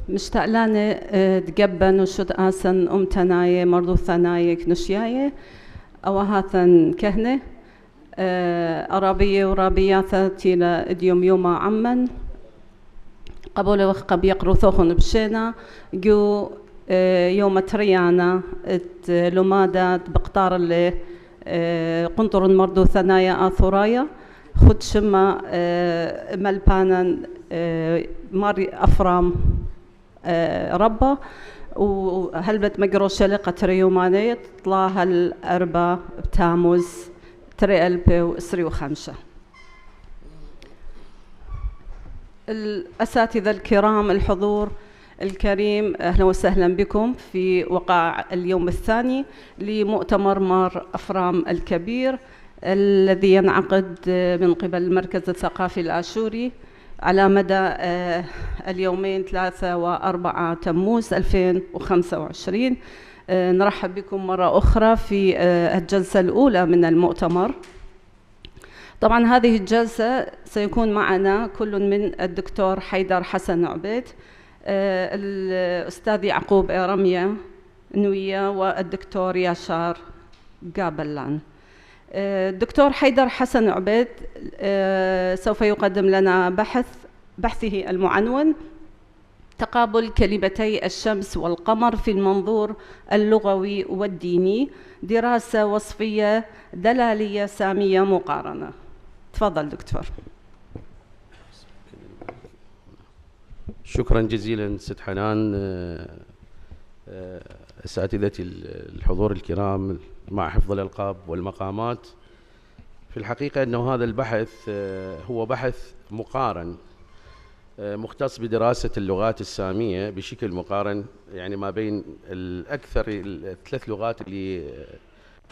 مشتاق لاني تقبن وشد آسن تناية مرضو ثناية كنشياية أو هاثن كهنة أرابية ورابياثة تيلا إديوم يوما عمن قبول وخقب يقرو ثوخن بشينا جو يوم تريانا لمادات بقطار اللي قنطر مرضو ثنايا آثورايا خد شما ملبانا ماري أفرام ربا وهلبت مقرو شلقة تريومانية طلاها الأربع بتاموز تري ألبي وإسري وخمسة. الأساتذة الكرام الحضور الكريم، أهلا وسهلا بكم في وقع اليوم الثاني لمؤتمر مار أفرام الكبير الذي ينعقد من قبل المركز الثقافي الآشوري على مدى اليومين 3 و4 تموز 2025. نرحب بكم مرة أخرى في الجلسة الأولى من المؤتمر. طبعا هذه الجلسة سيكون معنا كل من الدكتور حيدر حسن عبيد، الأستاذ يعقوب رمية نوية، والدكتور ياشار قابلان. الدكتور حيدر حسن عبيد سوف يقدم لنا بحثه المعنون تقابل كلمتي الشمس والقمر في المنظور اللغوي والديني، دراسة وصفية دلالية سامية مقارنة. تفضل دكتور. شكرا جزيلا ست حنان. أساتذتي الحضور الكرام مع حفظ الألقاب والمقامات، في الحقيقة أنه هذا البحث هو بحث مقارن مختص بدراسة اللغات السامية بشكل مقارن، يعني ما بين الأكثر الثلاث لغات اللي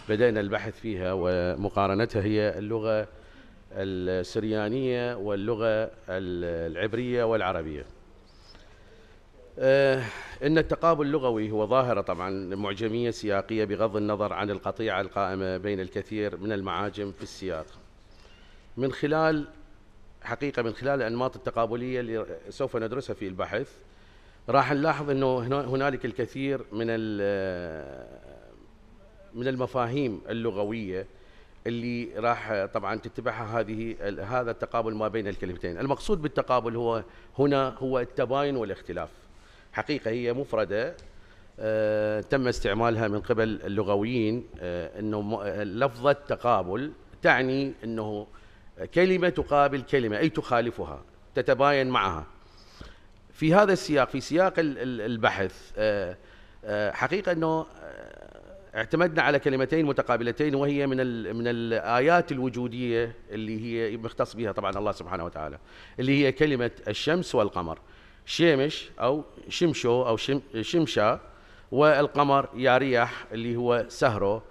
بدأنا البحث فيها ومقارنتها هي اللغة السريانية واللغة العبرية والعربية. إن التقابل اللغوي هو ظاهرة طبعا معجمية سياقية بغض النظر عن القطيعة القائمة بين الكثير من المعاجم في السياق. من خلال الأنماط التقابلية اللي سوف ندرسها في البحث راح نلاحظ أنه هنالك الكثير من المفاهيم اللغوية اللي راح طبعا تتبعها هذا التقابل ما بين الكلمتين. المقصود بالتقابل هو التباين والاختلاف. حقيقة هي مفردة تم استعمالها من قبل اللغويين، أنه لفظة تقابل تعني أنه كلمة تقابل كلمة، أي تخالفها، تتباين معها. في هذا السياق، في سياق البحث، حقيقة أنه اعتمدنا على كلمتين متقابلتين، وهي من الآيات الوجودية اللي هي مختص بها طبعا الله سبحانه وتعالى، اللي هي كلمة الشمس والقمر، شيمش أو شمشو أو شمشا، والقمر ياريح اللي هو سهرو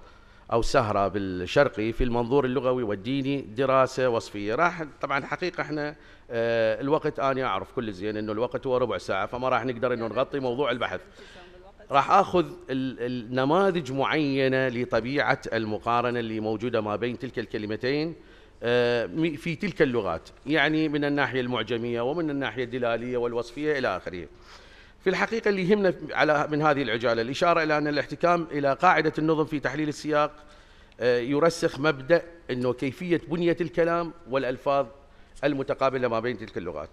أو سهرة بالشرقي. في المنظور اللغوي والديني دراسة وصفية. راح طبعا حقيقة احنا الوقت أنا أعرف كل زين إنه الوقت هو ربع ساعة، فما راح نقدر إنه نغطي موضوع البحث. راح أخذ النماذج معينة لطبيعة المقارنة اللي موجودة ما بين تلك الكلمتين في تلك اللغات، يعني من الناحية المعجمية ومن الناحية الدلالية والوصفية إلى آخره. في الحقيقة اللي يهمنا من هذه العجالة الإشارة إلى أن الاحتكام إلى قاعدة النظم في تحليل السياق يرسخ مبدأ أنه كيفية بنية الكلام والألفاظ المتقابلة ما بين تلك اللغات.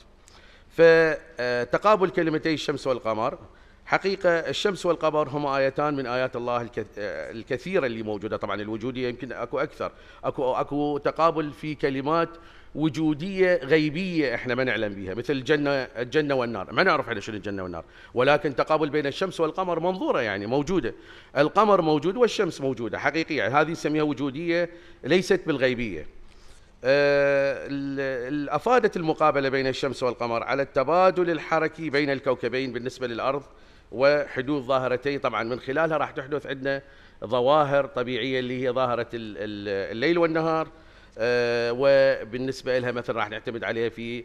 فتقابل كلمتي الشمس والقمر، حقيقة الشمس والقمر هما آيتان من آيات الله الكثيرة اللي موجودة، طبعا الوجودية يمكن أكو أكثر، أكو تقابل في كلمات وجودية غيبية احنا ما نعلم بها، مثل الجنة والنار، ما نعرف احنا شنو الجنة والنار، ولكن تقابل بين الشمس والقمر منظورة، يعني موجودة، القمر موجود والشمس موجودة حقيقية، هذه نسميها وجودية ليست بالغيبية. أفادت المقابلة بين الشمس والقمر على التبادل الحركي بين الكوكبين بالنسبة للأرض وحدوث ظاهرتين، طبعا من خلالها راح تحدث عندنا ظواهر طبيعية اللي هي ظاهرة الليل والنهار، وبالنسبة لها مثلا راح نعتمد عليها في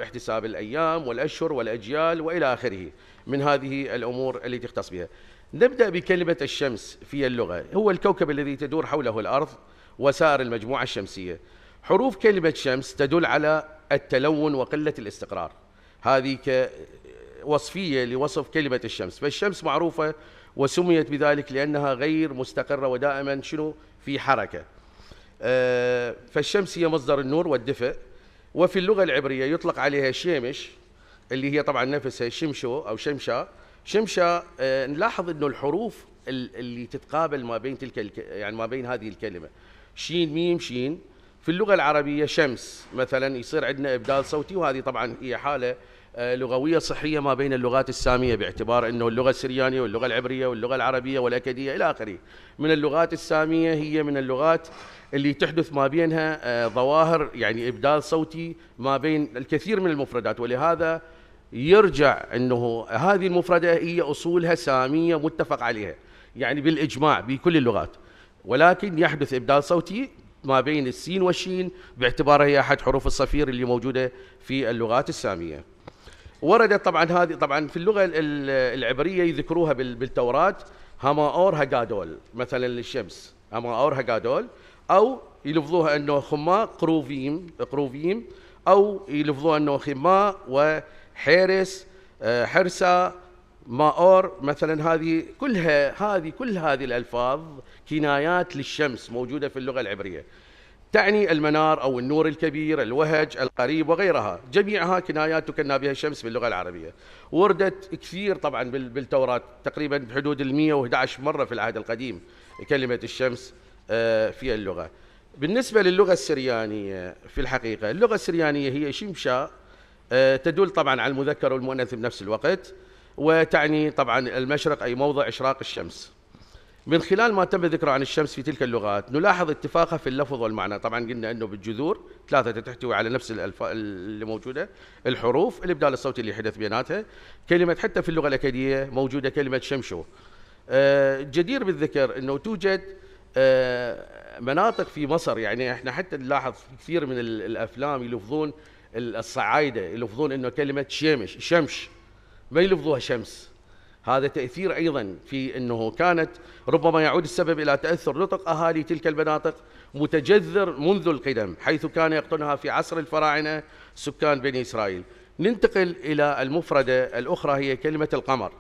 احتساب الأيام والأشهر والأجيال وإلى آخره من هذه الأمور اللي تختص بها. نبدأ بكلمة الشمس في اللغة، هو الكوكب الذي تدور حوله الأرض وسائر المجموعة الشمسية. حروف كلمة شمس تدل على التلون وقلة الاستقرار، هذه وصفية لوصف كلمة الشمس. فالشمس معروفة وسميت بذلك لأنها غير مستقرة ودائما شنو في حركة. فالشمس هي مصدر النور والدفء، وفي اللغة العبرية يطلق عليها شيمش اللي هي طبعا نفسها شمشو أو شمشا. شمشا نلاحظ أنه الحروف اللي تتقابل ما بين يعني ما بين هذه الكلمة شين ميم شين في اللغة العربية شمس مثلا يصير عندنا إبدال صوتي، وهذه طبعا هي حالة لغوية صحية ما بين اللغات السامية، باعتبار أنه اللغة السريانية واللغة العبرية واللغة العربية والأكدية إلى آخره من اللغات السامية هي من اللغات اللي تحدث ما بينها ظواهر يعني إبدال صوتي ما بين الكثير من المفردات، ولهذا يرجع أنه هذه المفردة هي أصولها سامية متفق عليها يعني بالإجماع بكل اللغات، ولكن يحدث إبدال صوتي ما بين السين والشين باعتبارها هي أحد حروف الصفير اللي موجودة في اللغات السامية. وردت طبعا هذه طبعا في اللغة العبرية يذكروها بالتوراة هاماور هاجادول مثلا للشمس هاماور هاجادول، أو يلفظوها أنه خما قروفيم أو يلفظوها أنه خما وحيرس حرسة ماور مثلا. هذه كل هذه الألفاظ كنايات للشمس موجودة في اللغة العبرية، تعني المنار أو النور الكبير، الوهج، القريب وغيرها، جميعها كنايات تكنى بها الشمس باللغة العربية. وردت كثير طبعا بالتوراة تقريبا بحدود 111 مرة في العهد القديم كلمة الشمس في اللغة. بالنسبة للغة السريانية في الحقيقة اللغة السريانية هي شمشا تدل طبعا على المذكر والمؤنث بنفس الوقت، وتعني طبعا المشرق أي موضع إشراق الشمس. من خلال ما تم ذكره عن الشمس في تلك اللغات نلاحظ اتفاقها في اللفظ والمعنى. طبعا قلنا أنه بالجذور ثلاثة تحتوي على نفس اللي موجودة، الحروف، الإبدال الصوتي اللي حدث بيناتها، كلمة حتى في اللغة الأكدية موجودة كلمة شمشو. جدير بالذكر أنه توجد مناطق في مصر، يعني احنا حتى نلاحظ كثير من الأفلام يلفظون الصعايدة يلفظون أنه كلمة شمش ما يلفظوها شمس. هذا تأثير أيضا في أنه كانت ربما يعود السبب إلى تأثر نطق أهالي تلك المناطق متجذر منذ القدم، حيث كان يقطنها في عصر الفراعنة سكان بني إسرائيل. ننتقل إلى المفردة الأخرى هي كلمة القمر.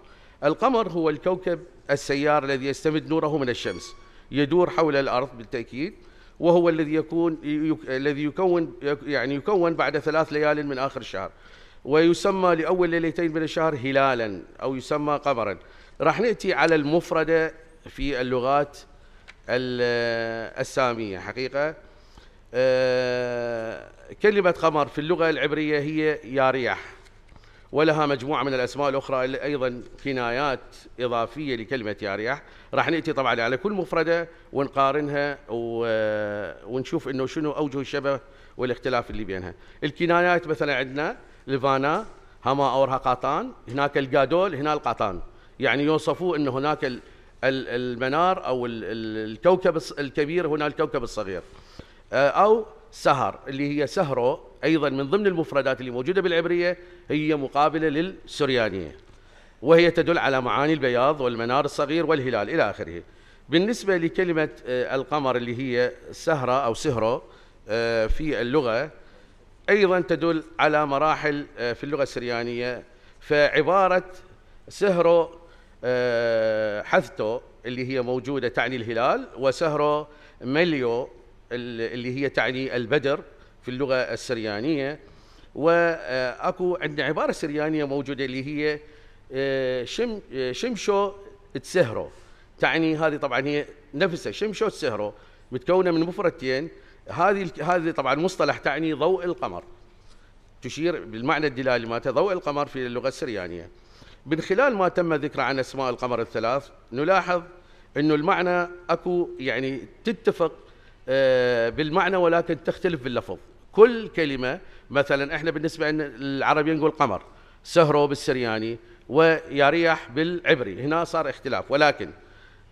القمر هو الكوكب السيار الذي يستمد نوره من الشمس، يدور حول الأرض بالتأكيد، وهو الذي يكون بعد 3 ليال من آخر الشهر، ويسمى لأول ليلتين من الشهر هلالا أو يسمى قمرا. راح نأتي على المفردة في اللغات السامية. حقيقة كلمة قمر في اللغة العبرية هي ياريح، ولها مجموعة من الأسماء الأخرى اللي أيضا كنايات إضافية لكلمة ياريح. راح نأتي طبعا على كل مفردة ونقارنها ونشوف إنه شنو أوجه الشبه والاختلاف اللي بينها. الكنايات مثلا عندنا لفانا هما أورها قاطان، هناك الجادول هنا القاطان، يعني يوصفوا أن هناك المنار أو الكوكب الكبير هنا الكوكب الصغير. أو سهر اللي هي سهرو أيضا من ضمن المفردات اللي موجودة بالعبرية، هي مقابلة للسريانية، وهي تدل على معاني البياض والمنار الصغير والهلال إلى آخره. بالنسبة لكلمة القمر اللي هي سهرة أو سهرو في اللغة أيضا تدل على مراحل في اللغة السريانية. فعبارة سهرو حثتو اللي هي موجودة تعني الهلال، وسهرو مليو اللي هي تعني البدر في اللغة السريانية. وأكو عندنا عبارة سريانية موجودة اللي هي شمشو تسهرو، تعني هذه طبعا هي نفسها شمشو تسهرو متكونة من مفردتين. هذه طبعا مصطلح تعني ضوء القمر، تشير بالمعنى الدلالي مالته ضوء القمر في اللغة السريانية. من خلال ما تم ذكر عن أسماء القمر الثلاث نلاحظ أنه المعنى أكو يعني تتفق بالمعنى ولكن تختلف باللفظ. كل كلمة مثلا احنا بالنسبة لنا العربي نقول قمر، سهرو بالسرياني وياريح بالعبري، هنا صار اختلاف، ولكن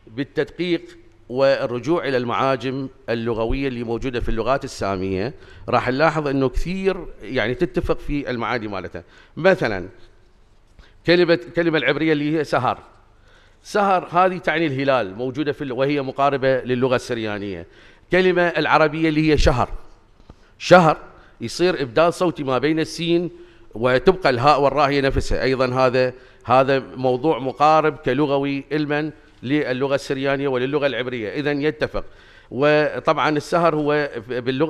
بالتدقيق والرجوع إلى المعاجم اللغوية اللي موجودة في اللغات السامية راح نلاحظ أنه كثير يعني تتفق في المعاني مالتها. مثلا كلمة العبرية اللي هي سهر هذه تعني الهلال موجودة وهي مقاربة للغة السريانية. كلمة العربية اللي هي شهر يصير إبدال صوتي ما بين السين وتبقى الهاء والراء هي نفسها. أيضا هذا موضوع مقارب كلغوي علما للغة السريانية وللغة العبرية، إذا يتفق. وطبعا السهر هو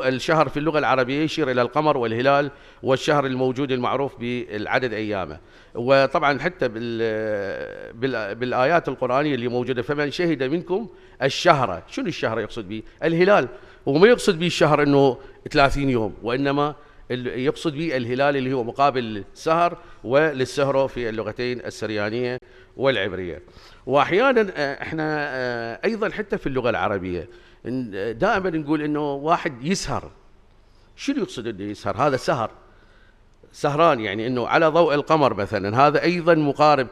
الشهر في اللغة العربية يشير إلى القمر والهلال والشهر الموجود المعروف بالعدد أيامه. وطبعا حتى بالآيات القرآنية اللي موجودة، فمن شهد منكم الشهر، شنو الشهر يقصد به؟ الهلال، وما يقصد به الشهر أنه 30 يوم، وإنما يقصد به الهلال اللي هو مقابل السهر، وللسهر في اللغتين السريانية والعبرية. وأحيانا احنا أيضا حتى في اللغة العربية دائما نقول انه واحد يسهر. شنو يقصد انه يسهر؟ هذا سهران، يعني انه على ضوء القمر مثلا، هذا ايضا مقارب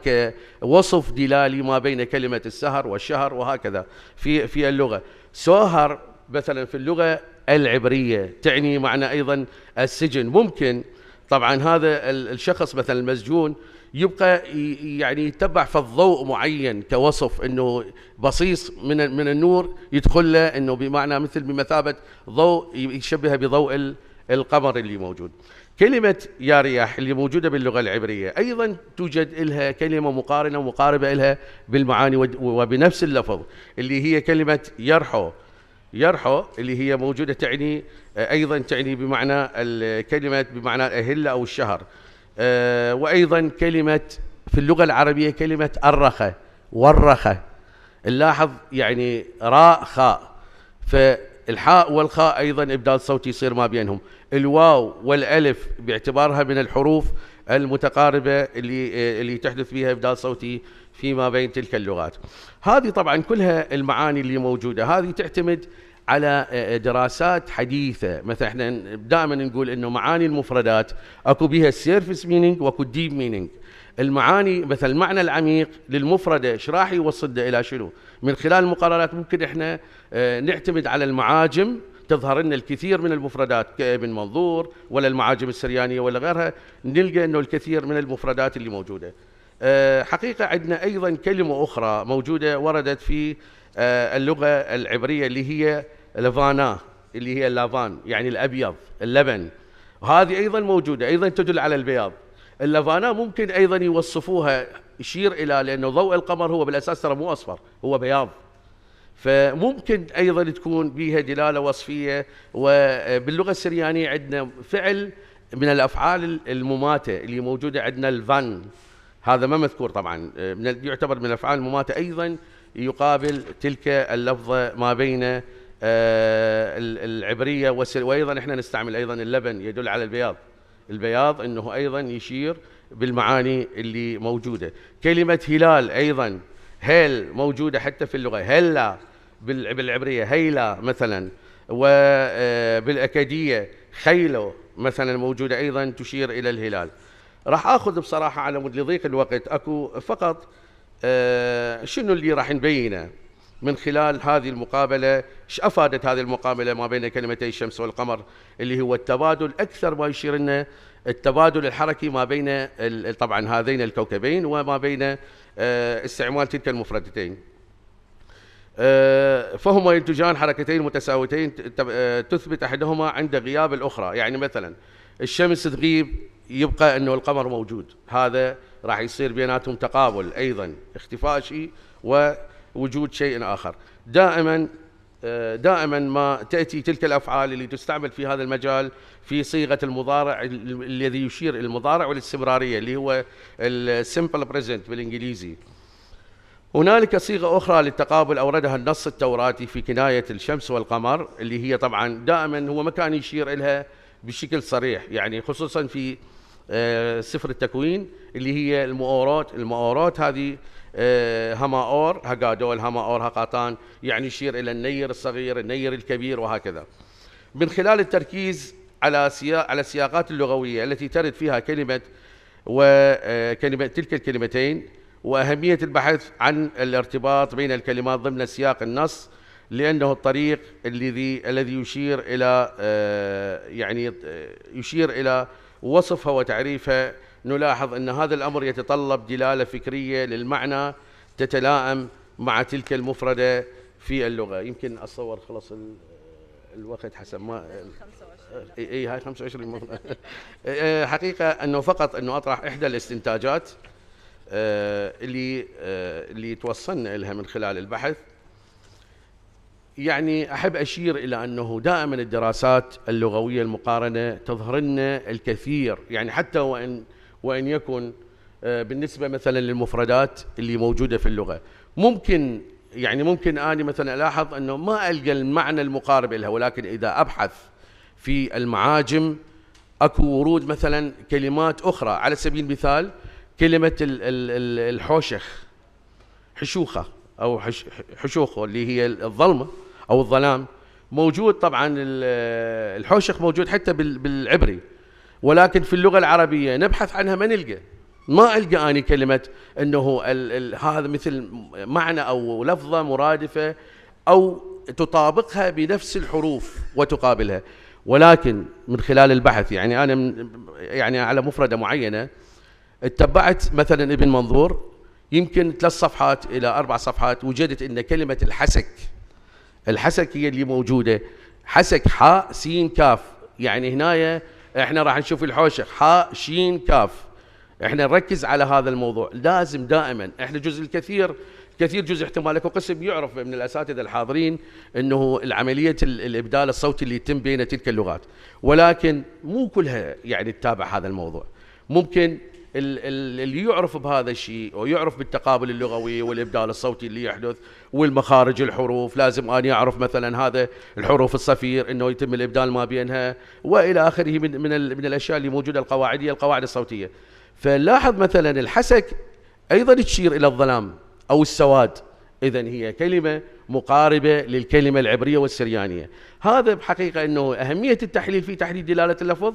كوصف دلالي ما بين كلمة السهر والشهر، وهكذا في اللغة. سهر مثلا في اللغة العبرية تعني معنى ايضا السجن. ممكن طبعا هذا الشخص مثلا المسجون يبقى يعني يتبع في الضوء معين كوصف، انه بصيص من النور يدخل له، انه بمعنى مثل بمثابة ضوء يشبه بضوء القمر اللي موجود. كلمة يا رياح اللي موجودة باللغة العبرية أيضا توجد لها كلمة مقارنة ومقاربة لها بالمعاني وبنفس اللفظ، اللي هي كلمة يرحو اللي هي موجودة تعني أيضا تعني بمعنى الكلمة بمعنى الأهلة أو الشهر. وأيضا كلمة في اللغة العربية كلمة أرخة ورخة، نلاحظ يعني راء خاء، فالحاء والخاء أيضا إبدال صوتي يصير ما بينهم. الواو والألف باعتبارها من الحروف المتقاربة اللي تحدث بها إبدال صوتي فيما بين تلك اللغات. هذه طبعا كلها المعاني اللي موجودة، هذه تعتمد على دراسات حديثة. مثلا احنا دائما نقول انه معاني المفردات اكو بها السيرفيس مينينج واكو الديب مينينج. المعاني مثلا المعنى العميق للمفردة ايش راح يوصلنا الى شنو؟ من خلال المقارنات ممكن احنا نعتمد على المعاجم، تظهر لنا الكثير من المفردات كابن منظور ولا المعاجم السريانية ولا غيرها، نلقى انه الكثير من المفردات اللي موجودة. حقيقة عندنا ايضا كلمة اخرى موجودة وردت في اللغة العبرية اللي هي لافانا، اللي هي اللافان يعني الأبيض اللبن، وهذه أيضا موجودة أيضا تدل على البياض. اللافانا ممكن أيضا يوصفوها يشير إلى، لأنه ضوء القمر هو بالأساس ترى مو أصفر هو بياض، فممكن أيضا تكون بها دلالة وصفية. وباللغة السريانية عندنا فعل من الأفعال المماتة اللي موجودة عندنا الفان، هذا ما مذكور طبعا، يعتبر من الأفعال المماتة أيضا يقابل تلك اللفظة ما بين العبرية وأيضا احنا نستعمل أيضا اللبن يدل على البياض أنه أيضا يشير بالمعاني اللي موجودة. كلمة هلال أيضا هيل موجودة حتى في اللغة، هلا بالعبرية هيلا مثلا، وبالأكادية خيلو مثلا موجودة أيضا تشير إلى الهلال. راح أخذ بصراحة على مود لضيق الوقت أكو فقط شنو اللي راح نبينه من خلال هذه المقابلة. ايش أفادت هذه المقابلة ما بين كلمتي الشمس والقمر، اللي هو التبادل، أكثر ما يشير لنا التبادل الحركي ما بين طبعا هذين الكوكبين وما بين استعمال تلك المفردتين. فهما ينتجان حركتين متساويتين تثبت أحدهما عند غياب الأخرى. يعني مثلا الشمس تغيب يبقى أنه القمر موجود، هذا راح يصير بيناتهم تقابل أيضا، اختفاء شيء ووجود شيء آخر. دائما ما تأتي تلك الأفعال اللي تستعمل في هذا المجال في صيغة المضارع الذي يشير إلى المضارع والاستمرارية اللي هو السمبل بريزنت بالإنجليزي. هنالك صيغة أخرى للتقابل أوردها النص التوراتي في كناية الشمس والقمر، اللي هي طبعا دائما هو ما كان يشير إلها بشكل صريح، يعني خصوصا في سفر التكوين اللي هي المؤورات هذه هماور هقادول هماور هقاطان، يعني يشير إلى النير الصغير النير الكبير وهكذا. من خلال التركيز على السياقات اللغوية التي ترد فيها كلمة وكلمة تلك الكلمتين، وأهمية البحث عن الارتباط بين الكلمات ضمن سياق النص، لأنه الطريق الذي يشير إلى يعني يشير إلى وصفها وتعريفها. نلاحظ أن هذا الأمر يتطلب دلالة فكرية للمعنى تتلائم مع تلك المفردة في اللغة. يمكن أتصور خلص الوقت حسب ما اي هاي 25 حقيقه انه فقط انه اطرح احدى الاستنتاجات اللي توصلنا لها من خلال البحث. يعني احب اشير الى انه دائما الدراسات اللغويه المقارنه تظهر لنا الكثير، يعني حتى وان يكن بالنسبه مثلا للمفردات اللي موجوده في اللغه، ممكن اني مثلا الاحظ انه ما القى المعنى المقارب لها، ولكن اذا ابحث في المعاجم اكو ورود مثلا كلمات اخرى. على سبيل المثال كلمه الحوشخ، حشوخه او حشوخه اللي هي الظلمه او الظلام، موجود طبعا الحوشخ موجود حتى بالعبري، ولكن في اللغه العربيه نبحث عنها ما القى اني كلمه انه هذا مثل معنى او لفظه مرادفه او تطابقها بنفس الحروف وتقابلها. ولكن من خلال البحث يعني انا يعني على مفردة معينة اتبعت مثلا ابن منظور يمكن 3 صفحات إلى 4 صفحات، وجدت ان كلمة الحسك هي اللي موجودة، حسك حاء سين كاف. يعني هنايا احنا راح نشوف الحوشخ حاء شين كاف، احنا نركز على هذا الموضوع. لازم دائما احنا كثير جزء احتمال اكو قسم يعرف من الاساتذه الحاضرين انه العمليه الابدال الصوتي اللي يتم بين تلك اللغات، ولكن مو كلها يعني تتابع هذا الموضوع. ممكن اللي يعرف بهذا الشيء ويعرف بالتقابل اللغوي والابدال الصوتي اللي يحدث والمخارج الحروف، لازم اني اعرف مثلا هذا الحروف الصفير انه يتم الابدال ما بينها والى اخره من الاشياء اللي موجوده القواعديه، القواعد الصوتيه. فلاحظ مثلا الحسك ايضا تشير الى الظلام او السواد، اذا هي كلمه مقاربه للكلمه العبريه والسريانيه. هذا بحقيقه انه اهميه التحليل في تحديد دلاله اللفظ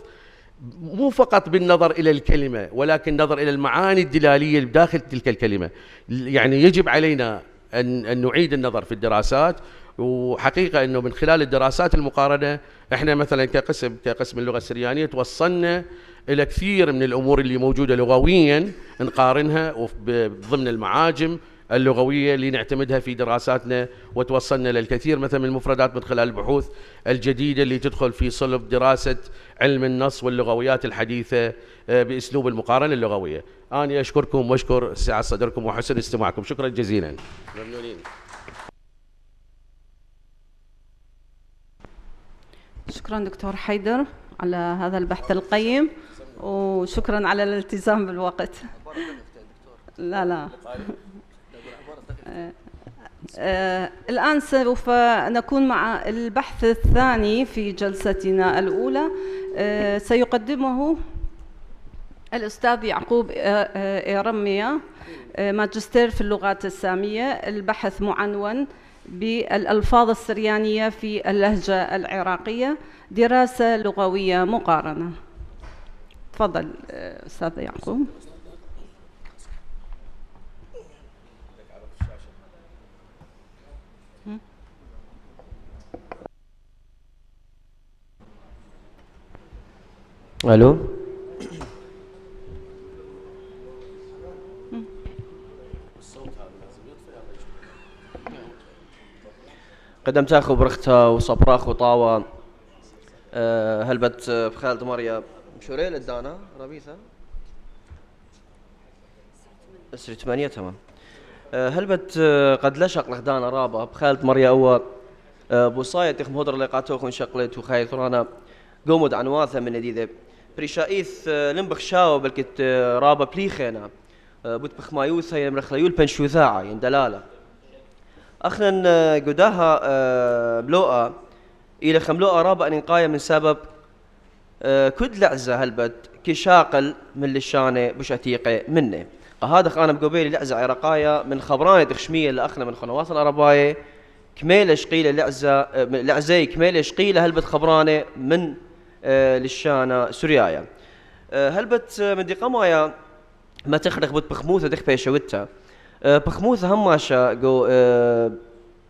مو فقط بالنظر الى الكلمه، ولكن النظر الى المعاني الدلاليه داخل تلك الكلمه. يعني يجب علينا ان نعيد النظر في الدراسات، وحقيقه انه من خلال الدراسات المقارنه احنا مثلا كقسم اللغه السريانيه توصلنا الى كثير من الامور اللي موجوده لغويا نقارنها ضمن المعاجم اللغويه اللي نعتمدها في دراساتنا، وتوصلنا للكثير مثلا من المفردات من خلال البحوث الجديده اللي تدخل في صلب دراسه علم النص واللغويات الحديثه باسلوب المقارنه اللغويه. انا اشكركم واشكر سعه صدركم وحسن استماعكم، شكرا جزيلا. ممنونين. شكرا دكتور حيدر على هذا البحث القيم، وشكرا على الالتزام بالوقت. لا الآن سوف نكون مع البحث الثاني في جلستنا الأولى، سيقدمه الأستاذ يعقوب إيرميا، ماجستير في اللغات السامية. البحث معنون بالألفاظ السريانية في اللهجة العراقية، دراسة لغوية مقارنة. تفضل أستاذ يعقوب. الو. قدمت اخو برختها وصبراخ وطاوة هلبت بخالد مريا مشوريل الدانا ربيثة اسري 8 تمام. هلبت قد لشق لخدانا رابا بخالد مريا هو بوصاية تخم هدر لقاتوخ ونشقلت وخايث رانا قومد عن واثة من نديدة بريشائيث لنبخ شاو بلكت رابا بليخينا بوتبخ مايوثا يمرخليول بنشوثاعة يندلالة أخنا قداها بلوءة إلى خملوءة رابا أنقاية من سبب كد لعزة هلبت كشاقل من للشانة بش أتيقة منه. هذا أنا بقبيلي لعزة عراقاية من خبرانة تخشمية لأخنا من خنوات العرباية كميلة شقيلة لعزة كميلة شقيلة هلبت خبرانة من للشانة سوريايا. هلبت من دي قمايا ما تخرق بوت بخموثة دخ بيشوتها بخموثة هماشا جو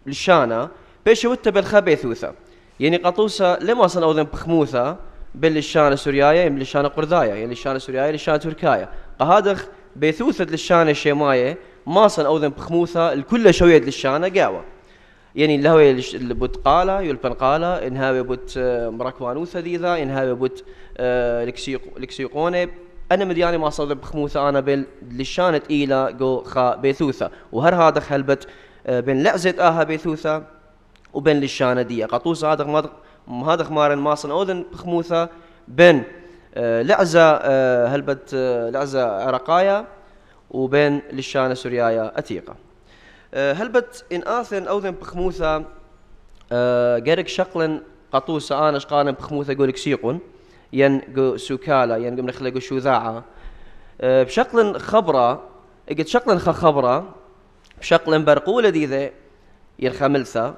للشانة بيشوتها بالخبيثوثة، يعني قطوسة لما صنعوا ذن بخموثة باللشانة سوريايا يعني للشانة قرذايا يعني للشانة سوريايا للشانة تركايا. قهادخ بيثوثة للشانة الشيماية ما صنعوا ذن بخموثة الكل شوية للشانة قاوة. يعني الهوي اللي بوت قالا يلبن قالا إن هاوي بوت مراكوانوثا ذيذا إن هاوي بوت لكسيقوني أنا مدياني ما صدق بخموثة أنا بين لشانة إيلا جو خا بيثوثة وهر هذا خلبت بين لعزة آها بيثوثة وبين لشانة دي قطوس هذا مارن ماصن أوذن بخموثة بين لعزة هلبت لعزة عرقايا وبين لشانة سوريايا أتيقة هلبت إن آثن أوذن بخموثة جرك شقلن قطوسة أنا شقالن بخموثة جولك سيقون ين جو سوكالا ين جو نخلقو شوذاعة بشقلن خبرة اجت شقلن خبرة بشقلن برقولة ديذا ين خملثة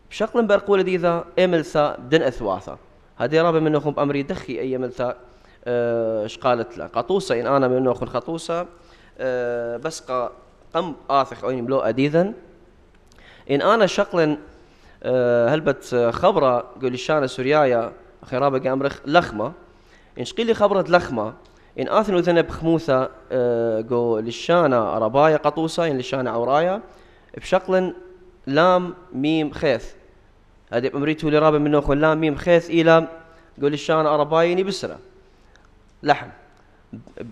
بشقلن برقولة ديذا املثة بدن اثواثة هذه رابع منهم بأمري دخي اي ملثة شقالت له قطوسة ان انا منهم خطوسة بس قم آثخ أو ملو أديذا إن أنا شقلن هلبت خبرة قول الشانة سوريايا خرابة قامرخ لخمة إن شقيلي خبرة لخمة إن آثن وذنب خموثة قول الشانة ربايا قطوسة إن الشانة عورايا بشقلن لام ميم خيث هذه بأمريته لرابة منه خل لام ميم خيث إلى قول الشانة ربايا بسرة لحم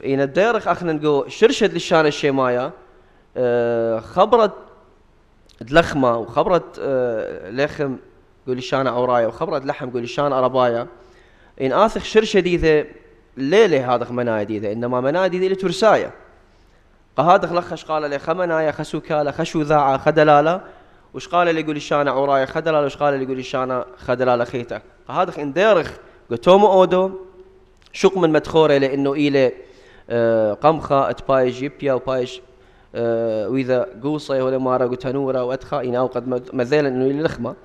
إن الديرخ أخنا نقول شرشد للشانة الشيمايا خبرت لخمة وخبرت لخم قولي شانة عورايا وخبرت لحم قولي شانة أربايا إن آثخ شرشة ديذة ليلة هذا منايا ديذة إنما منايا ديذة لترسايا قهادخ لخش قال لي خمنايا خسوكالة خشو ذاعة خدلالة وش قال لي قولي شانة عورايا خدلالة وش قال لي قولي شانة خدلالة خيتك قهادخ إن ديرخ قتوم أودو شق من مدخورة لأنه إلي قمخة اتبايج يبيا وبايج وإذا قوصة ولا مارا وتنورة وأدخى إن أوقد مثلا إنه إلى لخمة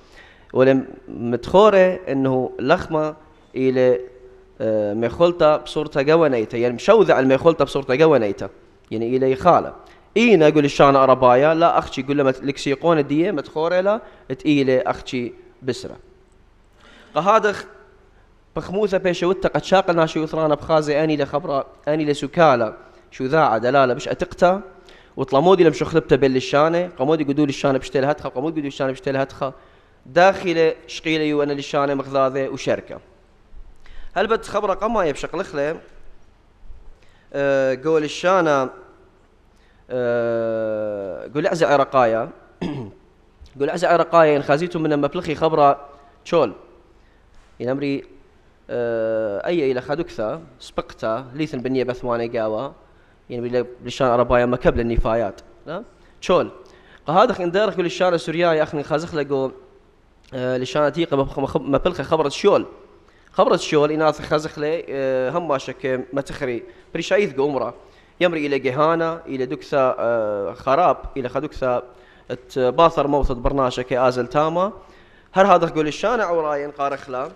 ولا متخورة إنه لخمة إلى مخلطة بصورة جوانيته يعني مشوذ على المخلطة بصورة جوانيته يعني إلى خالة إينا أقول الشانة أربايا لا أختي يقول لما لكسيقون الدية متخورة لا تقيلة أختي بسرة قهادخ بخموثة بيشوتة قد شاقلنا شو يثرانا بخازي أني لخبرة أني لسكالة شو ذاع دلالة بش أتقتا وطلمودي لم شخلبته باللشانة قمودي قدول الشانة بشتيل هتخا قمودي قدول الشانة بشتيل هتخا داخل شقيلي وأنا للشانة مغذاذة وشركة هل بد خبرة قماية بشكل خلي قول الشانة قول أعزى عرقايا قول أعزى عرقايا إن خازيتم من مبلغي خبرة شول إن أمري أي إلى خدكثة سبقتها ليثن بنية بثواني قاوة يعني بالشان عربايا ما قبل النفايات لا شول قهذا إن دارك بالشان السورياي أخني خازخ لقو لشان تيقة مبلغ خبرة شول خبرة شول إناث خازخ لي هم ماشك ما تخري بريشايث قمرة يمري إلى جهانة إلى دكثة خراب إلى خدكثة باثر موثد برناشك آزل تاما هر هذا قول الشان عوراين قارخلا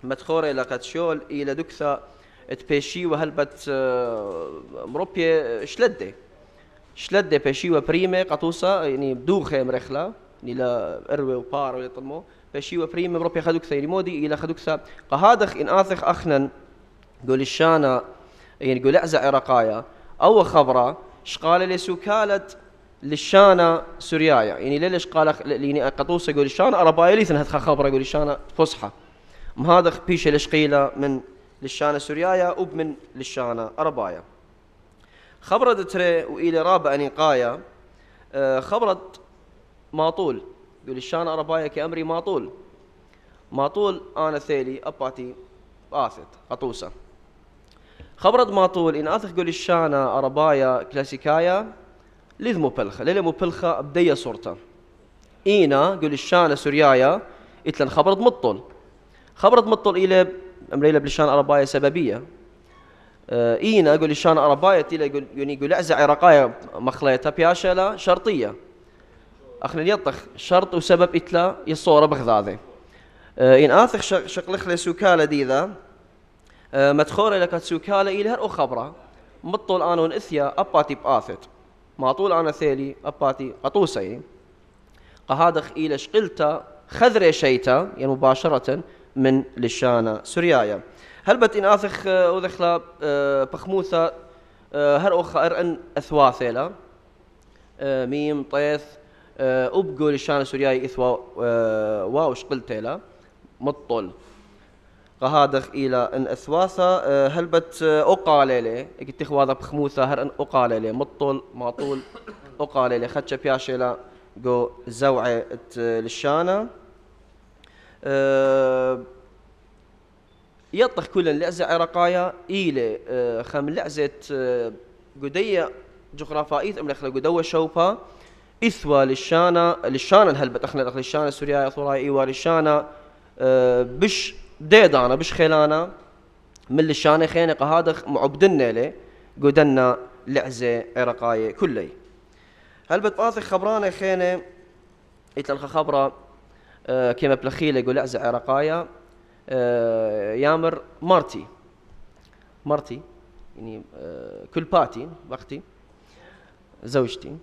متخوري لقد شول إلى دكثة تبيشي وهلبت مروبية شلدة بيشي وبريمة قطوسة يعني بدوخة مرخلة إلى أروي وبار ولا طلمو بيشي وبريمة مروبية خدوكثة يعني مودي إلى خدوكثة قهادخ إن آثخ أخنن قول الشانة يعني قول أعزى عراقايا أو خبرة شقالة لسوكالة للشانة سوريايا يعني ليش قال يعني قطوسة قول الشانة أربايا ليثن هتخ خبرة قول الشانة فصحى مهادخ بيشة لشقيلة من للشانة سوريايا وبمن للشانة أربايا خبرة تري وإلى رابع نقايا خبرة ماطول يقول الشانة أربايا كأمري ماطول أنا ثيلي أباتي آثت قطوسة خبرة ماطول إن آثت يقول الشانة أربايا كلاسيكايا لذ مبلخة ليلة مبلخة بدية صورته إينا يقول الشانة سوريايا إتلن خبرة مطل إلى أمريلا بالشان أربايا سببية إينا أقول الشان أربايا تيلا يقول أعزى عراقايا مخليتها بياشة شرطية أخنا يطخ شرط وسبب إتلا يصور بغذاذي إن آثخ شقلخ لسوكالة ديذا متخورة لك سوكالة إلى هر خبرة مطول أنا ونأثيا أباتي بآثت ما طول أنا ثيلي أباتي قطوسي قهادخ إلى شقلتا خذري شيتا يعني مباشرة من لشانة سوريايا هل بت إن آثخ وذخلا بخموثة هر أخا أرأن أثواثيلا ميم طيث أبقوا للشان سورياي إثوا واوش قلت لا مطل قهادخ إلى أن أثواثا هلبت أقاليلي قلت إخواذا بخموثا هر أن أقاليلي مطل معطول أقاليلي خدش بياشيلا جو زوعة للشانة يطخ كل لعزة عراقايا إلى خم لعزة قدية جغرافائية أملخ لقدوة شوبا إثوى للشانة الهلبت أخنا دخل الشانة السورية ثوراي إيوا للشانة بش ديدانا بش خيلانا من الشانة خينة قهادخ معبدنا له قدنا لعزة عراقاية كلي هلبت باثخ خبرانا خينة إتلخ خبرة كما بلخيلة يقول لعزة عراقاية يامر مرتي يعني كل باتي وقتي زوجتي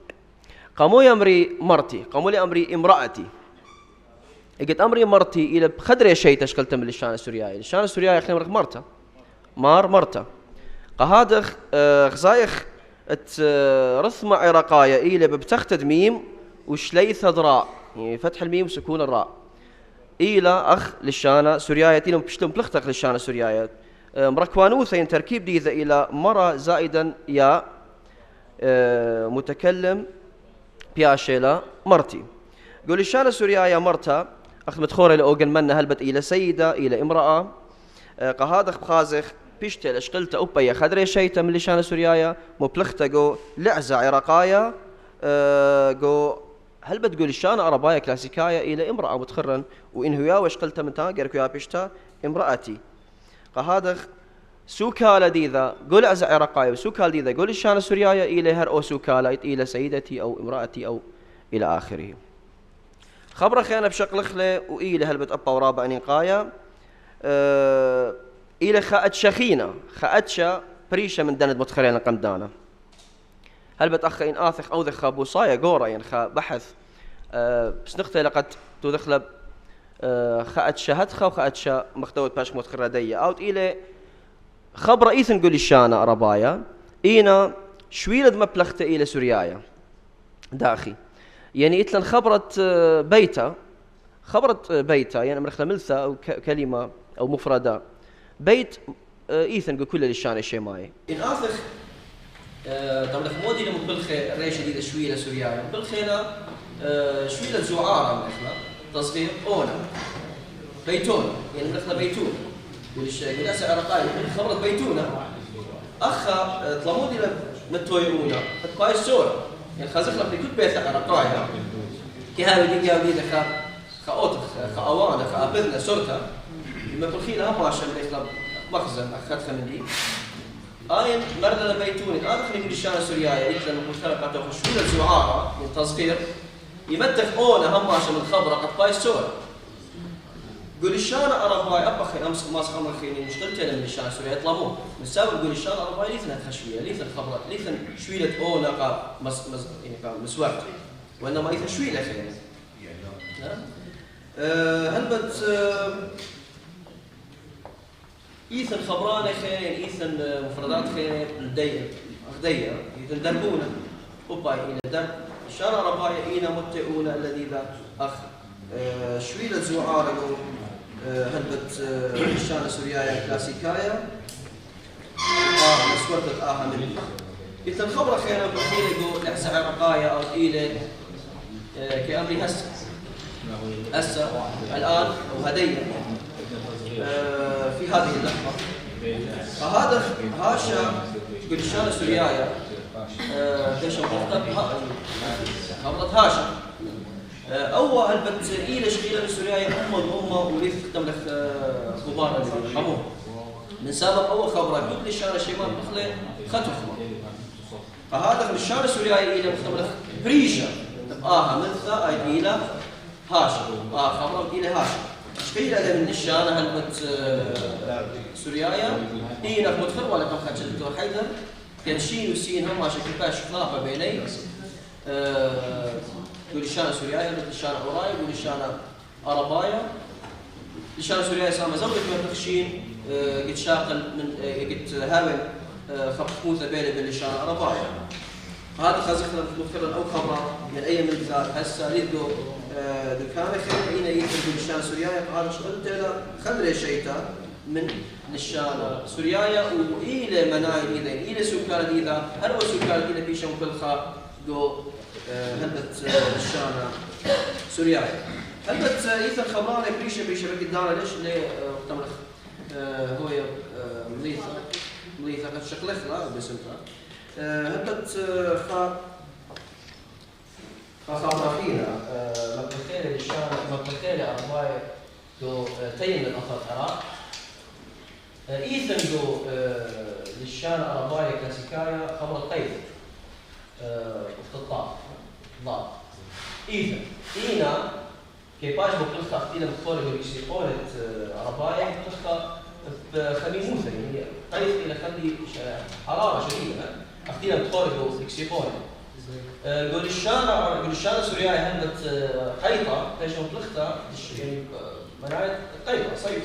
قاموا يمري مرتي قاموا لي أمري امرأتي قلت أمري مرتي إلى بخدر شيء تشكلت من الشان السورياي الشان السورياي أخي مرق مرتا مرتا قهادخ غزايخ رثمة عراقاية إلى بتختد ميم وشليث ذراء يعني فتح الميم وسكون الراء إلى أخ للشانة سورياية تيلم بشتم بلختك للشانة سورياية مركوانوثين تركيب دي إذا إلى مرة زائدا يا متكلم بياشيلا مرتي قول الشانة سورياية مرتا أخ متخورة لأوغن منا هلبت إلى سيدة إلى امرأة قهادخ بخازخ بيشتل اشقلت أوبا خدري شيتا من الشانة سورياية مبلختا جو لعزة عراقاية جو هل بتقول الشانة عرباية كلاسيكاية إلى امرأة متخرن وإن هيا واشقلتها من تاقرك يا بيشتا امرأتي قهادخ سوكالة ديذا قول عزة عراقاية وسوكالة ديذا قول الشانة سورياية إلى هر أو سوكالة إلى سيدتي أو امرأتي أو إلى آخره خبر خيانة بشكل خلي وإلى هل بتأبا ورابع نقايا إلى خاءت شخينة خاءتشا بريشة من دند متخرين قمدانا هل بتأخين آثخ أو ذخ بوصايا قورا يعني خا بحث بس نختي لقد تدخل خاءت شهدخا وخاءت شا مختوت باش متخرة دية أو إلى خبر إيثن قول الشانة ربايا إينا شويلد مبلغت إلى سوريايا داخي يعني إتلن خبرت بيتا يعني مرخلة ملثة أو كلمة أو مفردة بيت إيثن قول كل الشانة الشيء ماي إن آثخ طبعا مودي لما بالخي ريشة دي شويلة سوريايا بالخينا شويلة زعارة مرخلة تصغير أونا بيتون يعني مرخلة بيتون يقول أسا عراقاي خبرت بيتونة أخا طلمودي لمتويرونا هتقاي السورة يعني خازخلق لكل بيت عراقايا كهاوي دي جاودي لخا خاوتخ خاوانا خابذنا سورتا لما بالخيلة هم عشان يخلق مخزن أخذتها من دي آين مرنا لبيتوني أنا خليني يقول الشانة السورياية إذا المشتركة تخشون الزعارة من تصغير يمتخ أونا هم عشان الخبرة قد باي السورة قول الشانة عرباي أبخي أمس ما سخمر خيني مشكلتي من الشانة السورية يطلبون مساوي قول الشانة عرباي ليثن خشوية ليثن خبرة ليثن شويلة أونا قا يعني مسوات وإنما ليثن شويلة خيني هل بت إيثن خبرانة خير إيثن مفردات خير الدية أخدية إيثن دربونة أباي إلى درب الشانة عرباي إينا متئونة الذي ذا أخ شويلة زعارة هلبت الشانة سوريايا كلاسيكايا مسورتة آها مني إذن خبرة خيرا بخير يقول لحسة عراقايا أو إلى كأمري هسه الآن أو هدية في هذه اللحظة فهذا هاشا يقول الشانة سوريايا ليش خبرت هاشا أول هلبت إيلة شغيلة من سوريا أمة وليث تملك خبار اللي من سبب أول خبرة كل الشارع الشمال بخلة خطفة فهذا من الشارع السوريا إيلة مختملك بريشة مثل إيلة هاشا خبرة إيلة هاشا شغيلة من الشارع هلبت سوريا إيلة مدخل ولا كم خدش الدكتور حيدر كان شين وسين هم عشان كيفاش خلافة بيني يقول الشانة سوريايا يقول الشانة عرايا يقول الشانة عربايا الشانة سوريايا سامة زوجة من تخشين قد شاقل من قد هاول خبخوثة بين الشانة عربايا هذا خازقنا مثلا أو خبر من أي من ذات هسه ليدو دكانة خير هنا يكتب الشان سوريايا هذا شغلت له خمرة شيتا من الشان سوريايا وإلى منايل إذا إلى سكان إذا هل هو سكان إذا في شم كل خا جو هدت الشان سوريايا هدت إذا خبرنا بريشة بقدانا ليش ليه طبعا هو مليثة قد شكله لا بسمتها هدت خاطر فينا مبتخيلة للشان مبتخيلة أرباي دو تين الأثر العراق إيثن دو للشان أرباي كلاسيكايا خبر القيد اختطاف ضاد إيثن إينا كيباش بقلقة اختينا مختورة بالإكسيقونة أرباي بقلقة بخميموثة يعني قيد إلى خلي حرارة شديدة اختينا مختورة بالإكسيقونة قول الشان سورياي هندت قيطة ليش مطلقتها يعني مناعة قيطة صيف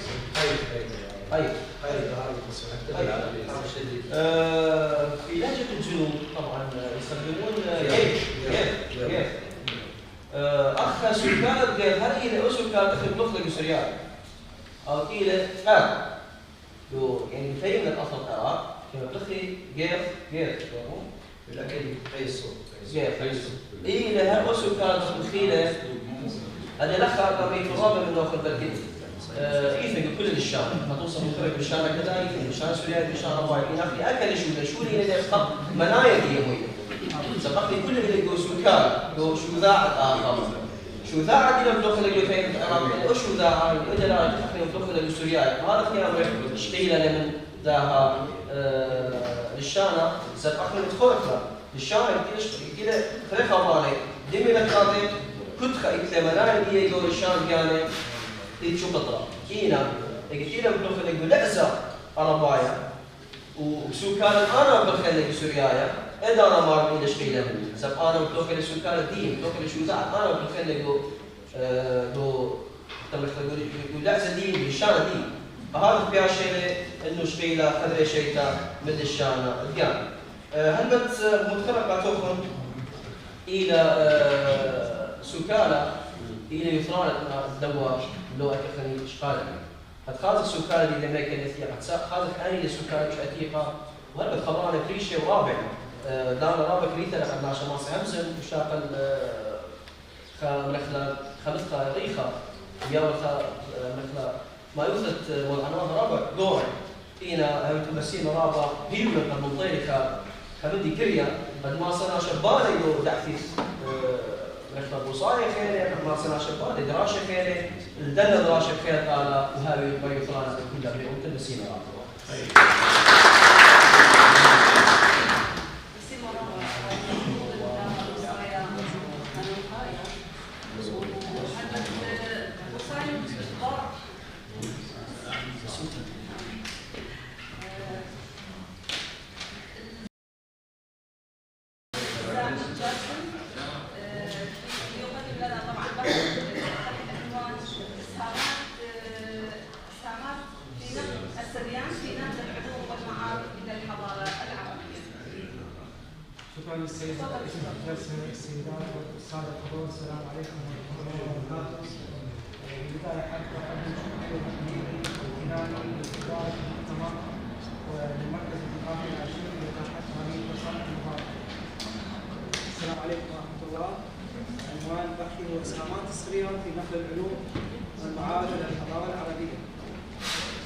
قيطة في لهجة الجنوب طبعا يستخدمون جيف أخ سكان جيف هل إلى سكان تخي مطلق سورياي أو إلى يعني في من الأصل العراق كما تخي جيف لكن قيسو إيه لها أسو كانت مخيلة أنا لخا كمية ترابة من نوخ البلدين إيه كل الشام ما توصل مخرج بالشام كذا إيه الشام سوريا بالشام رباعي في أكل شو اللي يخط منايا دي يموي سبقني كل اللي يقول سكان يقول شو ذاعت شو ذاعت إلى مدخل اللي فين أو شو ذاعت إذا لا تفكر مدخل اللي سوريا هذا كلام اشتيله لمن ذاها للشانة سبقني مدخلها الشارع كده فريق أمانة دمي لكاتي كنت خايف لمناعي دي يقول الشارع يعني يشوف قطرة كينا كتير بنقول يقول لأزا أربايا وسكان أنا بخلي سوريايا إذا أنا ما أريد أشتغل سب أنا بتوكل سكان الدين بتوكل شو زعل أنا بخلي جو يقول لأزا دين بالشارع دي فهذا في شيء إنه شغيلة خذ شيء مثل الشانة الجان هل متخرج توخن إلى سكالة إلى يثران الدواء لو أكثر إشقالا قد خاز السكالة اللي لم يكن يثيق خاز الآن إلى سكالة مش أثيقة وهل بتخبرنا كريشة ورابع دانا رابع كريثة لقد ناشا ماصي همزن وشاقل خلقها ريخة يورثها مثل ما يوثت والعنوان رابع قوعي إينا هاي تمسين رابع هيو قد منطيرك خبدي كريا قد ما صنع شبانة يدو دعثيس مثل بوصاية خيري قد ما صنع شبانة دراشة خيري الدنة دراشة خير قال وهاوي بيوثرانا كلها بيوم تمسين رابع شكرا للسيدات والسادة الحضور السلام عليكم ورحمة الله وبركاته. بداية حابب أقدم شكر الكناني للإدارة المؤتمر وللمركز الثقافي العشري لإتاحة هذه الفرصة المباركة. السلام عليكم ورحمة الله. عنوان بحثي هو إسهامات الصريان في نقل العلوم والمعارف إلى الحضارة العربية.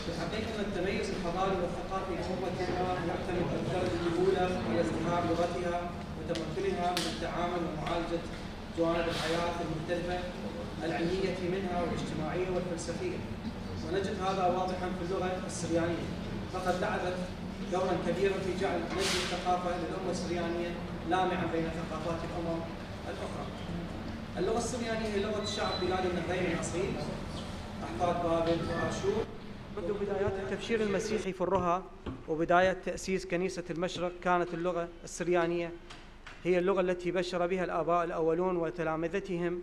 في الحقيقة أن التميز الحضاري والثقافي لأمتنا يعتمد على الدرجة الأولى على ازدهار لغتها وتمكنها من التعامل ومعالجة جوانب الحياة المختلفة العلمية منها والاجتماعية والفلسفية، ونجد هذا واضحا في اللغة السريانية، فقد لعبت دورا كبيرا في جعل نجم الثقافة للأمة السريانية لامعا بين ثقافات الأمم الأخرى. اللغة السريانية هي لغة شعب بلاد النهرين الأصيل أحفاد بابل وآشور. منذ بدايات التبشير المسيحي في الرها وبداية تأسيس كنيسة المشرق كانت اللغة السريانية هي اللغة التي بشر بها الآباء الأولون وتلامذتهم،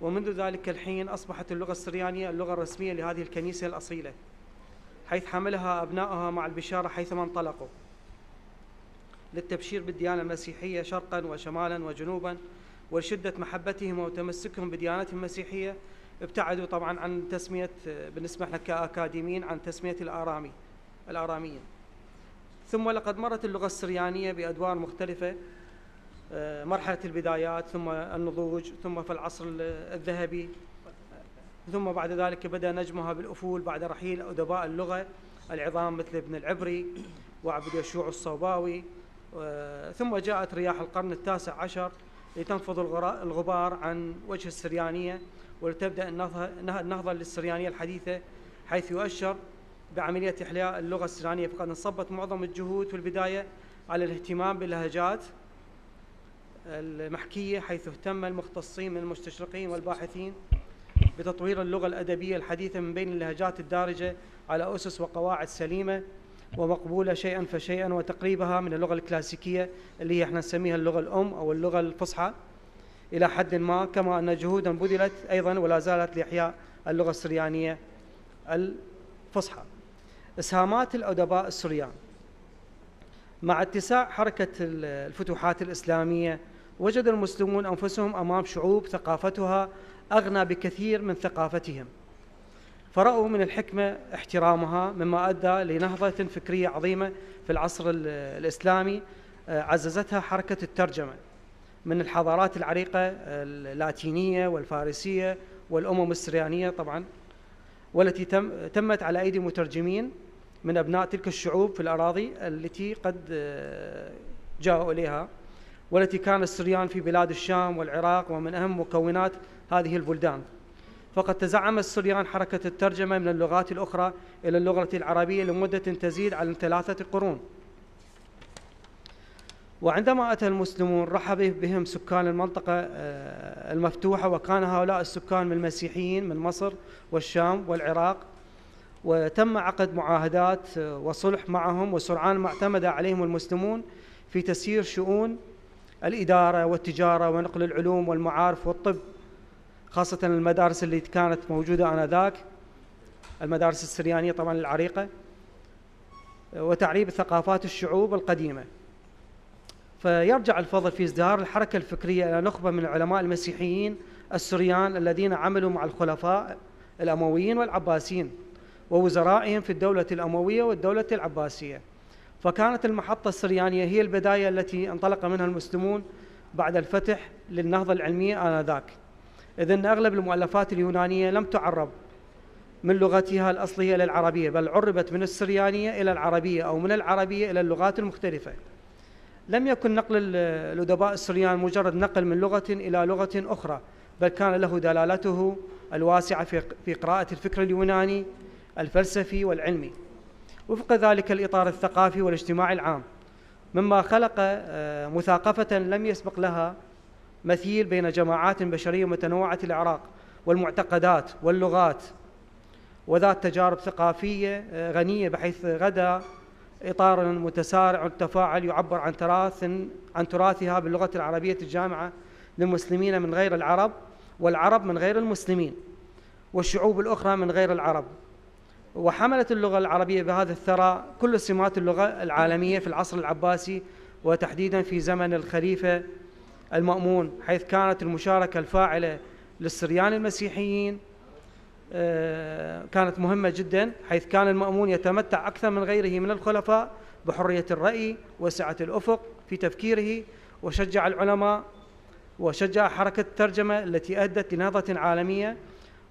ومنذ ذلك الحين أصبحت اللغة السريانية اللغة الرسمية لهذه الكنيسة الأصيلة، حيث حملها أبنائها مع البشارة حيثما انطلقوا. للتبشير بالديانة المسيحية شرقا وشمالا وجنوبا، ولشدة محبتهم وتمسكهم بديانتهم المسيحية ابتعدوا طبعا عن تسمية، بالنسبة لنا كأكاديميين، عن تسمية الآراميين. ثم لقد مرت اللغة السريانية بأدوار مختلفة، مرحلة البدايات ثم النضوج ثم في العصر الذهبي، ثم بعد ذلك بدأ نجمها بالأفول بعد رحيل أدباء اللغة العظام مثل ابن العبري وعبد يشوع الصوباوي. ثم جاءت رياح القرن التاسع عشر لتنفض الغبار عن وجه السريانية، ولتبدأ النهضة للسريانية الحديثة، حيث يؤشر بعملية إحياء اللغة السريانية. فقد انصبت معظم الجهود في البداية على الاهتمام باللهجات المحكية، حيث اهتم المختصين من المستشرقين والباحثين بتطوير اللغة الأدبية الحديثة من بين اللهجات الدارجة على أسس وقواعد سليمة ومقبولة شيئا فشيئا، وتقريبها من اللغة الكلاسيكية اللي هي احنا نسميها اللغة الأم أو اللغة الفصحى إلى حد ما، كما أن جهودا بذلت أيضا ولا زالت لإحياء اللغة السريانية الفصحى. إسهامات الأدباء السريان: مع اتساع حركة الفتوحات الإسلامية وجد المسلمون أنفسهم أمام شعوب ثقافتها أغنى بكثير من ثقافتهم، فرأوا من الحكمة احترامها، مما أدى لنهضة فكرية عظيمة في العصر الإسلامي عززتها حركة الترجمة من الحضارات العريقة اللاتينية والفارسية والأمم السريانية طبعا، والتي تمت على أيدي مترجمين من أبناء تلك الشعوب في الأراضي التي قد جاءوا إليها، والتي كان السريان في بلاد الشام والعراق ومن أهم مكونات هذه البلدان. فقد تزعم السريان حركة الترجمة من اللغات الأخرى إلى اللغة العربية لمدة تزيد على 3 قرون. وعندما أتى المسلمون رحب بهم سكان المنطقة المفتوحة، وكان هؤلاء السكان من المسيحيين من مصر والشام والعراق، وتم عقد معاهدات وصلح معهم، وسرعان ما اعتمد عليهم المسلمون في تسيير شؤون الإدارة والتجارة ونقل العلوم والمعارف والطب، خاصة المدارس اللي كانت موجودة آنذاك، المدارس السريانية طبعا العريقة، وتعريب ثقافات الشعوب القديمة. فيرجع الفضل في ازدهار الحركة الفكرية إلى نخبة من العلماء المسيحيين السريان الذين عملوا مع الخلفاء الأمويين والعباسيين ووزرائهم في الدولة الأموية والدولة العباسية. فكانت المحطة السريانية هي البداية التي انطلق منها المسلمون بعد الفتح للنهضة العلمية آنذاك، إذ أن أغلب المؤلفات اليونانية لم تعرب من لغتها الأصلية إلى العربية، بل عربت من السريانية إلى العربية أو من العربية إلى اللغات المختلفة. لم يكن نقل الأدباء السريان مجرد نقل من لغة إلى لغة أخرى، بل كان له دلالته الواسعة في قراءة الفكر اليوناني الفلسفي والعلمي وفق ذلك الإطار الثقافي والاجتماعي العام، مما خلق مثاقفة لم يسبق لها مثيل بين جماعات بشرية متنوعة الأعراق والمعتقدات واللغات، وذات تجارب ثقافية غنية، بحيث غدا إطار متسارع التفاعل يعبر عن تراثها باللغة العربية الجامعة للمسلمين من غير العرب، والعرب من غير المسلمين، والشعوب الأخرى من غير العرب. وحملت اللغة العربية بهذا الثراء كل سمات اللغة العالمية في العصر العباسي، وتحديدا في زمن الخليفة المأمون، حيث كانت المشاركة الفاعلة للسريان المسيحيين كانت مهمة جدا، حيث كان المأمون يتمتع أكثر من غيره من الخلفاء بحرية الرأي وسعة الأفق في تفكيره، وشجع العلماء وشجع حركة الترجمة التي أدت لنهضة عالمية.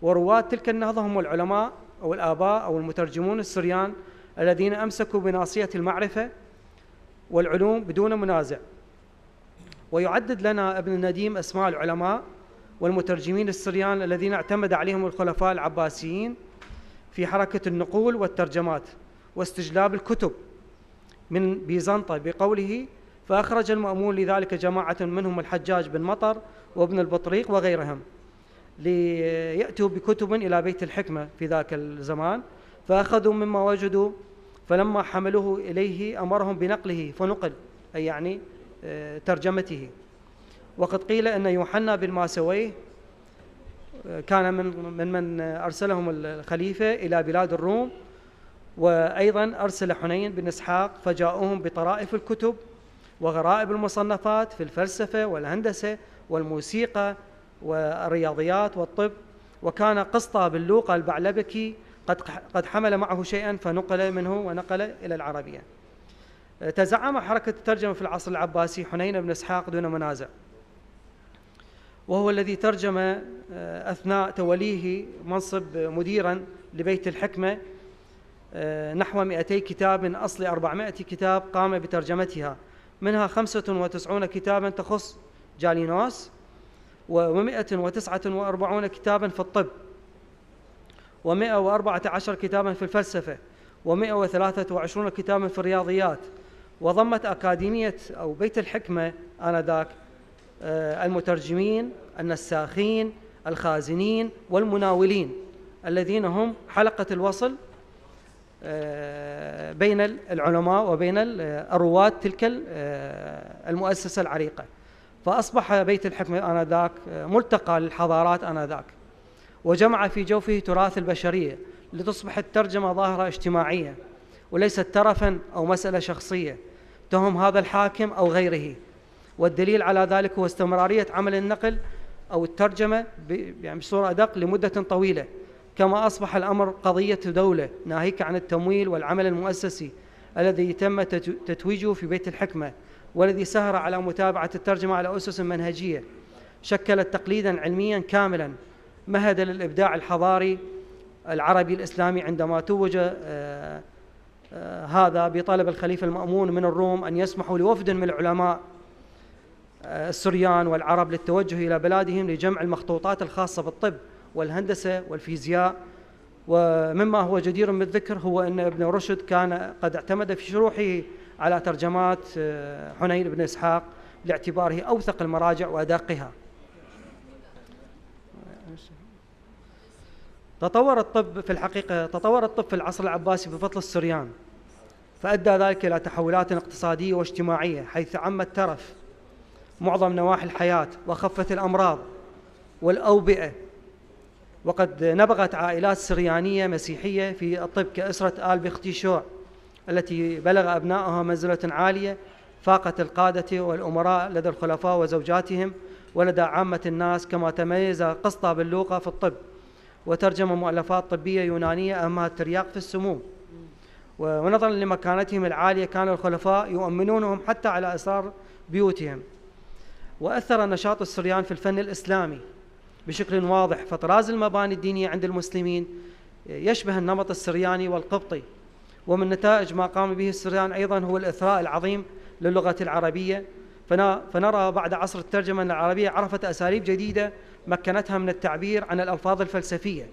ورواد تلك النهضة هم العلماء أو الآباء أو المترجمون السريان الذين أمسكوا بناصية المعرفة والعلوم بدون منازع. ويعدد لنا ابن النديم أسماء العلماء والمترجمين السريان الذين اعتمد عليهم الخلفاء العباسيين في حركة النقول والترجمات واستجلاب الكتب من بيزنطة، بقوله: فأخرج المأمون لذلك جماعة منهم الحجاج بن مطر وابن البطريق وغيرهم ليأتوا بكتب إلى بيت الحكمة في ذاك الزمان، فأخذوا مما وجدوا، فلما حملوه إليه أمرهم بنقله فنقل، أي يعني ترجمته. وقد قيل أن يوحنا بن ماسويه كان من أرسلهم الخليفة إلى بلاد الروم، وأيضا أرسل حنين بن إسحاق فجاءوهم بطرائف الكتب وغرائب المصنفات في الفلسفة والهندسة والموسيقى والرياضيات والطب. وكان قسطى بن لوقا البعلبكي قد حمل معه شيئا فنقل منه ونقل إلى العربية. تزعم حركة الترجمة في العصر العباسي حنين بن إسحاق دون منازع، وهو الذي ترجم أثناء توليه منصب مديرا لبيت الحكمة نحو 200 كتاب من أصل 400 كتاب قام بترجمتها، منها 95 كتابا تخص جالينوس، و149 كتابا في الطب، و114 كتابا في الفلسفة، و123 كتابا في الرياضيات. وضمت أكاديمية أو بيت الحكمة آنذاك المترجمين، النساخين، الخازنين، والمناولين، الذين هم حلقة الوصل بين العلماء وبين الرواد تلك المؤسسة العريقة. فأصبح بيت الحكمة آنذاك ملتقى للحضارات آنذاك، وجمع في جوفه تراث البشرية لتصبح الترجمة ظاهرة اجتماعية وليست ترفا أو مسألة شخصية تهم هذا الحاكم أو غيره. والدليل على ذلك هو استمرارية عمل النقل أو الترجمة يعني بصورة أدق لمدة طويلة، كما أصبح الأمر قضية دولة ناهيك عن التمويل والعمل المؤسسي الذي تم تتويجه في بيت الحكمة، والذي سهر على متابعة الترجمة على أسس منهجية شكلت تقليدا علميا كاملا مهد للإبداع الحضاري العربي الإسلامي، عندما توج هذا بطلب الخليفة المأمون من الروم أن يسمحوا لوفد من العلماء السريان والعرب للتوجه إلى بلادهم لجمع المخطوطات الخاصة بالطب والهندسة والفيزياء. ومما هو جدير بالذكر هو أن ابن رشد كان قد اعتمد في شروحه على ترجمات حنين بن إسحاق لاعتباره أوثق المراجع وأدقها. تطور الطب في العصر العباسي بفضل السريان، فأدى ذلك إلى تحولات اقتصادية واجتماعية، حيث عم الترف معظم نواحي الحياة وخفت الأمراض والأوبئة. وقد نبغت عائلات سريانية مسيحية في الطب كأسرة آل بختيشوع التي بلغ أبنائها منزلة عالية فاقت القادة والأمراء لدى الخلفاء وزوجاتهم ولدى عامة الناس. كما تميز قسطى بن لوقا في الطب وترجم مؤلفات طبية يونانية أهمها الترياق في السموم. ونظرا لمكانتهم العالية كان الخلفاء يؤمنونهم حتى على أسرار بيوتهم. وأثر نشاط السريان في الفن الإسلامي بشكل واضح، فطراز المباني الدينية عند المسلمين يشبه النمط السرياني والقبطي. ومن نتائج ما قام به السريان أيضا هو الإثراء العظيم للغة العربية، فنرى بعد عصر الترجمة أن العربية عرفت أساليب جديدة مكنتها من التعبير عن الألفاظ الفلسفية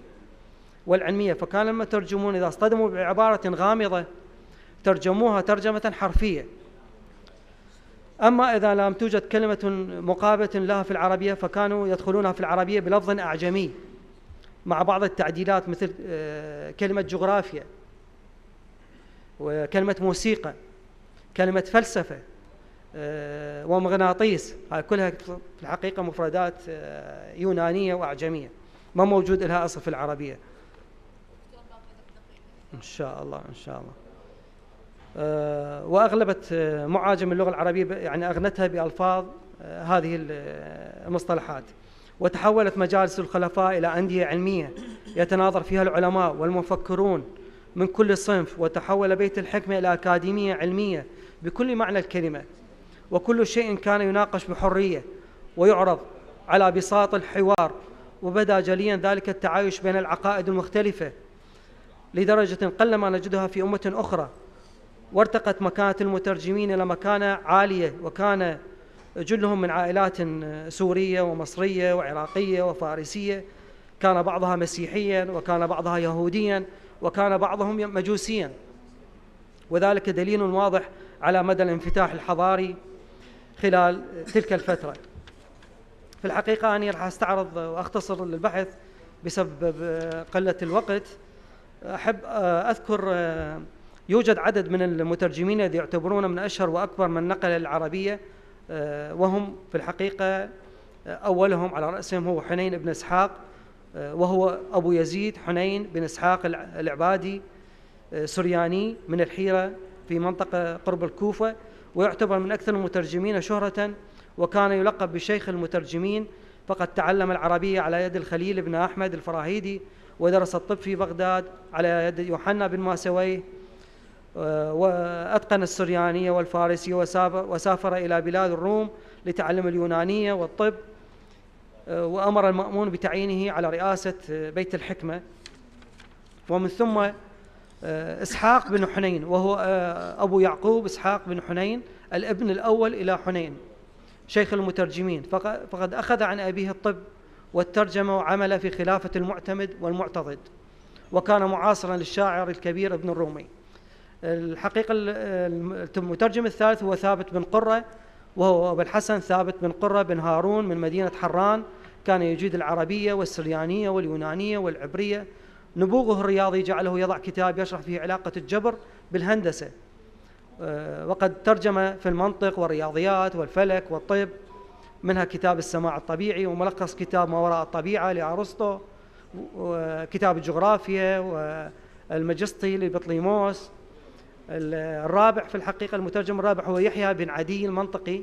والعلمية. فكان المترجمون إذا اصطدموا بعبارة غامضة ترجموها ترجمة حرفية، أما إذا لم توجد كلمة مقابلة لها في العربية فكانوا يدخلونها في العربية بلفظ أعجمي مع بعض التعديلات، مثل كلمة جغرافيا وكلمة موسيقى، كلمة فلسفة ومغناطيس. هاي كلها في الحقيقة مفردات يونانية وأعجمية ما موجود لها أصل في العربية. إن شاء الله إن شاء الله. وأغلبت معاجم اللغة العربية يعني أغنتها بألفاظ هذه المصطلحات. وتحولت مجالس الخلفاء إلى أندية علمية يتناظر فيها العلماء والمفكرون من كل صنف، وتحول بيت الحكمة إلى أكاديمية علمية بكل معنى الكلمة، وكل شيء كان يناقش بحرية ويعرض على بساط الحوار. وبدا جليا ذلك التعايش بين العقائد المختلفة لدرجة قلما نجدها في أمة أخرى. وارتقت مكانة المترجمين إلى مكانة عالية، وكان جلهم من عائلات سورية ومصرية وعراقية وفارسية، كان بعضها مسيحيا وكان بعضها يهوديا وكان بعضهم مجوسيا، وذلك دليل واضح على مدى الانفتاح الحضاري خلال تلك الفترة. في الحقيقة أنا راح أستعرض وأختصر البحث بسبب قلة الوقت. أحب أذكر يوجد عدد من المترجمين الذين يعتبرون من أشهر وأكبر من نقل العربية، وهم في الحقيقة أولهم على رأسهم هو حنين بن إسحاق، وهو أبو يزيد حنين بن إسحاق العبادي، سرياني من الحيرة في منطقة قرب الكوفة، ويعتبر من أكثر المترجمين شهرة، وكان يلقب بشيخ المترجمين، فقد تعلم العربية على يد الخليل بن أحمد الفراهيدي، ودرس الطب في بغداد على يد يوحنا بن ماسويه، وأتقن السريانية والفارسية، وسافر إلى بلاد الروم لتعلم اليونانية والطب، وأمر المأمون بتعيينه على رئاسة بيت الحكمة. ومن ثم إسحاق بن حنين، وهو أبو يعقوب إسحاق بن حنين الابن الأول إلى حنين شيخ المترجمين، فقد أخذ عن أبيه الطب والترجمة، وعمل في خلافة المعتمد والمعتضد، وكان معاصرا للشاعر الكبير ابن الرومي. الحقيقة المترجم الثالث هو ثابت بن قرة، وهو أبو الحسن ثابت بن قرة بن هارون من مدينة حران، كان يجيد العربية والسريانية واليونانية والعبرية. نبوغه الرياضي جعله يضع كتاب يشرح فيه علاقة الجبر بالهندسة، وقد ترجم في المنطق والرياضيات والفلك والطب، منها كتاب السماع الطبيعي، وملخص كتاب ما وراء الطبيعة لأرسطو، وكتاب الجغرافيا والمجسطي لبطليموس. الرابع في الحقيقة المترجم الرابع هو يحيى بن عدي المنطقي،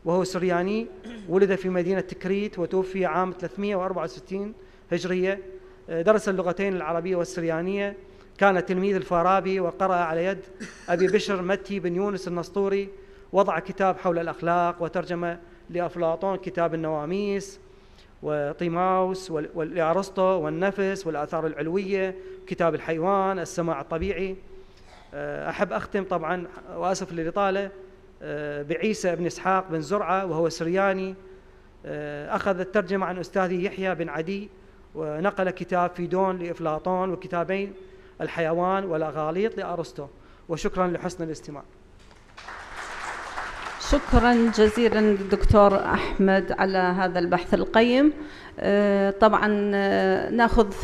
وهو سرياني، ولد في مدينة تكريت وتوفي عام 364 هجرية. درس اللغتين العربية والسريانية، كان تلميذ الفارابي، وقرأ على يد أبي بشر متي بن يونس النسطوري، وضع كتاب حول الأخلاق، وترجم لأفلاطون كتاب النواميس وطيماوس ولأرسطو والنفس والآثار العلوية، كتاب الحيوان، السماع الطبيعي. أحب أختم طبعا وأسف للإطالة بعيسى بن إسحاق بن زرعة، وهو سرياني، أخذ الترجمة عن أستاذي يحيى بن عدي، ونقل كتاب فيدون لأفلاطون، وكتابين الحيوان والأغاليط لأرسطو. وشكرا لحسن الاستماع. شكرا جزيلا للدكتور أحمد على هذا البحث القيم. طبعا ناخذ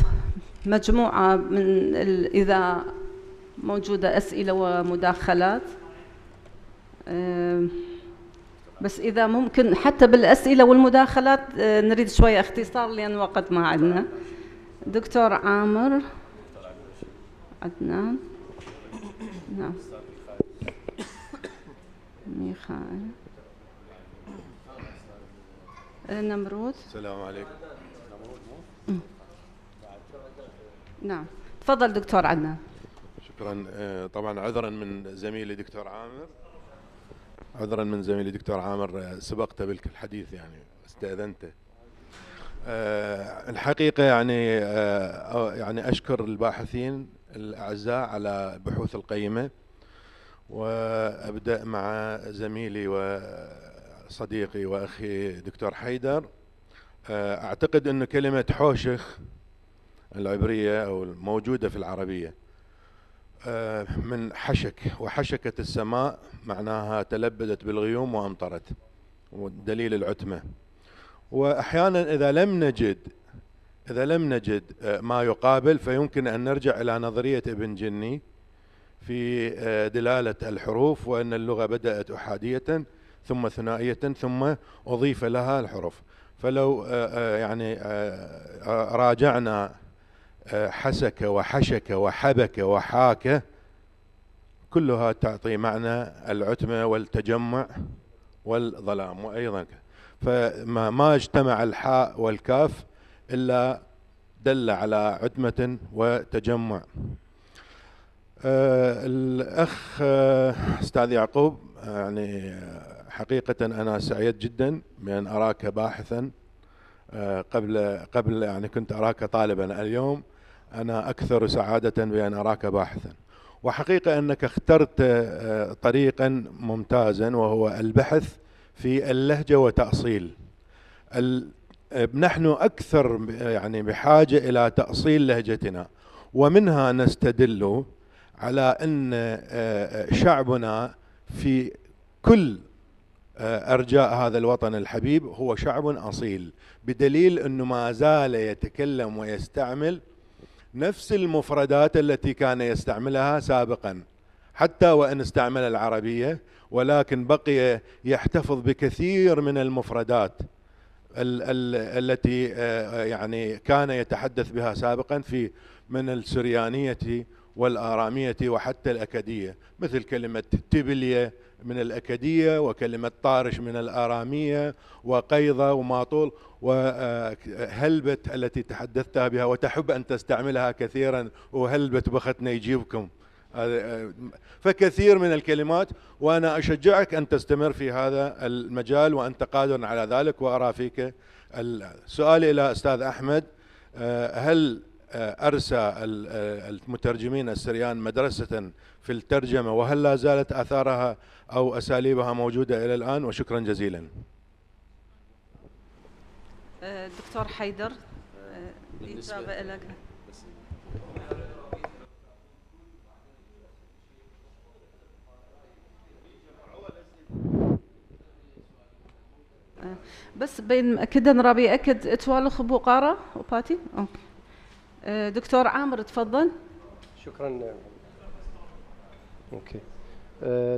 مجموعة من إذا موجودة أسئلة ومداخلات، بس إذا ممكن حتى بالأسئلة والمداخلات نريد شوية اختصار لأن وقت ما عندنا. دكتور عامر عدنان، نعم، ميخائيل نمرود. السلام عليكم. نعم تفضل دكتور عدنان. شكرا. طبعا عذرا من زميلي دكتور عامر، سبقته بالحديث يعني استأذنته. الحقيقة يعني أشكر الباحثين الأعزاء على البحوث القيمة، وأبدأ مع زميلي وصديقي وأخي دكتور حيدر. أعتقد أن كلمة حوشخ العبرية أو الموجودة في العربية من حشك، وحشكت السماء معناها تلبدت بالغيوم وأمطرت، ودليل العتمة. وأحيانا إذا لم نجد ما يقابل، فيمكن أن نرجع إلى نظرية ابن جني في دلالة الحروف، وأن اللغة بدأت أحادية ثم ثنائية ثم أضيف لها الحروف. فلو يعني راجعنا حسك وحشك وحبك وحاك، كلها تعطي معنى العتمة والتجمع والظلام. وأيضا فما اجتمع الحاء والكاف إلا دل على عتمة وتجمع. الأخ أستاذ يعقوب، يعني حقيقة أنا سعيد جدا بأن أراك باحثا. قبل يعني كنت أراك طالبا، اليوم أنا أكثر سعادة بأن أراك باحثا. وحقيقة أنك اخترت طريقا ممتازا، وهو البحث في اللهجة وتأصيل. نحن أكثر يعني بحاجة إلى تأصيل لهجتنا، ومنها نستدل على أن شعبنا في كل أرجاء هذا الوطن الحبيب هو شعب أصيل، بدليل أنه ما زال يتكلم ويستعمل نفس المفردات التي كان يستعملها سابقا، حتى وإن استعمل العربية، ولكن بقي يحتفظ بكثير من المفردات التي يعني كان يتحدث بها سابقا من السريانية والآرامية وحتى الأكدية، مثل كلمة تبلية من الأكدية، وكلمة طارش من الآرامية، وقيضة وماطول وهلبت التي تحدثتها بها وتحب أن تستعملها كثيرا، وهلبت بختنا يجيبكم. فكثير من الكلمات، وأنا أشجعك أن تستمر في هذا المجال وأنت قادر على ذلك، وأرى فيك. السؤال إلى أستاذ أحمد: هل أرسى المترجمين السريان مدرسة في الترجمة، وهل لا زالت آثارها أو أساليبها موجودة إلى الآن؟ وشكرا جزيلا. دكتور حيدر، إجابة لك. بس بين كده نرابي أكد توالخ بوقارة وباتي. أوكي. دكتور عامر تفضل. شكرا. اوكي.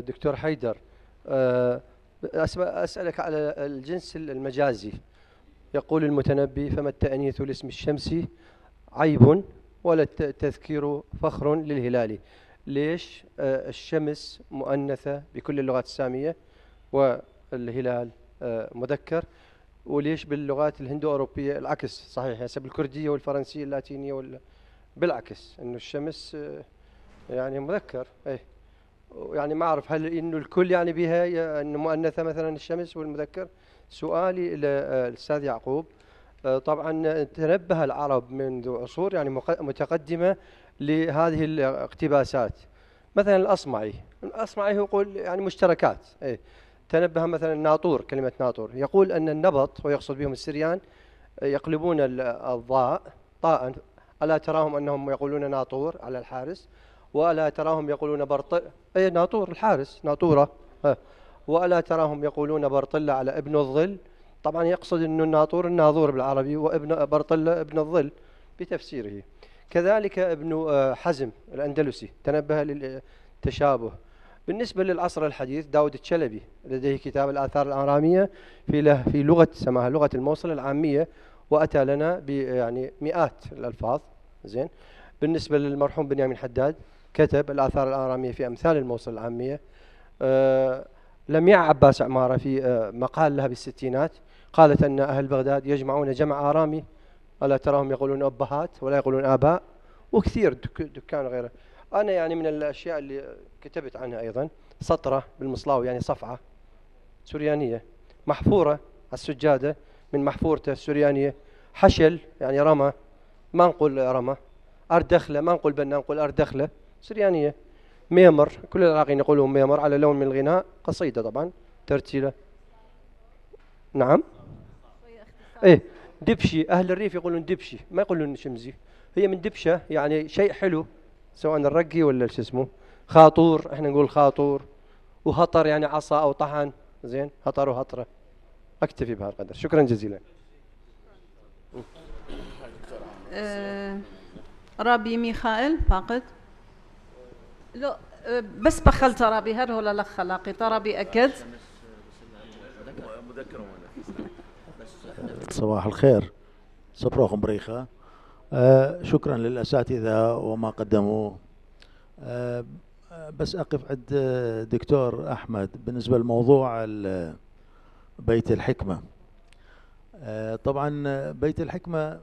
دكتور حيدر، أسألك على الجنس المجازي. يقول المتنبي: فما التأنيث لاسم الشمس عيب ولا التذكير فخر للهلال. ليش الشمس مؤنثة بكل اللغات السامية والهلال مذكر؟ وليش باللغات الهندو أوروبية العكس صحيح، حسب الكردية والفرنسية اللاتينية بالعكس إنه الشمس يعني مذكر؟ إيه يعني ما أعرف هل إنه الكل يعني بها إنه مؤنثة مثلا الشمس والمذكر. سؤالي للأستاذ يعقوب: طبعا تنبه العرب منذ عصور يعني متقدمة لهذه الاقتباسات. مثلا الأصمعي يقول يعني مشتركات. إيه تنبه مثلا الناطور، كلمة ناطور، يقول أن النبط ويقصد بهم السريان يقلبون الضاء طاء. ألا تراهم أنهم يقولون ناطور على الحارس؟ وألا تراهم يقولون أي ناطور الحارس ناطورة. وألا تراهم يقولون برطلة على ابن الظل؟ طبعا يقصد أن الناطور الناظور بالعربي، وابن برطلة ابن الظل بتفسيره. كذلك ابن حزم الأندلسي تنبه للتشابه. بالنسبة للعصر الحديث، داود الشلبي لديه كتاب الآثار الآرامية في لغة سماها لغة الموصل العامية، وأتى لنا يعني مئات الألفاظ. زين. بالنسبة للمرحوم بنيامين حداد كتب الآثار الآرامية في أمثال الموصل العامية. لمياء عباس عمارة في مقال لها بالستينات قالت أن أهل بغداد يجمعون جمع آرامي، ألا تراهم يقولون أبهات ولا يقولون آباء. وكثير دكان غيره. أنا يعني من الأشياء اللي كتبت عنها أيضا سطرة بالمصلاوي يعني صفعة سريانية، محفورة على السجادة من محفورته السريانية، حشل يعني رمى ما نقول رمى، أردخلة ما نقول بنا نقول أردخلة سريانية، ميمر كل العراقيين يقولون ميمر على لون من الغناء، قصيدة طبعا ترتيلة. نعم. إيه دبشي، أهل الريف يقولون دبشي ما يقولون شمزي، هي من دبشة يعني شيء حلو، سواء الرقي ولا شو اسمه. خاطور احنا نقول خاطور. وهطر يعني عصا أو طحن. زين. هطر وهطرة. أكتفي بهذا القدر. شكرا جزيلا. رابي ميخائيل فاقد. لا بس بخلت رابي هر ولا لك خلاقي ترابي أكد. صباح الخير. صبروكم بريخة. شكرا للأساتذة وما قدموا. بس أقف عند دكتور أحمد بالنسبة لموضوع بيت الحكمة. طبعا بيت الحكمة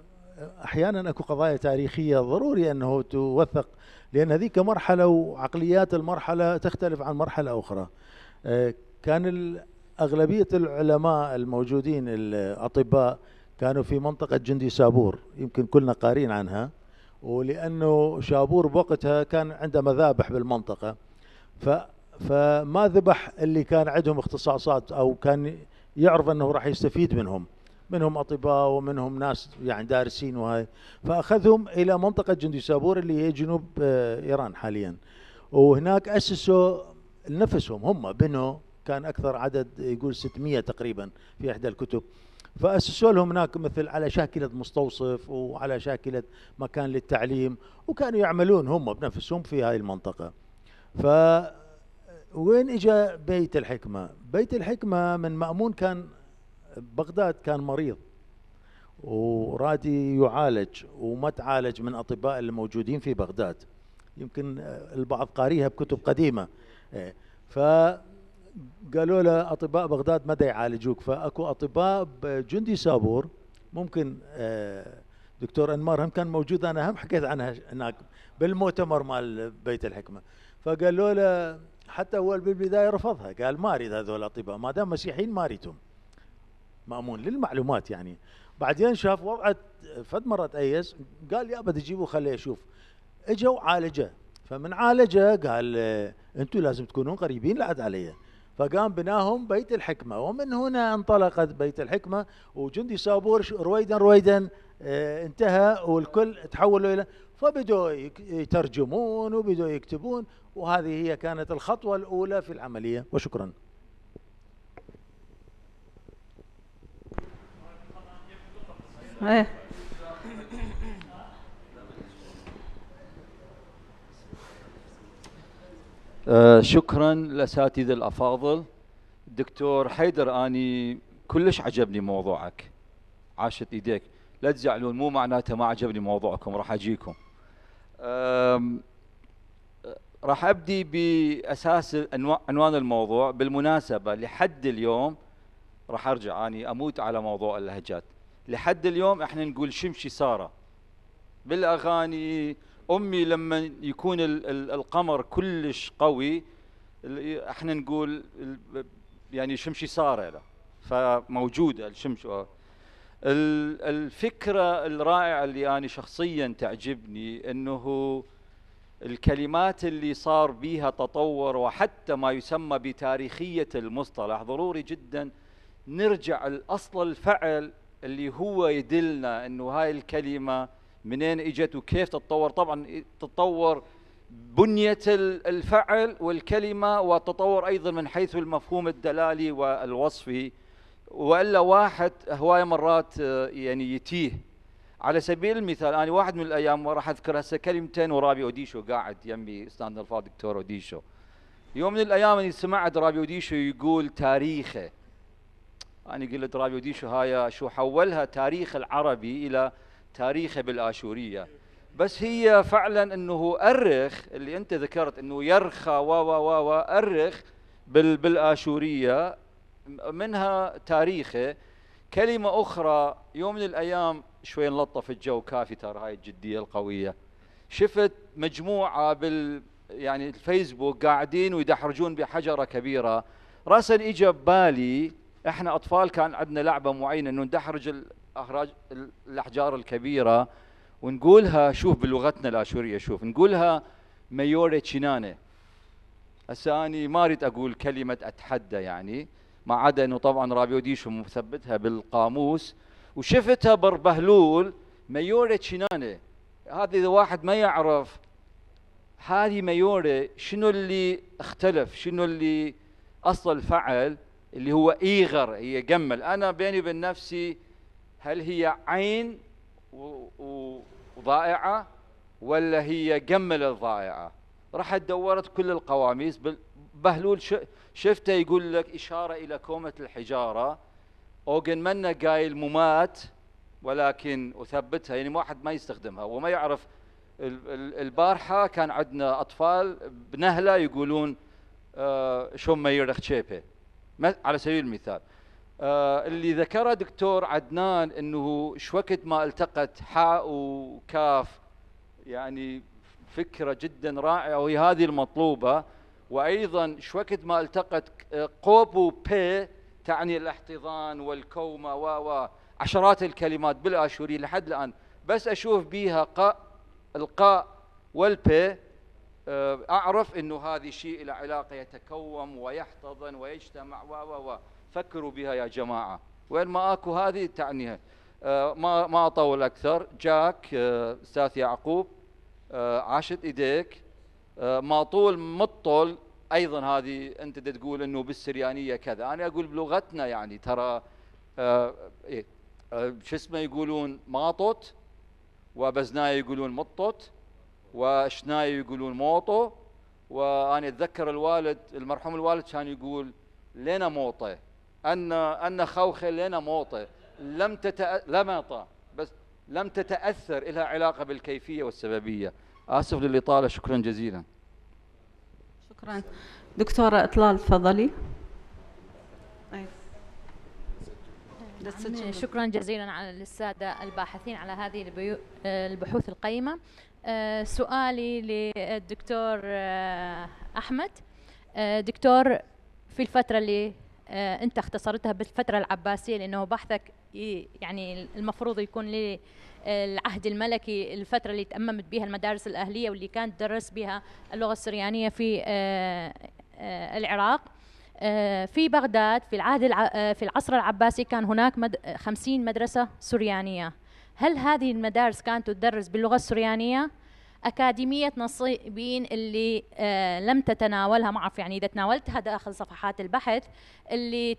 أحيانا أكو قضايا تاريخية ضروري أنه توثق، لأن هذيك مرحلة وعقليات المرحلة تختلف عن مرحلة أخرى. كان أغلبية العلماء الموجودين الأطباء كانوا في منطقة جندي سابور، يمكن كلنا قارين عنها، ولأنه شابور بوقتها كان عنده مذابح بالمنطقة، فما ذبح اللي كان عندهم اختصاصات أو كان يعرف أنه راح يستفيد منهم أطباء ومنهم ناس يعني دارسين وهاي، فأخذهم إلى منطقة جندي سابور اللي هي جنوب إيران حاليا، وهناك أسسوا نفسهم هم بنوا، كان أكثر عدد يقول 600 تقريبا في إحدى الكتب، فأسسوا لهم هناك مثل على شاكلة مستوصف وعلى شاكلة مكان للتعليم، وكانوا يعملون هم بنفسهم في هاي المنطقة. وين إجا بيت الحكمة؟ بيت الحكمة من مأمون كان بغداد كان مريض ورادي يعالج وما تعالج من أطباء الموجودين في بغداد، يمكن البعض قاريها بكتب قديمة. فقالوا له أطباء بغداد ما دا يعالجوك، فأكو أطباء بجندي سابور، ممكن دكتور أنمار هم كان موجود، أنا هم حكيت عنها هناك بالمؤتمر مال بيت الحكمة. فقالوا له حتى هو بالبداية رفضها، قال ما أريد هذول الأطباء، ما دام مسيحيين ما أريدهم، مأمون للمعلومات يعني. بعدين شاف وضعه فد مرة تأيس، قال يا بدي تجيبه خليه يشوف. اجوا عالجه، فمن عالجه قال انتم لازم تكونون قريبين لعد علي، فقام بناهم بيت الحكمة، ومن هنا انطلقت بيت الحكمة. وجندي سابور رويدا رويدا انتهى، والكل تحولوا إلى، فبدوا يترجمون وبدوا يكتبون، وهذه هي كانت الخطوة الأولى في العملية. وشكرا. شكرا للأساتذة الأفاضل. دكتور حيدر، أني كلش عجبني موضوعك، عاشت إيديك، لا تزعلون، مو معناته ما عجبني موضوعكم، راح أجيكم. راح أبدي بأساس عنوان الموضوع. بالمناسبة لحد اليوم راح أرجع أني أموت على موضوع اللهجات. لحد اليوم احنا نقول شمشي سارة بالأغاني. أمي لما يكون القمر كلش قوي احنا نقول يعني شمشي سارة له، فموجودة الشمش. الفكرة الرائعة اللي أنا شخصيا تعجبني أنه الكلمات اللي صار بيها تطور، وحتى ما يسمى بتاريخية المصطلح. ضروري جدا نرجع الأصل الفعل اللي هو يدلنا أنه هاي الكلمة منين اجت وكيف تتطور. طبعا تتطور بنية الفعل والكلمة، وتطور أيضا من حيث المفهوم الدلالي والوصفي، وإلا واحد هواية مرات يعني يتيه. على سبيل المثال أنا واحد من الأيام وراح أذكر هسه كلمتين، ورابي أوديشو قاعد يمي أستاذنا الفاضل دكتور أوديشو. يوم من الأيام أني سمعت رابي أوديشو يقول تاريخه، أنا قلت رابي أوديشو هاي شو حولها تاريخ العربي إلى تاريخه بالآشورية. بس هي فعلا أنه أرخ اللي أنت ذكرت أنه يرخى أرخ بالآشورية، منها تاريخه. كلمة أخرى يوم من الأيام شوي نلطف الجو، كافي ترى هاي الجدية القوية. شفت مجموعة يعني الفيسبوك قاعدين ويدحرجون بحجرة كبيرة. راسا إجا ببالي إحنا أطفال كان عندنا لعبة معينة أنه ندحرج الأحجار الكبيرة ونقولها، شوف بلغتنا الآشورية، شوف نقولها ميوري تشيناني. هسه أنا ما أريد أقول كلمة أتحدى يعني، ما عدا أنه طبعا رابي أوديشو مثبتها بالقاموس، وشفتها بربهلول ميوري تشيناني. هذه إذا واحد ما يعرف هذه ميوري شنو اللي اختلف، شنو اللي أصل الفعل اللي هو إيغر، هي جمل. أنا بيني وبين نفسي هل هي عين وضائعة ولا هي جمل الضائعة؟ رحت دورت كل القواميس. بهلول شفته يقول لك إشارة إلى كومة الحجارة. أوغن منا قايل ممات، ولكن أثبتها يعني واحد ما يستخدمها وما يعرف. البارحة كان عندنا أطفال بنهلة يقولون شو ما يرخ شيبه على سبيل المثال. اللي ذكره دكتور عدنان انه شوكت ما التقت حاء وكاف، يعني فكرة جدا رائعة وهي هذه المطلوبة. وايضا شوكت ما التقت قوب وبي تعني الاحتضان والكومة وعشرات الكلمات بالآشوري لحد الآن، بس اشوف بيها القاء والبي اعرف انه هذه شيء له علاقة يتكوم ويحتضن ويجتمع فكروا بها يا جماعة. وين ما اكو هذه تعنيها. ما اطول اكثر. جاك استاذ يعقوب، عاشت ايديك. ما طول مطل ايضا هذه انت تقول انه بالسريانية كذا، انا اقول بلغتنا يعني ترى شو اسمه يقولون ماطط، وبزناي يقولون مطط، وشناي يقولون موطو. وانا اتذكر الوالد المرحوم الوالد كان يقول لنا موطه، ان خوخه لنا موطه لمطه، بس لم تتاثر لها علاقه بالكيفيه والسببيه. آسف للإطالة، شكرا جزيلا. شكرا. دكتورة إطلال تفضلي. شكرا جزيلا على للسادة الباحثين على هذه البحوث القيمة. سؤالي للدكتور أحمد. دكتور، في الفترة اللي أنت اختصرتها بالفترة العباسية، لأنه بحثك يعني المفروض يكون للعهد الملكي، الفترة اللي تأممت بها المدارس الأهلية واللي كانت تدرس بها اللغة السريانية في العراق. في بغداد في العصر العباسي كان هناك 50 مدرسة سريانية. هل هذه المدارس كانت تدرس باللغة السريانية؟ أكاديمية نصيبين اللي لم تتناولها، ما أعرف يعني إذا تناولتها داخل صفحات البحث، اللي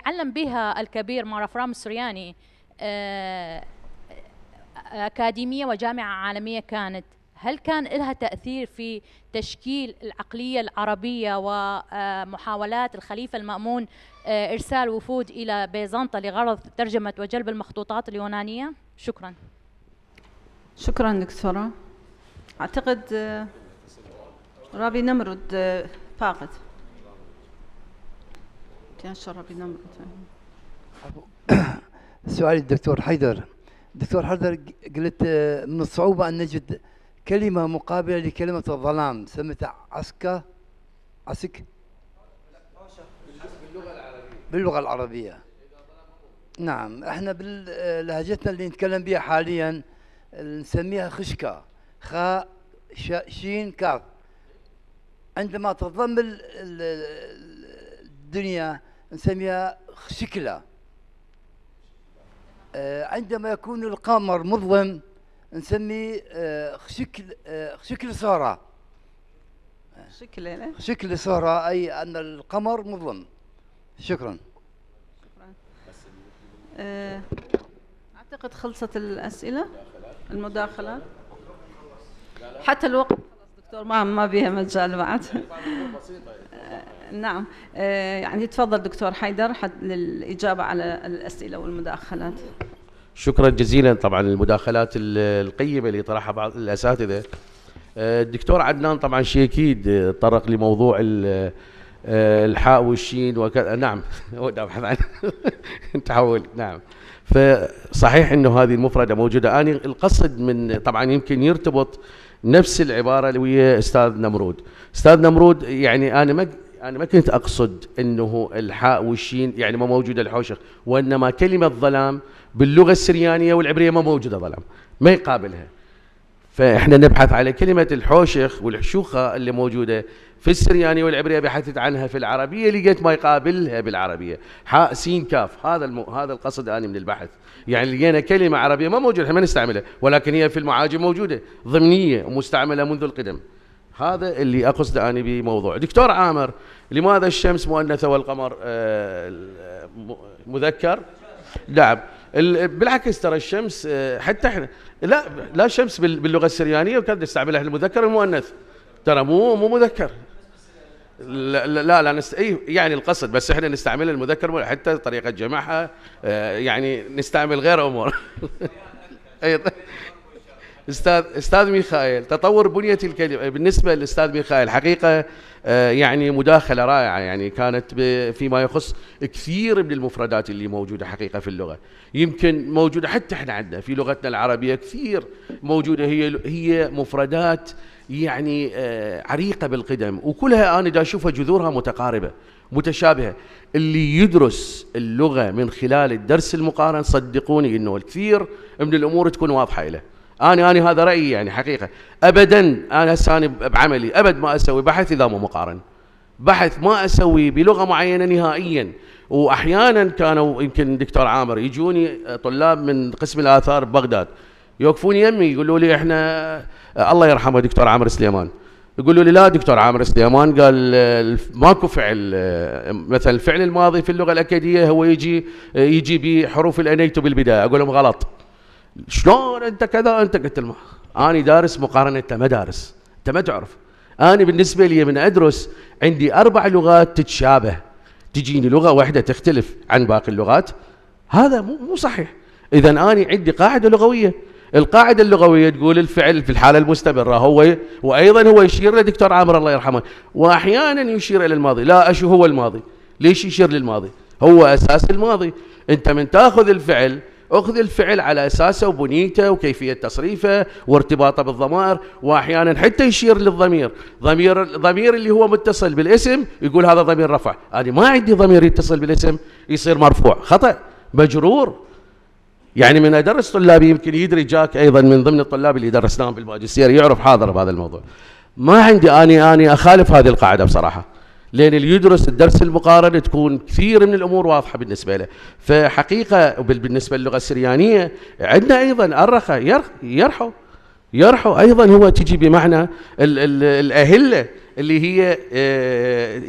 علم بها الكبير مار أفرام السرياني، أكاديمية وجامعة عالمية كانت. هل كان لها تأثير في تشكيل العقلية العربية ومحاولات الخليفة المأمون إرسال وفود إلى بيزنطة لغرض ترجمة وجلب المخطوطات اليونانية؟ شكرا. شكرا دكتورة. أعتقد رابي نمرود فاقد. رابي نمرود. سؤالي الدكتور حيدر. دكتور حيدر، قلت من الصعوبة أن نجد كلمة مقابلة لكلمة الظلام، سميتها عسك باللغة العربية. نعم، احنا بلهجتنا اللي نتكلم بها حاليا نسميها خشكة، خاء شين كاف. عندما تضم الدنيا نسميها خشكلة. عندما يكون القمر مظلم نسمي خشكل صورة. خشكل صورة، أي أن القمر مظلم. شكرا. أعتقد خلصت الأسئلة، المداخلات، حتى الوقت خلاص دكتور، ما بيها مجال بعد. نعم، يعني تفضل دكتور حيدر للإجابة على الأسئلة والمداخلات. شكرا جزيلا. طبعا المداخلات القيمة اللي طرحها بعض الأساتذة. الدكتور عدنان طبعا شيء أكيد طرق لموضوع الحاء والشين وكذا. نعم، هو أبحث عن تحول. نعم، فصحيح انه هذه المفردة موجودة. أنا القصد من طبعا يمكن يرتبط نفس العبارة اللي ويا أستاذ نمرود. أستاذ نمرود، يعني أنا ما كنت أقصد أنه الحاء والشين يعني ما موجودة الحوشخ، وإنما كلمة ظلام باللغة السريانية والعبرية ما موجودة ظلام، ما يقابلها. فإحنا نبحث على كلمة الحوشخ والحشوخة اللي موجودة في السريانية والعبرية، بحثت عنها في العربية لقيت ما يقابلها بالعربية، حاء سين كاف. هذا القصد أنا من البحث. يعني لقينا كلمة عربية ما موجودة، احنا ما نستعملها، ولكن هي في المعاجم موجودة ضمنية ومستعملة منذ القدم. هذا اللي أقصد أنا بموضوع. دكتور عامر، لماذا الشمس مؤنثة والقمر مذكر؟ نعم، بالعكس ترى الشمس حتى احنا لا الشمس باللغة السريانية وكذا نستعملها المذكر والمؤنث، ترى مو مذكر. لا يعني القصد بس احنا نستعمل المذكر حتى طريقة جمعها، يعني نستعمل غير امور. استاذ ميخائيل، تطور بنية الكلمة. بالنسبة للاستاذ ميخائيل حقيقة يعني مداخلة رائعة، يعني كانت فيما يخص كثير من المفردات اللي موجودة حقيقة في اللغة، يمكن موجودة حتى احنا عندنا في لغتنا العربية كثير موجودة، هي مفردات يعني عريقة بالقدم، وكلها أنا دا أشوفها جذورها متقاربة متشابهة. اللي يدرس اللغة من خلال الدرس المقارن صدقوني إنه الكثير من الأمور تكون واضحة له. أنا هذا رأيي يعني حقيقة. أبدا أنا هسه بعملي أبد ما أسوي بحث إذا مو مقارن، بحث ما أسوي بلغة معينة نهائيا. وأحيانا كانوا يمكن دكتور عامر يجوني طلاب من قسم الآثار ببغداد يوقفوني يمي يقولوا لي احنا الله يرحمه دكتور عامر سليمان، يقولوا لي لا دكتور عامر سليمان قال ماكو فعل، مثلا الفعل الماضي في اللغة الأكادية هو يجي بحروف الأنيت بالبداية. أقول لهم غلط، شلون أنت كذا؟ أنت قلت لهم أنا دارس مقارنة مدارس، أنت ما تعرف. أنا بالنسبة لي من أدرس عندي 4 لغات تتشابه، تجيني لغة واحدة تختلف عن باقي اللغات، هذا مو صحيح. إذا أنا عندي قاعدة لغوية القاعدة اللغوية تقول الفعل في الحالة المستمرة هو، وأيضا هو يشير لدكتور عامر الله يرحمه، وأحيانا يشير إلى الماضي. لا، شو هو الماضي؟ ليش يشير للماضي؟ هو أساس الماضي. أنت من تأخذ الفعل، أخذ الفعل على أساسه وبنيته وكيفية تصريفه وارتباطه بالضمائر، وأحيانا حتى يشير للضمير. ضمير اللي هو متصل بالاسم يقول هذا ضمير رفع. أنا ما عندي ضمير يتصل بالاسم يصير مرفوع، خطأ، مجرور. يعني من أدرس طلابي يمكن يدري جاك أيضا من ضمن الطلاب اللي درسناهم بالماجستير يعرف حاضر بهذا الموضوع. ما عندي أنا أخالف هذه القاعدة بصراحة، لأن اللي يدرس الدرس المقارنة تكون كثير من الأمور واضحة بالنسبة له. فحقيقة بالنسبة للغة السريانية عندنا أيضا أرخى يرحو أيضا هو تجي بمعنى الأهلة اللي هي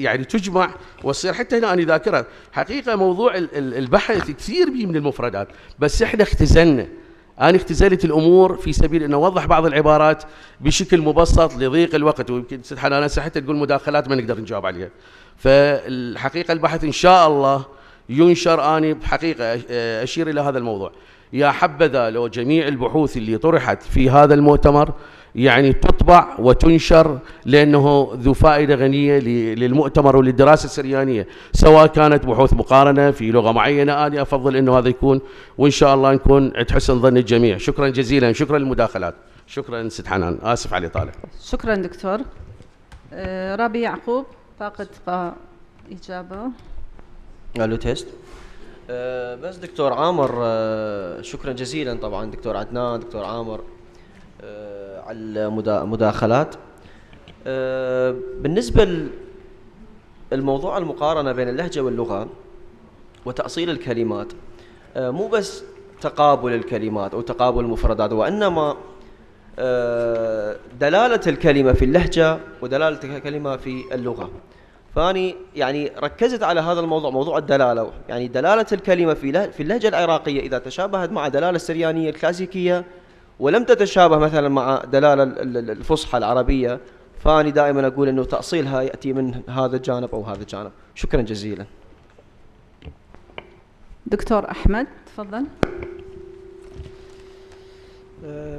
يعني تجمع وتصير. حتى هنا أنا ذاكرة حقيقة موضوع البحث كثير به من المفردات، بس إحنا اختزلنا. أنا اختزلت الأمور في سبيل أن أوضح بعض العبارات بشكل مبسط لضيق الوقت، ويمكن ست حنان حتى تقول مداخلات ما نقدر نجاوب عليها. فالحقيقة البحث إن شاء الله ينشر. أنا بحقيقة أشير إلى هذا الموضوع، يا حبذا لو جميع البحوث اللي طرحت في هذا المؤتمر يعني تطبع وتنشر، لأنه ذو فائدة غنية للمؤتمر وللدراسة السريانية، سواء كانت بحوث مقارنة في لغة معينة. أنا أفضل أنه هذا يكون، وإن شاء الله نكون عند حسن ظن الجميع. شكرا جزيلا، شكرا للمداخلات. شكرا ست حنان، آسف على الإطالة. شكرا دكتور. رابي يعقوب فاقد إجابة. الو تيست. بس دكتور عامر، شكرا جزيلا طبعا دكتور عدنان، دكتور عامر على المداخلات. بالنسبة للموضوع المقارنة بين اللهجة واللغة وتأصيل الكلمات، مو بس تقابل الكلمات أو تقابل المفردات، وإنما دلالة الكلمة في اللهجة ودلالة الكلمة في اللغة. فاني يعني ركزت على هذا الموضوع، موضوع الدلالة. يعني دلالة الكلمة في اللهجة العراقية إذا تشابهت مع دلالة السريانية الكلاسيكية ولم تتشابه مثلا مع دلالة الفصحى العربية، فاني دائما أقول أنه تأصيلها يأتي من هذا الجانب أو هذا الجانب. شكرا جزيلا. دكتور أحمد تفضل.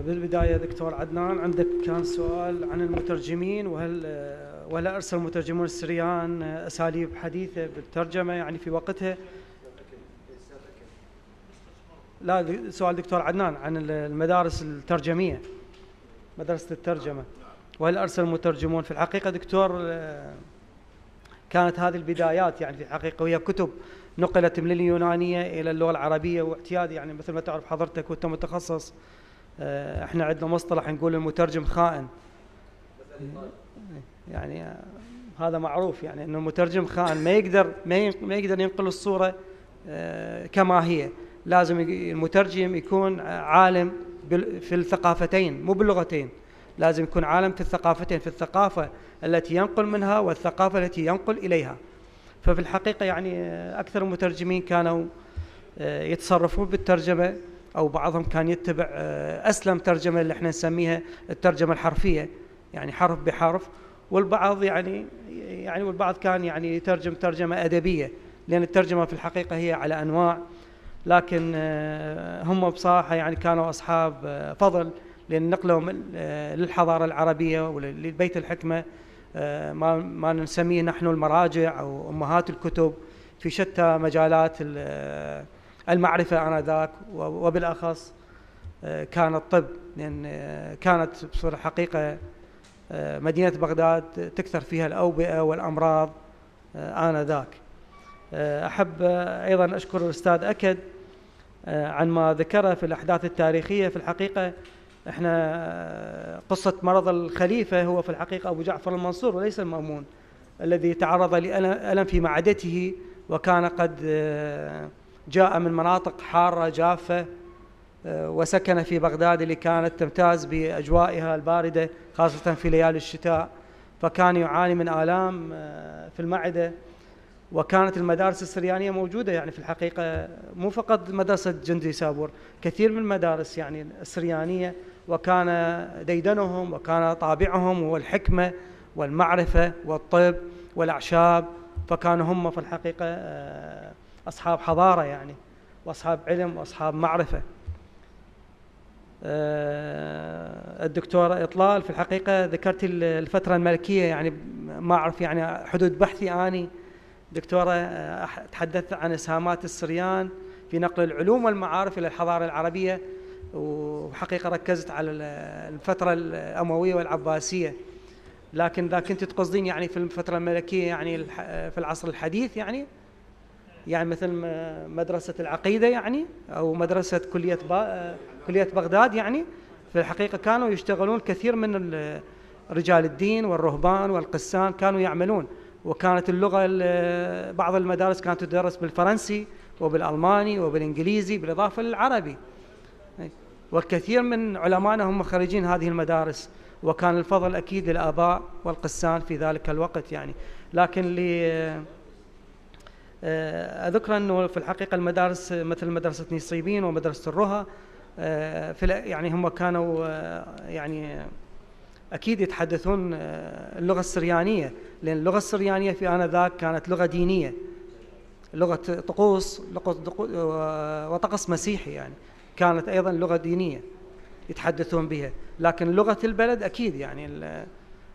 بالبداية دكتور عدنان، عندك كان سؤال عن المترجمين، وهل أرسل المترجمون السريان أساليب حديثة بالترجمة يعني في وقتها؟ لا، سؤال دكتور عدنان عن المدارس الترجمية، مدرسة الترجمة، وهل أرسل المترجمون؟ في الحقيقة دكتور كانت هذه البدايات يعني في الحقيقة، وهي كتب نقلت من اليونانية إلى اللغة العربية، واعتياد يعني مثل ما تعرف حضرتك وأنت متخصص، احنا عندنا مصطلح نقول المترجم خائن. يعني هذا معروف، يعني انه المترجم خائن ما يقدر ينقل الصورة كما هي. لازم المترجم يكون عالم في الثقافتين، مو باللغتين، لازم يكون عالم في الثقافتين، في الثقافة التي ينقل منها والثقافة التي ينقل إليها. ففي الحقيقة يعني أكثر المترجمين كانوا يتصرفون بالترجمة، أو بعضهم كان يتبع أسلم ترجمة اللي احنا نسميها الترجمة الحرفية، يعني حرف بحرف، والبعض والبعض كان يعني يترجم ترجمة أدبية، لأن الترجمة في الحقيقة هي على أنواع. لكن هم بصراحة يعني كانوا أصحاب فضل، لأن نقلوا للحضارة العربية وللبيت الحكمة ما نسميه نحن المراجع أو أمهات الكتب في شتى مجالات المعرفة آنذاك، وبالأخص كان الطب، لأن كانت بصورة حقيقة مدينة بغداد تكثر فيها الأوبئة والأمراض آنذاك. أحب أيضا أشكر الأستاذ أكد عن ما ذكره في الأحداث التاريخية. في الحقيقة إحنا قصة مرض الخليفة هو في الحقيقة أبو جعفر المنصور وليس المأمون، الذي تعرض لألم في معدته، وكان قد جاء من مناطق حارة جافة وسكن في بغداد اللي كانت تمتاز بأجوائها الباردة خاصة في ليالي الشتاء، فكان يعاني من آلام في المعدة. وكانت المدارس السريانية موجودة يعني في الحقيقة، مو فقط مدرسة جندي سابور، كثير من المدارس يعني السريانية، وكان ديدنهم وكان طابعهم هو الحكمة والمعرفة والطب والأعشاب، فكانوا هم في الحقيقة أصحاب حضارة يعني، وأصحاب علم وأصحاب معرفة. الدكتورة إطلال في الحقيقة ذكرت الفترة الملكية، يعني ما أعرف يعني حدود بحثي أني دكتورة تحدثت عن إسهامات السريان في نقل العلوم والمعارف إلى الحضارة العربية، وحقيقة ركزت على الفترة الأموية والعباسية، لكن إذا كنت تقصدين يعني في الفترة الملكية يعني في العصر الحديث يعني مثل مدرسة العقيدة يعني أو مدرسة كلية بغداد، يعني في الحقيقة كانوا يشتغلون كثير من رجال الدين والرهبان والقسان كانوا يعملون، وكانت اللغة بعض المدارس كانت تدرس بالفرنسي وبالألماني وبالإنجليزي بالإضافة للعربي، والكثير من علمائنا هم خريجين هذه المدارس، وكان الفضل أكيد للآباء والقسان في ذلك الوقت يعني. لكن أذكر أنه في الحقيقة المدارس مثل مدرسة نصيبين ومدرسة الرها يعني هم كانوا يعني أكيد يتحدثون اللغة السريانية، لأن اللغة السريانية في آنذاك كانت لغة دينية، لغة طقوس وطقس مسيحي، يعني كانت أيضا لغة دينية يتحدثون بها. لكن لغة البلد أكيد يعني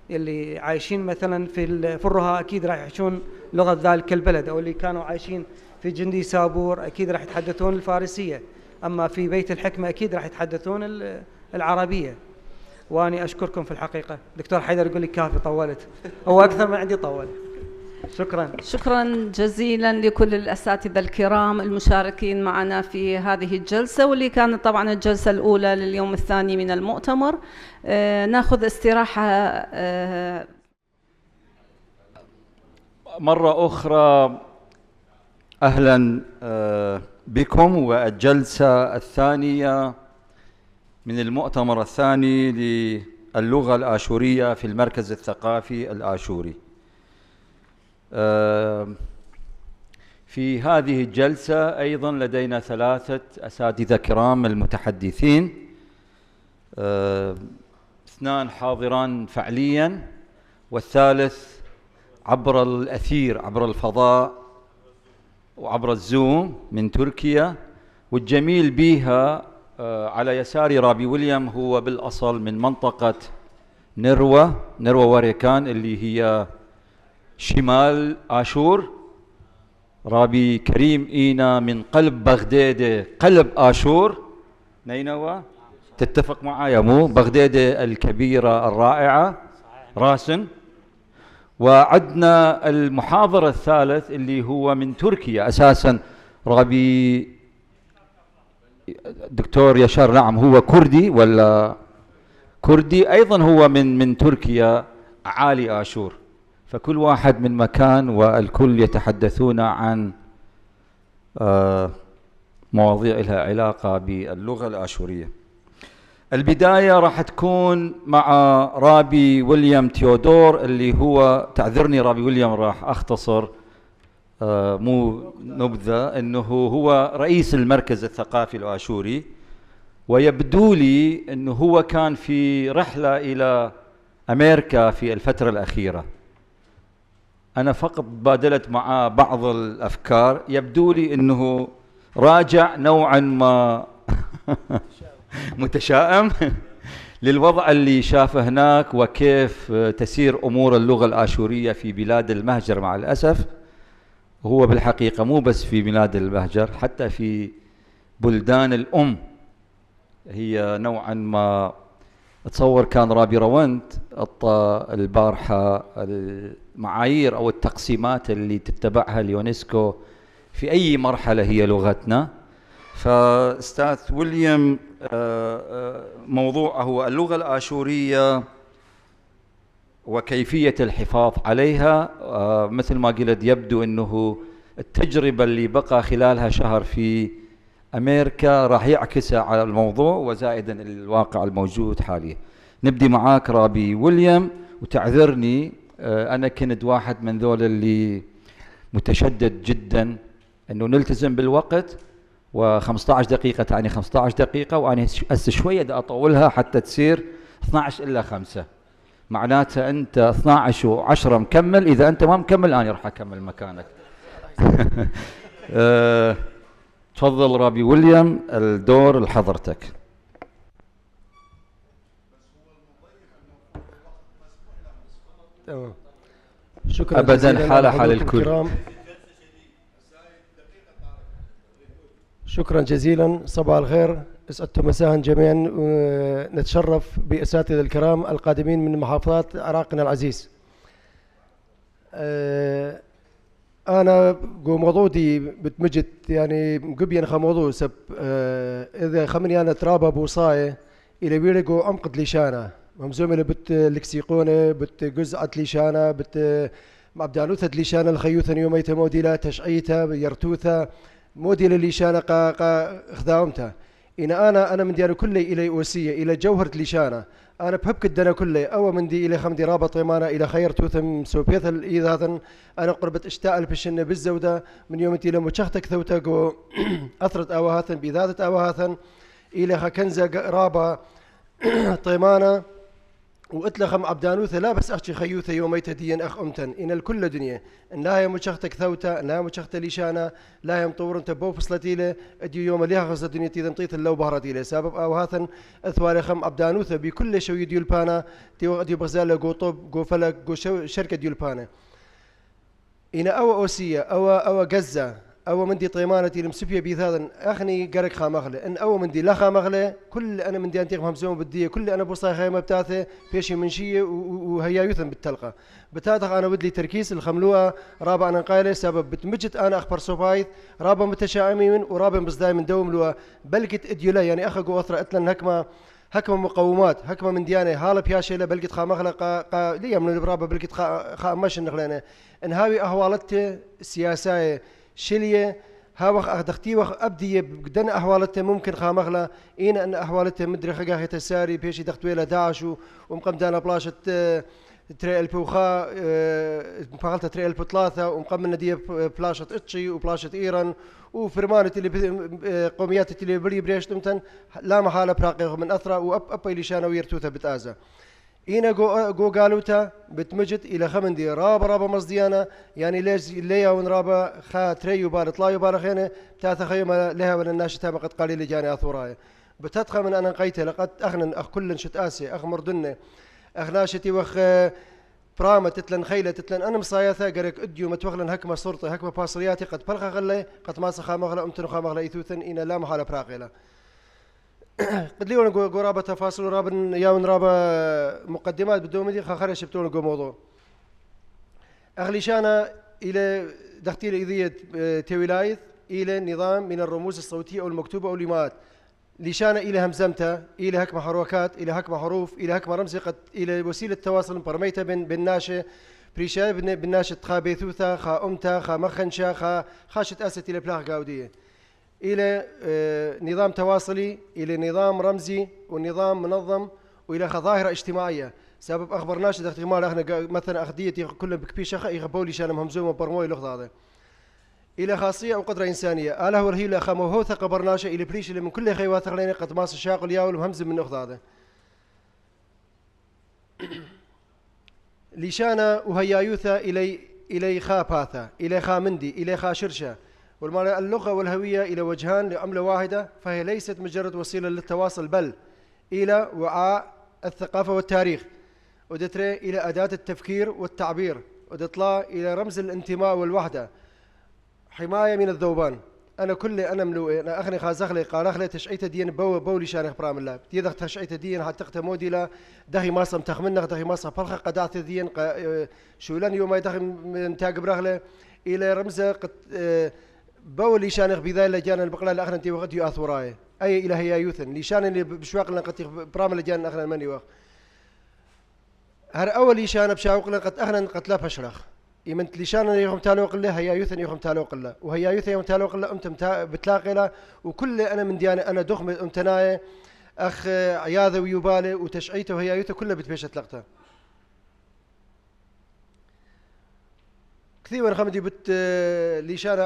اللي عايشين مثلا في الرها أكيد راح يحشون لغة ذلك البلد، أو اللي كانوا عايشين في جندي سابور أكيد راح يتحدثون الفارسية، أما في بيت الحكمة أكيد راح يتحدثون العربية. وأني أشكركم في الحقيقة. دكتور حيدر يقول لي كافي طولت، هو أكثر من عندي طول. شكرا جزيلا لكل الأساتذة الكرام المشاركين معنا في هذه الجلسة، واللي كانت طبعا الجلسة الأولى لليوم الثاني من المؤتمر. ناخذ استراحة مرة أخرى. أهلا بكم، والجلسة الثانية من المؤتمر الثاني للغة الآشورية في المركز الثقافي الآشوري. في هذه الجلسة أيضا لدينا 3 أساتذة كرام المتحدثين، 2 حاضران فعليا، والثالث عبر الأثير عبر الفضاء وعبر الزوم من تركيا. والجميل بها على يساري رابي ويليام هو بالأصل من منطقة نروى وريكان اللي هي شمال آشور. رابي كريم إينا من قلب بغداد، قلب آشور، نينوى. تتفق معايا مو؟ بغداد الكبيرة الرائعة راسن. وعدنا المحاضر الثالث اللي هو من تركيا أساسا، رابي دكتور يشار، نعم هو كردي ولا كردي أيضا، هو من تركيا عالي آشور. فكل واحد من مكان والكل يتحدثون عن مواضيع لها علاقة باللغة الآشورية. البداية راح تكون مع رابي ويليام تيودور، اللي هو تعذرني رابي ويليام راح أختصر مو نبذة، أنه هو رئيس المركز الثقافي الآشوري، ويبدو لي أنه هو كان في رحلة إلى أمريكا في الفترة الأخيرة. أنا فقط بادلت مع بعض الأفكار، يبدو لي أنه راجع نوعا ما متشائم للوضع اللي شافه هناك وكيف تسير أمور اللغة الآشورية في بلاد المهجر. مع الأسف هو بالحقيقة مو بس في بلاد المهجر، حتى في بلدان الأم هي نوعا ما. أتصور كان رابي روند أعطى البارحة المعايير أو التقسيمات اللي تتبعها اليونسكو في أي مرحلة هي لغتنا. فأستاذ ويليام موضوعه هو اللغة الآشورية وكيفية الحفاظ عليها. مثل ما قلت يبدو أنه التجربة اللي بقى خلالها شهر في أمريكا راح يعكسها على الموضوع، وزائدا الواقع الموجود حاليا. نبدي معاك رابي ويليام، وتعذرني أنا كنت واحد من ذول اللي متشدد جدا أنه نلتزم بالوقت، و15 دقيقة تعني 15 دقيقة، وأنا هسه شوية دا أطولها حتى تصير 12 إلا 5. معناتها أنت 12 و10 مكمل، إذا أنت ما مكمل أنا راح أكمل مكانك. تفضل رابي ويليام، الدور لحضرتك. تمام. شكرا أبداً، جزيلاً حالة على حال حضوركم الكل. الكرام. شكرا جزيلا، صباح الخير، اسعدتم مساء جميعا. نتشرف بأساتذة الكرام القادمين من محافظات عراقنا العزيز. أنا موضوعي بتمجد يعني قبيا موضوع سب إذا خمني أنا ترابة بوصاية إلى بيرجو أمقد ليشانة ممزوم إلى بت لكسيقونة بت جزعة ليشانة بت مبدانوثة ليشانة الخيوثة يوميت موديلا تشعيتها يرتوثة موديلا ليشانة قا خذاومتها إن أنا من ديانو كله إلى وسية إلى جوهرة ليشانة أنا بحبك الدنا كله أو من دي إلى خمدي رابط إيمانة إلى خير توثم سوبيث الإيذاثن أنا قربت اشتاء البشنة بالزودة من يوم إلى مشختك ثوتاقو أثرت أوهاثن بذاتة أوهاثن إلى خكنزة رابة طيمانة وإتلخم عبدانوثة لا بس أختي خيوثة يوميت ديا أخ أمتن إن الكل دنيا إن لا هي مشختك ثوتة إن لا هي مشختة ليشانة لا هي مطور انت بو فصلتيله اديو يوم ليها غزة الدنيا تيذن طيث اللو بهرتيله سبب أوهاثن أثوالي خم عبدانوثة بكل شوي ديول بانا ديو بغزالة جو طب جو فلك جو شركة ديول بانا إن أو أوسية أو جزة أو مندي طيمانتي المسبية بيثاذن أخني قرق خامغلة إن أو مندي لا خامغلة كل أنا مندي أنتيق همزوم بدية كل أنا بوصاي خيمة بتاعته فيشي منشية وهي يوثن بالتلقى بتاعتك أنا بدلي تركيز الخملوة رابع أنا قايلة سبب بتمجد أنا أخبر صبايث رابع متشائمين ورابع بصداي من دوم لوا بلقت إديولا يعني أخو أثر أتلن هكما مقومات هكما من ديانة هالب يا شيلة بلقت خامغلة ليا من البرابة بلقت خامش النغلانة إن هاوي أهوالته سياسية شلية هاوخ أخدختي وخ أبدي بدنا أحوالته ممكن خامغلا إن أن أحوالته مدري خجاه تساري بيشي دختويلة داعش ومقام دانا بلاشة تري البوخا فعلت تري البطلاثة ومقام الندية بلاشة إتشي وبلاشة إيران وفرمانة اللي قوميات اللي بري بريش تمتن لا محالة براقي من أثرى وأب اللي شانوا ويرتوثا بتآزا إينا جو قالوتا بتمجد إلى خمندي رابا مصديانا يعني ليا ون رابا خا تريو بالط لا يبالغ خينه بتاث خيمه لها ولا الناشتة قد قال لي جاني أثوراي بتدخل من أنا نقيته لقد أخنن أخ كل شت آسيا أخ مردنة أخ ناشتي وخ برامة تتلن خيلة تتلن أنا مصايثة قرك أديو متوخلن هكما صورتي هكما باصرياتي قد بلغ غلي قد ما سخا مغلا أمتن خامغلا إثوثن إنا لا محالة براقلة قد ليون قرابة تفاصيل رابن ياون رابا مقدمات بدون دي خارج شبتون جو موضوع أغلي شانا إلى دختيل إذية تويلايث إلى نظام من الرموز الصوتية أو المكتوبة أو الليمات لشانا إلى همزمتها إلى هكما حركات إلى هكما حروف إلى هكما رمز قد إلى وسيلة تواصل برميتها بالناشة بريشا بالناشة خا بيثوثا خا أمتا خا مخنشا خاشة أسد إلى بلاغ قاودية إلى نظام تواصلي إلى نظام رمزي ونظام منظم وإلى ظاهرة اجتماعية سبب أخبرناش إذا احتمال إحنا مثلا أخديتي كل بكبيشة يخبولي شان مهمزوم برموي لغض هذا إلى خاصية أو قدرة إنسانية آله ورهي لا خمو هو ثقبرناش إلى بريش اللي من كل خيوات غلينا قد ماس الشاقل ياول مهمز من أخذ هذا لشانا وهيا يوثا إلي خاباثا إلي خامندي إلي خاشرشة واللغة والهوية إلى وجهان لعملة واحدة فهي ليست مجرد وسيلة للتواصل بل إلى وعاء الثقافة والتاريخ ودتري إلى أداة التفكير والتعبير ودطلع إلى رمز الانتماء والوحدة حماية من الذوبان أنا ملو أنا أخني خازخلي قال أخلي تشعيت دين بولي شان برام الله تيذا تشعيت دين حتى تختمودي لا دهي ماصم تخمنك دهي ماصم فرخ قدعت دين شولان يوم يدخل من تاج برغله إلى رمز بولي شان بذا لجان البقلاء الأخرى أنت وقت يؤثراي أي إلى هي يوثن لشان اللي بشواق لنا قد برام لجان الأخرى المني وق هر أول شان بشواق لنا قد أخرى قد لا فشرخ يمنت لشان يوم تالوق الله هي يوثن يوم تالوق الله وهي يوثن يوم تالوق الله بتلاقي له وكل أنا من ديانة أنا دخم أمتناية أخ عياذة ويبالي وتشعيته وهي يوثن كلها بتبيش تلقته كثير خمدي بت ليشان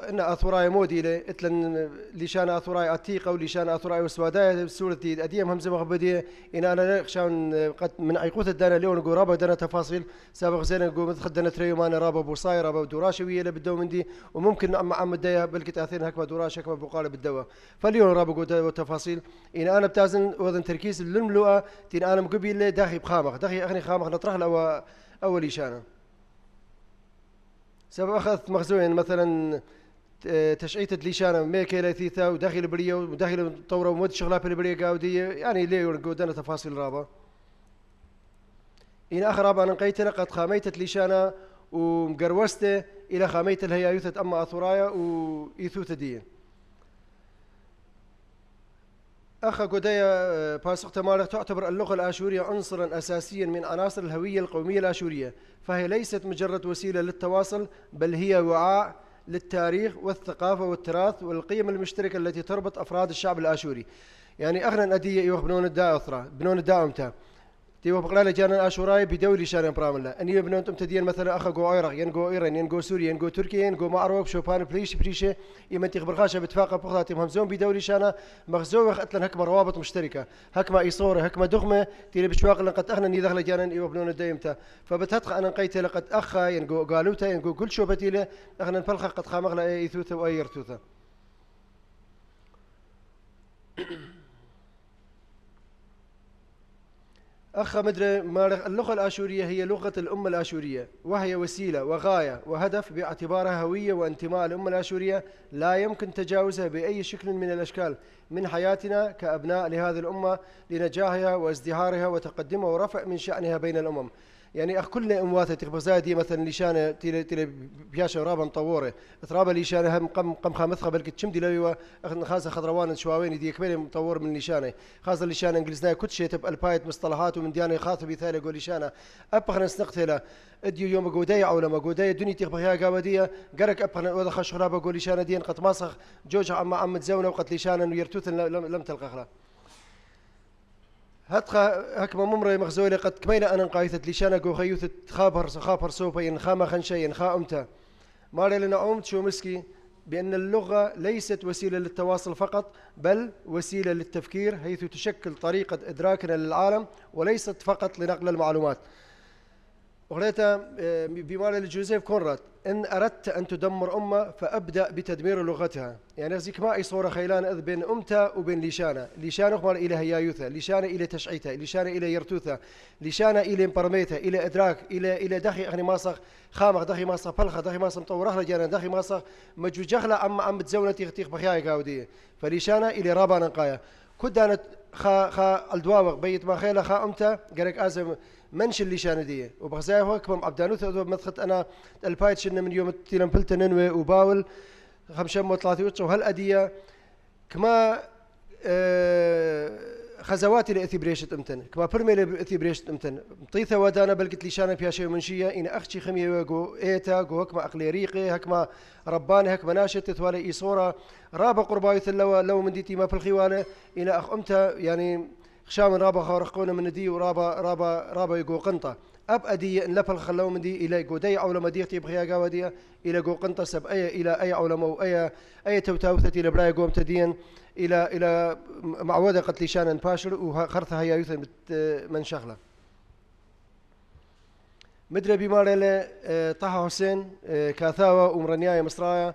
إن أثوراي مودي له إتلن ليشان أثوراي عتيقة وليشان أثوراي وسواداية سورة أديم همزة مخبدية إن أنا نخشان قد من عيقوت الدنا اليوم نقول رابع دنا تفاصيل سابق زين نقول مدخل دنا تريو مانا رابع بوصاي رابع دوراشة ويا اللي بدو من دي وممكن مع مدية بلقيت أثين هكما دوراشة هكما بقالة بالدواء فاليوم رابع قول تفاصيل إن أنا بتازن وذن تركيز للملوءة تين أنا مقبل له داخي بخامخ داخي أغني خامخ نطرح له أو ليشانة. سبب أخذت مخزون مثلا تشعيت ليشانة ميكي لثيثا وداخل برية وداخل طورة ومد شغلات بالبرية قاودية يعني ليه ودنا تفاصيل رابا. إن آخر رابا نقيت قد خاميت ليشانة ومقروسته إلى خاميت الهيا يوثت أما أثرايا ويثوث دي. أخا قدية باسق تمارق تعتبر اللغة الآشورية عنصرا أساسيا من عناصر الهوية القومية الآشورية، فهي ليست مجرد وسيلة للتواصل بل هي وعاء للتاريخ والثقافة والتراث والقيم المشتركة التي تربط أفراد الشعب الآشوري. يعني أغنى أدية يوخ بنون الدائرة بنون الدائمتها تيو بقلالة جانا آشوراي بدولي شارين براملا أني بنون تمتدين مثلا أخا جو عراق ينجو إيران ينجو سوريا ينجو تركيا ينجو معروف شوبان بريشة يمنتي خبرخاشة بتفاقة بخطاتي مهمزون بدولي شانا مخزوة أتلن هكما روابط مشتركة هكما إيصورة هكما دغمة تيلي بشواق لقد أخنا ني دخل جانا إيو بنون الدايمتا فبتهتخ أنا نقيت لقد أخا ينجو قالوتا ينجو كل شوبتيلي أخنا نفلخ قد خامغلا أي إيثوثا وأي يرتوثا. أخ مدري اللغة الآشورية هي لغة الأمة الآشورية وهي وسيلة وغاية وهدف باعتبارها هوية وانتماء الأمة الآشورية لا يمكن تجاوزها بأي شكل من الأشكال من حياتنا كأبناء لهذه الأمة لنجاحها وازدهارها وتقدمها ورفع من شأنها بين الأمم. يعني أخ كل أمواتها تخبزها دي مثلا ليشانة تيلي بياشة رابا مطورة ترابا ليشانة هم قم خامثها بلك تشمدي لويوا أخذ خاصة خضروان شواوين دي كبير مطور من ليشانة خاصة ليشانة إنجليزية كتشة تب البايت مصطلحات ومن ديانة خاطب مثال يقول ليشانة أبخنا نسنقتها اديو يوم قودية أولما قودية دنيا تخبخها قاودية قرك أبخنا وذا خش خرابة قول ليشانة دين قد ماسخ جوجها عم تزونه وقت ليشانة ويرتوث لم تلقى خلا. هتخا هكما ممرة مخزولة قد كمينا أنا قايثة ليشانا جو خيوثة خابر سوبا ينخا خنشي ينخا أمتا ماري لنا أمت شو مسكي بأن اللغة ليست وسيلة للتواصل فقط بل وسيلة للتفكير حيث تشكل طريقة إدراكنا للعالم وليست فقط لنقل المعلومات. وغليتا بماري لجوزيف كونراد إن أردت أن تدمر أمة فأبدأ بتدمير لغتها. يعني زيك ما أي صورة خيلان إذ بين أمتا وبين ليشانا خمار إلى هيايوثا ليشانا إلى تشعيتها ليشانا إلى يرتوثا ليشانا إلى مبرميتها إلى إدراك إلى دخي أخني ماسخ خامخ دخي ماسخ فلخ دخي ماسخ مطورة رجانا دخي ماسخ مجوجخلة عم بتزونة تيخ بخياي كاودية فليشانا إلى رابا نقايا كدانت خا الدواوغ بيت ما خيلة خا أمتا قالك أزم منش اللي شان دي وبغزاي هو كم عبدانوث مثخت أنا البايت شن من يوم تيلم بلت ننوي وباول 35 وهالأدية كما خزواتي لإثي بريشت أمتن كما برمي لإثي بريشت أمتن طيثة ودانا بلقت لي شانا بياشي ومنشية إن أختي خمية وقو إيتا قو هكما أقلي ريقي هكما رباني هكما ناشت تثوالي إيصورة رابا قربايث لو من ديتي ما في الخيوانة إن أخ أمتا يعني خشام رابا خارقونا من دي ورابا يقو قنطة أب أدية إن لفل خلوا من دي إلى قودي عولما دي يختي بخيا قاودية إلى قو قنطة سب إلى أي عولما أي توتاوثة إلى براي قوم تدين إلى معودة قتل شان باشر وخرثها هي يوثن من شغلة مدري بمارلة طه حسين كاثاوة ومرنياية مصرايا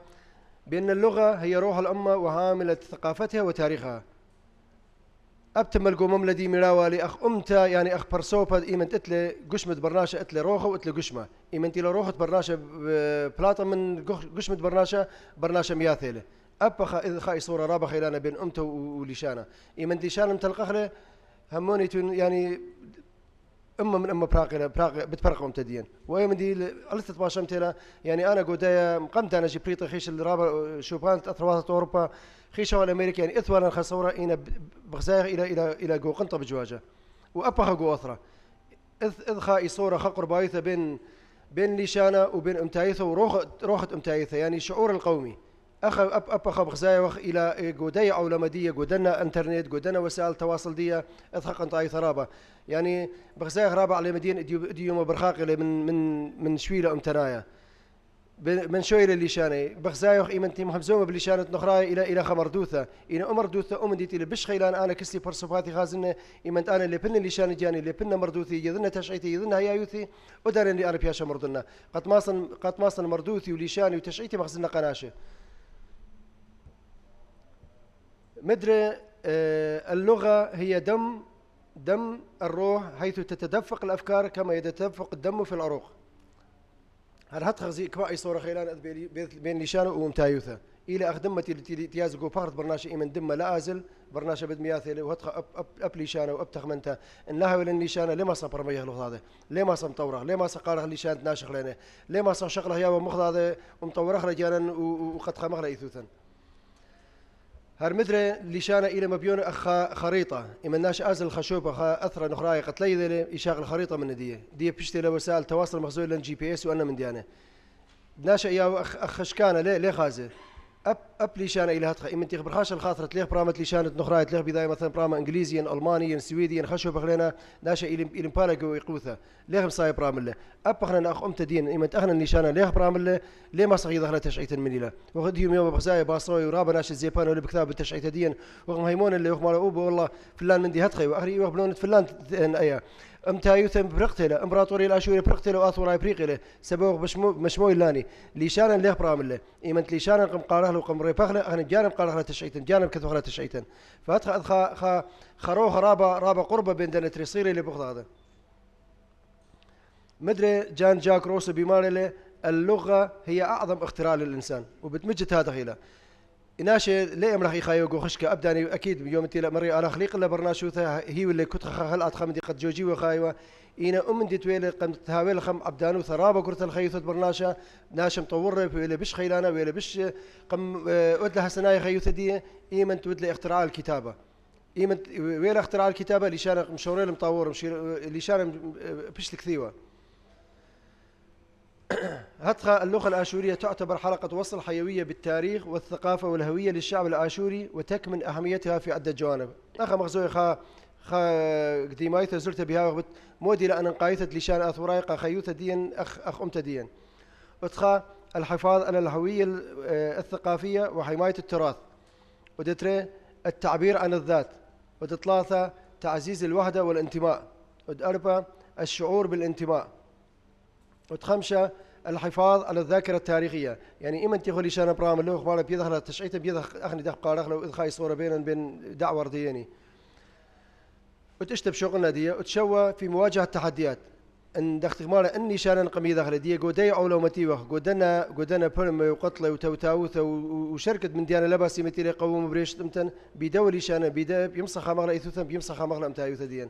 بأن اللغة هي روح الأمة وعاملة ثقافتها وتاريخها. أبتم القوم الذي مراوالي أخ أمتا يعني أخ برسوبا إيمن تتلي قشمة برناشة أتلي روخة وأتلي قشمة إيمن تلا روخة برناشة بلاطة من قشمة برناشة مياثيلة أبخا إذ خاي صورة رابخ إلانا بين أمتا وليشانا إيمن ليشانا متلقخلة هموني يعني أمة من أمة براقة بتفرق أمتدين وإيمن دي ألثت باشمتلا يعني أنا قودايا قمت أنا جبريطة خيش الرابع شوبان أثروات أوروبا خيشة الأمريكي يعني إثوانا خسورة إنا بغزايا إلى جو قنطة بجواجة وأبخا جو أثرة إذ خاي صورة خقر بايثة بين ليشانا وبين أمتايثة وروخة أمتايثة يعني شعور القومي أبخا بغزايا إلى جودية أو لمدية جودنا إنترنت جودنا وسائل تواصل دية إذ قنطة ثرابة يعني بغزايا رابع على مدينة ديوم برخاقلة من شويلة أمتنايا من شويلة ليشاني بغزايا إيمنتي محمزومة بليشانة نخراي إلى خمردوثة إن أمردوثة أمديتي لبش خيلان أنا كسلي برسوفاتي خازنة إيمنت أنا اللي بن ليشاني جاني اللي بن مردوثي يظن تشعيتي يظن هيايوثي ودار اللي أنا بياشا مردنا قد ماصن مردوثي وليشاني وتشعيتي مخزنة قناشة مدري اللغة هي دم دم الروح حيث تتدفق الأفكار كما يتدفق الدم في العروق. هل هتخزي كما أي صورة خيلان بين ليشانه ومتايوثة إلى أخدمتي التي تيازقوا فقط برناش إيمن دم لا أزل برناش بد مياثل وهتخ أب ليشانه وأب تخمنته إن لها ولا ليشانه لما صبر ما يخلق هذا لما صم طوره لما صقاره ليشان ناشخ لنا لما صار شغله يا ومخض هذا ومطوره رجالا وقد خمغ لإثوثا هرمدري ليشانه إلى مبيون خريطة إما الناش أزل خشوبة أثر نخراي قتلي ذي يشغل الخريطة من دي بيشتري لوسائل تواصل مخزون لن GPS وأنا من ديانه ناشا يا أخشكانه ليه خازه أب ليشانه إلى هتخ إما تيخ برخاش الخاطرة تليخ برامة ليشانة نخراي تليخ بداية مثلا برامة إنجليزيا ألمانيا سويديا خشوبة خلينا ناشا إلى مبالغ ويقوثه ليه مصايب برامله أب خلنا أخ أم تدين إما تأخنا ليشانه ليه برامله ليه ما صغير دخلت تشعيت من له وخديهم يوم بخزايا باصوي ورابا ناش الزيبان ولا بكتاب التشعيت دين وهم هيمون اللي يخمر أوبه والله فلان من دي هتخي وآخر يوم فلان أيا امتايوثم برقتله امبراطوري الاشوري برقتله واثوراي بريقله سبوغ مشموي لاني ليشانا ليه برامله ايمنت ليشانا قم قاره له قم ريبخله انا جانب قاره له تشعيتن جانب كثوره تشعيتن فادخل خروه رابا قربه بين دنت ريصيري اللي بخذ هذا مدري جان جاك روس بمارله اللغه هي اعظم اختراع للانسان وبتمجد هذا خيله إناشة ليه أمرخي خايو خشكة أبداني أكيد يوم تلا مري على خليق إلا برناشوثة هي واللي كنت خلقت خمدي قد جوجي وخايوة إنا دي تويل قم تهاويل خم أبدانو ثرابة كرة الخيوثة برناشة ناشم طور ولا بش خيلانة ولا بش قم ودلها سناي خيوثة دي إيمن تودل اختراع الكتابة إيمن ويلا اختراع الكتابة لشان مشورين مطور لشان بش الكثيوة هتخا اللغة الآشورية تعتبر حلقة وصل حيوية بالتاريخ والثقافة والهوية للشعب الآشوري وتكمن أهميتها في عدة جوانب. أخا مغزوي خا قديمايثة زرت بها وغبت مودي لأن قايثة لشان أثورايقة خيوثة دين أخ أمت دين. وتخا الحفاظ على الهوية الثقافية وحماية التراث. ودتري التعبير عن الذات. ودتلاثة تعزيز الوحدة والانتماء. ودأربعة الشعور بالانتماء. وتخمسة الحفاظ على الذاكرة التاريخية يعني إما تيخلي شان برام اللي هو خبارة بيدخل التشعيت بيدخل أخني دخل قارخ لو إذ خاي صورة بين دعوة ردياني وتشتب شغلنا دي وتشوى في مواجهة التحديات إن دخل خمارة إني شان قمي دخل دي قودي أولو متيوه قودنا بلم وقتله وتوتاوثه وشركة من ديانة لباسي متيري قوم بريش تمتن بيدولي شان بيدا بيمسخ مغلا إثوثا بيمسخ مغلا أمتايوثا ديان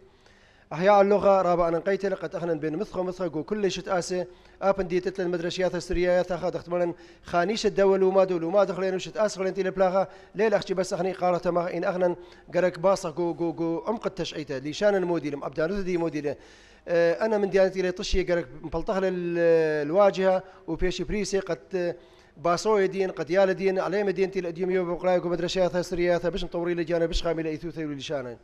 أحياء اللغة رابع أن قيتل قد أخنا بين مثخة كل شت آسة أبن دي تتل المدرسيات السريات أخذ اختمالا خانيش الدول وما دخلين وشت آسة خلين تيل بلاغة ليل أختي بس أخني قارة ما إن أخنا قرك باصة جو عمق التشعيته لشان المودي لم أبدان ذي مودي أنا من ديانتي لي طشي قرك مبلطخ الواجهة وبيشي بريسي قد باصوي دين قد يال دين عليه مدينتي الأديم يوم بقرايك ومدرسيات السريات باش مطوري لجانا باش خامل إيثوثي ولشانين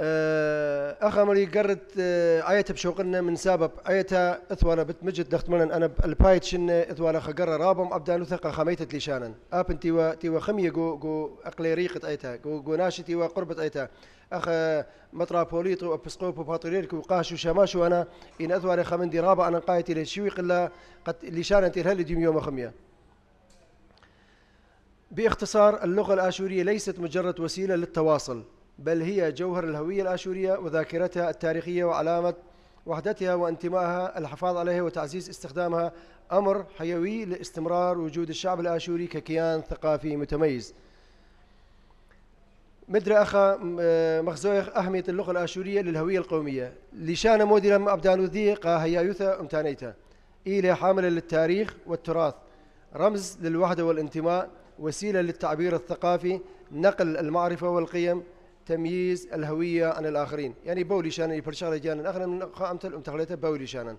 أخا مري قرت آية بشوقنا من سبب آية أثوانا بتمجد دختمنا أنا البايتشن أثوانا خقرر رابم أبدان وثقة خميتت لشانا أبن تيوا خمية جو أقلي ريقة آيتها جو ناشي تيوا قربة آيتها أخا مترابوليط وأبسقوب وباطريرك وقاش وشماش وأنا إن أثوانا خمن دي رابع أنا قايتي للشويق إلا قد لشانا تيرهل ديم يوم خمية. باختصار اللغة الآشورية ليست مجرد وسيلة للتواصل بل هي جوهر الهوية الآشورية وذاكرتها التاريخية وعلامة وحدتها وانتمائها الحفاظ عليها وتعزيز استخدامها أمر حيوي لاستمرار وجود الشعب الآشوري ككيان ثقافي متميز. مدري أخا مخزويخ أهمية اللغة الآشورية للهوية القومية لشان مودي لما أبدانو ذي قاهيا يوثا امتانيتا إلى حاملة للتاريخ والتراث رمز للوحدة والانتماء وسيلة للتعبير الثقافي نقل المعرفة والقيم تمييز الهوية عن الآخرين يعني بولي شانا يبرشغل جانا أخنا من خامتل أمتغليته بولي شانا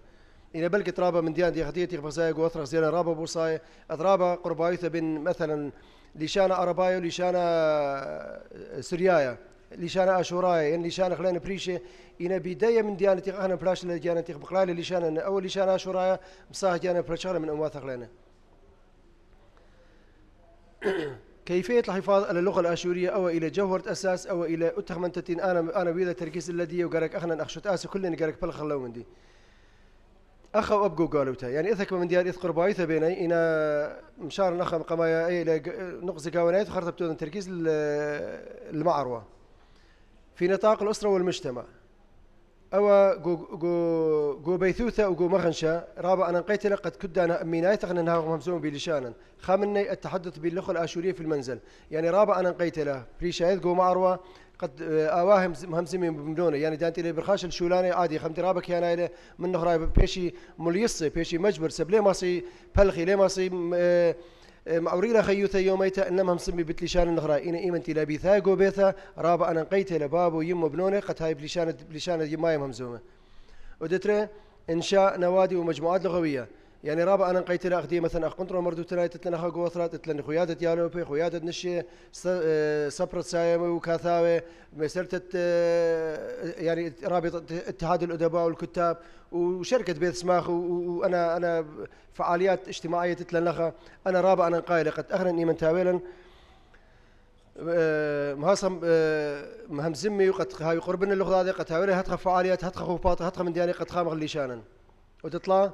إذا بلقي ترابة من ديان دي خديتي خفصايا قوثرخ زينا رابة بوصايا أضرابة قربايثة بين مثلا لشانا أربايا ولشانا سريايا لشانا أشورايا يعني لشانا خلينا بريشة إنا بداية من ديانتي أخنا بلاش لجانتي بقلالي لشانا أول لشانا أشورايا مصاح جانا برشغل من أمواث خلينا كيفية الحفاظ على اللغة الآشورية أو إلى جوهرة أساس أو إلى أتخمنتين أنا بيذا تركيز الذي وقالك أخنا أخشت آسي كلنا قالك بلخ الله من دي أخا وأبقوا قالوتها يعني إذا من ديار إذ قربايثة بيني إنا مشار نخم قمايا إلى نقص قاونات خرطة بتوذن تركيز المعروة في نطاق الأسرة والمجتمع أو جو بيثوثة وجو مغنشة. رابع أنا نقيت قد كد أنا أميناي تغنى مهمزوم بلشانا. خامني التحدث باللغة الآشورية في المنزل. يعني رابع أنا نقيت له بريشايد جو معروة قد أواهم مهمزمي بملونه. يعني دانتي لي برخاش الشولاني عادي خمتي رابك يعني له من نهراي بيشي مليصي بيشي مجبر سبلي ماسي بلخي لي ماسي معوريلا خيوثا يوميتا إنما مسمي بتليشان النهراء إن إيمنتي لبيثا جو بيثا. رابع أنا نقيت لبابو يم بنونه قد هاي بليشان يماي مهمزومة. ودتري إنشاء نوادي ومجموعات لغوية. يعني رابع أنا نقيت له أخدي مثلا أخ مردو تلاي تتلنا أخا قوثرات تتلنا خيادة يالوبي خيادة نشي صبرت سايمي وكاثاوي مسيرة يعني رابط اتحاد الأدباء والكتاب وشركة بيت سماخ وأنا فعاليات اجتماعية تتلنا أخا. أنا رابع أنا نقايل قد أخرن إيمن تاويلا مهاصم مهمزمي وقد هاي قربنا اللغة هذه قد تاويلا هتخ فعاليات هتخ خوفات هتخ من دياني قد خامغ ليشانا. وتطلع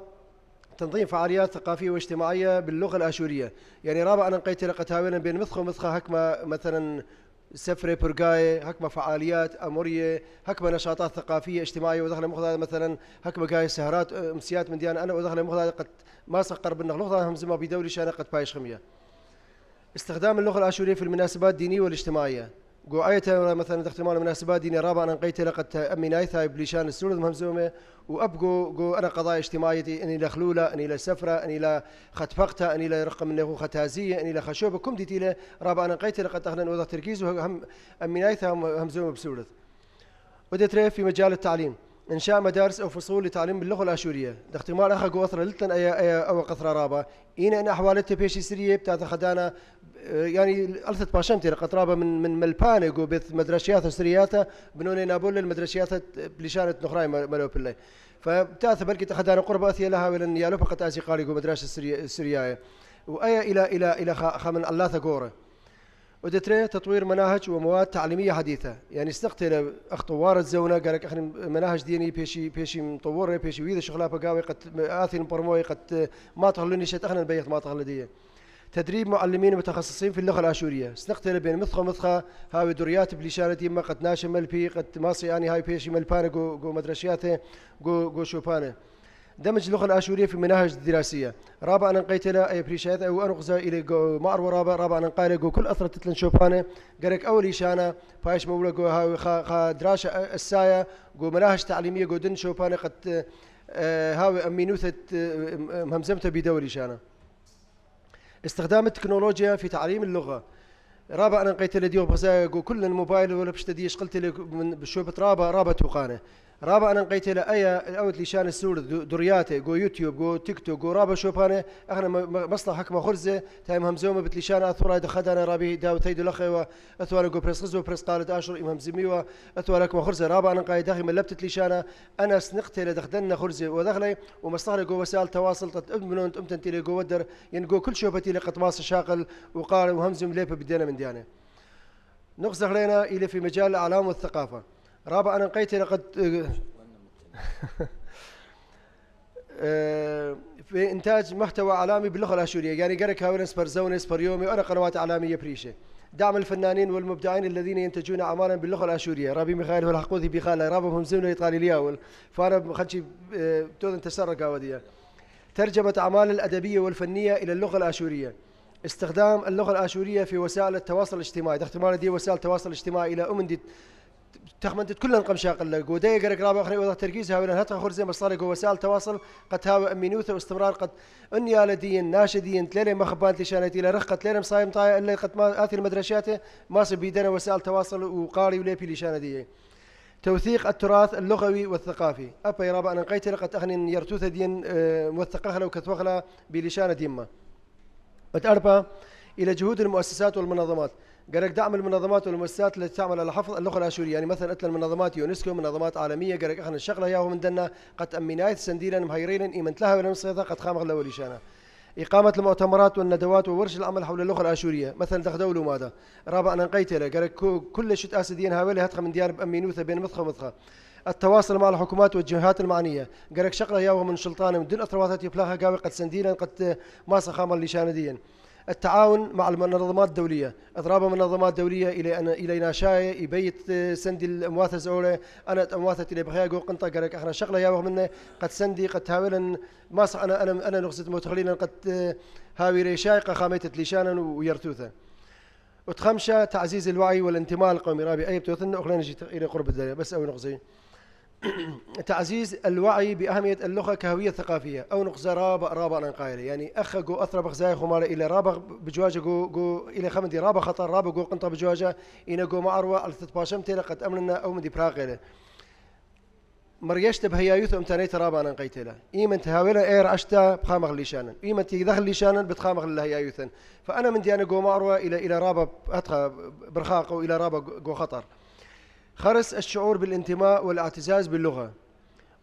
تنظيم فعاليات ثقافية واجتماعية باللغة الآشورية. يعني رابع أنا نقيت لقد تاويلا بين مسخة ومسخة هكما مثلا سفرة برقاية هكما فعاليات أمورية هكما نشاطات ثقافية اجتماعية ودخل مخذ مثلا هكما قاي سهرات أمسيات من ديانا أنا ودخل مخذ قد ما سقر بالنغلوظة هم زما بدوري شانا قد بايش خمية. استخدام اللغة الآشورية في المناسبات الدينية والاجتماعية. جو آية مثلا احتمال مناسبات دينية. رابع أنا نقيت لقد أميناي ثاي بليشان السورد مهمزومة وأبقو جو أنا قضايا اجتماعية إني لخلولة إني لسفرة إني لا خطفقتها إني لا رقم إنه ختازية إني لخشوبة كم ديتي له. رابع أنا نقيت لقد أخذنا وضع تركيز وهم أميناي ثاي مهمزومة بسورد. ودتري في مجال التعليم إنشاء مدارس أو فصول لتعليم باللغة الآشورية. احتمال أخا قوثرة لتن أو قثرة رابع إن أحوالته بيشي سرية بتاعت خدانا يعني ألثت باشمتي لقطرابة من ملبانة جو بيت مدرسيات سرياته بنوني نابول المدرسيات بلشانة نخراي ملو بالله. فبتاعت بركي تخدانا قرب أثيا لها ولن يالو فقط أزي قالي جو مدرسة السرياية وأي إلى خامن الله ثقوره. ودتري تطوير مناهج ومواد تعليمية حديثة. يعني استقتل أخطوار الزونة قالك إحنا مناهج ديني بيشي مطورة بيشي ويذا شغلها بقاوي قد آثين برموي قد ما تغلوني شيء إحنا البيت ما تغلدية. تدريب معلمين متخصصين في اللغة الآشورية. استقتل بين مسخة هاوي دريات بليشانة يما قد ناشم ملبي قد ماصي يعني هاي بيشي ملبانة جو مدرسياته جو شوبانة. دمج اللغة الآشورية في المناهج الدراسية. رابع أنا نقيت له أي بريشات أو أنقذ إلى معرو رابع أنا نقايل جو كل أثرة تتلن شوبانة قالك أول إشانة بايش مولا جو هاوي دراسة الساية جو مناهج تعليمية جو دن شوبانة قد هاوي أمينوثة مهمزمته بدول إشانة. استخدام التكنولوجيا في تعليم اللغة. رابع أنا نقيت له ديو بغزايا جو كل الموبايل ولا بشتديش قلت له بشوبة رابع توقانه. رابع أنا نقيت له أي أوت لشان السور درياته جو يوتيوب جو تيك توك جو رابع شوبانه أخنا مصلح حكمة خرزة تايم همزومة بتلشان أثورا دخدنا رابي داو تيدو لخي وأثورا جو بريس خزو بريس قالت أشر إمام زمي وأثورا حكمة خرزة. رابع أنا قايد داخل من لبتت لشانه أنا سنقت له دخدنا خرزة ودخلي ومصلح جو وسائل تواصل تأمنون أنت تيلي جو ودر يعني جو كل شوبتي لقط ماس شاقل وقال وهمزم ليبه بدينا من ديانه. نقص علينا إلى في مجال الإعلام والثقافة. رابع أنا نقيت لقد في إنتاج محتوى إعلامي باللغة الآشورية. يعني قرك هاولن سبرزوني سبريومي وأنا قنوات إعلامية بريشة. دعم الفنانين والمبدعين الذين ينتجون أعمالا باللغة الآشورية. رابي ميخائيل والحقوذي بخالة رابهم زمنه إيطالي لياول فأنا خلشي تودن تسرق أودية. ترجمة أعمال الأدبية والفنية إلى اللغة الآشورية. استخدام اللغة الآشورية في وسائل التواصل الاجتماعي. احتمال دي وسائل التواصل الاجتماعي إلى أمندي تخمنت كلن قمشاق الله جو داي قرق رابع اخري وضع تركيز هاولا هتا خرزين بصالة جو وسائل تواصل قد هاو امينوثة واستمرار قد انيا لدين ناشدين تلالي مخبانت لشانتي لرخت ليلم صايم طايا اللي قد ما آثي المدرشات ما بيدنا وسائل تواصل وقاري وليبي لشانة دي. توثيق التراث اللغوي والثقافي. أبا يا رابع أنا نقيت لقد أخني يرتوث دين موثقها لو كتوغلا بلشانة ديما. وتأربا إلى جهود المؤسسات والمنظمات. قالك دعم المنظمات والمؤسسات التي تعمل على حفظ اللغة الآشورية. يعني مثلا أتلا المنظمات يونسكو منظمات عالمية قالك أخنا الشغلة ياهو من دنا قد أمينايت سنديلا مهيرين إيمنت لها ولمصيثة قد خامغ الأول شانا. إقامة المؤتمرات والندوات وورش العمل حول اللغة الآشورية مثلا دخدولوا ماذا. رابع أنا نقيت له قالك كل شت أسدين هاولي هتخ من ديار بأمينوثة بين مضخة ومضخة. التواصل مع الحكومات والجهات المعنية. قالك شغلة ياهو من سلطان من دون أثرواتات يفلاها قاوي قد سنديلا قد ما سخامل لشانديا. التعاون مع المنظمات الدولية، إضراب منظمات دولية إلى ناشاية يبيت سندي المواثة زولة أنا مواثة إلى بخياجو قنطة قرك إحنا شغلة يا منه قد سندي قد هاولا ما صح أنا نقصد متخلينا قد هاوي ريشاي قامت ليشانا ويرتوثا. وتخمشة تعزيز الوعي والانتماء القومي رابي أي بتوثنا أخلينا نجي إلى قرب الدنيا بس أو نقصي تعزيز الوعي بأهمية اللغة كهوية ثقافية أو نقصة رابع أنا قايلة يعني أخ جو أثرب خزاي خمارة إلى رابع بجواجة جو إلى خمدي رابع خطر رابع جو قنطة بجواجة إن جو معروة على تتباشم تلا قد أمرنا أو مدي براقلة مريشت بهيا يوث أمتانيت رابع أنا قايتلا إيمن تهاولا إير أشتا بخامغ ليشانا إيمن تيدخل ليشانا بتخامغ لهيا يوثن فأنا من دي أنا جو معروة إلى رابع أتخا برخاق أو إلى رابع جو خطر. خرس الشعور بالانتماء والاعتزاز باللغة.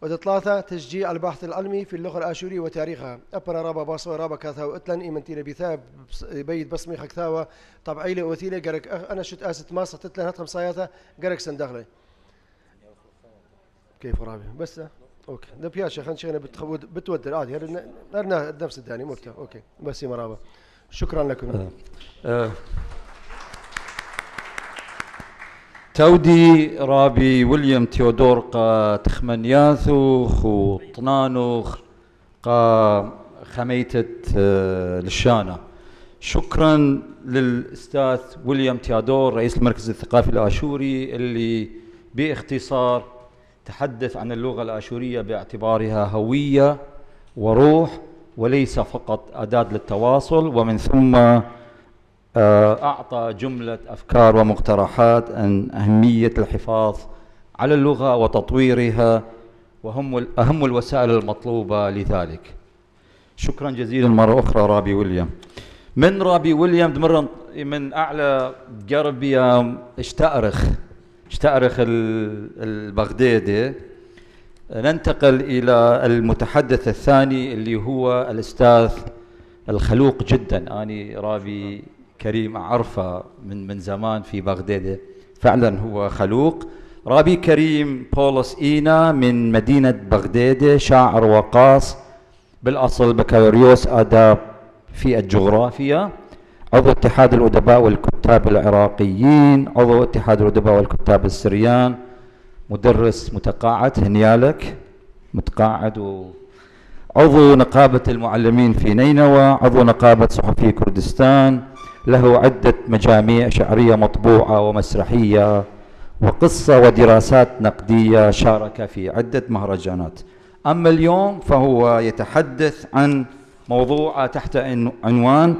وثلاثة تشجيع البحث العلمي في اللغة الآشورية وتاريخها. أبنا رابا باصوا رابا كاثاو إتلن إيمنتينا بثاب بيت بصمي خكثاوة طبعي لي وثيلة قرك أنا شت آست ماسة تتلن هتخم صياثة قرك سندخلي. كيف رابي بس أوكي ده بياشة خلنا شغلنا بتودر عادي هذا نفس الداني مرتا أوكي بس مرابا شكرا لكم. تودي رابي ويليام تيودور قا تخمنياثوخ وطنانوخ قا خميتة للشانة. شكرا للأستاذ ويليام تيودور رئيس المركز الثقافي الآشوري اللي باختصار تحدث عن اللغة الآشورية باعتبارها هوية وروح وليس فقط أداة للتواصل ومن ثم أعطى جملة أفكار ومقترحات عن أهمية الحفاظ على اللغة وتطويرها وهم أهم الوسائل المطلوبة لذلك. شكرا جزيلا مرة أخرى رابي ويليام. من رابي ويليام دمر من أعلى قربيا اشتأرخ البغدادي. ننتقل إلى المتحدث الثاني اللي هو الأستاذ الخلوق جدا. أني رابي كريم أعرفه من زمان في بغداد فعلا هو خلوق. رابي كريم بولس إينا من مدينة بغداد شاعر وقاص بالأصل بكالوريوس آداب في الجغرافيا عضو اتحاد الأدباء والكتاب العراقيين عضو اتحاد الأدباء والكتاب السريان مدرس متقاعد هنيالك متقاعد عضو نقابة المعلمين في نينوى عضو نقابة صحفي كردستان له عدة مجاميع شعرية مطبوعة ومسرحية وقصة ودراسات نقدية شارك في عدة مهرجانات. أما اليوم فهو يتحدث عن موضوع تحت عنوان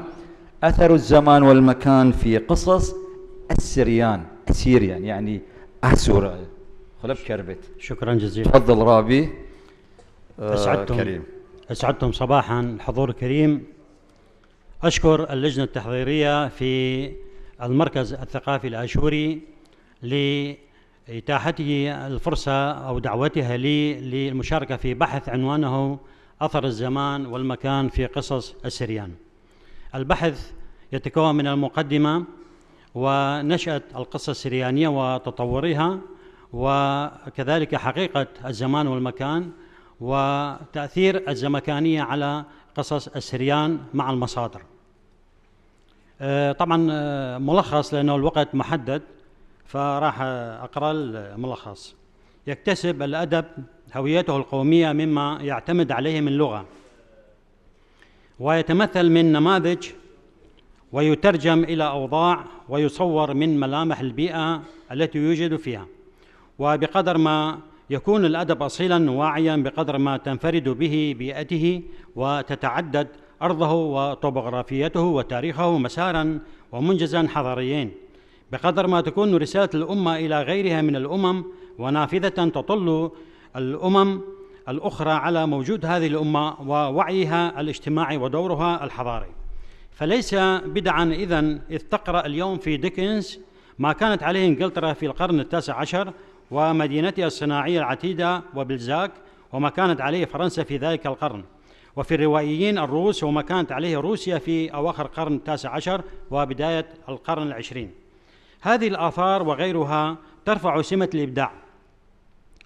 أثر الزمان والمكان في قصص السريان يعني أسورة خلب كربت. شكرا جزيلا. تفضل رابي. كريم. أسعدتم صباحا الحضور الكريم. أشكر اللجنة التحضيرية في المركز الثقافي الآشوري لإتاحته الفرصة أو دعوتها لي للمشاركة في بحث عنوانه أثر الزمان والمكان في قصص السريان. البحث يتكون من المقدمة ونشأة القصة السريانية وتطورها وكذلك حقيقة الزمان والمكان وتأثير الزمكانية على قصص السريان مع المصادر. طبعا ملخص لأنه الوقت محدد فراح أقرأ الملخص. يكتسب الأدب هويته القومية مما يعتمد عليه من لغة ويتمثل من نماذج ويترجم إلى أوضاع ويصور من ملامح البيئة التي يوجد فيها. وبقدر ما يكون الأدب أصيلاً واعياً بقدر ما تنفرد به بيئته وتتعدد أرضه وطبوغرافيته وتاريخه مساراً ومنجزاً حضاريين بقدر ما تكون رسالة الأمة إلى غيرها من الأمم ونافذة تطل الأمم الأخرى على موجود هذه الأمة ووعيها الاجتماعي ودورها الحضاري. فليس بدعاً إذ تقرأ اليوم في ديكنز ما كانت عليه إنجلترا في القرن التاسع عشر ومدينتها الصناعية العتيدة وبلزاك وما كانت عليه فرنسا في ذلك القرن وفي الروائيين الروس وما كانت عليه روسيا في أواخر القرن التاسع عشر وبداية القرن العشرين. هذه الآثار وغيرها ترفع سمة الإبداع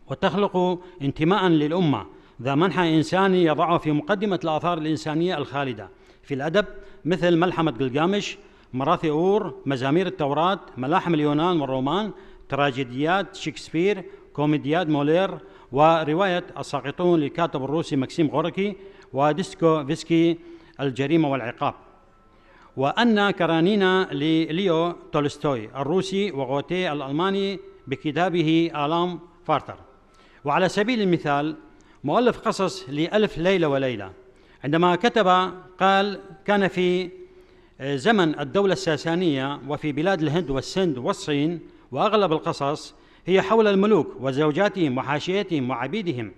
وتخلق انتماء للأمة ذا منحى إنساني يضعه في مقدمة الآثار الإنسانية الخالدة في الأدب مثل ملحمة قلقامش، مراثي أور، مزامير التوراة، ملاحم اليونان والرومان، تراجيديات شكسبير، كوميديات مولير، ورواية الساقطون للكاتب الروسي ماكسيم غوركي، وديسكوفسكي الجريمة والعقاب، وأن كرانينا لليو تولستوي الروسي، وغوتيه الألماني بكتابه آلام فارتر. وعلى سبيل المثال مؤلف قصص لألف ليلة وليلة عندما كتب قال: كان في زمن الدولة الساسانية وفي بلاد الهند والسند والصين، وأغلب القصص هي حول الملوك وزوجاتهم وحاشيتهم وعبيدهم،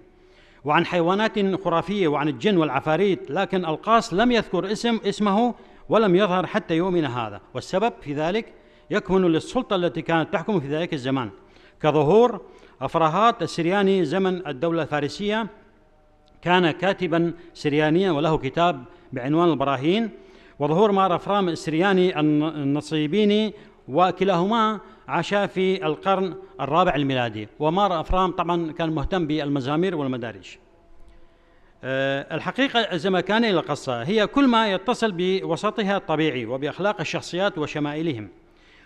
وعن حيوانات خرافية وعن الجن والعفاريت، لكن القاص لم يذكر اسمه ولم يظهر حتى يومنا هذا. والسبب في ذلك يكمن للسلطة التي كانت تحكم في ذلك الزمان، كظهور أفراهات السرياني زمن الدولة الفارسية، كان كاتبا سريانيا وله كتاب بعنوان البراهين، وظهور مار أفرام السرياني النصيبيني، وكلاهما عاشا في القرن الرابع الميلادي. ومار أفرام طبعا كان مهتم بالمزامير والمدارج. الحقيقة الزمكانية للقصة هي كل ما يتصل بوسطها الطبيعي وبأخلاق الشخصيات وشمائلهم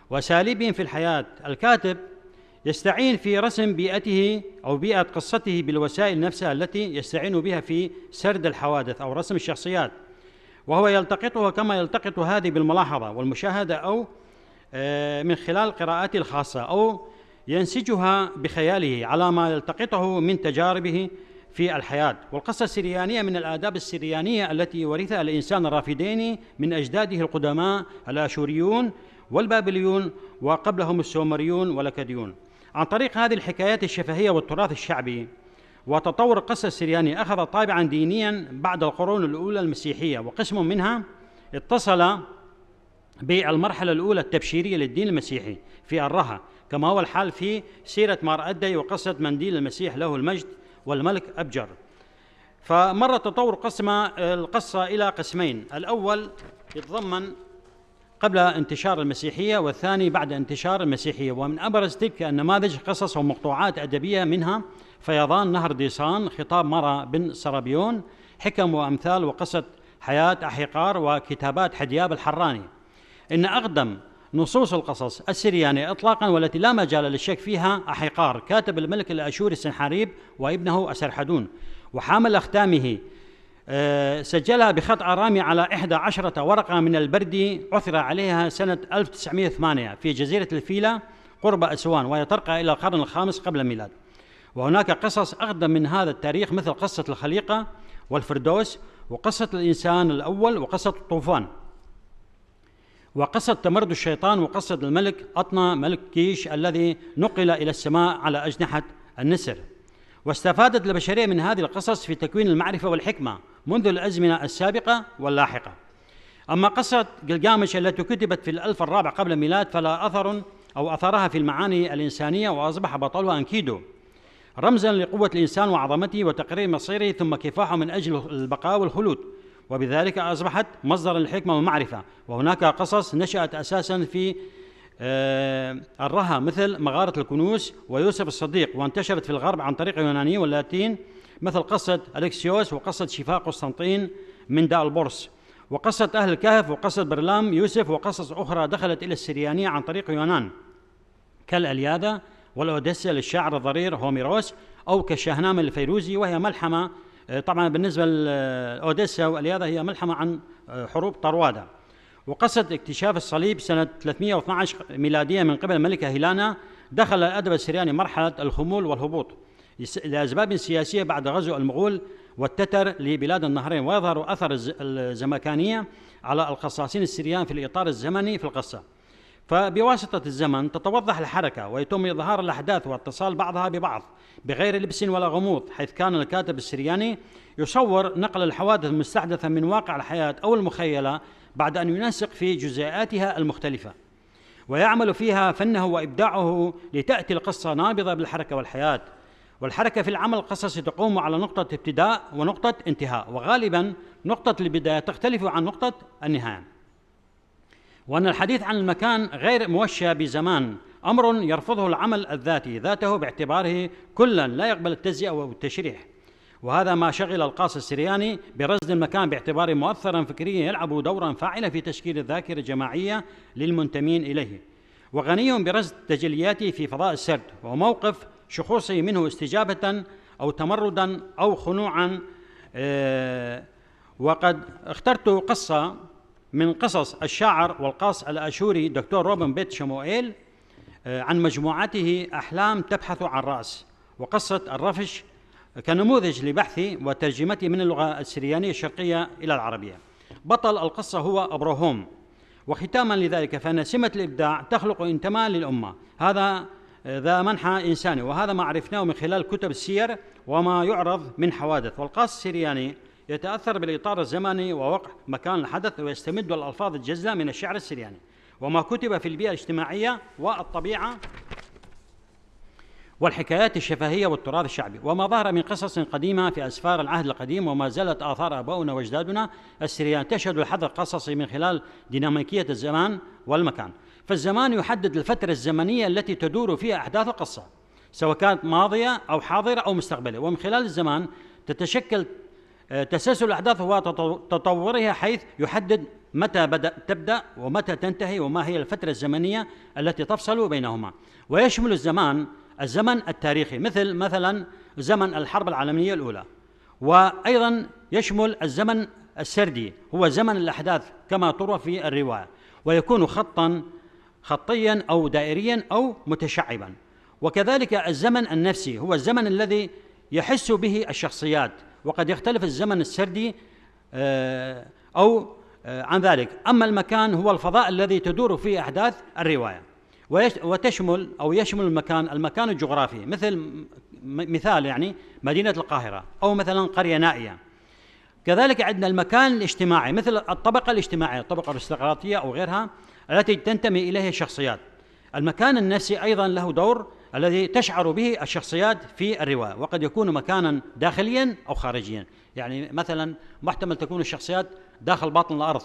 وأساليبهم في الحياة. الكاتب يستعين في رسم بيئته أو بيئة قصته بالوسائل نفسها التي يستعين بها في سرد الحوادث أو رسم الشخصيات، وهو يلتقطها كما يلتقط هذه بالملاحظة والمشاهدة أو من خلال قراءاته الخاصة، أو ينسجها بخياله على ما يلتقطه من تجاربه في الحياة. والقصة السريانية من الآداب السريانية التي ورثها الإنسان الرافدين من أجداده القدماء الآشوريون والبابليون، وقبلهم السومريون والأكاديون. عن طريق هذه الحكايات الشفهية والتراث الشعبي وتطور القصة السريانية أخذ طابعا دينيا بعد القرون الأولى المسيحية، وقسم منها اتصل بالمرحلة الأولى التبشيرية للدين المسيحي في الرها، كما هو الحال في سيرة مار أدي وقصة منديل المسيح له المجد والملك أبجر. فمر تطور القصة إلى قسمين: الأول يتضمن قبل انتشار المسيحية، والثاني بعد انتشار المسيحية. ومن أبرز تلك النماذج قصص ومقطوعات أدبية، منها فيضان نهر ديسان، خطاب مرة بن سرابيون، حكم وأمثال، وقصة حياة أحيقار، وكتابات حدياب الحراني. إن أقدم نصوص القصص السريانية إطلاقا والتي لا مجال للشك فيها أحيقار، كاتب الملك الأشوري سنحاريب وابنه أسرحدون، وحامل أختامه سجلها بخط آرامي على 11 ورقة من البردي عثر عليها سنة 1908 في جزيرة الفيلة قرب أسوان، وهي ترقى إلى القرن الخامس قبل الميلاد. وهناك قصص أقدم من هذا التاريخ مثل قصة الخليقة والفردوس، وقصة الإنسان الأول، وقصة الطوفان، وقصة تمرد الشيطان، وقصة الملك أطنى ملك كيش الذي نقل إلى السماء على أجنحة النسر. واستفادت البشرية من هذه القصص في تكوين المعرفة والحكمة منذ الأزمنة السابقة واللاحقة. أما قصة قلقامش التي كتبت في 1000 الرابع قبل الميلاد فلا أثرها في المعاني الإنسانية، وأصبح بطلها أنكيدو رمزا لقوة الإنسان وعظمته وتقرير مصيره ثم كفاحه من أجل البقاء والخلود، وبذلك أصبحت مصدر الحكمة والمعرفة. وهناك قصص نشأت أساسا في الرها مثل مغارة الكنوس ويوسف الصديق، وانتشرت في الغرب عن طريق اليونانيين واللاتين مثل قصة أليكسيوس، وقصة شفاء قسطنطين من داء البرص، وقصة أهل الكهف، وقصة برلام يوسف، وقصص أخرى دخلت إلى السريانية عن طريق يونان كالألياذة والأوديسيا للشاعر الضرير هوميروس، أو كالشاهنامة الفيروزي، وهي ملحمة طبعا بالنسبة للأوديسيا والألياذة هي ملحمة عن حروب طروادة. وقصة اكتشاف الصليب سنة 312 ميلادية من قبل الملكة هيلانا. دخل الأدب السرياني مرحلة الخمول والهبوط لأسباب سياسية بعد غزو المغول والتتر لبلاد النهرين، ويظهر أثر الزمكانية على القصاصين السريان في الإطار الزمني في القصة. فبواسطة الزمن تتوضح الحركة ويتم إظهار الأحداث واتصال بعضها ببعض بغير لبس ولا غموض، حيث كان الكاتب السرياني يصور نقل الحوادث المستحدثة من واقع الحياة أو المخيلة بعد أن ينسق في جزئياتها المختلفة ويعمل فيها فنه وإبداعه لتأتي القصة نابضة بالحركة والحياة. والحركة في العمل القصصي تقوم على نقطة ابتداء ونقطة انتهاء، وغالبا نقطة البداية تختلف عن نقطة النهاية. وأن الحديث عن المكان غير موشى بزمان أمر يرفضه العمل الذاتي ذاته باعتباره كلا لا يقبل التجزئة والتشريح. وهذا ما شغل القاص السرياني برصد المكان باعتباره مؤثرا فكريا يلعب دورا فاعلا في تشكيل الذاكرة الجماعية للمنتمين إليه، وغني برصد تجلياته في فضاء السرد وموقف شخوصه منه استجابة أو تمردا أو خنوعا. وقد اخترت قصة من قصص الشاعر والقاص الآشوري دكتور روبن بيت شموئيل عن مجموعته أحلام تبحث عن رأس، وقصة الرفش كنموذج لبحثي وترجمتي من اللغة السريانية الشرقية إلى العربية. بطل القصة هو أبروهوم. وختاما لذلك فإن سمة الإبداع تخلق انتماء للأمة، هذا ذا منحى إنساني، وهذا ما عرفناه من خلال كتب السير وما يعرض من حوادث. والقاص السرياني يتأثر بالإطار الزمني ووقع مكان الحدث، ويستمد الألفاظ الجزلة من الشعر السرياني وما كتب في البيئة الاجتماعية والطبيعة والحكايات الشفهية والتراث الشعبي، وما ظهر من قصص قديمة في أسفار العهد القديم، وما زالت آثار آباؤنا وأجدادنا السريان تشهد الحذر القصصي من خلال ديناميكية الزمان والمكان. فالزمان يحدد الفترة الزمنية التي تدور فيها أحداث القصة، سواء كانت ماضية أو حاضرة أو مستقبلية، ومن خلال الزمان تتشكل تسلسل الأحداث وتطورها، حيث يحدد متى تبدأ ومتى تنتهي وما هي الفترة الزمنية التي تفصل بينهما. ويشمل الزمن التاريخي مثلا زمن الحرب العالمية الأولى، وأيضا يشمل الزمن السردي هو زمن الأحداث كما تروى في الرواية، ويكون خطيا أو دائريا أو متشعبا. وكذلك الزمن النفسي هو الزمن الذي يحس به الشخصيات، وقد يختلف الزمن السردي عن ذلك. أما المكان هو الفضاء الذي تدور فيه أحداث الرواية، يشمل المكان الجغرافي، مثال يعني مدينة القاهرة أو مثلا قرية نائية. كذلك عندنا المكان الاجتماعي مثل الطبقة الاجتماعية، الطبقة الارستقراطية أو غيرها التي تنتمي إليها الشخصيات. المكان النفسي أيضا له دور الذي تشعر به الشخصيات في الرواية، وقد يكون مكانا داخليا أو خارجيا، يعني مثلا محتمل تكون الشخصيات داخل باطن الأرض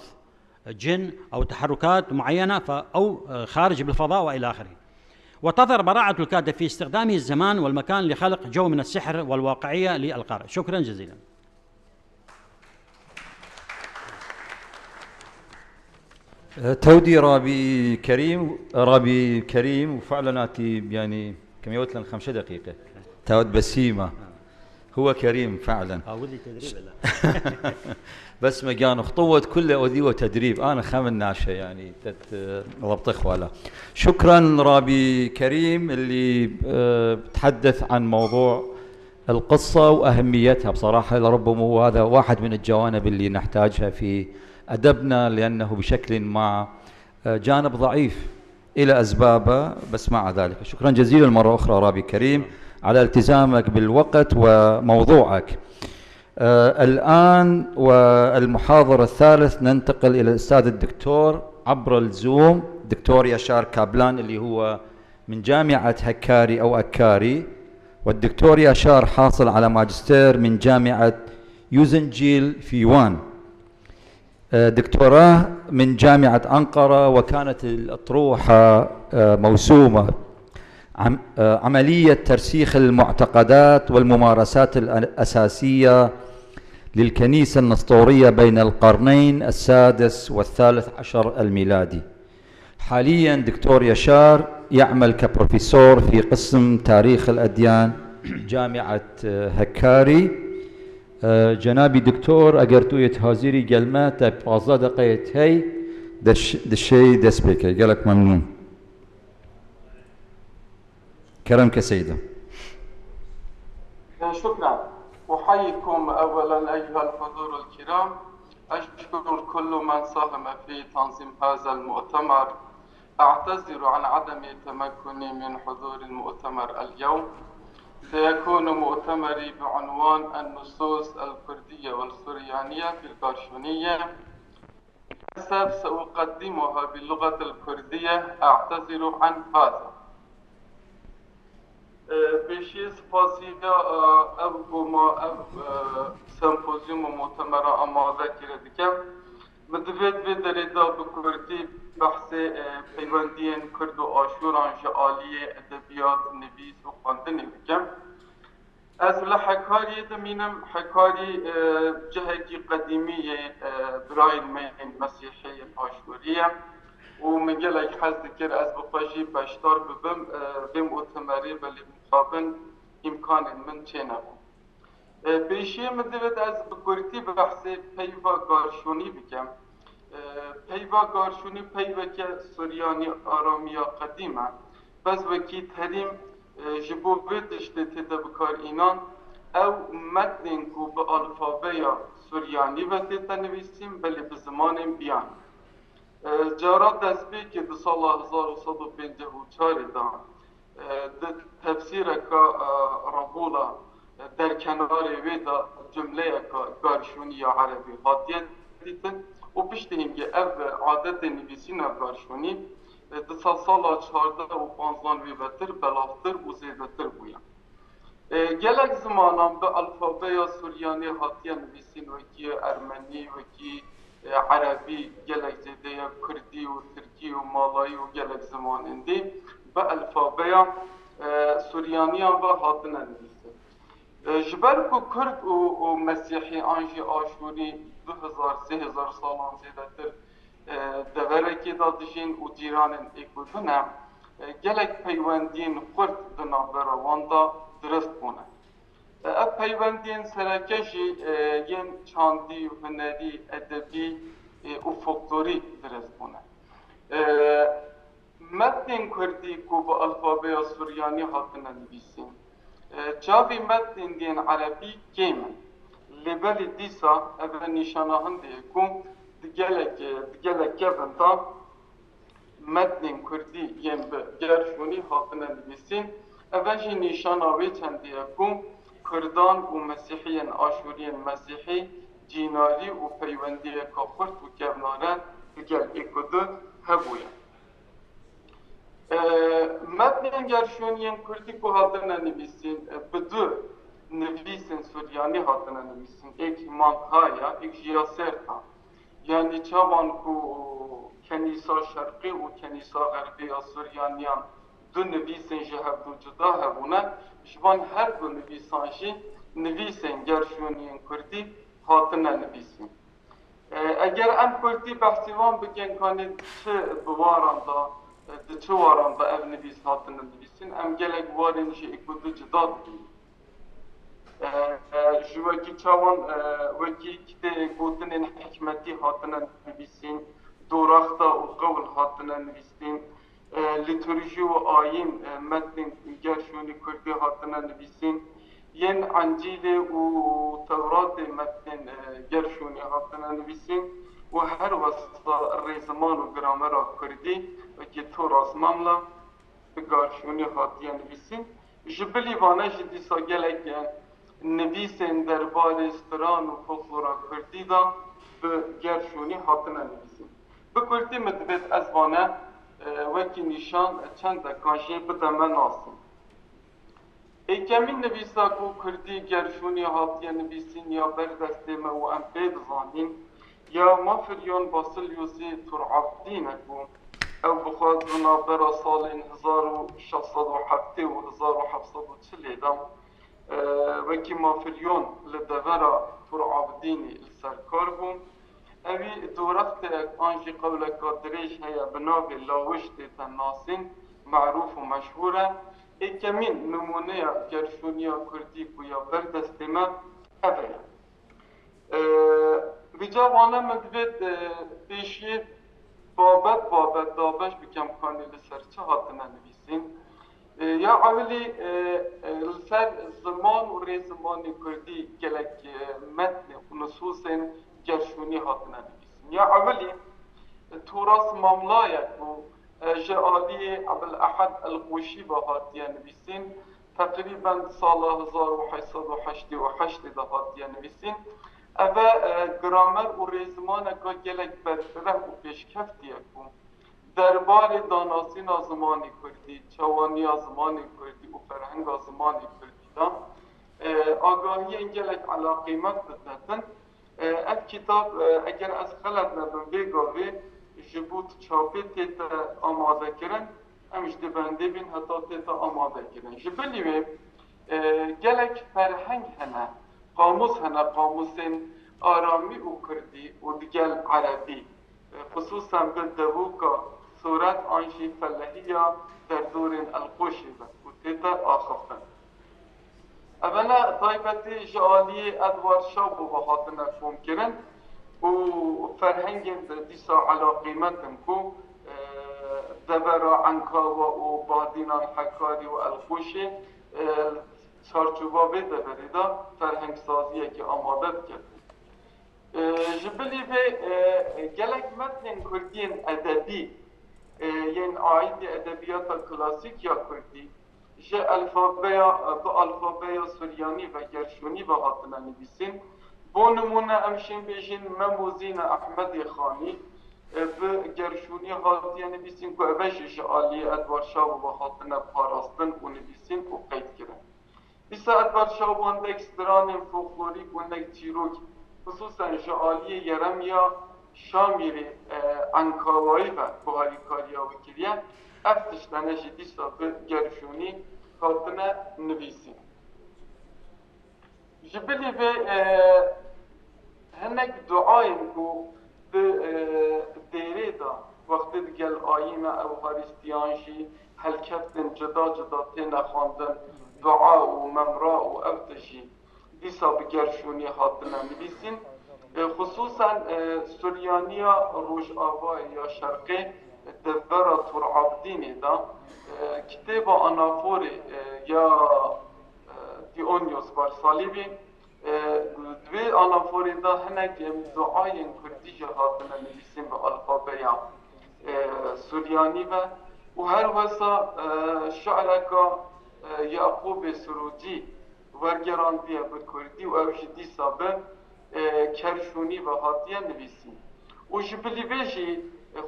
جن أو تحركات معينة أو خارج بالفضاء وإلى آخره. وتظهر براعة الكاتب في استخدامه الزمان والمكان لخلق جو من السحر والواقعية للقارئ. شكرا جزيلا. تودي رابي كريم وفعلناتي يعني كم يوتلن 5 دقيقة تود بسيمة هو كريم فعلا. ودي تدريب بس مجان خطوة كله أودي وتدريب أنا خامن ناشة يعني ضبط إخواله. شكرا رابي كريم اللي تحدث عن موضوع القصة وأهميتها بصراحة. لربما هذا واحد من الجوانب اللي نحتاجها في أدبنا، لأنه بشكل ما جانب ضعيف إلى أسبابه، بس مع ذلك شكرا جزيلا مرة أخرى رابي كريم على التزامك بالوقت وموضوعك. الآن والمحاضر الثالث ننتقل إلى الأستاذ الدكتور عبر الزوم دكتور يشار كابلان اللي هو من جامعة هكاري أو أكاري، والدكتور يشار حاصل على ماجستير من جامعة يوزنجيل في يوان، دكتوراه من جامعة أنقرة، وكانت الأطروحة موسومة عملية ترسيخ المعتقدات والممارسات الأساسية للكنيسة النسطورية بين القرنين السادس والثالث عشر الميلادي. حاليا دكتور يشار يعمل كبروفيسور في قسم تاريخ الأديان جامعة هكاري. جنابي دكتور اگر توی حاضری گلمه تا 15 دقیقه هی دشي دسبك قالك ممنون. كرمك سيدة. شكرا. أحييكم أولا أيها الحضور الكرام. أشكر كل من ساهم في تنظيم هذا المؤتمر. أعتذر عن عدم تمكني من حضور المؤتمر اليوم. سيكون مؤتمري بعنوان النصوص الكردية والسريانية في البارشونية. سأقدمها باللغة الكردية. أعتذر عن هذا. بشي سپاسیه ما سمپوزیوم و مؤتمر آماده کردیم. مدوید به دردا بکردی بحث پیوندین کرد و آشوران جعالی ادبیات نویس و خواندنی بکم. از لحکاری دمینم حکاری جهتی قدیمی برای المین مسیحی آشوریه و مگلک حز کر از بخوشی بشتار ببم مؤتمری ولی مقابل امکان من چه نبود. پیشی مدوید از بکرتی بحث پیوا گارشونی بکم. پیوا گارشونی پیوا که سوریانی آرامیا قدیمه بس وکی تریم جبو بيتش تتبكار إينان أو متن كو بألفابيا سورياني وتتنويسين بل بزمان بيان جارات دسبي كي بصالة 1154 دا تفسير كا ربولا در كنار ويدا جملة كا قارشوني عربي هاتية ديتن وبشتهم كي أف عادة نويسينا قارشوني سالا 14 و 15 وی بتر بلافتر و زیدتر بویم. گلک زمانم به الفابیا سوریانی هاتیه نویسین وکی ارمنی وکی عربی گلک زیده کردی و ترکی و مالایی و گلک زمانندی به الفابیا سوریانی هم به هاتنه نویسین. جبر کو کرد و مسیحی آنجی آشوری 2000-3000 سالان زیدتر دورکی دادشین و جیرانن اکودونه گلک پیوندین خورد دنابرا واندا درست بونه. اب پیوندین سرکشی ین چاندی و هنری ادبی و فولکلوری درست بونه. متن کردی کو با الفابیا سوریانی هاتنه نویسین. چاوی متن دین عربی کیمن. لبلی دیسا اول نشانه هنده کن دیگه کبنتا متن کردی یم به گرشونی هاتنه نویسین اولی نشان آوی چندیه کن کردان و مسیحیان آشورین مسیحی جیناری و پیوندی کافرت و کبناره دیگه اکده هبویه متن گرشونی کردی که هاتنه نویسین بدو نویسین سوریانی هاتنه نویسین ایک مانهایا ایک جیاسرتا یعنی چوان کو کنیسا شرقی و کنیسا غربی سوریانیان دو نویسن جهب دو جدا هبونه جوان هر دو نویسانشی نویسن گرشونین کردی هاتنه نویسن اگر ام کردی بحثیوان بگن کانی چه بواران دا چه واران دا او نویس هاتنه نویسن ام گلک وارنشی اکو دو جدا دیم جوکی چوان وکی کده گوتن حکمتی هاتنه نویسین دورختا و قول هاتنه نویسین لیتورژی و آیین متن گرشونی کردی هاتنه نویسین ین انجیل و تورات متن گرشونی هاتنه نویسین و هر وسطا ریزمان و گرامر کردی وکی تو راسماملا گرشونی هاتیه نویسین جبلی وانه جدی سا گلک نویسن دربار استران و فولکلورا کردی دا به گرشونی هاتنه نویسین به کردی مدبت از وانه وکی نشان چند دکانشی بدمه ناسین ای کمین نویسا کو کردی گرشونی هاتیه نویسین یا بردسته ما و ام پید زانین یا ما فریون باسلیوزی ترعبدین اکو او بخواد بنابرا سال 1607 و 1740 دام وکی مافریون لدورا ترعبدینی السرکار بوم اوی دورخت آنجی قولک دریش هیا بناوی لاوشت تناسین معروف و مشهوره ای کمین نمونه گرشونیا کردی کویا بردستیمه اوه بجا وانا مدوید پیشی بابت دابش بکم کانی لسرچه هاتنه نویسین یا اولی لسر زمان و ریزمانی کردی گلک متن و نصوص گرشونی هاتنه نویسین یا اولی توراس ماملایک و جعالی عبدالاحد القوشی با هاتیه نویسین تقریبا سال 1888 ده هاتیه نویسین اوه گرامر و ریزمان که گلک برفره و پیشکفتیه کن دربار داناسین زمانی کردی چوانی زمانی کردی و فرهنگ زمانی کردی دا آگاهی این گلک علاقیمت بدتن اف کتاب اگر از خلط نبن بگاوه جبوت چاپی تیتا آماده کرن امش دبنده بین حتی تیتا آماده کرن جبلیوه gelek ferheng hene, قاموس هنا قاموسين آرامی و کردی و دیگل عربی خصوصا به دووکا صورت آنشی فلهیا در دور القوشی و تیتا آخفتن اولا طایبتی جعالی ادوار شاب و بحاطنه فهم کرن و فرهنگ دیسا علا قیمتن کو دبرا عنکاوا و بادینان حکاری و القوشی چارچوبا بده بریدا فرهنگ سازیه که آماده کرد جبلی به گلک متن کردین ادبی یعنی آیید ادبیات کلاسیک یا کردی جه الفابیا سوریانی و گرشونی و هاتنا نویسین بو نمونه امشین بیجین مموزین احمد خانی به گرشونی هاتیه نویسین که اوش جعالی ادوار شاو و هاتنا پاراستن و نویسین و قید کرن بیسا ادوار شاو وانده اکستران فولکلوریک وانده تیروک خصوصا جعالی یرمیا شامیری انکاوایی و بحاری کاریا و کریه افتشتنه جدیسا به گرشونی هاتنا نویسین جبلی به هنک دعایم کو به دیره دا وقتی دیگل آیین او هاریستیانشی هلکفتن جدا جدا تینا خواندن دعا و ممرا و افتشی دیسا به گرشونی هاتنا نویسین خصوصا سوریانیا روش آوای یا شرقی دبرا ترعابدینی دا کتاب آنافوری یا دیونیوس بارسالیبی دوی آنافوری دا هنگ دعای کردی جهاتنا نویسین به الفابیا سوریانی و هر وسا شعرکا یعقوب سرودی ورگراندیه به کردی و اوش دیسا به کرشونی و هاتیه نویسین و جبلی بیشی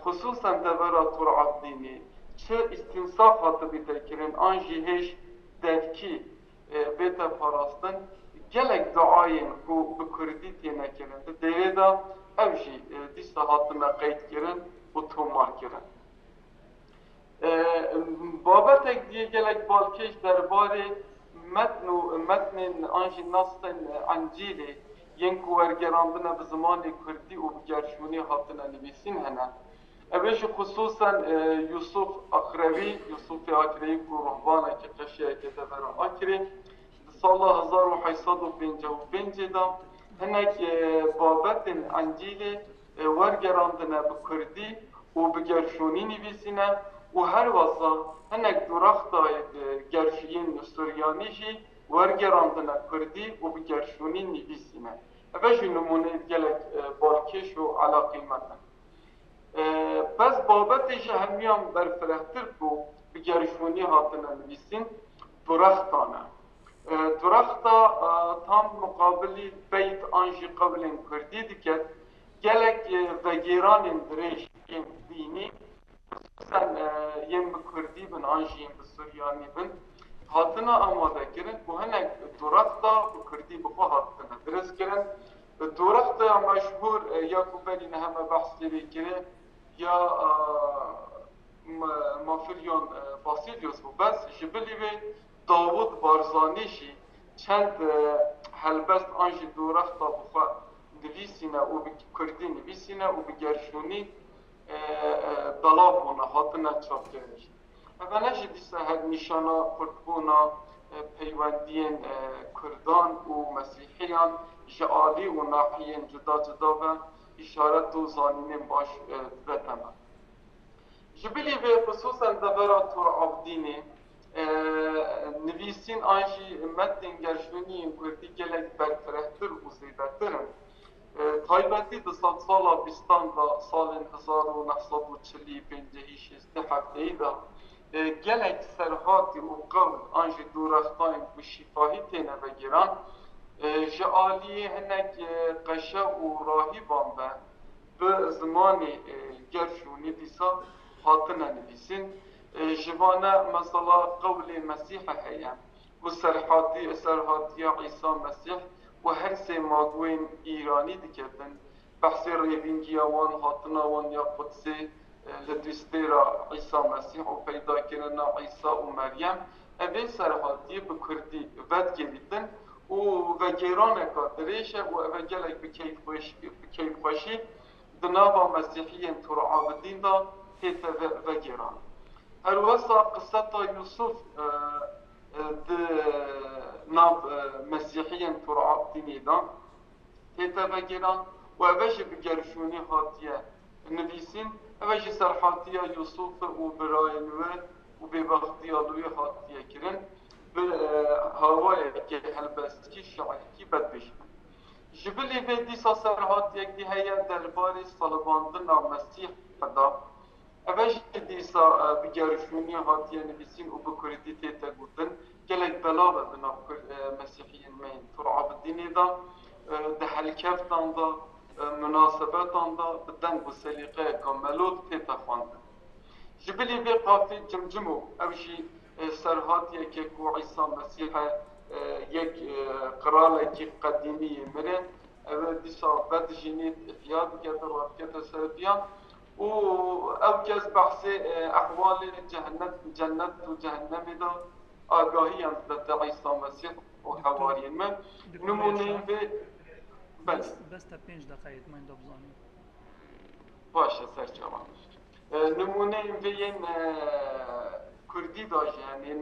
خصوصا دبرا ترعابدینی چه استنصاف هاتو بیده کرن آنجی هش دفکی بیتا پاراستن gelek da'ayên ku bi Kurdî têne kirin di derê da ev jî dîsa hatine qeyd kirin û tomar kirin. Babetek diye gelek balkêş derbarê metnên an jî nastên Encîlê yên ku wergerandine bi zimanê Kurdî û bi gerşûnî hatine nivîsîn hene. Ev jî xusûsan Yusuf Akrevî, Yusufê Akrevî ku ruhbanekî qeşeyekê devera Akrê سال 1855 دا هنک بابتن انجیل ورگراندنه به کردی و به گرشونی نویسینه و هر واسه هنک درختای گرشین سوریانی جی ورگراندنه کردی و به گرشونی نویسینه اوش نمونه گلک بالکش و علاقیمتن پس بابتش همیان برفرهتر کو به گرشونی هاتنه نویسین درختانه درختا tam mukabili beyt anji kavlen kurdi diket gelek vegeranın direş dini sen yem bi kurdi bin anji yem bi Suryani bin hatına amada kirin bu henek durakta bu kurdi bu hatına dres kirin durakta meşhur ya kubeli nehme bahsleri kirin ya mafilyon Basilyos bu bas jibili ve Davud Barzanîşî çend helbest an jî dorexta bixwe nivîsîne û bi Kurdî nivîsîne û bi gerşûnî dalav bûne hatine çapkirin jî. Evene jî dîsa her nîşana Kurdbûna peywendiyên Kurdan û Mesîhiyan ji alî û nahiyên cuda cuda ve îşaret û zanînên baş veteme. Ji bilî vê xusûsan devera Turabdînê نویسین آنجی متن گرشونی کردی گلک برفرهتر و زیدترن تایبتی دو سالا بیستان دا سال 1945 دا گلک سرهاتی و قول آنجی دورختان و شفاهی تینه بگیرن جعالی هنک قشه و راهیبان به زمان گرشونی دیسا هاتنه نویسین جوانا مثلا قول مسيح هيا وسرحاتي عيسى مسيح وهر سي ماغوين ايراني دكتن بحث ريفينجيا وان هاتنا وان يا قدسي لدستيرا عيسى مسيح وبيدا كرنا عيسى ومريم اوی سرحاتی به کردی ود گلیدن و وگیران کاتریشه و اوی گلک به کیف خوشی دنابا مسیحی تور عابدین دا هیت وگیران هر وسا قصة يوسف د ناب مسيحيا تور عابدين دا هيت وگیران و اوش بگرشونی هاتیه نویسین اوش سرحاتیه یوسف و براینوه و ببختی آلوی هاتیه کرن به هوای که هلبستی شعیکی بد بشن جبلی به دیسا سرحاتیه دی هیا درباری صلباندن مسیح خدا اوش دیسا بگرشونی هاتیه نویسین و بکردی تیتا گودن گلک بلاوه بنا مسیحیین مین تور عابدین دا ده هلکفتان دا مناسبتان دا بدنگ و سلیقه کاملود تیتا خواندن جبلی به قافی جمجمو اوشی سرحاتیه که کو عیسی مسیح یک قراله کی قدیمی مره او دیسا بد جینید احیاد کتر و کتر سربیان و او کس بحث احوال جنت و جهنم دا آگاهی هم ده عیسی مسیح و حوارین من نمونه به بس تا 5 دقیقه من دبزانی باشه سرچاوان نمونه این کردی داشت یعنی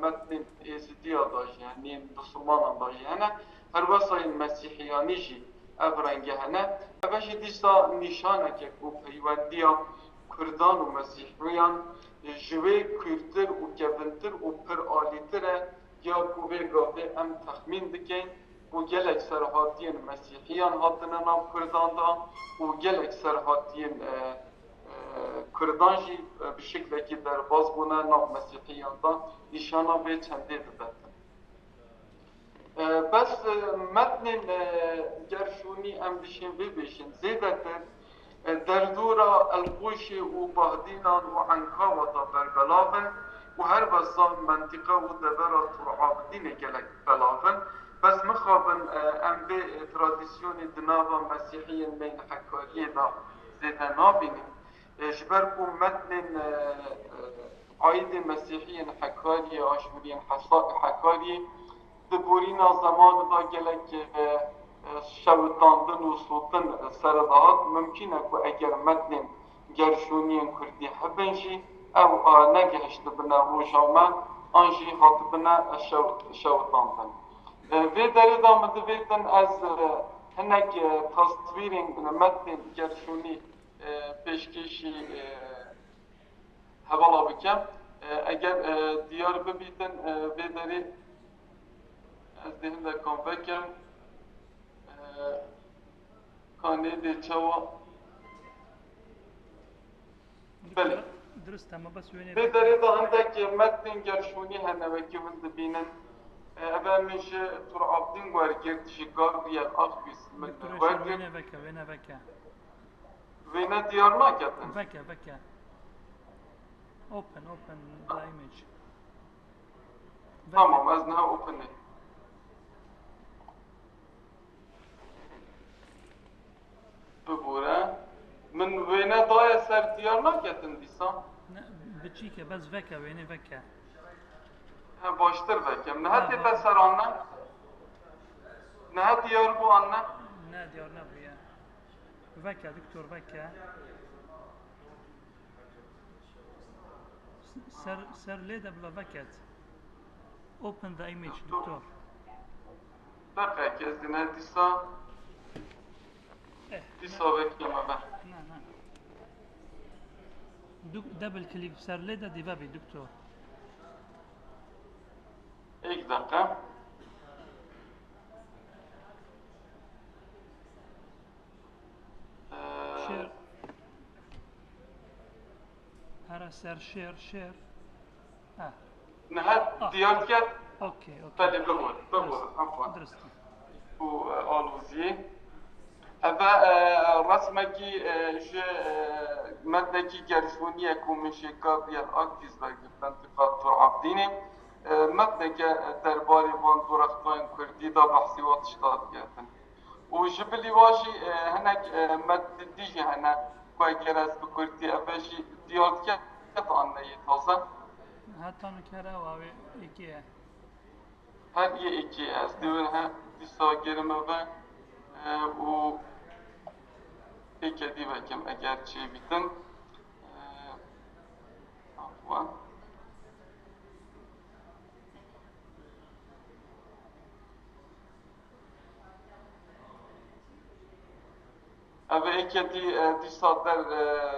متن ایزدیا داشت یعنی مسلمان داشت یعنی هر وسای مسیحیانی جی افرنگه هنه اوش دیسا نشانه که او پیوندیا کردان و مسیحیان جوه کردتر و کبنتر و پر آلیتره یا کوه گاوه ام تخمین دکن و گلک سرحاتین مسیحیان هاتنه نام کردان دا و گلک سرحاتین کردان جی به شکل که در باز بونه نام مسیحیان دا نشانا به چنده دادن بس متن گرشونی ام بشین بشین زیده تر در دورا القوش و بهدینان و عنکا و دا بربلافن و هر بسا منطقه و دبرا تور عابدین گلک بلافن بس مخابن ام به ترادیسیون دناوا مسیحی بین حکاریه دا زیده نابینیم جبر کو متن عاید مسیحی حکاری آشوری حکاری دبورینا زمان دا گلک شوتاندن و سوتن سردهات ممکنه که اگر متن گرشونی کردی حبنشی او نگهشت بنا روشاما آنجی هات بنا شوتاندن و داری دامده بیتن از هنک تصویرین متن گرشونی پیشکشی حوالا بکم اگر دیار ببیتن و داری از دهن در کام بکم کانه دی چوا بله درست اما بس وینه و داری دا هندک متن گرشونی هنه وکی هند بینن اول میشه تور عابدین ورگرد شکار بیاد آخ بیست ورگرد وینه وکه وینه دیار ناکتن وکه open the image tamam از نه open ببوره من وینه دای سر دیار ناکتن دیسا نه بچی که بس وکه وینه وکه باشتر وکم نه هتی بسر آنه نه دیار بو آنه نه دیار نبویه وکه دکتور وکه سر لیده بلا وکت open the image دکتور بقیه که از دینه دیسا وکیم نه دبل کلیک سر لیده دیوه بی دکتور یک دقیقه شیر هر سر شیر نه دیار کرد اوکی بله ببور عفوا درست و آلوزی هذا رسمكي جه مدكي جرشونية كومشيكا بيال أكتيز بقى بنتقاد تور عابديني مدك درباري وان دورختان كردي دا بحثي واتشتاد جاتن وجبلي واجي هناك مد ديجي هنا كوي جرس بكردي أباجي ديالت كت عنا يتوزن هاتون كرا واوي إيكيا هر یکی از دیونها دیسا گرمه و یکی دیوه کم اگر چی بیتن عفوا اوه یکی دیسا در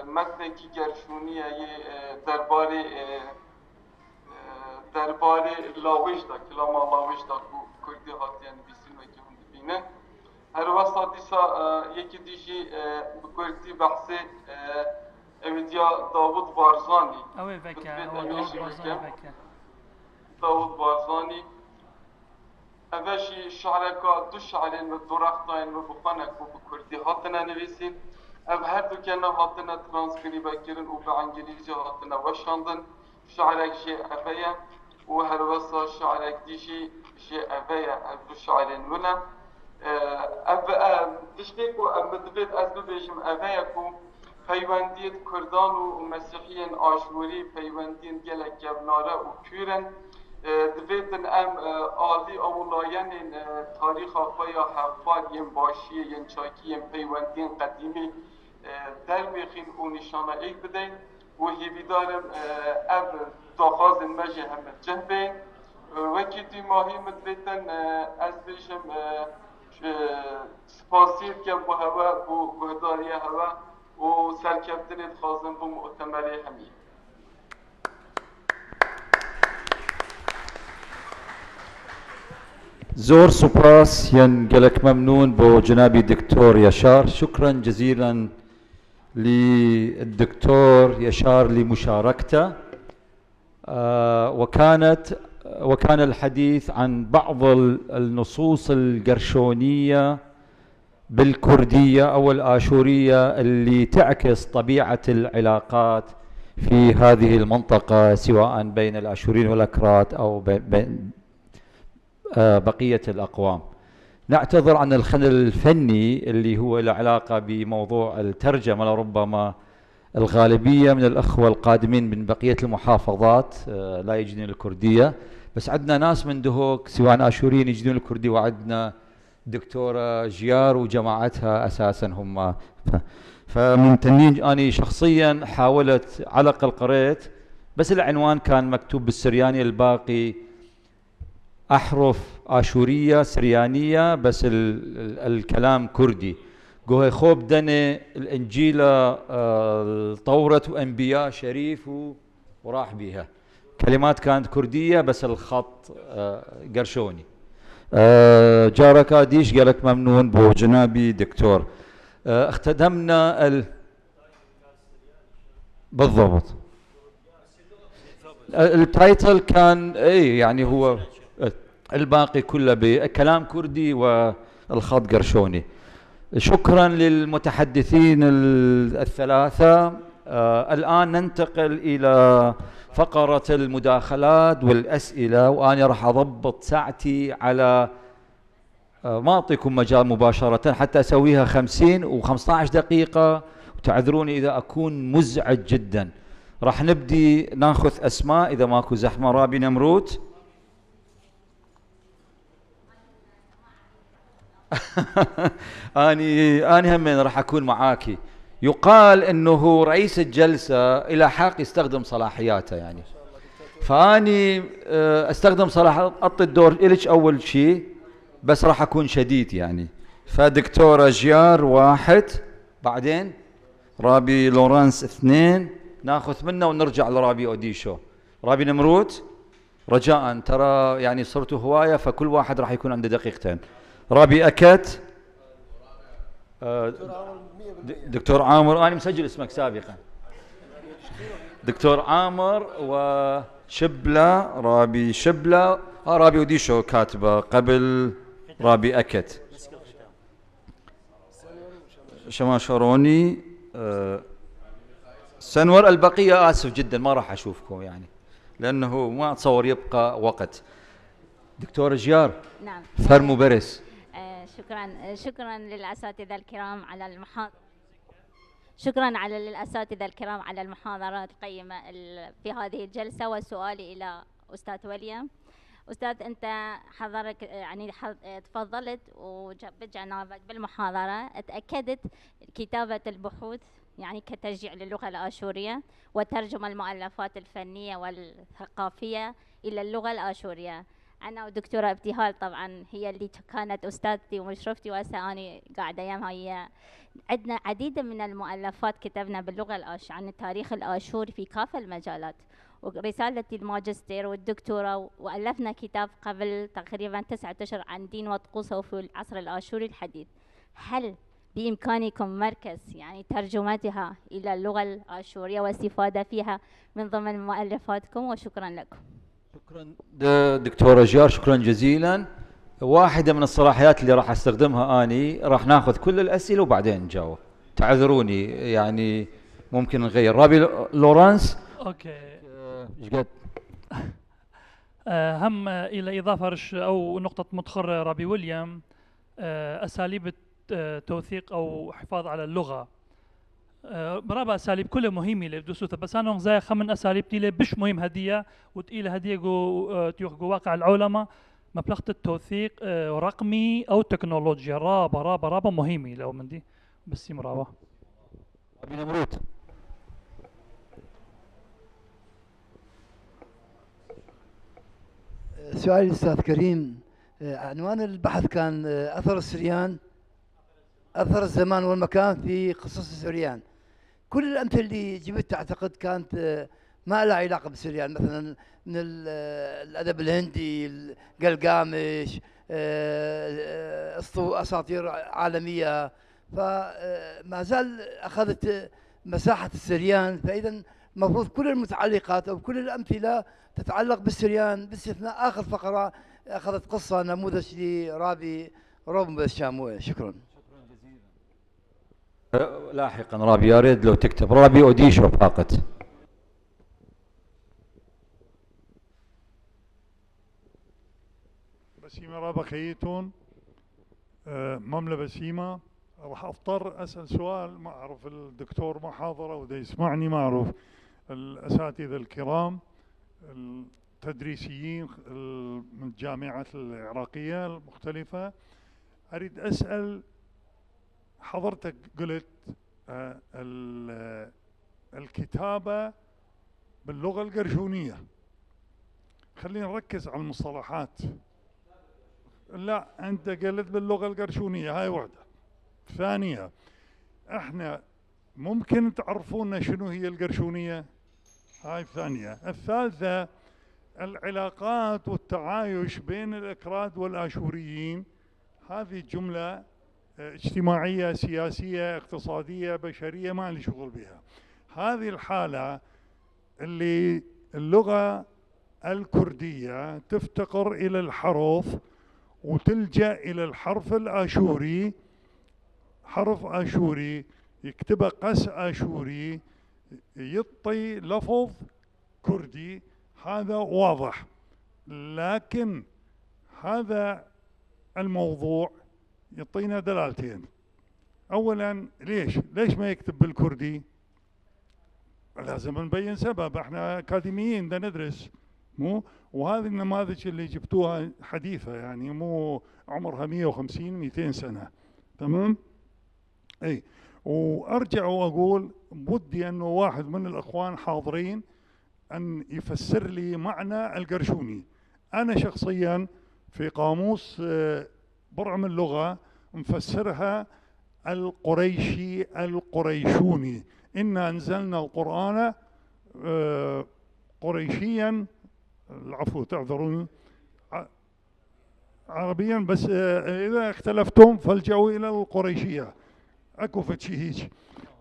متن کی گرشونیه درباره لاویش دا کلام لاویش دا کردی هاتی نویسین و که هم ببینه هر وسط دیسا یکی دیشی بکردی بحث اویدیا داوود بارزانی اوه بکه داوود بارزانی اوشی شعرکا دو شعرین و دو رختاین و بخانک و بکردی هاتنا نویسین او هر دو کنه هاتنا ترانسکریبه کرن و به انگلیزی هاتنا وشاندن شعرك شيء أبيا وهروسا شعرك دي شيء أبيا أبو شعر منا تشتيك ومدبت أزلو بيجم أبيا كو پیوندید کردان و مسیحیان آشوری پیوندین گلک جبناره و کورن دویدن ام آلی اولایان تاریخ آفای حفار یم باشی یم چاکی یم پیوندین قدیمی در بیخین و نشانه ایک بدین و هیوی دارم اب داخاز مجه همه جهبین وکی دی ماهی مدویدن از بیشم سپاسید که با هوا با گهداری هوا و سرکفتنید خازم با مؤتمره همی زور سپاس ينقلك ممنون بو جنابي دكتور يشار. شكرا جزيلا للدكتور يشار لمشاركته. وكان الحديث عن بعض النصوص القرشونية بالكردية أو الآشورية اللي تعكس طبيعة العلاقات في هذه المنطقة سواء بين الآشوريين والأكراد أو بين بقية الأقوام. نعتذر عن الخلل الفني اللي هو له علاقة بموضوع الترجمة، لربما الغالبية من الأخوة القادمين من بقية المحافظات لا يجدون الكردية، بس عندنا ناس من دهوك سواء آشوريين يجدون الكردية، وعندنا دكتورة جيار وجماعتها أساسا هم فمن تنين. أنا شخصيا حاولت على الأقل قريت، بس العنوان كان مكتوب بالسرياني، الباقي أحرف آشورية سريانية بس الكلام كردي. قوهي خوب دني الإنجيلة طورة أنبياء شريف وراح بيها، كلمات كانت كردية بس الخط قرشوني. جارك ديش قالك ممنون بو جنابي دكتور. اختدمنا بالضبط التايتل كان اي يعني هو الباقي كله بكلام كردي والخط قرشوني. شكرا للمتحدثين الثلاثة. الآن ننتقل إلى فقرة المداخلات والأسئلة، وأنا راح أضبط ساعتي على ما أعطيكم مجال مباشرة حتى أسويها 50 و15 دقيقة، وتعذروني إذا أكون مزعج جدا. راح نبدي ناخذ أسماء إذا ماكو زحمة. رابي نمروت. أنا همين راح أكون معاكي. يقال أنه رئيس الجلسة إلى حق يستخدم صلاحياته، يعني فأني أستخدم صلاحيات، أعطي الدور إلك أول شيء، بس راح أكون شديد يعني. فدكتورة جيار 1، بعدين رابي لورانس 2، ناخذ منه ونرجع لرابي أوديشو. رابي نمروت رجاء، ترى يعني صرتوا هواية، فكل واحد راح يكون عنده دقيقتين. رابي أكت، دكتور عامر، أنا مسجل اسمك سابقا، دكتور عامر وشبلة، رابي شبلة، رابي وديشو كاتبة قبل رابي أكت، شما شاروني، سنور. البقية آسف جدا ما راح أشوفكم يعني، لأنه ما أتصور يبقى وقت. دكتور جيار. نعم. فرمو برس. شكرا للأساتذة الكرام على المحاضرة. شكرا على للأساتذة الكرام على المحاضرات القيمة في هذه الجلسة. وسؤالي إلى أستاذ وليم. أستاذ، أنت حضرك يعني تفضلت وبجانبك بالمحاضرة تأكدت كتابة البحوث يعني كتشجيع للغة الآشورية وترجمة المؤلفات الفنية والثقافية إلى اللغة الآشورية. أنا ودكتورة ابتهال طبعا هي اللي كانت أستاذتي ومشرفتي، وهسه أنا قاعدة أيامها. هي عندنا عديد من المؤلفات كتبنا باللغة عن التاريخ الآشوري في كافة المجالات، ورسالتي الماجستير والدكتوراه، وألفنا كتاب قبل تقريبا 9 أشهر عن دين وطقوسه في العصر الآشوري الحديث. هل بإمكانكم مركز يعني ترجمتها إلى اللغة الآشورية والاستفادة فيها من ضمن مؤلفاتكم؟ وشكرا لكم. شكرا دكتورة جار، شكرا جزيلا. واحدة من الصلاحيات اللي راح استخدمها اني راح ناخذ كل الاسئله وبعدين نجاوب. تعذروني يعني ممكن نغير. رابي لورانس. اوكي. ايش قد؟ هم الى اضافه او نقطه مدخل رابي ويليام، اساليب التوثيق او حفاظ على اللغه. برابا اساليب كلها مهمه للدسوثه، بس انا زي خمن اساليب تيله بش مهم هديه وتقيله هديه جو واقع العلماء. مبلغ التوثيق رقمي او تكنولوجيا رابا مهمه لو من دي بس مرابا. ابي نمرود. سؤالي الاستاذ كريم، عنوان البحث كان اثر السريان، اثر الزمان والمكان في قصص السريان. كل الامثله اللي جبتها اعتقد كانت ما لها علاقه بالسريان، مثلا من الادب الهندي، قلقامش، اساطير عالميه، فما زال اخذت مساحه السريان. فاذا المفروض كل المتعلقات او كل الامثله تتعلق بالسريان، باستثناء اخر فقره اخذت قصه نموذج لرابي روم الشاموي. شكرا. لاحقا رابي، يا ريت لو تكتب رابي اوديشو فقط. بسيمة رابا خيتون مملة بسيمة. راح اضطر اسال سؤال، ما اعرف الدكتور ما حاضر وده يسمعني، ما اعرف الاساتذه الكرام التدريسيين من الجامعات العراقيه المختلفه. اريد اسال حضرتك قلت الكتابه باللغه القرشونيه. خلينا نركز على المصطلحات. لا انت قلت باللغه القرشونيه، هاي وحده. ثانيه، احنا ممكن تعرفونا شنو هي القرشونيه؟ هاي الثانيه. الثالثه، العلاقات والتعايش بين الاكراد والاشوريين، هذه جمله اجتماعيه سياسيه اقتصاديه بشريه ما لي شغل بها. هذه الحاله اللي اللغه الكرديه تفتقر الى الحروف وتلجأ إلى الحرف الآشوري، حرف آشوري يكتبه قس آشوري يعطي لفظ كردي، هذا واضح. لكن هذا الموضوع يعطينا دلالتين. أولا ليش ما يكتب بالكردي؟ لازم نبين سبب، احنا أكاديميين بدنا ندرس مو، وهذه النماذج اللي جبتوها حديثة يعني مو عمرها 150 200 سنة. تمام؟ اي. وارجع واقول بدي انه واحد من الاخوان حاضرين ان يفسر لي معنى القرشوني. انا شخصيا في قاموس برعم اللغة مفسرها القريشي القريشوني. إنا أنزلنا القرآن قريشيا، العفو تعذروني، عربيا، بس إذا اختلفتم فالجأوا إلى القريشية. أكو فتشي هيك.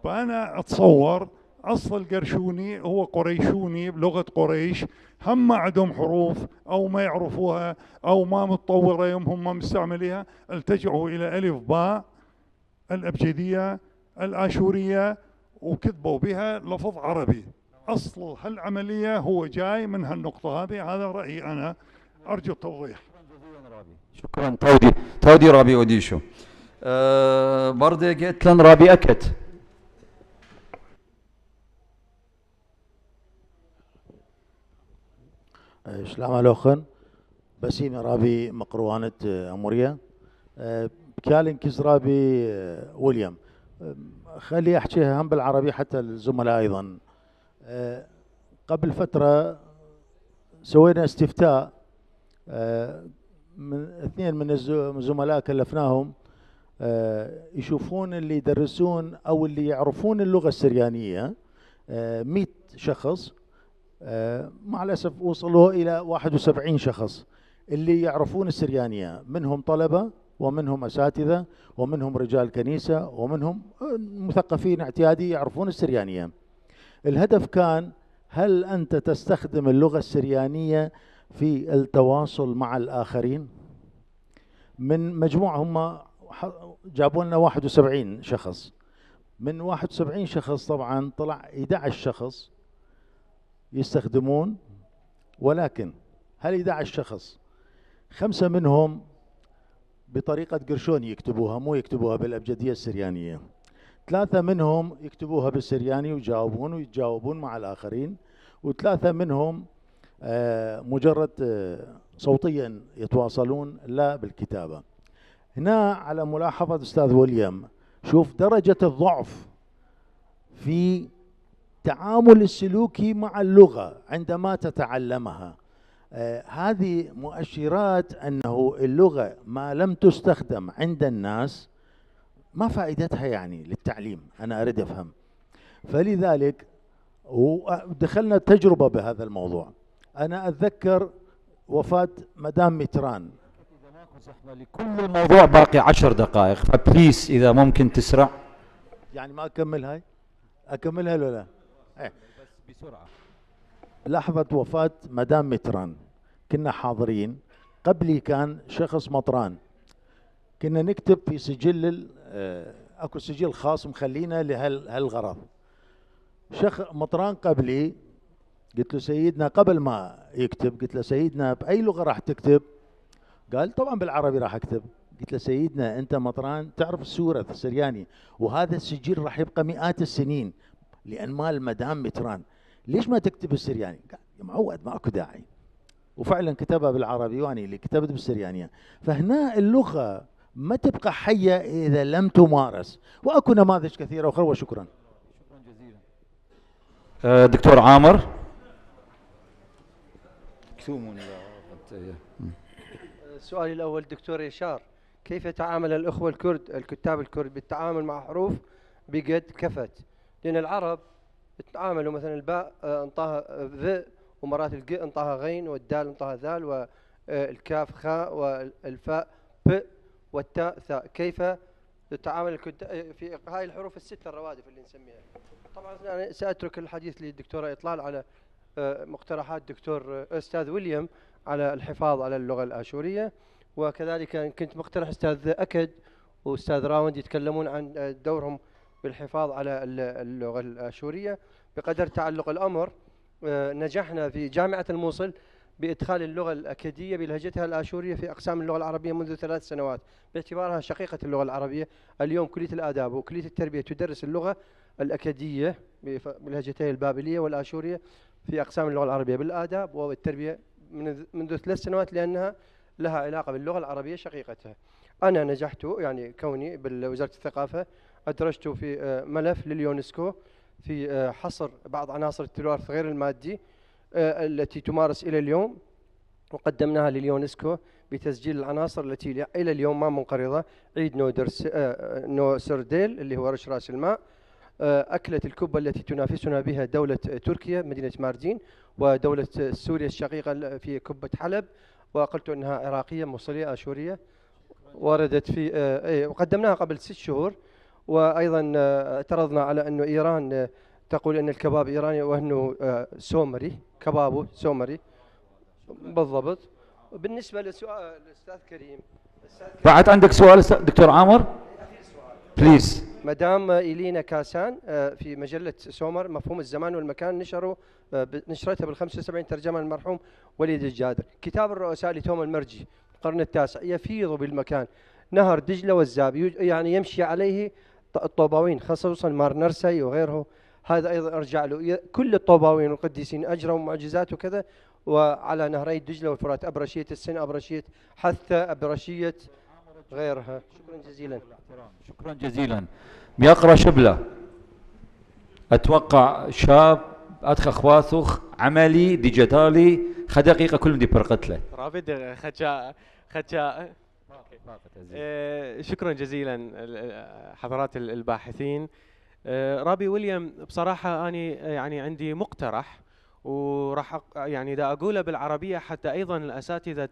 فأنا أتصور أصل القرشوني هو قريشوني بلغة قريش، هم ما عندهم حروف أو ما يعرفوها أو ما متطورة يوم هم مستعمليها، التجعوا إلى ألف باء الأبجدية الآشورية وكتبوا بها لفظ عربي. أصل هالعملية هو جاي من هالنقطة هذه. هذا رأيي أنا، أرجو التوضيح. شكرا. تودي رابي أوديشو. برضه قلت لن رابي أكت. شلام الأخن بسيم رابي مقروانة أموريا كالين كزرابي ويليام. خلي أحكيها هم بالعربي حتى الزملاء أيضا. قبل فترة سوينا استفتاء، من اثنين من الزملاء كلفناهم يشوفون اللي يدرسون أو اللي يعرفون اللغة السريانية 100 شخص. مع الأسف وصلوا إلى 71 شخص اللي يعرفون السريانية، منهم طلبة ومنهم أساتذة ومنهم رجال كنيسة ومنهم مثقفين اعتيادي يعرفون السريانية. الهدف كان هل أنت تستخدم اللغة السريانية في التواصل مع الآخرين؟ من مجموعة هم جابوا لنا 71 شخص، من 71 شخص طبعا طلع 11 شخص يستخدمون، ولكن هل 11 شخص 5 منهم بطريقة قرشون يكتبوها، مو يكتبوها بالأبجدية السريانية. 3 منهم يكتبوها بالسرياني ويجاوبون ويتجاوبون مع الآخرين، و3 منهم مجرد صوتيا يتواصلون لا بالكتابة. هنا على ملاحظة أستاذ ويليام، شوف درجة الضعف في تعامل السلوكي مع اللغة عندما تتعلمها. هذه مؤشرات أنه اللغة ما لم تستخدم عند الناس ما فائدتها يعني للتعليم. أنا أريد أفهم، فلذلك ودخلنا تجربة بهذا الموضوع. أنا أتذكر وفاة مدام ميتران. لكل الموضوع باقي 10 دقائق، فبليس إذا ممكن تسرع. يعني ما أكمل هاي؟ أكملها ولا لا؟ بس بسرعة. لحظة وفاة مدام ميتران كنا حاضرين، قبلي كان شخص مطران، كنا نكتب في سجل اكو سجل خاص مخلينا لهالغرض. مطران قبلي قلت له سيدنا قبل ما يكتب، قلت له سيدنا بأي لغة راح تكتب؟ قال طبعا بالعربي راح اكتب. قلت له سيدنا انت مطران تعرف السورة السرياني، وهذا السجل راح يبقى مئات السنين لان مال مدام ميتران، ليش ما تكتب السرياني؟ قال يا معود ماكو داعي، وفعلا كتبها بالعربي وانا اللي كتبت بالسريانية. فهنا اللغة ما تبقى حية اذا لم تمارس، واكو نماذج كثيرة اخرى. وشكرا. شكرا جزيلا. دكتور عامر. سؤالي الأول دكتور يشار، كيف تعامل الأخوة الكرد الكتاب الكرد بالتعامل مع حروف بقد كفت؟ لأن العرب يتعاملوا مثلا الباء انطاها ذ، ومرات الق انطاها غين، والدال انطاها ذال، والكاف خاء، والفاء ب، والتاء ثاء. كيف تتعامل في هاي الحروف الستة الروادف اللي نسميها؟ طبعا أنا سأترك الحديث للدكتورة إطلال على مقترحات دكتور أستاذ ويليام على الحفاظ على اللغة الآشورية، وكذلك كنت مقترح أستاذ أكد وأستاذ راوند يتكلمون عن دورهم بالحفاظ على اللغة الآشورية. بقدر تعلق الأمر نجحنا في جامعة الموصل بإدخال اللغة الأكدية بلهجتها الآشورية في أقسام اللغة العربية منذ 3 سنوات، باعتبارها شقيقة اللغة العربية. اليوم كلية الآداب وكلية التربية تدرس اللغة الأكدية بلهجتي البابلية والآشورية في أقسام اللغة العربية بالآداب والتربية منذ 3 سنوات، لأنها لها علاقة باللغة العربية شقيقتها. أنا نجحت يعني كوني بوزارة الثقافة أدرجت في ملف لليونسكو في حصر بعض عناصر التراث غير المادي التي تمارس إلى اليوم، وقدمناها لليونسكو بتسجيل العناصر التي إلى اليوم ما منقرضة: عيد نوسرديل اللي هو رش رأس الماء، أكلة الكبة التي تنافسنا بها دولة تركيا مدينة ماردين، ودولة سوريا الشقيقة في كبة حلب، وقلت أنها عراقية موصلية آشورية وردت في وقدمناها قبل 6 شهور. وأيضا اعترضنا على أنه إيران تقول أن الكباب إيراني وأنه سومري، كبابه سومري بالضبط. بالنسبة لسؤال الأستاذ كريم، بعد عندك سؤال دكتور عامر؟ بليز. مدام إيلينا كاسان في مجلة سومر مفهوم الزمان والمكان نشرتها بال75 ترجمة المرحوم وليد الجادر. كتاب الرؤساء لتوما المرجي القرن التاسع يفيض بالمكان، نهر دجلة والزاب يعني يمشي عليه الطوباوين خصوصا مار نرسي وغيره، هذا أيضا أرجع له. كل الطوباوين والقديسين أجروا معجزات وكذا، وعلى نهري دجلة والفرات، أبرشية السن، أبرشية حثة، أبرشية غيرها. شكرا جزيلا. شكرا جزيلا. بيقرأ شبله، أتوقع شاب أدخل خواثخ عملي ديجيتالي دقيقة كلهم دي برقتله. رابد خجاء. شكرا جزيلا حضرات الباحثين. رابي ويليام، بصراحة أنا يعني عندي مقترح وراح يعني دا أقوله بالعربية حتى أيضا الأساتذة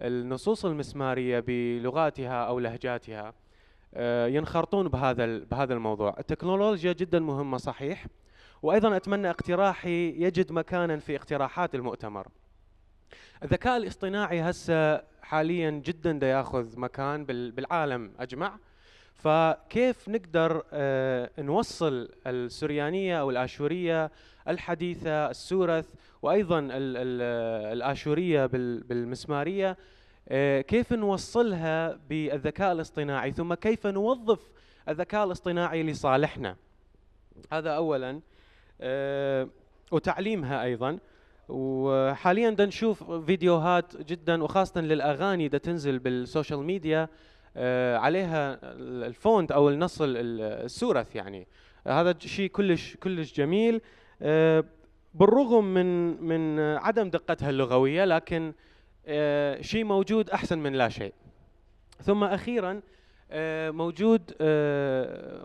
النصوص المسمارية بلغاتها أو لهجاتها ينخرطون بهذا الموضوع. التكنولوجيا جدا مهمة صحيح، وأيضا أتمنى اقتراحي يجد مكانا في اقتراحات المؤتمر. الذكاء الاصطناعي هسه حاليا جدا دا ياخذ مكان بالعالم أجمع، فكيف نقدر نوصل السريانية أو الآشورية الحديثة، السورث وأيضا الآشورية بالمسمارية، كيف نوصلها بالذكاء الاصطناعي، ثم كيف نوظف الذكاء الاصطناعي لصالحنا. هذا أولا، وتعليمها أيضا. وحاليا دا نشوف فيديوهات جدا وخاصة للأغاني دا تنزل بالسوشيال ميديا عليها الفونت أو النص السورث، يعني هذا شيء كلش جميل بالرغم من عدم دقتها اللغوية، لكن شيء موجود أحسن من لا شيء. ثم أخيرا موجود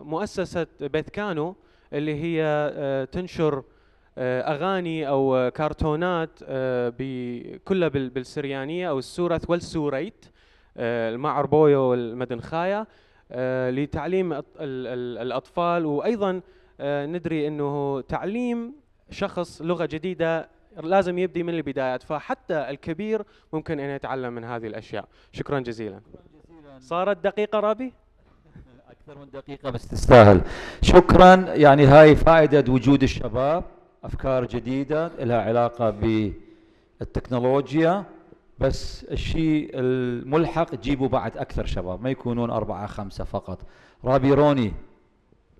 مؤسسة بيت كانو اللي هي تنشر أغاني أو كرتونات كلها بالسريانية أو السورث والسوريت، المعربويو والمدنخايا، لتعليم الأطفال. وأيضا ندري أنه تعليم شخص لغة جديدة لازم يبدي من البدايات، فحتى الكبير ممكن أن يتعلم من هذه الأشياء. شكرا جزيلا. صارت دقيقة رابي؟ أكثر من دقيقة بس تستاهل. شكرا. يعني هاي فائدة وجود الشباب، أفكار جديدة لها علاقة بالتكنولوجيا، بس الشيء الملحق جيبوا بعد أكثر شباب، ما يكونون 4 5 فقط. رابي روني،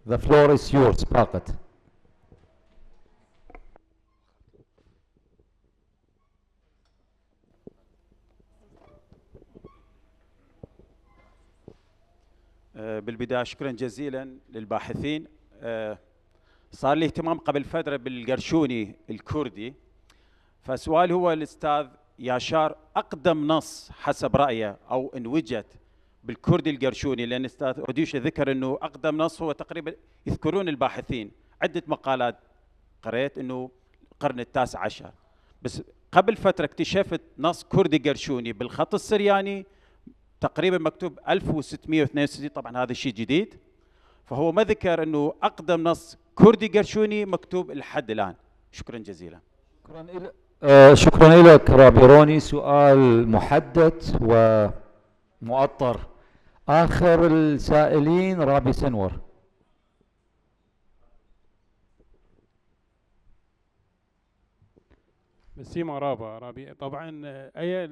the floor is yours فقط. بالبداية شكرا جزيلا للباحثين. صار لي اهتمام قبل فترة بالقرشوني الكردي، فسؤال هو الأستاذ ياشار، أقدم نص حسب رأيه أو إن وجد بالكردي القرشوني، لأن الأستاذ أوديش ذكر أنه أقدم نص هو تقريبا، يذكرون الباحثين عدة مقالات قرأت أنه القرن ال19، بس قبل فترة اكتشفت نص كردي قرشوني بالخط السرياني تقريبا مكتوب 1662. طبعا هذا الشيء جديد، فهو ما ذكر أنه أقدم نص كردي قرشوني مكتوب لحد الآن. شكرا جزيلا. شكرا لك رابي روني. سؤال محدد ومؤطر. آخر السائلين رابي سنور. بسيمة رابي طبعا أي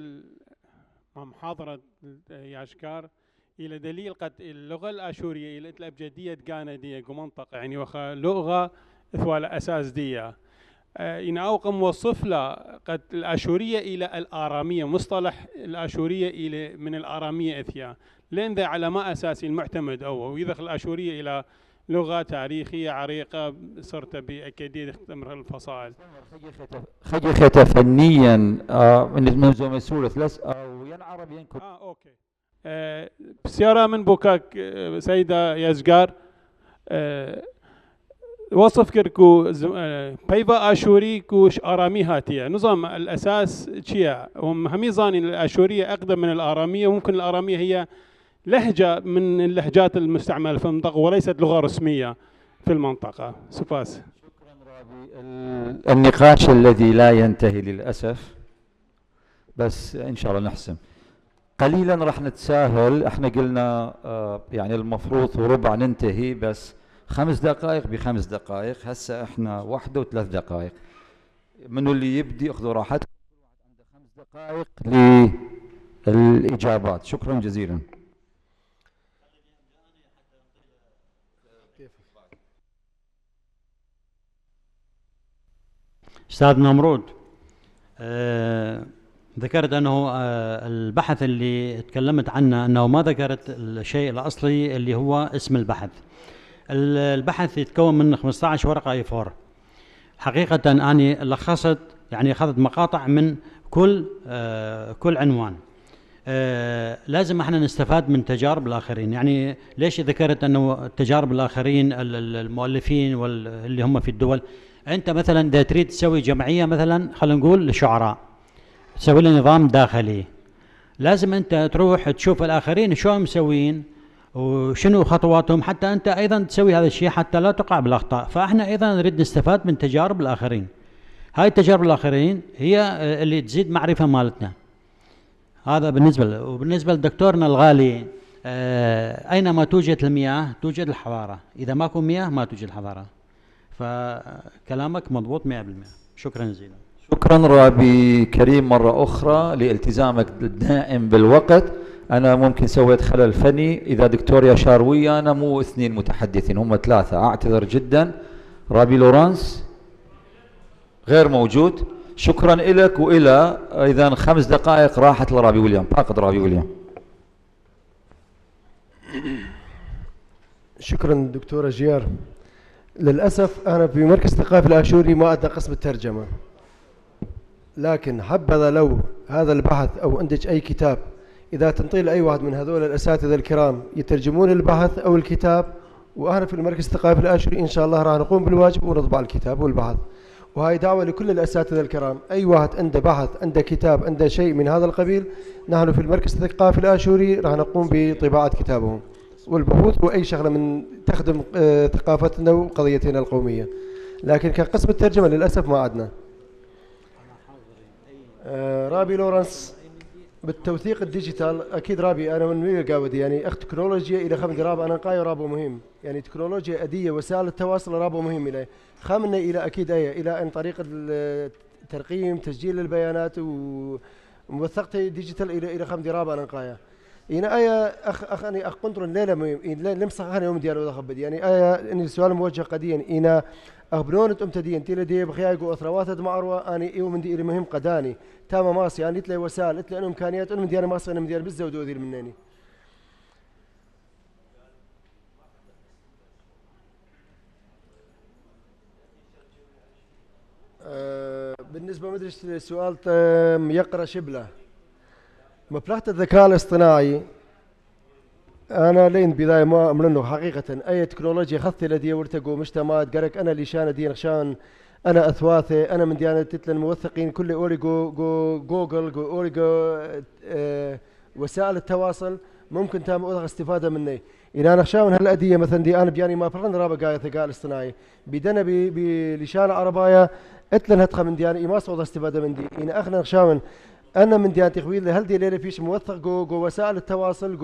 محاضرة ياشكار إلى دليل قد اللغة الآشورية إلى الأبجدية قاندية منطقة يعني وخا لغة ثوال أساس دية إن أوقم وصف لا قد الآشورية إلى الآرامية، مصطلح الآشورية إلى من الآرامية إثيا، لأن ذا على ما أساسي المعتمد أو ويدخل الآشورية إلى لغة تاريخية عريقة صرت بأكيدية تختمر الفصائل. خجخة فنيا من منظومة سورة لس أو ينعرب ينكب. أوكي. بسيارة من بوكاك سيدة يزقار وصف كركو بيبا آشوري كوش آرامي هاتية نظام الأساس شيا هم همي ظاني الآشورية أقدم من الآرامية، وممكن الآرامية هي لهجة من اللهجات المستعملة في المنطقة وليست لغة رسمية في المنطقة. سفاس. النقاش الذي لا ينتهي للأسف، بس إن شاء الله نحسم قليلا راح نتساهل. احنا قلنا يعني المفروض وربع ننتهي، بس 5 دقائق ب5 دقائق. هسه احنا 1 و3 دقائق. منو اللي يبدي؟ اخذوا راحتكم، عنده 5 دقائق للإجابات. شكرا جزيلا. أستاذ نمرود، ذكرت أنه البحث اللي تكلمت عنه أنه ما ذكرت الشيء الأصلي اللي هو اسم البحث. البحث يتكون من 15 ورقة A4. حقيقة أنا لخصت يعني أخذت مقاطع من كل عنوان. لازم احنا نستفاد من تجارب الآخرين. يعني ليش ذكرت أنه تجارب الآخرين المؤلفين واللي هم في الدول؟ أنت مثلا إذا تريد تسوي جمعية مثلا خلينا نقول للشعراء، تسوي له نظام داخلي، لازم أنت تروح تشوف الآخرين شو مسوين وشنو خطواتهم حتى أنت أيضا تسوي هذا الشيء حتى لا تقع بالأخطاء. فإحنا أيضا نريد نستفاد من تجارب الآخرين. هاي التجارب الآخرين هي اللي تزيد معرفة مالتنا. هذا بالنسبة له. وبالنسبة لدكتورنا الغالي، أينما توجد المياه توجد الحضارة، إذا ماكو مياه ما توجد الحضارة. فكلامك مضبوط 100%. شكرا جزيلا. شكرا رابي كريم مرة أخرى لالتزامك الدائم بالوقت. أنا ممكن سويت خلل فني، إذا دكتور ياشار ويانا مو 2 متحدثين هم 3، أعتذر جدا. رابي لورانس غير موجود. شكرا لك وإلى إذا 5 دقائق راحت لرابي ويليام. فاقد رابي ويليام. شكرا دكتورة جيار. للأسف أنا في مركز الثقافي الآشوري ما عندنا قسم الترجمة، لكن حبذا لو هذا البحث أو عندك أي كتاب إذا تنطي لأي واحد من هذول الأساتذة الكرام يترجمون البحث أو الكتاب، وأنا في المركز الثقافي الآشوري إن شاء الله راح نقوم بالواجب ونطبع الكتاب والبحث. وهاي دعوة لكل الأساتذة الكرام، أي واحد عنده بحث عنده كتاب عنده شيء من هذا القبيل، نحن في المركز الثقافي الآشوري راح نقوم بطباعة كتابهم والبحوث وأي شغلة من تخدم ثقافتنا وقضيتنا القومية. لكن كقسم الترجمة للأسف ما عندنا. رابي لورانس بالتوثيق الديجيتال اكيد رابي انا من وين قاودي يعني اخت تكنولوجيا الى خمن راب انا قايو رابو مهم يعني تكنولوجيا اديه وسائل التواصل رابو مهم الى خمنا الى اكيد الى ان طريقه الترقيم تسجيل البيانات وموثقتها ديجيتال الى خمن راب انا قايا هنا اخ اني قنطر الليله مهم لمسخ انا يوم ديالو خبد يعني ان السؤال موجه قديا هنا أخبرونت أمتدين تيل دي بخياجو أثروات معروة أنا يوم دي مهم قداني تام ماسي يعني تلاقي وسائل تلاقي أنهم إمكانيات أنهم ديار ماسي أنا مدير بالزود وذيل منني. بالنسبة مدري السؤال يقرأ شبله مبلغ الذكاء الاصطناعي أنا لين بداية ما أمرنه حقيقة أي تكنولوجيا خذت لدي ورتقوا مجتمعات قرك أنا اللي شان دين عشان أنا أثواثي أنا من ديانة تتل الموثقين كل أوريجو جوجل أوريجو وسائل التواصل ممكن تام استفادة مني إن أنا خشاون هالأدية مثلا دي أنا بياني ما فرن رابع قاية الذكاء الاصطناعي بدنا بلشان عربايا اتلن هتخا من دياني ما صوت استفادة من دي إن أخنا خشاون أنا من ديانتي خويل هل دي ليلة فيش موثق جو وسائل التواصل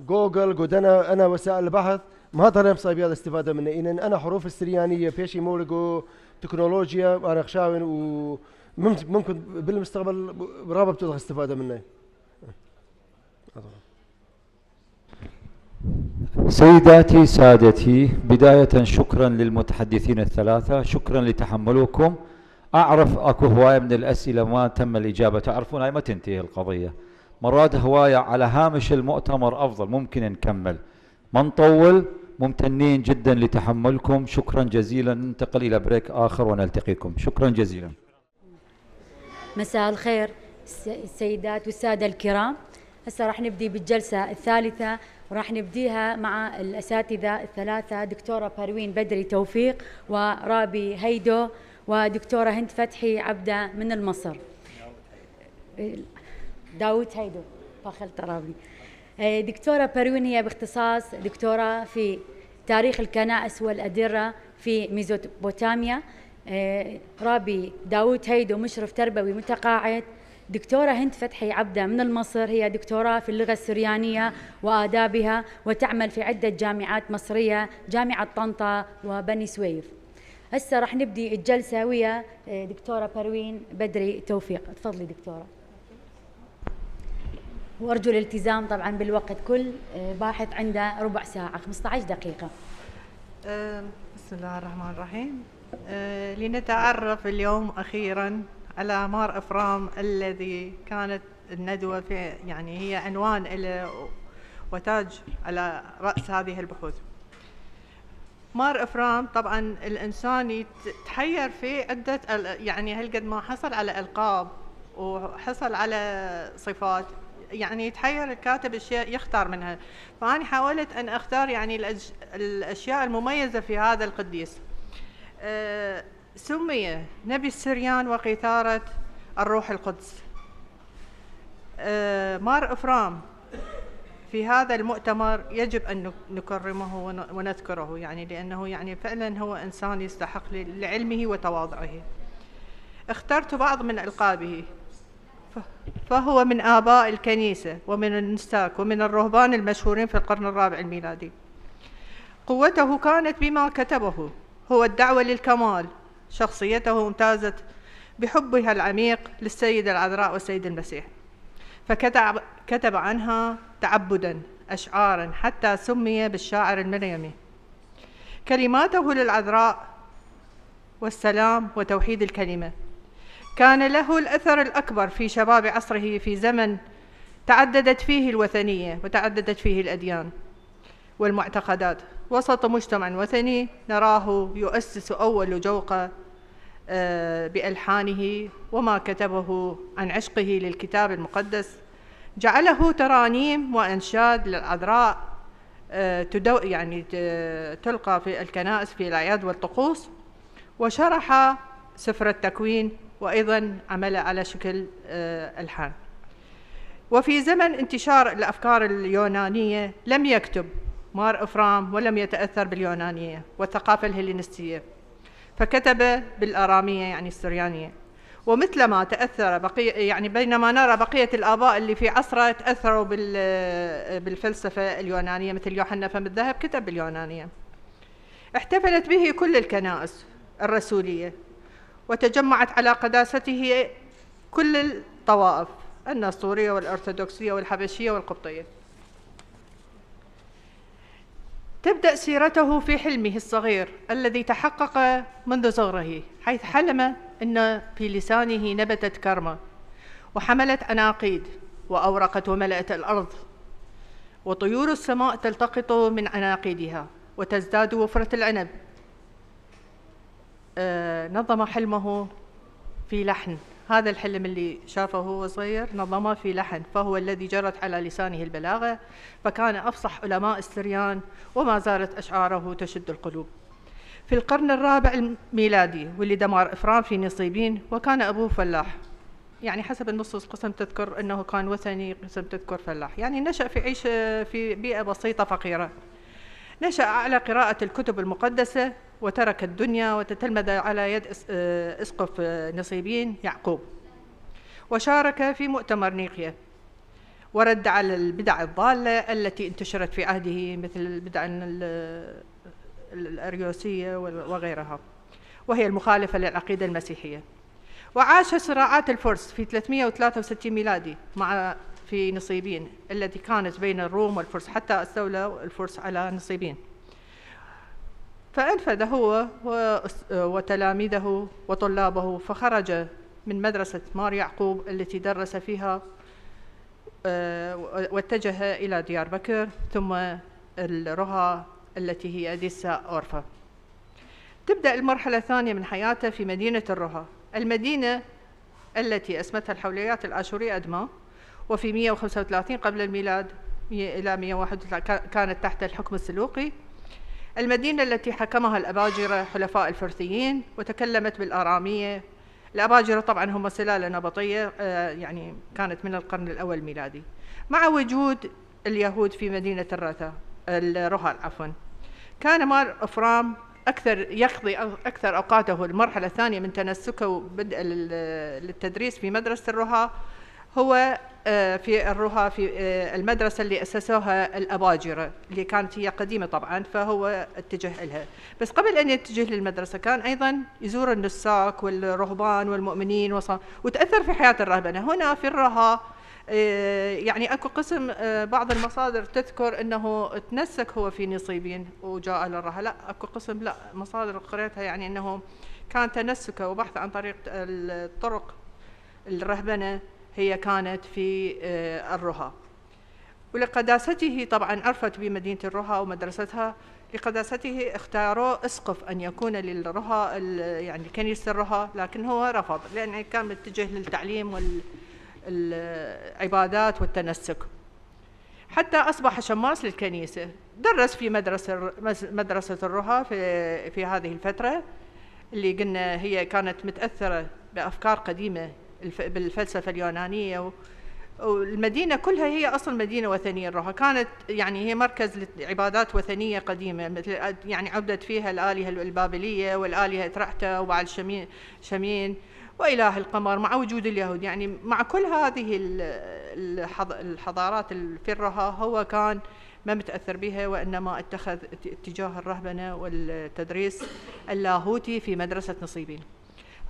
جوجل قد أنا وسائل البحث ما طلع مصايب هذا استفادة منه إن أنا حروف السريانية فيشي مولقو تكنولوجيا أنا خشاون وممكن بالمستقبل رابط تدخل استفادة منه. سيداتي سادتي بداية شكرا للمتحدثين الثلاثة شكرا لتحملكم. أعرف أكو هواية من الأسئلة ما تم الإجابة تعرفون هاي ما تنتهي القضية مرات هواية على هامش المؤتمر أفضل ممكن نكمل ما نطول. ممتنين جدا لتحملكم شكرا جزيلا. ننتقل إلى بريك آخر ونلتقيكم شكرا جزيلا. مساء الخير السيدات والسادة الكرام. هسه راح نبدي بالجلسة الثالثة وراح نبديها مع الأساتذة الثلاثة دكتورة بروين بدري توفيق ورابي هيدو ودكتورة هند فتحي عبدة من المصر. داود هيدو فخلت رابي. دكتورة بروين هي باختصاص دكتورة في تاريخ الكنائس والأديرة في ميزوبوتاميا. رابي داود هيدو مشرف تربوي متقاعد. دكتورة هند فتحي عبدة من المصر هي دكتوراه في اللغة السريانية وآدابها وتعمل في عدة جامعات مصرية جامعة طنطا وبني سويف. هسه راح نبدي الجلسة ويا دكتورة بروين بدري توفيق. تفضلي دكتورة. وأرجو الالتزام طبعا بالوقت كل باحث عنده ربع ساعة 15 دقيقة. بسم الله الرحمن الرحيم. لنتعرف اليوم أخيرا على مار إفرام الذي كانت الندوة في يعني هي عنوان له وتاج على رأس هذه البحوث. مار إفرام طبعا الإنسان يتحير في عدة يعني هالقد ما حصل على ألقاب وحصل على صفات، يعني يتحير الكاتب اشياء يختار منها. فأنا حاولت أن أختار يعني الأشياء المميزة في هذا القديس. سمي نبي السريان وقيثارة الروح القدس. مار إفرام في هذا المؤتمر يجب أن نكرمه ونذكره، يعني لأنه يعني فعلا هو إنسان يستحق لعلمه وتواضعه. اخترت بعض من ألقابه، فهو من آباء الكنيسة ومن النساك ومن الرهبان المشهورين في القرن الرابع الميلادي. قوته كانت بما كتبه، هو الدعوة للكمال. شخصيته امتازت بحبها العميق للسيدة العذراء والسيد المسيح، فكتب عنها تعبدا أشعارا حتى سمي بالشاعر المريمي. كلماته للعذراء والسلام وتوحيد الكلمة كان له الأثر الأكبر في شباب عصره، في زمن تعددت فيه الوثنية وتعددت فيه الأديان والمعتقدات. وسط مجتمع وثني نراه يؤسس أول جوقة بألحانه، وما كتبه عن عشقه للكتاب المقدس جعله ترانيم وأنشاد للعذراء يعني تلقى في الكنائس في الأعياد والطقوس. وشرح سفر التكوين، وأيضا عمل على شكل ألحان. وفي زمن انتشار الأفكار اليونانية لم يكتب مار إفرام ولم يتأثر باليونانية والثقافة الهلينستية، فكتب بالآرامية يعني السريانية. ومثلما تأثر يعني بينما نرى بقية الآباء اللي في عصره تأثروا بالفلسفة اليونانية مثل يوحنا فم الذهب كتب باليونانية. احتفلت به كل الكنائس الرسولية، وتجمعت على قداسته كل الطوائف النسطورية والأرثوذكسية والحبشية والقبطية. تبدأ سيرته في حلمه الصغير الذي تحقق منذ صغره، حيث حلم أن في لسانه نبتت كرمة وحملت عناقيد وأورقت وملأت الأرض، وطيور السماء تلتقط من عناقيدها وتزداد وفرة العنب. نظم حلمه في لحن، هذا الحلم اللي شافه وهو صغير نظمه في لحن، فهو الذي جرت على لسانه البلاغة، فكان أفصح علماء السريان وما زالت أشعاره تشد القلوب. في القرن الرابع الميلادي ولد مار إفرام في نصيبين، وكان أبوه فلاح، يعني حسب النصوص قسم تذكر أنه كان وثني، قسم تذكر فلاح، يعني نشأ في عيش في بيئة بسيطة فقيرة. نشأ على قراءة الكتب المقدسة وترك الدنيا وتتلمذ على يد أسقف نصيبين يعقوب، وشارك في مؤتمر نيقيا ورد على البدع الضالة التي انتشرت في عهده مثل البدع الأريوسية وغيرها، وهي المخالفة للعقيدة المسيحية. وعاش صراعات الفرس في 363 ميلادي في نصيبين التي كانت بين الروم والفرس، حتى استولى الفرس على نصيبين. فأنفذ هو وتلاميذه وطلابه، فخرج من مدرسة مار يعقوب التي درس فيها واتجه إلى ديار بكر ثم الرها التي هي أديسا أورفا. تبدأ المرحلة الثانية من حياته في مدينة الرها، المدينة التي أسمتها الحوليات الآشورية أدما، وفي 135 قبل الميلاد إلى 131 كانت تحت الحكم السلوقي. المدينة التي حكمها الأباجرة حلفاء الفرثيين وتكلمت بالآرامية. الأباجرة طبعا هم سلالة نبطية يعني كانت من القرن الأول الميلادي، مع وجود اليهود في مدينة الرها عفوا. كان مار إفرام يقضي أكثر أوقاته المرحلة الثانية من تنسكه وبدء للتدريس في مدرسة الرها هو في الرها في المدرسة اللي أسسوها الأباجرة اللي كانت هي قديمة طبعا، فهو اتجه لها. بس قبل أن يتجه للمدرسة كان أيضا يزور النساك والرهبان والمؤمنين وتأثر في حياة الرهبنة. هنا في الرها يعني أكو قسم بعض المصادر تذكر أنه تنسك هو في نصيبين وجاء للرها، لا أكو قسم لا مصادر قريتها يعني أنه كان تنسكه وبحث عن طريق الطرق الرهبنة هي كانت في الرها. ولقداسته طبعا عرفت بمدينة الرها ومدرستها، لقداسته اختاروا اسقف ان يكون للرها يعني كنيسة الرها، لكن هو رفض لأنه كان متجه للتعليم والعبادات والتنسك، حتى أصبح شماس للكنيسة. درس في مدرسة الرها في هذه الفترة اللي قلنا هي كانت متأثرة بأفكار قديمة بالفلسفة اليونانية، والمدينة كلها هي أصل مدينة وثنية. الرها كانت يعني هي مركز لعبادات وثنية قديمة، مثل يعني عبدت فيها الآلهة البابلية والآلهة ترعتا وبعل شمين وإله القمر، مع وجود اليهود. يعني مع كل هذه الحضارات في الرها هو كان ما متأثر بها، وإنما اتخذ اتجاه الرهبنة والتدريس اللاهوتي في مدرسة نصيبين.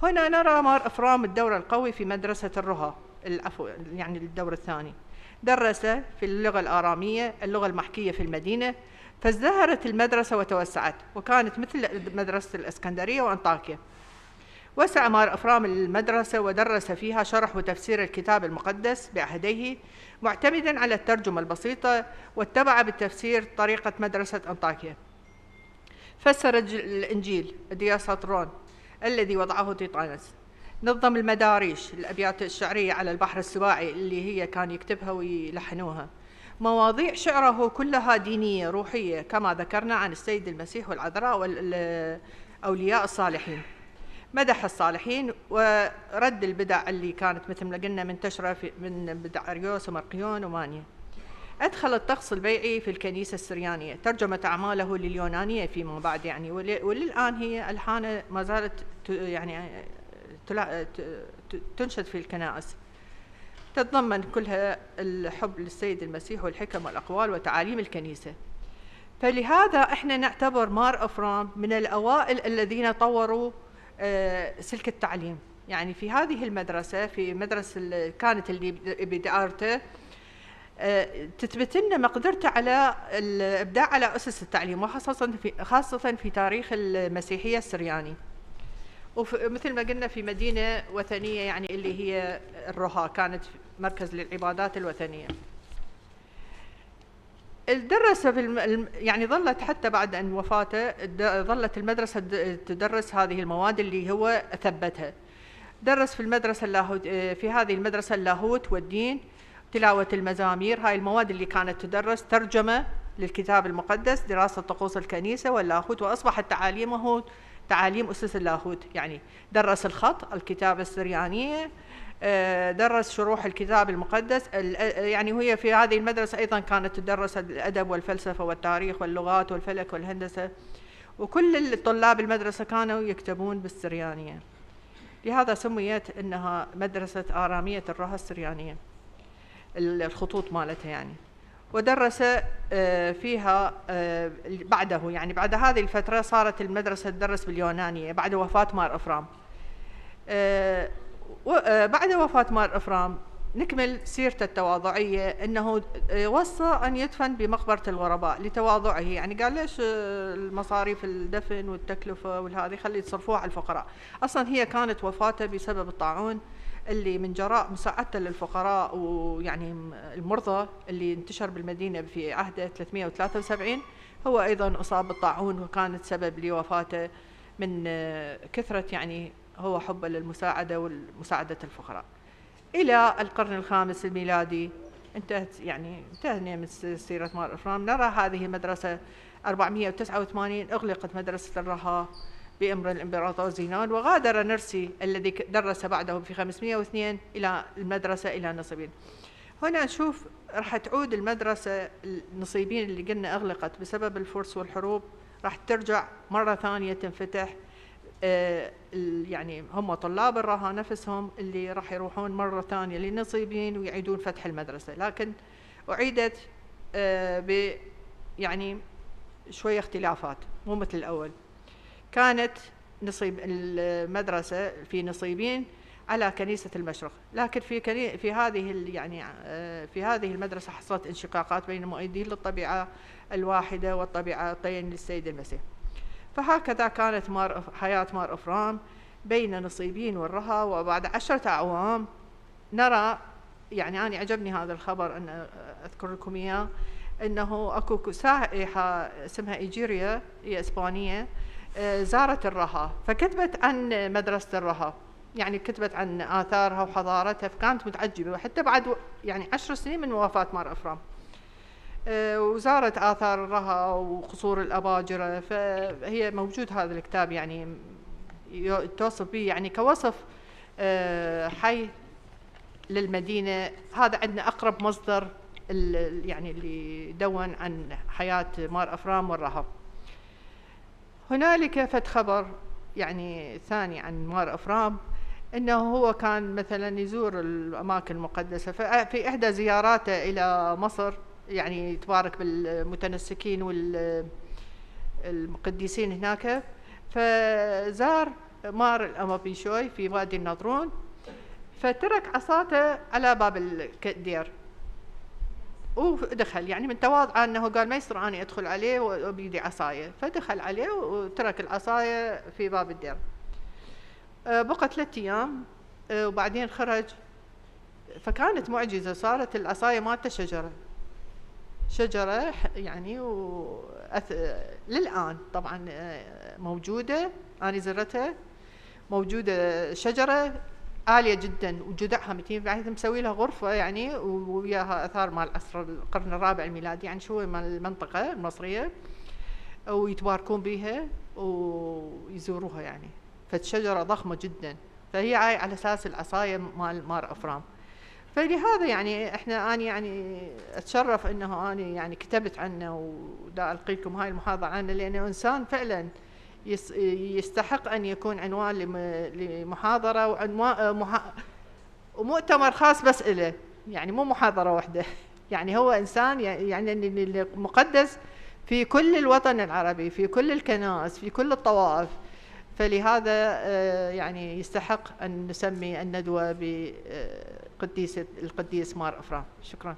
هنا نرى مار إفرام الدور القوي في مدرسة الرها، يعني الدور الثاني. درس في اللغة الآرامية، اللغة المحكية في المدينة، فازدهرت المدرسة وتوسعت، وكانت مثل مدرسة الإسكندرية وأنطاكيا. وسع مار إفرام المدرسة ودرس فيها شرح وتفسير الكتاب المقدس بعهديه، معتمدا على الترجمة البسيطة، واتبع بالتفسير طريقة مدرسة أنطاكيا. فسر الإنجيل دياساطرون الذي وضعه تيطانس، نظم المداريش الأبيات الشعرية على البحر السباعي اللي هي كان يكتبها ويلحنوها. مواضيع شعره كلها دينية روحية، كما ذكرنا عن السيد المسيح والعذراء والأولياء الصالحين. مدح الصالحين ورد البدع اللي كانت مثل ما قلنا منتشرة من بدع أريوس ومرقيون ومانيا. أدخل الطقس البيعي في الكنيسة السريانية، ترجمت أعماله لليونانية فيما بعد يعني، وللآن هي ألحان ما زالت يعني تنشد في الكنائس، تتضمن كلها الحب للسيد المسيح والحكم والأقوال وتعاليم الكنيسة. فلهذا احنا نعتبر مار إفرام من الأوائل الذين طوروا سلك التعليم. يعني في هذه المدرسة، في مدرسة كانت اللي بدارته، تثبت لنا مقدرته على الإبداع على أسس التعليم، خاصة في تاريخ المسيحية السرياني، ومثل ما قلنا في مدينة وثنية يعني اللي هي الرها، كانت مركز للعبادات الوثنية. درس يعني ظلت حتى بعد أن وفاته ظلت المدرسة تدرس هذه المواد اللي هو ثبتها. درس في المدرسة اللاهوت، في هذه المدرسة اللاهوت والدين، تلاوة المزامير، هاي المواد اللي كانت تدرس، ترجمة للكتاب المقدس، دراسة طقوس الكنيسة واللاهوت، وأصبحت تعاليمه تعاليم أسس اللاهوت. يعني درس الخط، الكتابة السريانية، درس شروح الكتاب المقدس. يعني وهي في هذه المدرسة أيضا كانت تدرس الأدب والفلسفة والتاريخ واللغات والفلك والهندسة، وكل الطلاب المدرسة كانوا يكتبون بالسريانية، لهذا سميت أنها مدرسة آرامية الرها السريانية، الخطوط مالتها يعني. ودرس فيها بعده، يعني بعد هذه الفترة صارت المدرسة تدرس باليونانية بعد وفاة مار إفرام. بعد وفاة مار إفرام نكمل سيرته التواضعية، أنه وصى أن يدفن بمقبرة الغرباء لتواضعه. يعني قال ليش المصاريف الدفن والتكلفة والهذه خلي تصرفوها على الفقراء. أصلا هي كانت وفاته بسبب الطاعون اللي من جراء مساعدته للفقراء ويعني المرضى اللي انتشر بالمدينة في عهد 373، هو أيضا أصاب بالطاعون وكانت سبب لوفاته من كثرة يعني هو حبه للمساعدة ومساعدة الفقراء. إلى القرن الخامس الميلادي انتهينا من سيرة مار إفرام. نرى هذه المدرسة 489 أغلقت مدرسة الرها بأمر الإمبراطور زينون، وغادر نرسي الذي درس بعده في 502 إلى المدرسة إلى نصيبين. هنا نشوف راح تعود المدرسة النصيبين اللي قلنا أغلقت بسبب الفرس والحروب، راح ترجع مرة ثانية تنفتح. يعني هم طلاب الرها نفسهم اللي راح يروحون مرة ثانية للنصيبين ويعيدون فتح المدرسة، لكن أعيدت يعني شوية اختلافات، مو مثل الأول. كانت المدرسة في نصيبين على كنيسة المشرق، لكن في هذه المدرسة حصلت انشقاقات بين مؤيدين للطبيعة الواحدة والطبيعتين للسيد المسيح. فهكذا كانت حياة مار إفرام بين نصيبين والرها. وبعد 10 أعوام نرى، يعني أنا عجبني هذا الخبر أن أذكر لكم إياه، أنه أكو سائحة اسمها إيجيريا، هي إسبانية، زارت الرها فكتبت عن مدرسة الرها، يعني كتبت عن آثارها وحضارتها، فكانت متعجبة، وحتى بعد يعني 10 سنين من وفاة مار أفرام وزارت آثار الرها وقصور الأباجرة. فهي موجود هذا الكتاب يعني توصف به يعني كوصف حي للمدينة. هذا عندنا أقرب مصدر يعني اللي دون عن حياة مار أفرام والرها. هنالك فد خبر يعني ثاني عن مار أفرام، أنه هو كان مثلا يزور الأماكن المقدسة، ففي إحدى زياراته إلى مصر يعني تبارك بالمتنسكين والمقدسين هناك، فزار مار الأمابيشوي في وادي النطرون، فترك عصاته على باب الدير ودخل، يعني من تواضعه أنه قال ما يصير أني أدخل عليه وبيدي عصاية، فدخل عليه وترك العصاية في باب الدير. بقى 3 أيام وبعدين خرج، فكانت معجزة، صارت العصاية مالته شجرة يعني للآن طبعا موجودة، أنا زرتها، موجودة شجرة عالية جدا وجذعها متين، بعدين مسوي لها غرفة يعني وياها أثار مال عصر القرن الرابع الميلادي، يعني شوي مال المنطقة المصرية، ويتباركون بها ويزوروها يعني. فالشجرة ضخمة جدا، فهي على أساس العصاية مال مار أفرام. فلهذا يعني أنا يعني أتشرف أنه أنا يعني كتبت عنه ودا ألقي لكم هاي المحاضرة عنه، لأنه إنسان فعلا يستحق أن يكون عنوان لمحاضرة ومؤتمر خاص بس إله، يعني مو محاضرة واحدة. يعني هو إنسان يعني مقدس في كل الوطن العربي، في كل الكنائس، في كل الطوائف، فلهذا يعني يستحق أن نسمي الندوة القديس مار أفرام. شكرا.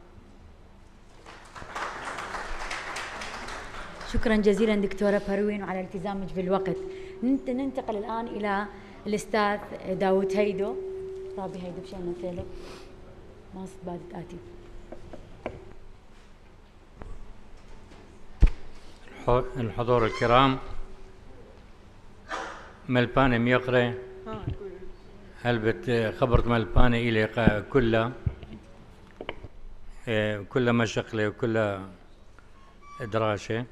شكرا جزيلا دكتورة بروين وعلى التزامك بالوقت. ننتقل الآن إلى الأستاذ داود هيدو. رابي هيدو بشأن مثله ناس بادت آتي. الحضور الكرام، ملبانة ميقرة هل خبرت ملبانة إلي كلها مشقلة وكلها دراسة.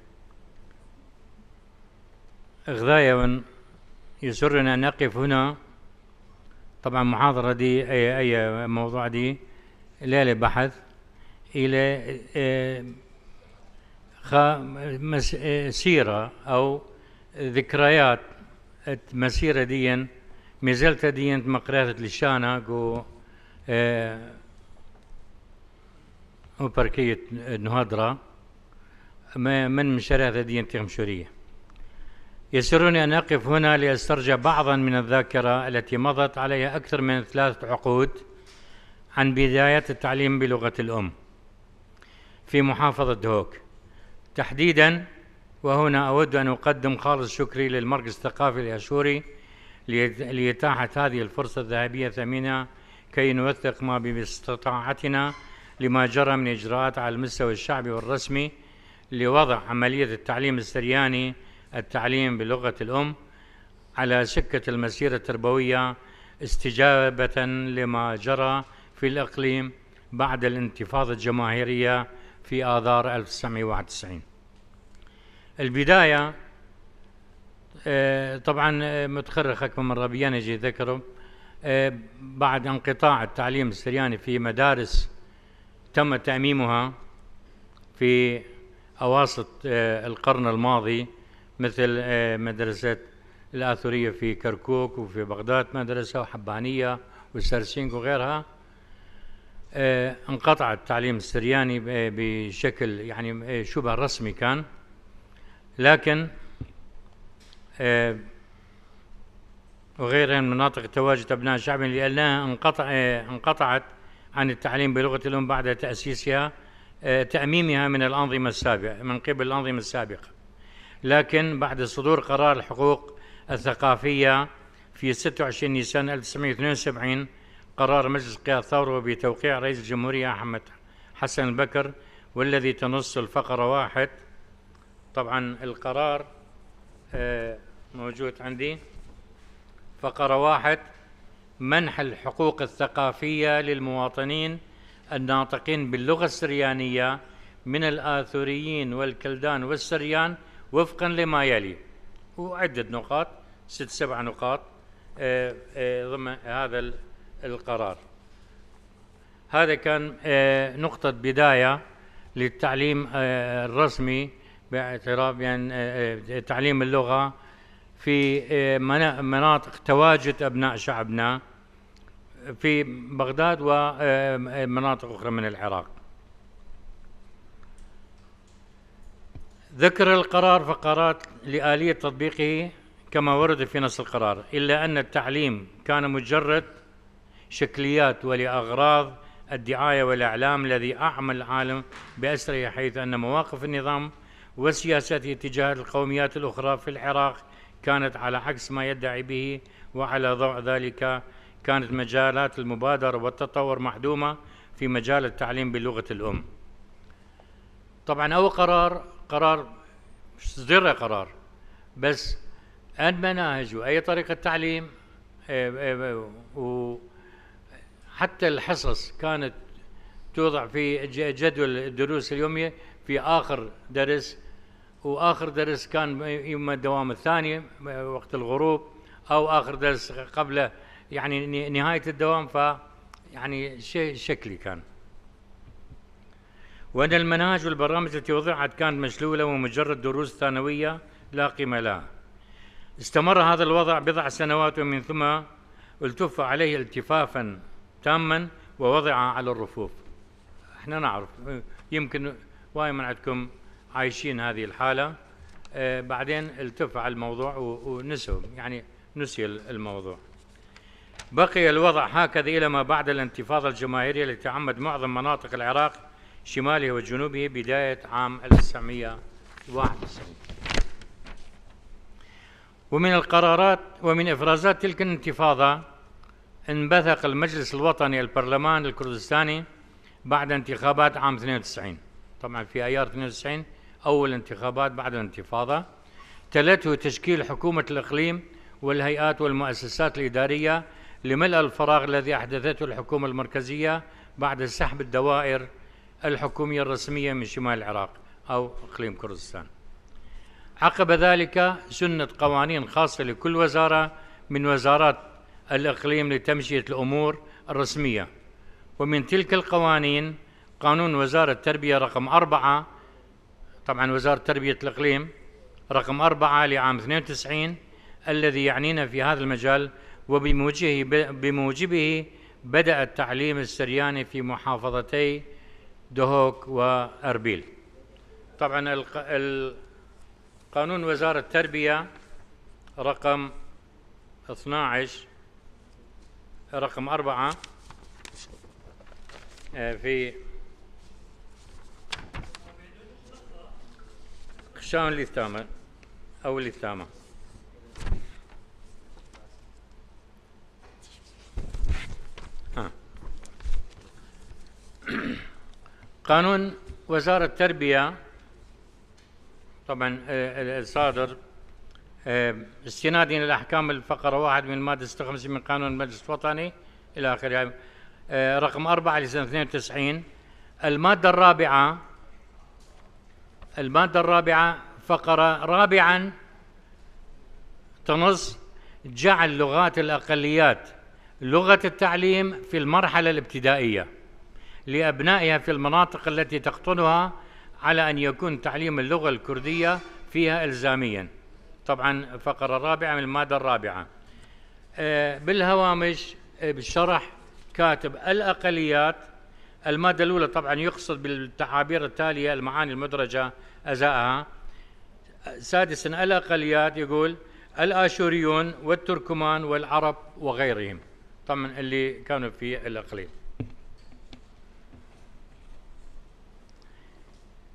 غاية يسرنا أن نقف هنا. طبعا محاضرة دي أي موضوع دي ليلة بحث إلى سيرة أو ذكريات مسيرة ديا مازلت ديا مقرات لشانا جو وبركية نهضرة من مشاريع ديا تغمشورية. يسرني أن أقف هنا لأسترجع بعضا من الذاكرة التي مضت عليها أكثر من 3 عقود عن بداية التعليم بلغة الأم في محافظة دهوك تحديدا. وهنا أود أن أقدم خالص شكري للمركز الثقافي الآشوري لإتاحة هذه الفرصة الذهبية الثمينة كي نوثق ما باستطاعتنا لما جرى من إجراءات على المستوى الشعبي والرسمي لوضع عملية التعليم السرياني، التعليم بلغة الأم، على سكة المسيرة التربوية استجابة لما جرى في الإقليم بعد الانتفاضة الجماهيرية في آذار 1991. البداية طبعا متخرج أكمل من ربيان يجي ذكره بعد انقطاع التعليم السرياني في مدارس تم تأميمها في أواسط القرن الماضي، مثل مدرسة الآثورية في كركوك وفي بغداد مدرسة وحبانية وسرسينك وغيرها. انقطع التعليم السرياني بشكل يعني شبه رسمي كان، لكن وغيرها من مناطق تواجد أبناء الشعب لأنها انقطعت عن التعليم بلغة الأم بعد تأسيسها تأميمها من الأنظمة السابقة من قبل الأنظمة السابقة. لكن بعد صدور قرار الحقوق الثقافية في 26 نيسان 1972 قرار مجلس قيادة الثورة بتوقيع رئيس الجمهورية أحمد حسن البكر، والذي تنص الفقرة 1. طبعا القرار موجود عندي. فقرة 1: منح الحقوق الثقافية للمواطنين الناطقين باللغة السريانية من الآثوريين والكلدان والسريان وفقا لما يلي، وعدة نقاط 6-7 نقاط ضمن هذا القرار. هذا كان نقطة بداية للتعليم الرسمي باعتراف بأن تعليم اللغة في مناطق تواجد أبناء شعبنا في بغداد ومناطق أخرى من العراق. ذكر القرار فقرات لآلية تطبيقه كما ورد في نص القرار، إلا أن التعليم كان مجرد شكليات ولأغراض الدعاية والإعلام الذي أعمى العالم بأسره، حيث أن مواقف النظام وسياسته تجاه القوميات الأخرى في العراق كانت على عكس ما يدعي به، وعلى ضوء ذلك كانت مجالات المبادرة والتطور محدومة في مجال التعليم باللغة الأم. طبعا أول قرار صدر قرار، بس المناهج وأي طريقة تعليم وحتى الحصص كانت توضع في جدول الدروس اليومية في آخر درس، وآخر درس كان إما الدوام الثاني وقت الغروب أو آخر درس قبل يعني نهاية الدوام، يعني شيء شكلي كان. وأن المناهج والبرامج التي وضعت كانت مشلولة ومجرد دروس ثانوية لا قيمة لها. استمر هذا الوضع بضع سنوات، ومن ثم التف عليه التفافا تاما ووضع على الرفوف. احنا نعرف يمكن وايد من عندكم عايشين هذه الحالة. بعدين التف على الموضوع ونسوا، يعني نسي الموضوع. بقي الوضع هكذا إلى ما بعد الانتفاضة الجماهيرية التي عمت معظم مناطق العراق شماله وجنوبه بداية عام 1991. ومن القرارات ومن إفرازات تلك الانتفاضة انبثق المجلس الوطني البرلمان الكردستاني بعد انتخابات عام 92. طبعا في أيار 92 أول انتخابات بعد الانتفاضة، تلته تشكيل حكومة الإقليم والهيئات والمؤسسات الإدارية لملء الفراغ الذي أحدثته الحكومة المركزية بعد سحب الدوائر الحكومية الرسمية من شمال العراق أو إقليم كردستان. عقب ذلك سنت قوانين خاصة لكل وزارة من وزارات الإقليم لتمشية الأمور الرسمية، ومن تلك القوانين قانون وزارة التربية رقم 4، طبعا وزارة تربية الإقليم رقم 4 لعام 92 الذي يعنينا في هذا المجال، وبموجبه بدأ التعليم السرياني في محافظتي دهوك وأربيل. طبعا قانون وزارة التربية رقم 12 رقم 4 في خشان الإثامة أو الإثامة. قانون وزارة التربية طبعا الصادر استنادا إلى الأحكام الفقرة 1 من المادة 56 من قانون المجلس الوطني إلى آخره، رقم 4 لسنة 92. المادة الرابعة فقرة رابعا تنص جعل لغات الأقليات لغة التعليم في المرحلة الابتدائية لأبنائها في المناطق التي تقطنها، على أن يكون تعليم اللغة الكردية فيها إلزاميا. طبعا فقرة رابعة من المادة الرابعة. بالهوامش بالشرح كاتب الأقليات. المادة الأولى طبعا يقصد بالتعابير التالية المعاني المدرجة أزاءها. سادسا الأقليات يقول الآشوريون والتركمان والعرب وغيرهم، طبعا اللي كانوا في الإقليم.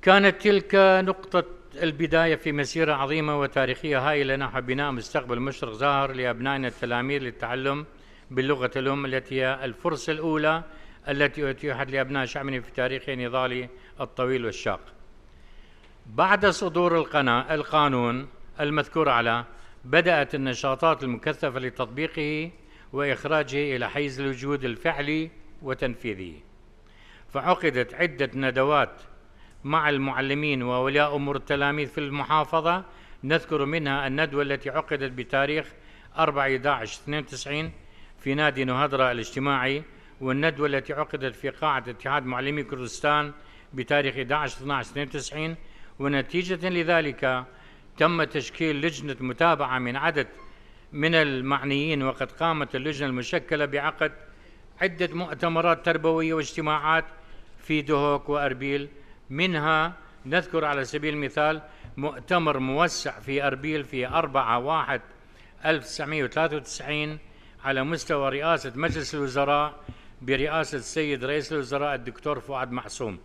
كانت تلك نقطة البداية في مسيرة عظيمة وتاريخية هائلة نحو بناء مستقبل مشرق زاهر لأبنائنا التلاميذ للتعلم باللغة الأم التي هي الفرصة الأولى التي أتيحت لأبناء شعبنا في تاريخه النضالي الطويل والشاق. بعد صدور القانون المذكور أعلى بدأت النشاطات المكثفة لتطبيقه وإخراجه إلى حيز الوجود الفعلي وتنفيذه، فعقدت عدة ندوات مع المعلمين وأولياء أمور التلاميذ في المحافظة، نذكر منها الندوة التي عقدت بتاريخ 4/11/92 في نادي نهضرة الاجتماعي، والندوة التي عقدت في قاعة اتحاد معلمي كردستان بتاريخ 11/12/92. ونتيجة لذلك تم تشكيل لجنة متابعة من عدد من المعنيين، وقد قامت اللجنة المشكلة بعقد عدة مؤتمرات تربوية واجتماعات في دهوك وأربيل. منها نذكر على سبيل المثال مؤتمر موسع في أربيل في 4/1/1993 على مستوى رئاسة مجلس الوزراء برئاسة السيد رئيس الوزراء الدكتور فؤاد معصوم،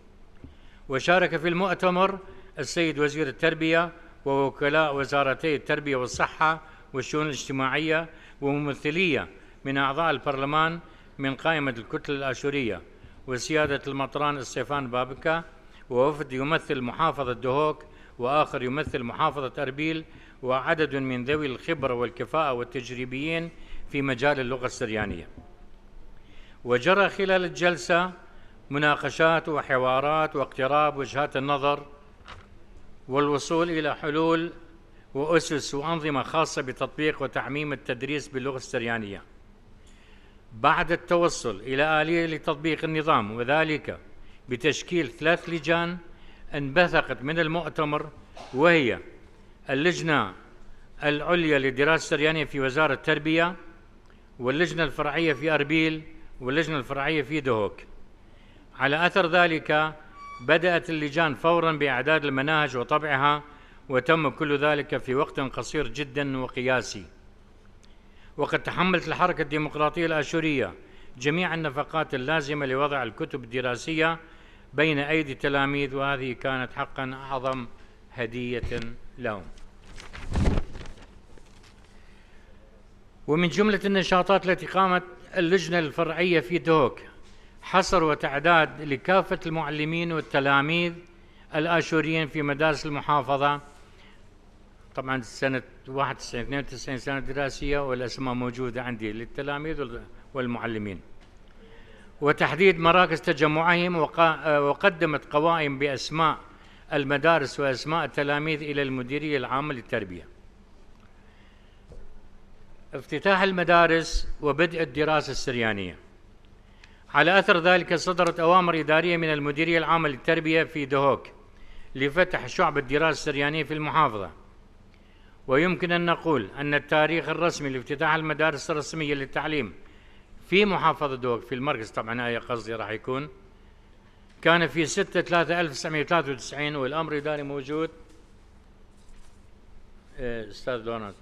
وشارك في المؤتمر السيد وزير التربية ووكلاء وزارتي التربية والصحة والشؤون الاجتماعية وممثلية من أعضاء البرلمان من قائمة الكتلة الآشورية وسيادة المطران استيفان بابكا، ووفد يمثل محافظة دهوك وآخر يمثل محافظة أربيل، وعدد من ذوي الخبرة والكفاءة والتجريبيين في مجال اللغة السريانية. وجرى خلال الجلسة مناقشات وحوارات واقتراب وجهات النظر والوصول إلى حلول وأسس وأنظمة خاصة بتطبيق وتعميم التدريس باللغة السريانية. بعد التوصل إلى آلية لتطبيق النظام، وذلك بتشكيل 3 لجان انبثقت من المؤتمر، وهي اللجنة العليا للدراسة السريانية في وزارة التربية، واللجنة الفرعية في أربيل، واللجنة الفرعية في دهوك. على أثر ذلك بدأت اللجان فوراً بإعداد المناهج وطبعها، وتم كل ذلك في وقت قصير جداً وقياسي. وقد تحملت الحركة الديمقراطية الآشورية جميع النفقات اللازمة لوضع الكتب الدراسية بين أيدي التلاميذ، وهذه كانت حقاً أعظم هدية لهم. ومن جملة النشاطات التي قامت اللجنة الفرعية في دهوك حصر وتعداد لكافة المعلمين والتلاميذ الآشوريين في مدارس المحافظة، طبعا سنة 91-92 سنة دراسية، والأسماء موجودة عندي للتلاميذ والمعلمين، وتحديد مراكز تجمعهم، وقدمت قوائم بأسماء المدارس وأسماء التلاميذ إلى المديرية العامة للتربية. افتتاح المدارس وبدء الدراسة السريانية. على أثر ذلك صدرت أوامر إدارية من المديرية العامة للتربية في دهوك لفتح شعب الدراسة السريانية في المحافظة. ويمكن أن نقول أن التاريخ الرسمي لافتتاح المدارس الرسمية للتعليم في محافظة دهوك في المركز، طبعا قصدي راح يكون، كان في 6/3/1993، والأمر الإداري موجود. أستاذ لونات،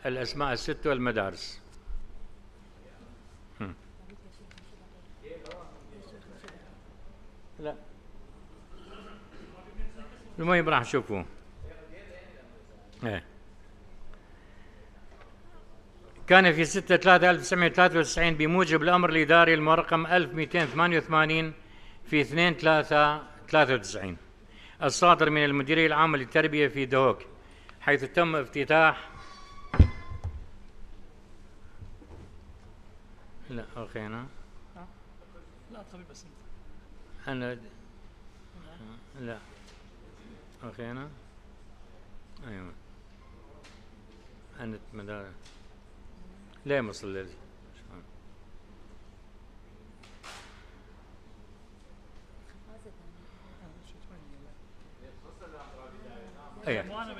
الأسماء ال6 والمدارس. لا المهم راح نشوفوه. كان في 6/3/1993 بموجب الأمر الإداري المرقم 1288 في 2/3/93 الصادر من المديرية العامة للتربية في دهوك، حيث تم افتتاح لا أخينا لا طبيب بس أنا لا أخينا أيوة أنا مدار لا مصل لي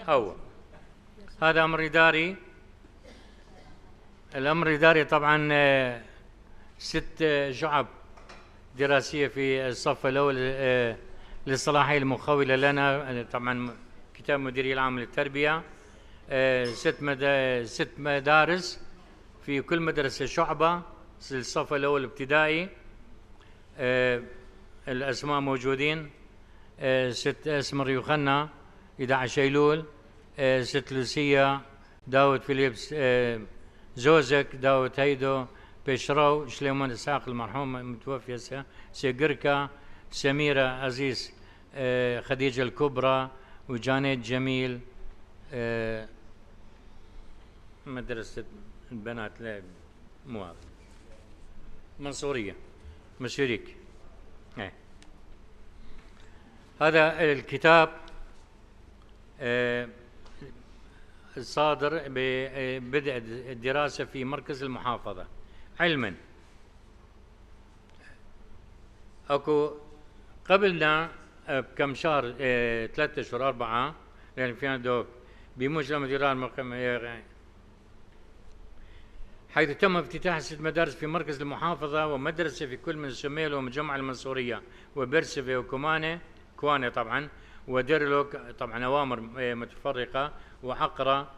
أو هذا أمر إداري. الأمر الإداري طبعا 6 شعب دراسية في الصف الأول للصلاحية المخولة لنا، طبعا كتاب المديرية العامة للتربية، 6 مدارس في كل مدرسة شعبة للصف الأول ابتدائي. الأسماء موجودين: 6 اسمر يوخنا، 11 أيلول، 6 لوسيا، داود فيليبس، زوزك داوت هيدو بشرو شليمون إسحاق المرحوم المتوفي سيقركا سميرة عزيز خديجة الكبرى وجانيت جميل مدرسة البنات لا مواد منصورية مشيريك. هذا الكتاب صادر ببدء الدراسة في مركز المحافظة. علما اكو قبلنا بكم شهر 3 أشهر 4 لان في دوك بموجب مديران المقام حيث تم افتتاح 6 مدارس في مركز المحافظة ومدرسة في كل من الشمال ومجمع المنصورية وبرسفة وكوانة طبعا وديرلوك طبعا أوامر متفرقة وعقرة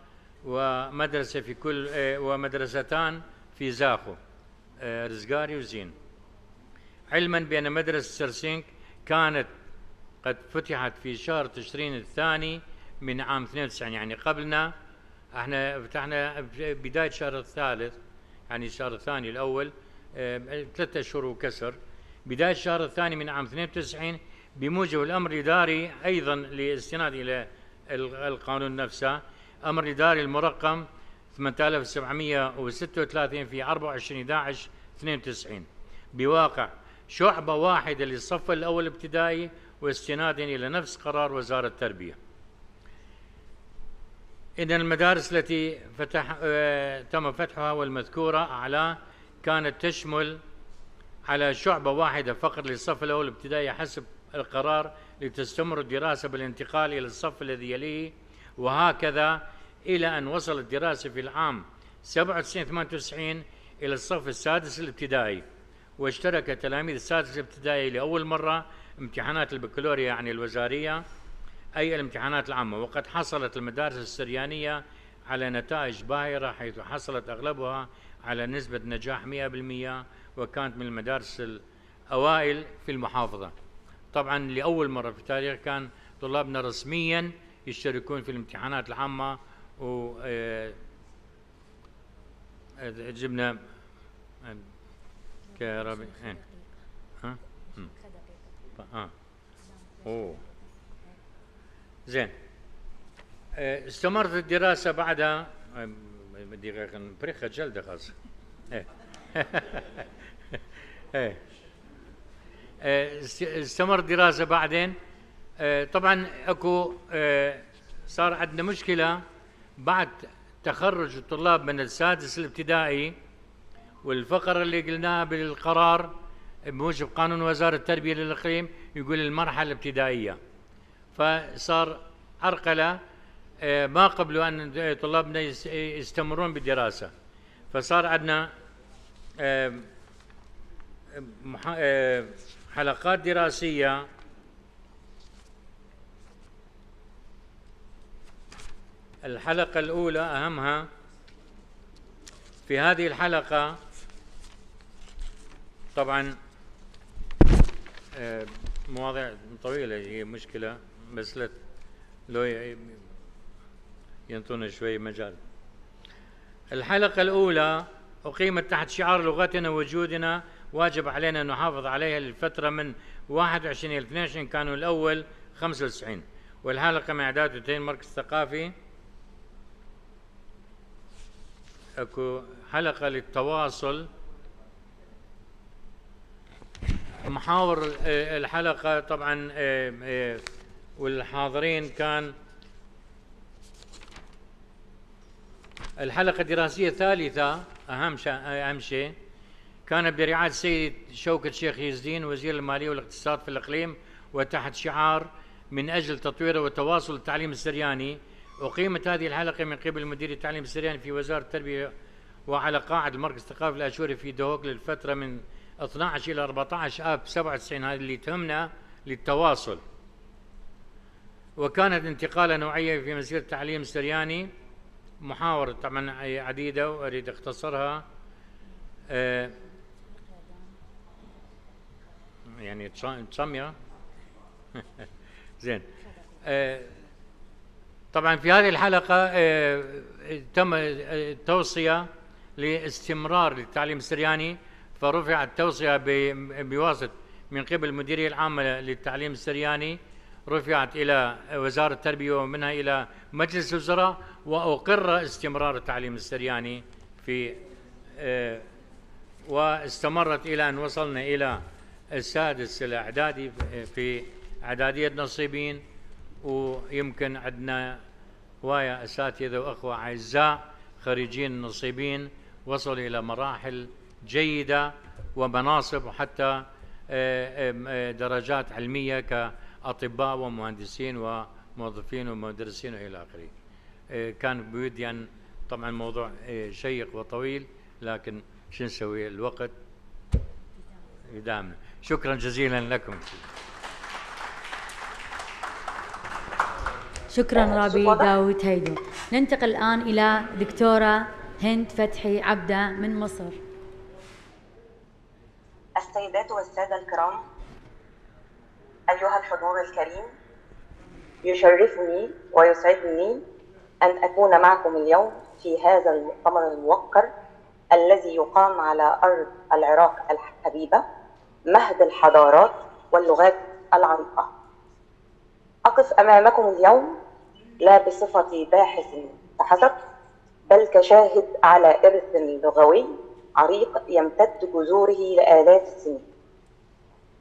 ومدرسة في كل ومدرستان في زاخو رزقاري وزين. علما بأن مدرسة سرسينك كانت قد فتحت في شهر تشرين الثاني من عام 92 يعني قبلنا احنا فتحنا بداية شهر الثالث يعني الشهر الثاني الأول 3 أشهر وكسر بداية الشهر الثاني من عام 92 بموجب الأمر الإداري أيضا لاستناد إلى القانون نفسه أمر الإداري المرقم 8736 في 24/11/92 بواقع شعبة واحدة للصف الأول ابتدائي واستنادا إلى نفس قرار وزارة التربية. إن المدارس التي تم فتحها والمذكورة أعلاه كانت تشمل على شعبة واحدة فقط للصف الأول ابتدائي حسب القرار لتستمر الدراسة بالانتقال إلى الصف الذي يليه وهكذا إلى أن وصلت الدراسة في العام 97-98 إلى الصف السادس الابتدائي واشترك تلاميذ السادس الابتدائي لأول مرة امتحانات البكالوريا يعني الوزارية أي الامتحانات العامة وقد حصلت المدارس السريانية على نتائج باهرة حيث حصلت أغلبها على نسبة نجاح 100% وكانت من المدارس الأوائل في المحافظة. طبعا لأول مرة في التاريخ كان طلابنا رسميا يشتركون في الامتحانات العامة و جبنا كرابي زين. استمرت الدراسة بعدها بدي بريخة جلدة خاصة استمر الدراسة بعدين طبعا اكو صار عندنا مشكلة بعد تخرج الطلاب من السادس الابتدائي والفقرة اللي قلناها بالقرار بموجب قانون وزارة التربية للإقليم يقول المرحلة الابتدائية فصار عرقلة ما قبلوا أن طلابنا يستمرون بالدراسة فصار عندنا حلقات دراسية الحلقة الأولى أهمها في هذه الحلقة طبعا مواضيع طويلة هي مشكلة بس لو ينطونا شوي مجال. الحلقة الأولى أقيمت تحت شعار لغتنا وجودنا واجب علينا أن نحافظ عليها للفترة من 21 إلى 22 كانوا الأول 95 والحلقة من إعداد وتين مركز ثقافي. اكو حلقة للتواصل محاور الحلقة طبعا والحاضرين كان الحلقة الدراسية الثالثة أهم شيء كان برعاية السيد شوكت شيخ يزدين وزير المالية والاقتصاد في الإقليم وتحت شعار من أجل تطوير وتواصل التعليم السرياني. أقيمت هذه الحلقة من قبل مدير التعليم السرياني في وزارة التربية وعلى قاعدة المركز الثقافي الآشوري في دهوك للفترة من 12 إلى 14 آب 97 هذه اللي تهمنا للتواصل. وكانت انتقالة نوعية في مسيرة التعليم السرياني محاور طبعا عديدة وأريد أختصرها يعني تسمية زين. طبعا في هذه الحلقة تم التوصية لاستمرار للتعليم السرياني، فرفعت توصية بواسطة من قبل المديرية العامة للتعليم السرياني، رفعت إلى وزارة التربية ومنها إلى مجلس الوزراء، وأقر استمرار التعليم السرياني في واستمرت إلى أن وصلنا إلى السادس الإعدادي في إعدادية نصيبين، ويمكن عندنا هواية أساتذة وأخوة أعزاء خريجين النصيبين وصلوا إلى مراحل جيدة ومناصب وحتى درجات علمية كأطباء ومهندسين وموظفين ومدرسين وإلى آخره. كان بودي أن طبعا موضوع شيق وطويل، لكن شو نسوي، الوقت يدامنا. شكرا جزيلا لكم. شكرا رابي داود هيدو. ننتقل الآن إلى دكتورة هند فتحي عبدة من مصر. السيدات والسادة الكرام، أيها الحضور الكريم، يشرفني ويسعدني أن أكون معكم اليوم في هذا المؤتمر الموقر الذي يقام على أرض العراق الحبيبة، مهد الحضارات واللغات العريقة. أقف أمامكم اليوم لا بصفتي باحث فحسب، بل كشاهد على إرث لغوي عريق يمتد جذوره لآلاف السنين،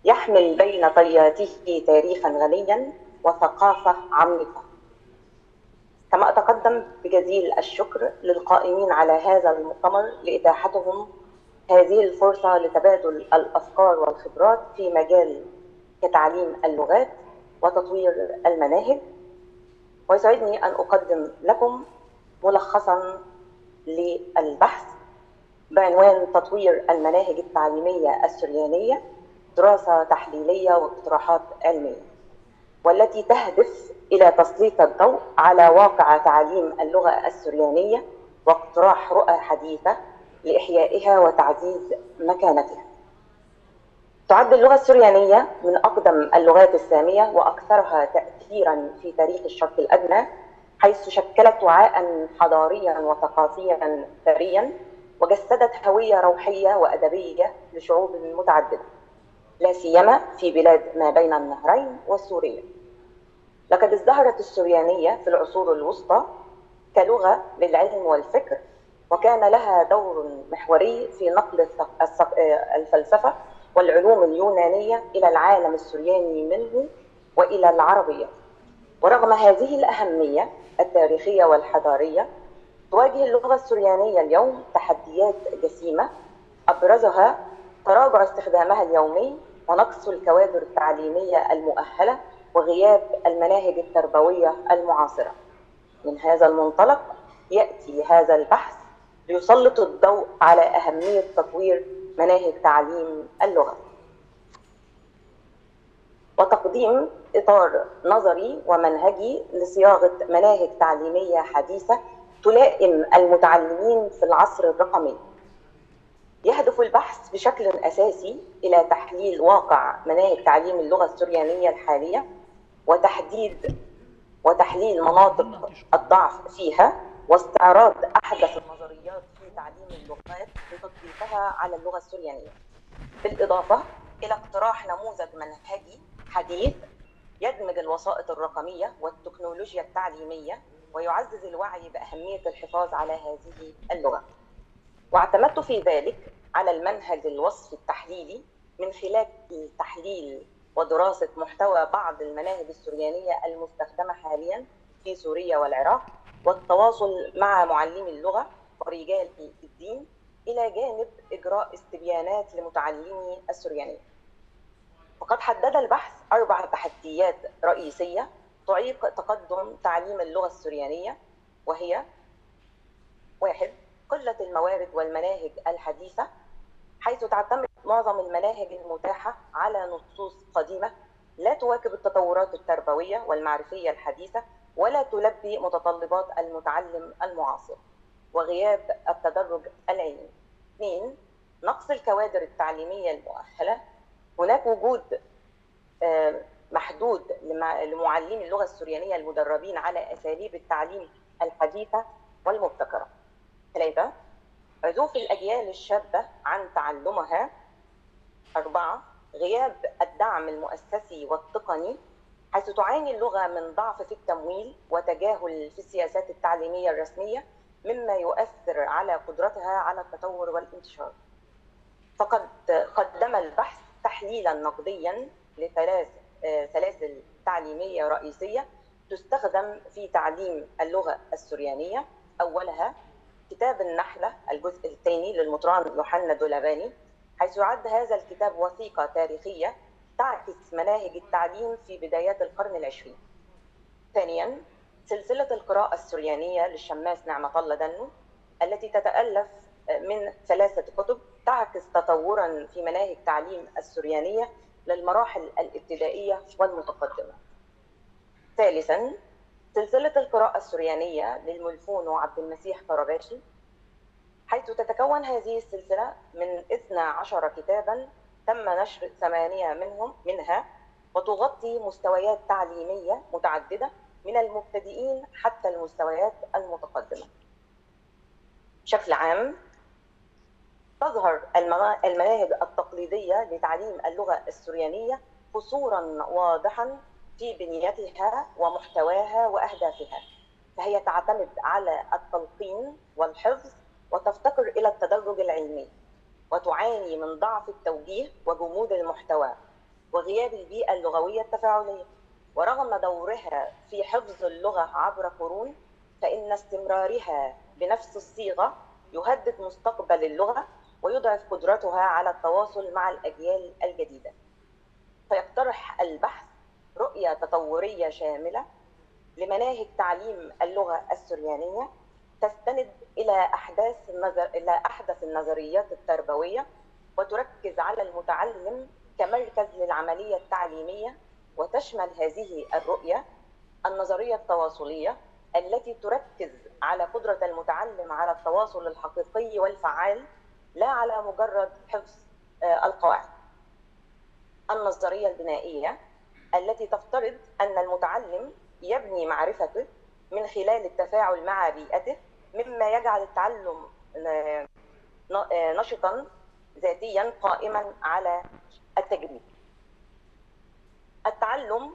يحمل بين طياته تاريخا غنيا وثقافة عميقة. كما أتقدم بجزيل الشكر للقائمين على هذا المؤتمر لإتاحتهم هذه الفرصة لتبادل الأفكار والخبرات في مجال كتعليم اللغات وتطوير المناهج. ويسعدني أن أقدم لكم ملخصا للبحث بعنوان تطوير المناهج التعليمية السريانية، دراسة تحليلية واقتراحات علمية، والتي تهدف إلى تسليط الضوء على واقع تعليم اللغة السريانية واقتراح رؤى حديثة لإحيائها وتعزيز مكانتها. تعد اللغة السريانية من أقدم اللغات السامية وأكثرها تأثيرا في تاريخ الشرق الأدنى، حيث شكلت وعاء حضاريا وثقافيا ثريا، وجسدت هوية روحية وأدبية لشعوب متعددة، لا سيما في بلاد ما بين النهرين وسوريا. لقد ازدهرت السريانية في العصور الوسطى كلغة للعلم والفكر، وكان لها دور محوري في نقل الفلسفة والعلوم اليونانية إلى العالم السرياني منه وإلى العربية. ورغم هذه الأهمية التاريخية والحضارية، تواجه اللغة السريانية اليوم تحديات جسيمة، أبرزها تراجع استخدامها اليومي ونقص الكوادر التعليمية المؤهلة وغياب المناهج التربوية المعاصرة. من هذا المنطلق يأتي هذا البحث ليسلط الضوء على أهمية تطوير مناهج تعليم اللغة وتقديم إطار نظري ومنهجي لصياغة مناهج تعليمية حديثة تلائم المتعلمين في العصر الرقمي. يهدف البحث بشكل أساسي إلى تحليل واقع مناهج تعليم اللغة السريانية الحالية وتحليل مناطق الضعف فيها، واستعراض أحدث النظريات في تعليم اللغات لتطبيقها على اللغة السريانية، بالإضافة إلى اقتراح نموذج منهجي حديث يدمج الوسائط الرقمية والتكنولوجيا التعليمية ويعزز الوعي بأهمية الحفاظ على هذه اللغة. واعتمدت في ذلك على المنهج الوصفي التحليلي من خلال تحليل ودراسة محتوى بعض المناهج السريانية المستخدمة حاليا في سوريا والعراق، والتواصل مع معلمي اللغة ورجال الدين، إلى جانب إجراء استبيانات لمتعلمي السريانية. وقد حدد البحث 4 تحديات رئيسية تعيق تقدم تعليم اللغة السريانية، وهي: 1. قلة الموارد والمناهج الحديثة، حيث تعتمد معظم المناهج المتاحة على نصوص قديمة لا تواكب التطورات التربوية والمعرفية الحديثة ولا تلبي متطلبات المتعلم المعاصر، وغياب التدرج العلمي. 2. نقص الكوادر التعليمية المؤهلة، هناك وجود محدود لمعلمي اللغة السريانية المدربين على أساليب التعليم الحديثة والمبتكرة. 3. عزوف الأجيال الشابة عن تعلمها. 4. غياب الدعم المؤسسي والتقني، حيث تعاني اللغة من ضعف في التمويل وتجاهل في السياسات التعليمية الرسمية، مما يؤثر على قدرتها على التطور والانتشار. فقد قدم البحث تحليلا نقديا لثلاث سلاسل تعليمية رئيسية تستخدم في تعليم اللغة السريانية. أولها كتاب النحلة الجزء الثاني للمطران يوحنا دولاباني، حيث يعد هذا الكتاب وثيقة تاريخية تعكس مناهج التعليم في بدايات القرن العشرين. ثانياً سلسلة القراءة السريانية للشماس نعمة الله دنو، التي تتألف من 3 كتب تعكس تطوراً في مناهج تعليم السريانية للمراحل الابتدائية والمتقدمة. ثالثاً سلسلة القراءة السريانية للملفون وعبد المسيح طرباشي، حيث تتكون هذه السلسلة من 12 كتاباً تم نشر 8 منها، وتغطي مستويات تعليمية متعددة من المبتدئين حتى المستويات المتقدمة. بشكل عام تظهر المناهج التقليدية لتعليم اللغة السريانية قصوراً واضحاً في بنيتها ومحتواها وأهدافها، فهي تعتمد على التلقين والحفظ وتفتقر إلى التدرج العلمي، وتعاني من ضعف التوجيه وجمود المحتوى وغياب البيئة اللغوية التفاعلية. ورغم دورها في حفظ اللغة عبر قرون، فإن استمرارها بنفس الصيغة يهدد مستقبل اللغة ويضعف قدرتها على التواصل مع الأجيال الجديدة. فيقترح البحث رؤية تطورية شاملة لمناهج تعليم اللغة السريانية تستند إلى أحدث النظريات التربوية، وتركز على المتعلم كمركز للعملية التعليمية. وتشمل هذه الرؤية النظرية التواصلية التي تركز على قدرة المتعلم على التواصل الحقيقي والفعال، لا على مجرد حفظ القواعد. النظرية البنائية التي تفترض أن المتعلم يبني معرفته من خلال التفاعل مع بيئته، مما يجعل التعلم نشطاً ذاتياً قائماً على التجريب. التعلم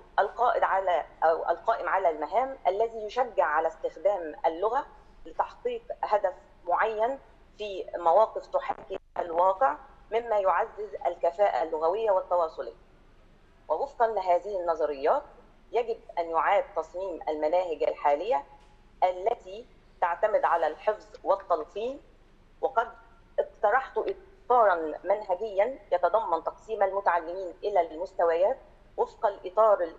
القائم على المهام الذي يشجع على استخدام اللغة لتحقيق هدف معين في مواقف تحاكي الواقع، مما يعزز الكفاءة اللغوية والتواصلية. ووفقاً لهذه النظريات يجب أن يعاد تصميم المناهج الحالية التي تعتمد على الحفظ والتلقين. وقد اقترحت إطاراً منهجياً يتضمن تقسيم المتعلمين إلى المستويات وفق الإطار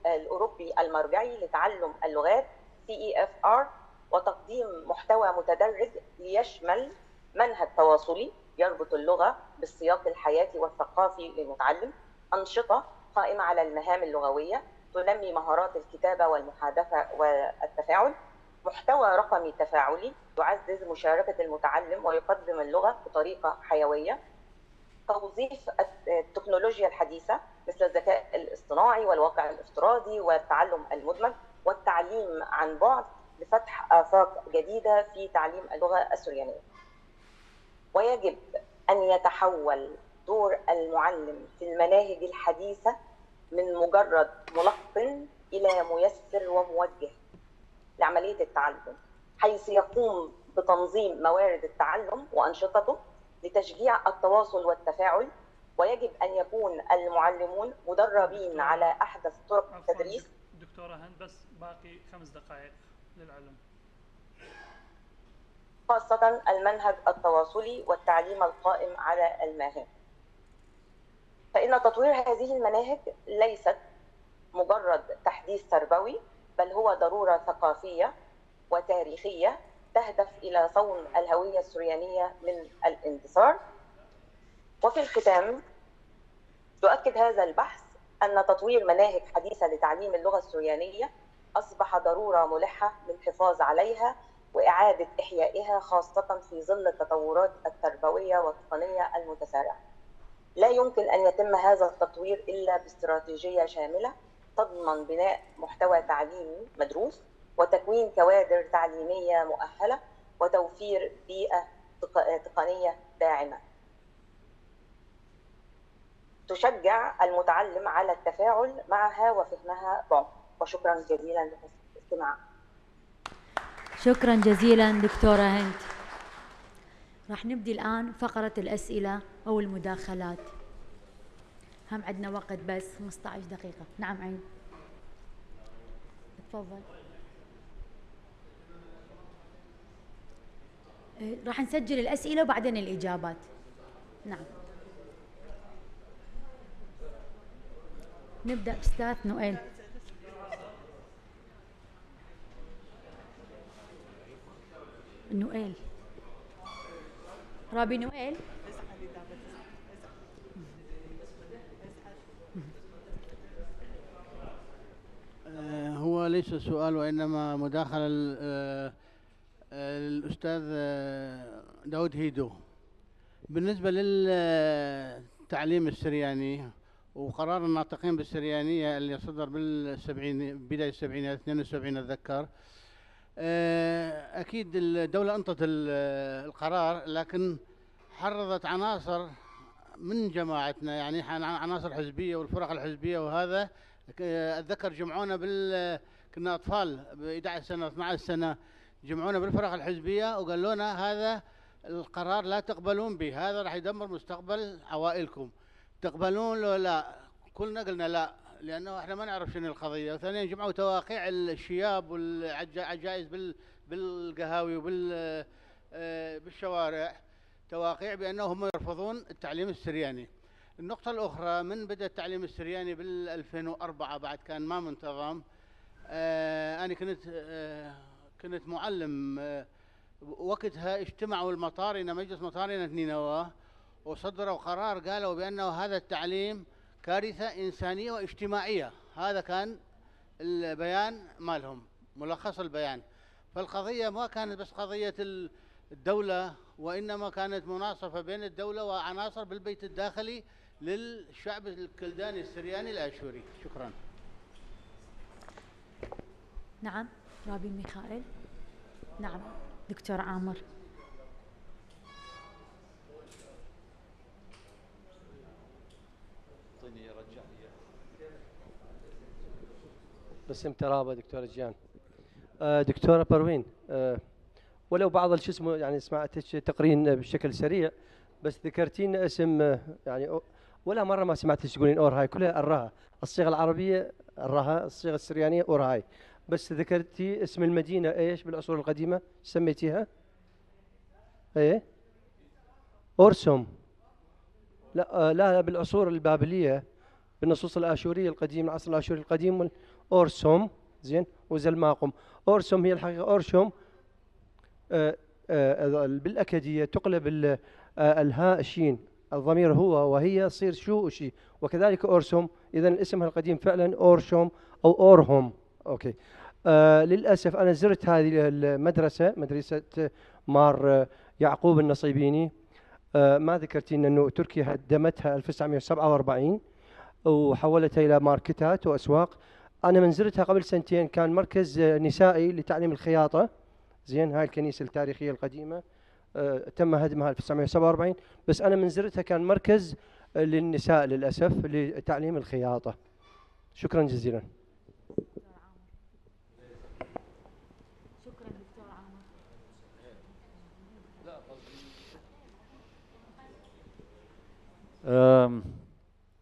الأوروبي المرجعي لتعلم اللغات CEFR، وتقديم محتوى متدرج ليشمل منهج تواصلي يربط اللغة بالسياق الحياتي والثقافي للمتعلم، أنشطة قائمة على المهام اللغوية تنمي مهارات الكتابة والمحادثة والتفاعل، محتوى رقمي تفاعلي يعزز مشاركة المتعلم ويقدم اللغة بطريقة حيوية، توظيف التكنولوجيا الحديثة مثل الذكاء الاصطناعي والواقع الافتراضي والتعلم المدمج والتعليم عن بعد لفتح آفاق جديدة في تعليم اللغة السريانية. ويجب أن يتحول دور المعلم في المناهج الحديثة من مجرد ملقن إلى ميسر وموجه لعملية التعلم، حيث يقوم بتنظيم موارد التعلم وأنشطته لتشجيع التواصل والتفاعل. ويجب أن يكون المعلمون مدربين على أحدث طرق التدريس. دكتورة هند، بس باقي 5 دقائق للعلم. خاصة المنهج التواصلي والتعليم القائم على المهام. فإن تطوير هذه المناهج ليست مجرد تحديث تربوي، بل هو ضرورة ثقافية وتاريخية تهدف إلى صون الهوية السريانية من الاندثار. وفي الختام يؤكد هذا البحث أن تطوير مناهج حديثة لتعليم اللغة السريانية أصبح ضرورة ملحة للحفاظ عليها وإعادة إحيائها، خاصة في ظل التطورات التربوية والتقنية المتسارعة. لا يمكن أن يتم هذا التطوير إلا باستراتيجية شاملة تضمن بناء محتوى تعليمي مدروس وتكوين كوادر تعليمية مؤهلة وتوفير بيئة تقنية داعمة تشجع المتعلم على التفاعل معها وفهمها بعمق. وشكرا جزيلا لحسن الاستماع. شكرا جزيلا دكتورة هند. راح نبدي الآن فقرة الأسئلة أو المداخلات. هم عندنا وقت بس 15 دقيقة. نعم عين، تفضل. راح نسجل الأسئلة وبعدين الإجابات. نعم. نبدأ بأستاذ نويل. نويل، رابي نويل. هو ليس سؤال وإنما مداخلة الأستاذ داود هيدو. بالنسبة للتعليم السرياني وقرار الناطقين بالسريانية اللي صدر بداية السبعينات 72 أتذكر، أكيد الدولة أنطت القرار، لكن حرضت عناصر من جماعتنا، يعني عناصر حزبية والفرق الحزبية، وهذا أتذكر جمعونا كنا أطفال ب 11 سنة 12 سنة، جمعونا بالفرق الحزبية وقالوا لنا هذا القرار لا تقبلون به، هذا راح يدمر مستقبل عوائلكم، تقبلون لو لا؟ كلنا قلنا لا، لأنه احنا ما نعرف شنو القضية. وثانيا جمعوا تواقيع الشياب والعجائز بالقهاوي بالشوارع، تواقيع بأنهم يرفضون التعليم السرياني. النقطة الأخرى، من بدأ التعليم السرياني بال 2004 بعد كان ما منتظم، أنا كنت معلم وقتها، اجتمعوا المطارنة، مجلس مطارنة نينوى، وصدروا قرار قالوا بأنه هذا التعليم كارثة إنسانية واجتماعية. هذا كان البيان مالهم، ملخص البيان. فالقضية ما كانت بس قضية الدولة، وإنما كانت مناصفة بين الدولة وعناصر بالبيت الداخلي للشعب الكلداني السرياني الآشوري. شكرا. نعم رابي ميخائيل. نعم دكتور عامر. باسم ترابة دكتورة جيان. دكتورة بروين، ولو بعض شو اسمه يعني سمعتك تقرين بشكل سريع، بس ذكرتين اسم يعني ولا مرة ما سمعتك تقولين أورهاي، كلها الراها، الصيغة العربية الراها، الصيغة السريانية أورهاي، بس ذكرتي اسم المدينة ايش بالعصور القديمة سميتيها؟ ايه؟ أورسوم. لا بالعصور البابلية، بالنصوص الآشورية القديمة، العصر الآشوري القديم، أورسوم زين وزلماقم. أورسوم هي الحقيقة أورشوم بالأكدية تقلب الهاء شين، الضمير هو وهي تصير شو وشي، وكذلك أورسوم. إذا اسمها القديم فعلا أورشوم أو أورهم. أوكي. للأسف أنا زرت هذه المدرسة، مدرسة مار يعقوب النصيبيني. ما ذكرتين أنه تركيا هدمتها 1947 وحولتها إلى ماركتات وأسواق. أنا من زرتها قبل سنتين، كان مركز نسائي لتعليم الخياطة. زين، هاي الكنيسة التاريخية القديمة تم هدمها 1947، بس أنا من زرتها كان مركز للنساء للأسف لتعليم الخياطة. شكرا جزيلا. شكرا دكتور عامر.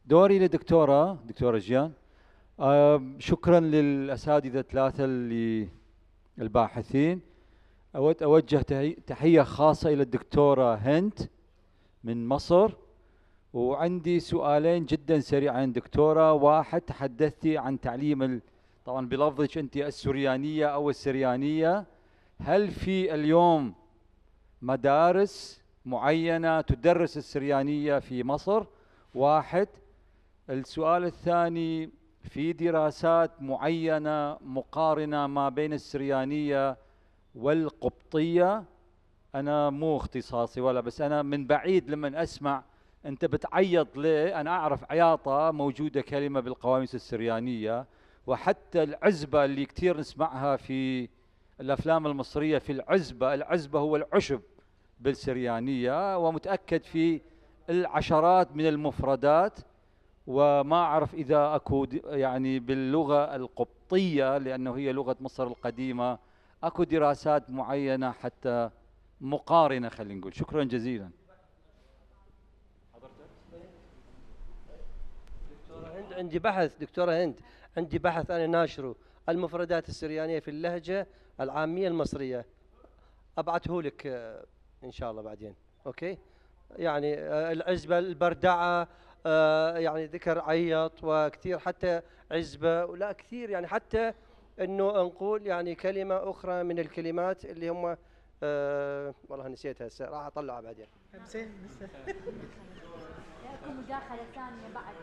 دوري لدكتورة جيان. شكرا للأساتذة الثلاثة الباحثين. أود أوجه تحية خاصة إلى الدكتورة هند من مصر، وعندي سؤالين جدا سريعين دكتورة. واحد، تحدثتي عن تعليم طبعا بلفظك أنت السريانية أو السريانية، هل في اليوم مدارس معينة تدرس السريانية في مصر؟ واحد. السؤال الثاني، في دراسات معينة مقارنة ما بين السريانية والقبطية؟ أنا مو اختصاصي ولا، بس أنا من بعيد لما أسمع أنت بتعيط ليه، أنا أعرف عياطة موجودة كلمة بالقواميس السريانية، وحتى العزبة اللي كتير نسمعها في الأفلام المصرية، في العزبة هو العشب بالسريانية، ومتأكد في العشرات من المفردات، وما أعرف إذا أكو يعني باللغة القبطية لأنه هي لغة مصر القديمة أكو دراسات معينة حتى مقارنة خلينا نقول. شكرا جزيلا. عندي بحث دكتورة هند، عندي بحث أنا ناشره المفردات السريانية في اللهجة العامية المصرية، أبعته لك إن شاء الله بعدين. أوكي، يعني العزبة، البردعة، يعني ذكر عيط وكثير، حتى عزبة ولا كثير، يعني حتى إنه نقول يعني كلمة أخرى من الكلمات اللي هم والله نسيتها هسه، راح أطلعها بعدين. ياكم مداخلة ثانية بعد.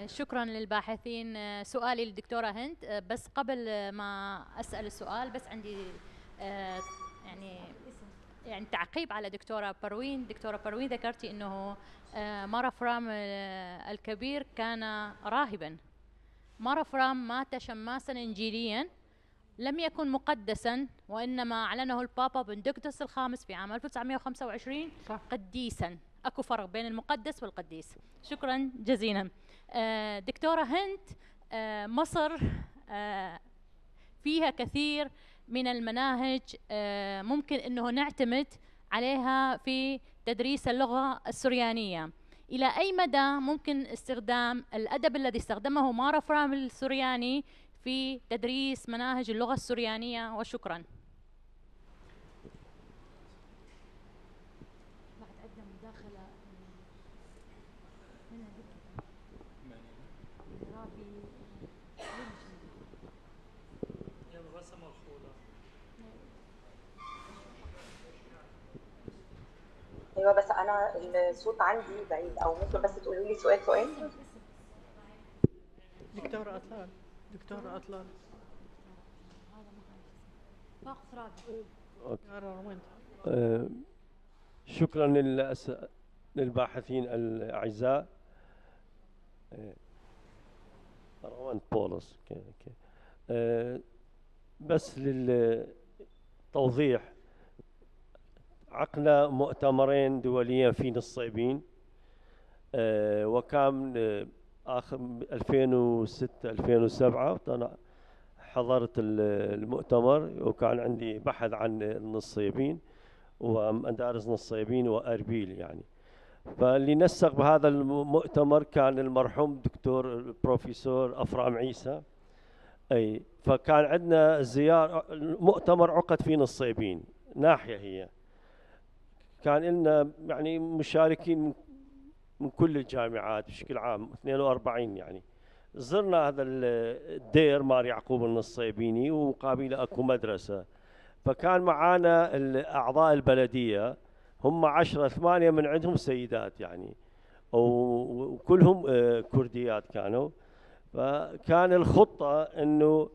شكرا للباحثين. سؤالي للدكتورة هند، بس قبل ما أسأل السؤال بس عندي يعني تعقيب على دكتورة بروين. دكتورة بروين ذكرتي أنه مار فرام الكبير كان راهبا. مار فرام مات شماسا إنجيليا لم يكن مقدسا، وإنما أعلنه البابا بندكتوس الخامس في عام 1925 قديسا. أكو فرق بين المقدس والقديس. شكرا جزيلا. دكتورة هند، مصر فيها كثير من المناهج ممكن أنه نعتمد عليها في تدريس اللغة السريانية. إلى أي مدى ممكن استخدام الأدب الذي استخدمه مار فرام السرياني في تدريس مناهج اللغة السريانية؟ وشكرا. ايوه بس انا الصوت عندي بعيد، او ممكن بس تقولوا لي سؤال. دكتورة أطلال، دكتورة أطلال. شكرا للباحثين الأعزاء. روان بولس. بس للتوضيح، عقنا مؤتمرين دوليا في نصيبين، وكان آخر 2006 2007 أنا حضرت المؤتمر، وكان عندي بحث عن النصيبين ومدارس نصيبين وأربيل يعني. فاللي نسق بهذا المؤتمر كان المرحوم دكتور البروفيسور أفرام عيسى. أي فكان عندنا زيارة، مؤتمر عقد في نصيبين ناحية هي، كان لنا يعني مشاركين من كل الجامعات بشكل عام 42 يعني. زرنا هذا الدير مار يعقوب النصيبيني، ومقابله اكو مدرسه، فكان معانا اعضاء البلديه هم 10 8 من عندهم سيدات يعني، وكلهم كرديات كانوا. فكان الخطه انه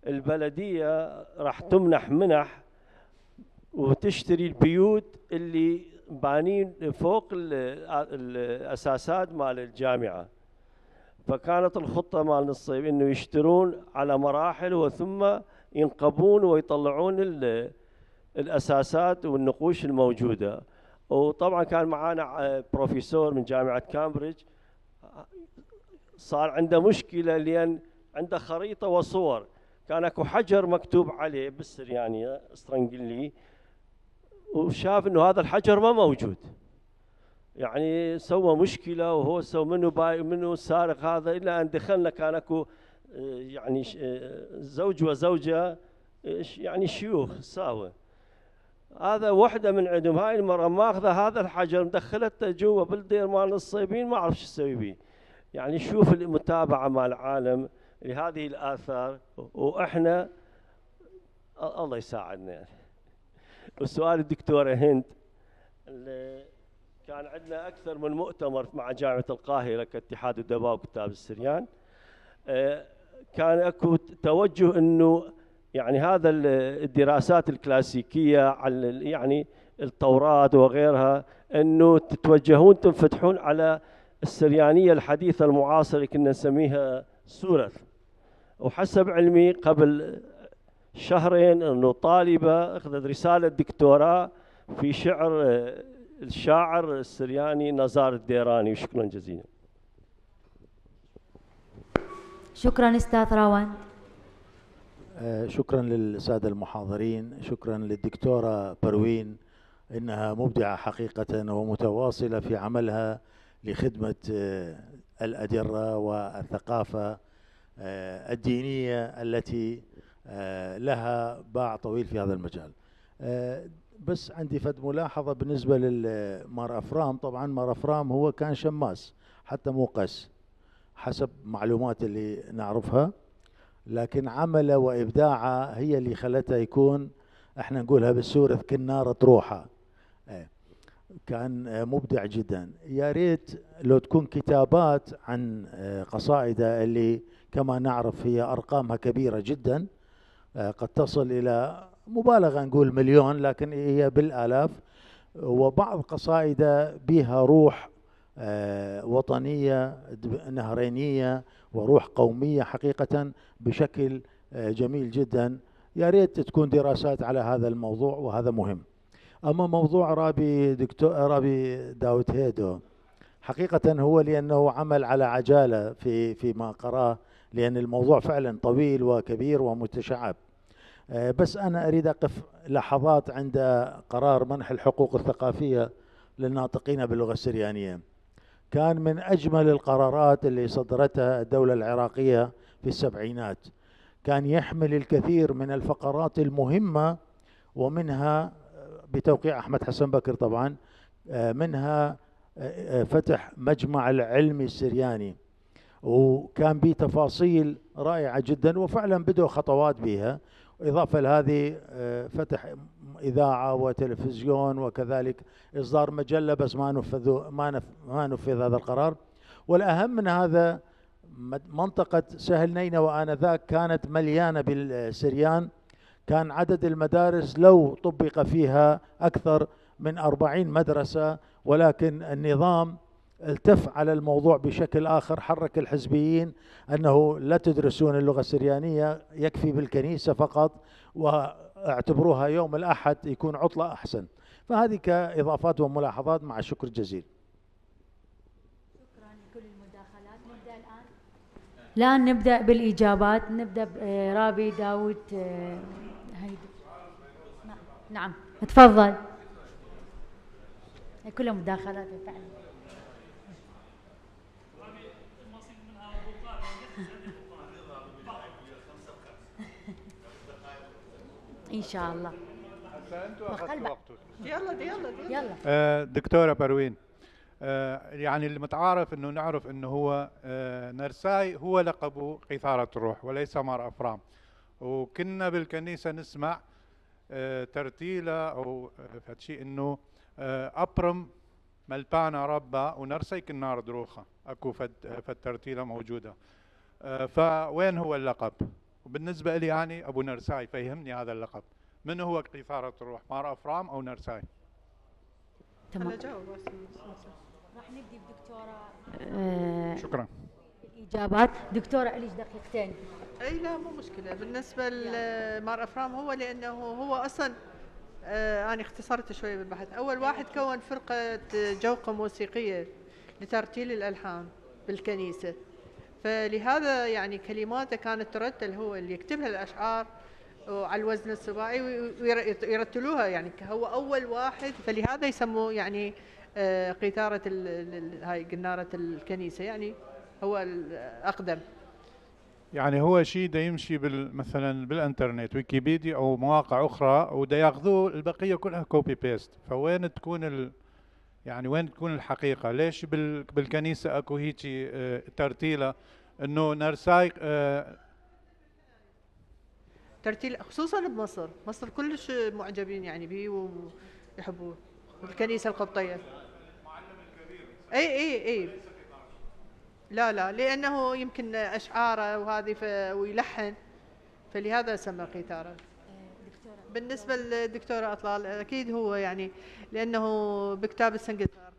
البلديه راح تمنح منح وتشتري البيوت اللي بانين فوق الاساسات مال الجامعه. فكانت الخطه مال نصيب انه يشترون على مراحل وثم ينقبون ويطلعون الاساسات والنقوش الموجوده. وطبعا كان معانا بروفيسور من جامعه كامبريدج، صار عنده مشكله لان عنده خريطه وصور، كان اكو حجر مكتوب عليه بالسريانيه اسطرنقلي، وشاف انه هذا الحجر ما موجود، يعني سوى مشكله وهو سوى منه سارق هذا. الى ان دخلنا كان اكو يعني زوج وزوجه يعني شيوخ ساوى، هذا وحده من عندهم هاي المراه ماخذه هذا الحجر مدخلته جوا بالدير مال الصيبين، ما اعرف شو تسوي به. يعني شوف المتابعه مع العالم لهذه الاثار، واحنا الله يساعدنا يعني. وسؤال الدكتوره هند، كان عندنا اكثر من مؤتمر مع جامعه القاهره كاتحاد الادباء وكتاب السريان، كان اكو توجه انه يعني هذا الدراسات الكلاسيكيه على يعني التوراة وغيرها، انه تتوجهون تنفتحون على السريانيه الحديثه المعاصره كنا نسميها سورث. وحسب علمي قبل شهرين انه طالبه اخذت رساله دكتوراه في شعر الشاعر السرياني نزار الديراني. وشكرا جزيلا. شكرا استاذ راوند. شكرا للساده المحاضرين، شكرا للدكتوره بروين، انها مبدعه حقيقه ومتواصله في عملها لخدمه الادره والثقافه الدينيه التي لها باع طويل في هذا المجال. بس عندي فد ملاحظه بالنسبه للمار افرام. طبعا مار افرام هو كان شماس حتى مو قس حسب معلومات اللي نعرفها، لكن عمله وابداعه هي اللي خلته يكون، احنا نقولها بالسوري كنارة روحه. كان مبدع جدا. يا ريت لو تكون كتابات عن قصائده اللي كما نعرف هي ارقامها كبيره جدا، قد تصل الى مبالغه نقول مليون، لكن هي بالالاف، وبعض قصائده بها روح وطنيه نهرينيه وروح قوميه حقيقه بشكل جميل جدا. يا ريت تكون دراسات على هذا الموضوع وهذا مهم. اما موضوع رابي داود هيدو حقيقه هو لانه عمل على عجاله فيما قراه، لان الموضوع فعلا طويل وكبير ومتشعب. بس انا اريد اقف لحظات عند قرار منح الحقوق الثقافيه للناطقين باللغه السريانيه. كان من اجمل القرارات اللي صدرتها الدوله العراقيه في السبعينات. كان يحمل الكثير من الفقرات المهمه، ومنها بتوقيع احمد حسن بكر طبعا، منها فتح مجمع العلمي السرياني، وكان به تفاصيل رائعه جدا، وفعلا بدأوا خطوات بها. إضافة لهذه فتح إذاعة وتلفزيون وكذلك إصدار مجلة، بس ما نفذ هذا القرار. والأهم من هذا منطقة سهل نينوى آنذاك كانت مليانة بالسريان. كان عدد المدارس لو طبق فيها أكثر من 40 مدرسة، ولكن النظام التف على الموضوع بشكل آخر. حرك الحزبيين أنه لا تدرسون اللغة السريانية، يكفي بالكنيسة فقط، واعتبروها يوم الأحد يكون عطلة أحسن. فهذه كإضافات وملاحظات مع الشكر الجزيل. شكرا لكل المداخلات. نبدأ الآن نبدأ بالإجابات. نبدأ برابي داود هيدي. نعم تفضل. كلها مداخلات فعلا. ان شاء الله. يلا دكتوره بروين، يعني المتعارف انه نعرف انه هو نرساي هو لقبه قيثارة الروح وليس مار افرام. وكنا بالكنيسه نسمع ترتيله او فشيء انه ابرم ملبانا ربا ونرسي كنار دروخه، اكو فد ترتيله موجوده. فوين هو اللقب؟ وبالنسبه لي يعني ابو نرساي، فيهمني هذا اللقب. من هو قيثارة الروح، مار افرام او نرساي؟ تمام. راح نبدي بدكتوره شكرا. الاجابات. دكتوره اليش دقيقتين. اي لا مو مشكله. بالنسبه لمار افرام هو لانه هو اصلا انا اختصرت شوي بالبحث. اول واحد كون فرقه جوقه موسيقيه لترتيل الالحان بالكنيسه، فلهذا يعني كلماته كانت ترتل، هو اللي يكتبها الاشعار وعلى الوزن السباعي ويرتلوها، يعني هو اول واحد، فلهذا يسموه يعني قيثارة هاي قنارة الكنيسة، يعني هو الأقدم. يعني هو شيء دا يمشي مثلا بالانترنت ويكيبيديا او مواقع اخرى ودا ياخذوه البقيه كلها كوبي بيست. فوين تكون يعني وين تكون الحقيقه؟ ليش بالكنيسه اكو هيك ترتيله انه نرساي ترتيل، خصوصا بمصر. مصر كلش معجبين يعني به ويحبوه، الكنيسه القبطيه. اي لا لانه يمكن اشعاره وهذه ويلحن، فلهذا سمى قيثارة. بالنسبه للدكتوره اطلال اكيد هو يعني لانه بكتاب السنكسار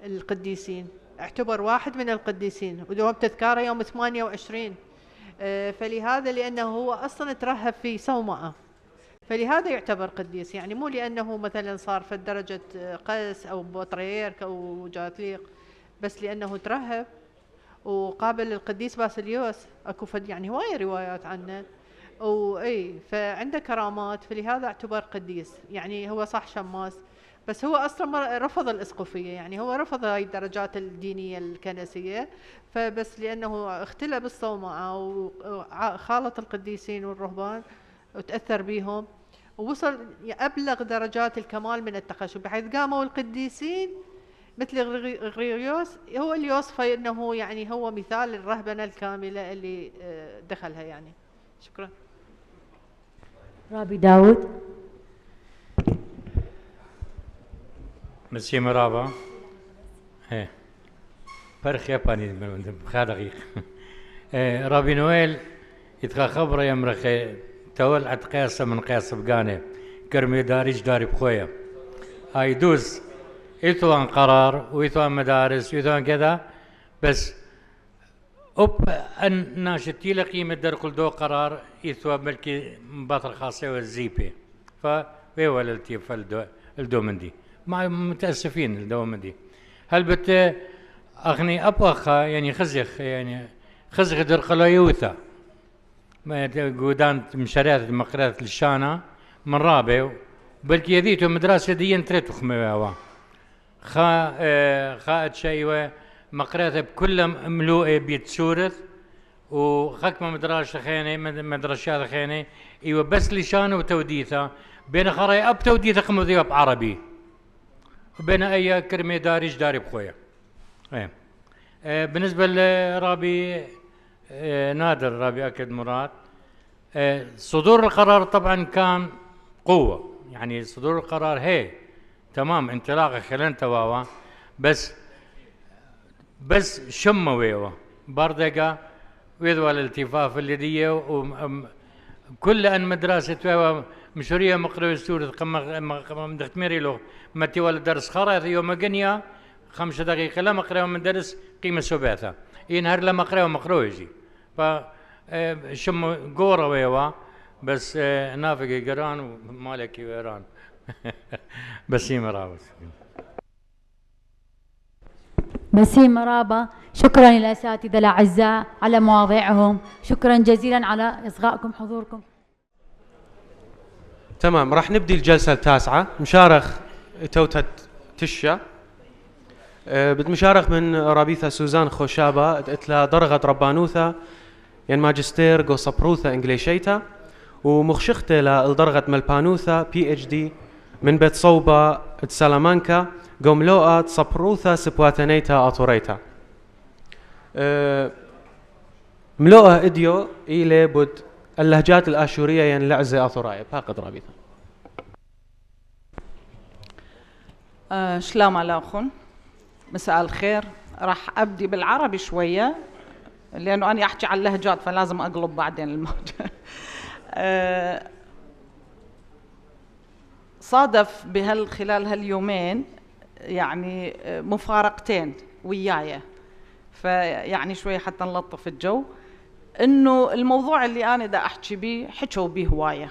القديسين اعتبر واحد من القديسين، ودوام تذكاره يوم 28 فلهذا لأنه هو أصلا ترهب في صومعة، فلهذا يعتبر قديس. يعني مو لأنه مثلا صار في درجة قس أو بطريرك أو جاتليق، بس لأنه ترهب وقابل القديس باسيليوس. اكو يعني هواية روايات عنه واي فعنده كرامات، فلهذا اعتبر قديس. يعني هو صح شماس، بس هو اصلا رفض الاسقفيه، يعني هو رفض هاي الدرجات الدينيه الكنسيه، فبس لانه اختلى بالصومعه وخالط القديسين والرهبان وتاثر بهم، ووصل ابلغ درجات الكمال من التخشب، بحيث قاموا القديسين مثل غريغوريوس هو اللي يوصفه انه يعني هو مثال الرهبنه الكامله اللي دخلها. يعني شكرا. رابي داود. مسيو مرابا. ايه فرخ ياباني بخارغيق. رابي نويل يتخا خبره يمرخي تول عد قياسه من قياس بقانه كرمي داريش داري بخويا هايدوز يتوان قرار ويتوان مدارس ويتوان كذا، بس ان ناشتي لقيمة در كل دو قرار يتوا ملكي مباطل خاصة والزيبي فهو الالتيف الدومندي مع متأسفين الدومندي هل بت أغني أبوخا يعني خزخ يعني خزخ در قلا يوثا ما قودان مشاريات مقرات الشانة من رابع بلكي يذيتو مدرسة ديين تريتو خميوا خاءت شيء مقراتها بكل ملوءة بيتسورث وخكمة مدرسة خيني مدرسة خيني ايوه بس لشانه وتوديثه بين خراي اب توديثه خمذيه بعربي وبين اي كرمي دارج داري بخويا. بالنسبة لرابي نادر رابي اكد مراد صدور القرار طبعا كان قوة، يعني صدور القرار هي تمام انطلاقه خلال تواوا بس شمه ويوا بردقه ويذوى الالتفاف اللي دي وكل ان مدرسه ويوا مشوريه مقروي سورة قم دختميري له متي ولا درس خرا يوم قنيا 5 دقائق لما قراو من درس قيمه سباثه ينهار لما قراو مقروي يجي ف شمه قوره ويوا بس نافقي قران ومالكي ويران. بسيم رابا. بسيم رابا، شكرا للأساتذة الأعزاء على مواضيعهم، شكرا جزيلا على إصغائكم حضوركم. تمام، راح نبدي الجلسة التاسعة. مشارخ توتت تشا بتمشارخ من رابيثة سوزان خوشابة اتلا درغت ربانوثة ين ماجستير جو صبروثة انجليشيتا ومخشخته للدرغت ملبانوثة PhD من بيت صوبة سلامانكا قوملوءة صبروثة سبواتنيتا أطوريتا ملوءة إديو إلي بود اللهجات الآشورية ين لعزة أطوراية بهاقد رابيثة. شلام عليكم، مساء الخير. راح أبدي بالعربي شوية لأنه أنا أحكي على اللهجات فلازم أقلب بعدين الموضوع. صادف خلال هاليومين يعني مفارقتين وياي، فيعني شوي حتى نلطف الجو، انه الموضوع اللي انا دا احكي بيه حكوا بيه هوايه،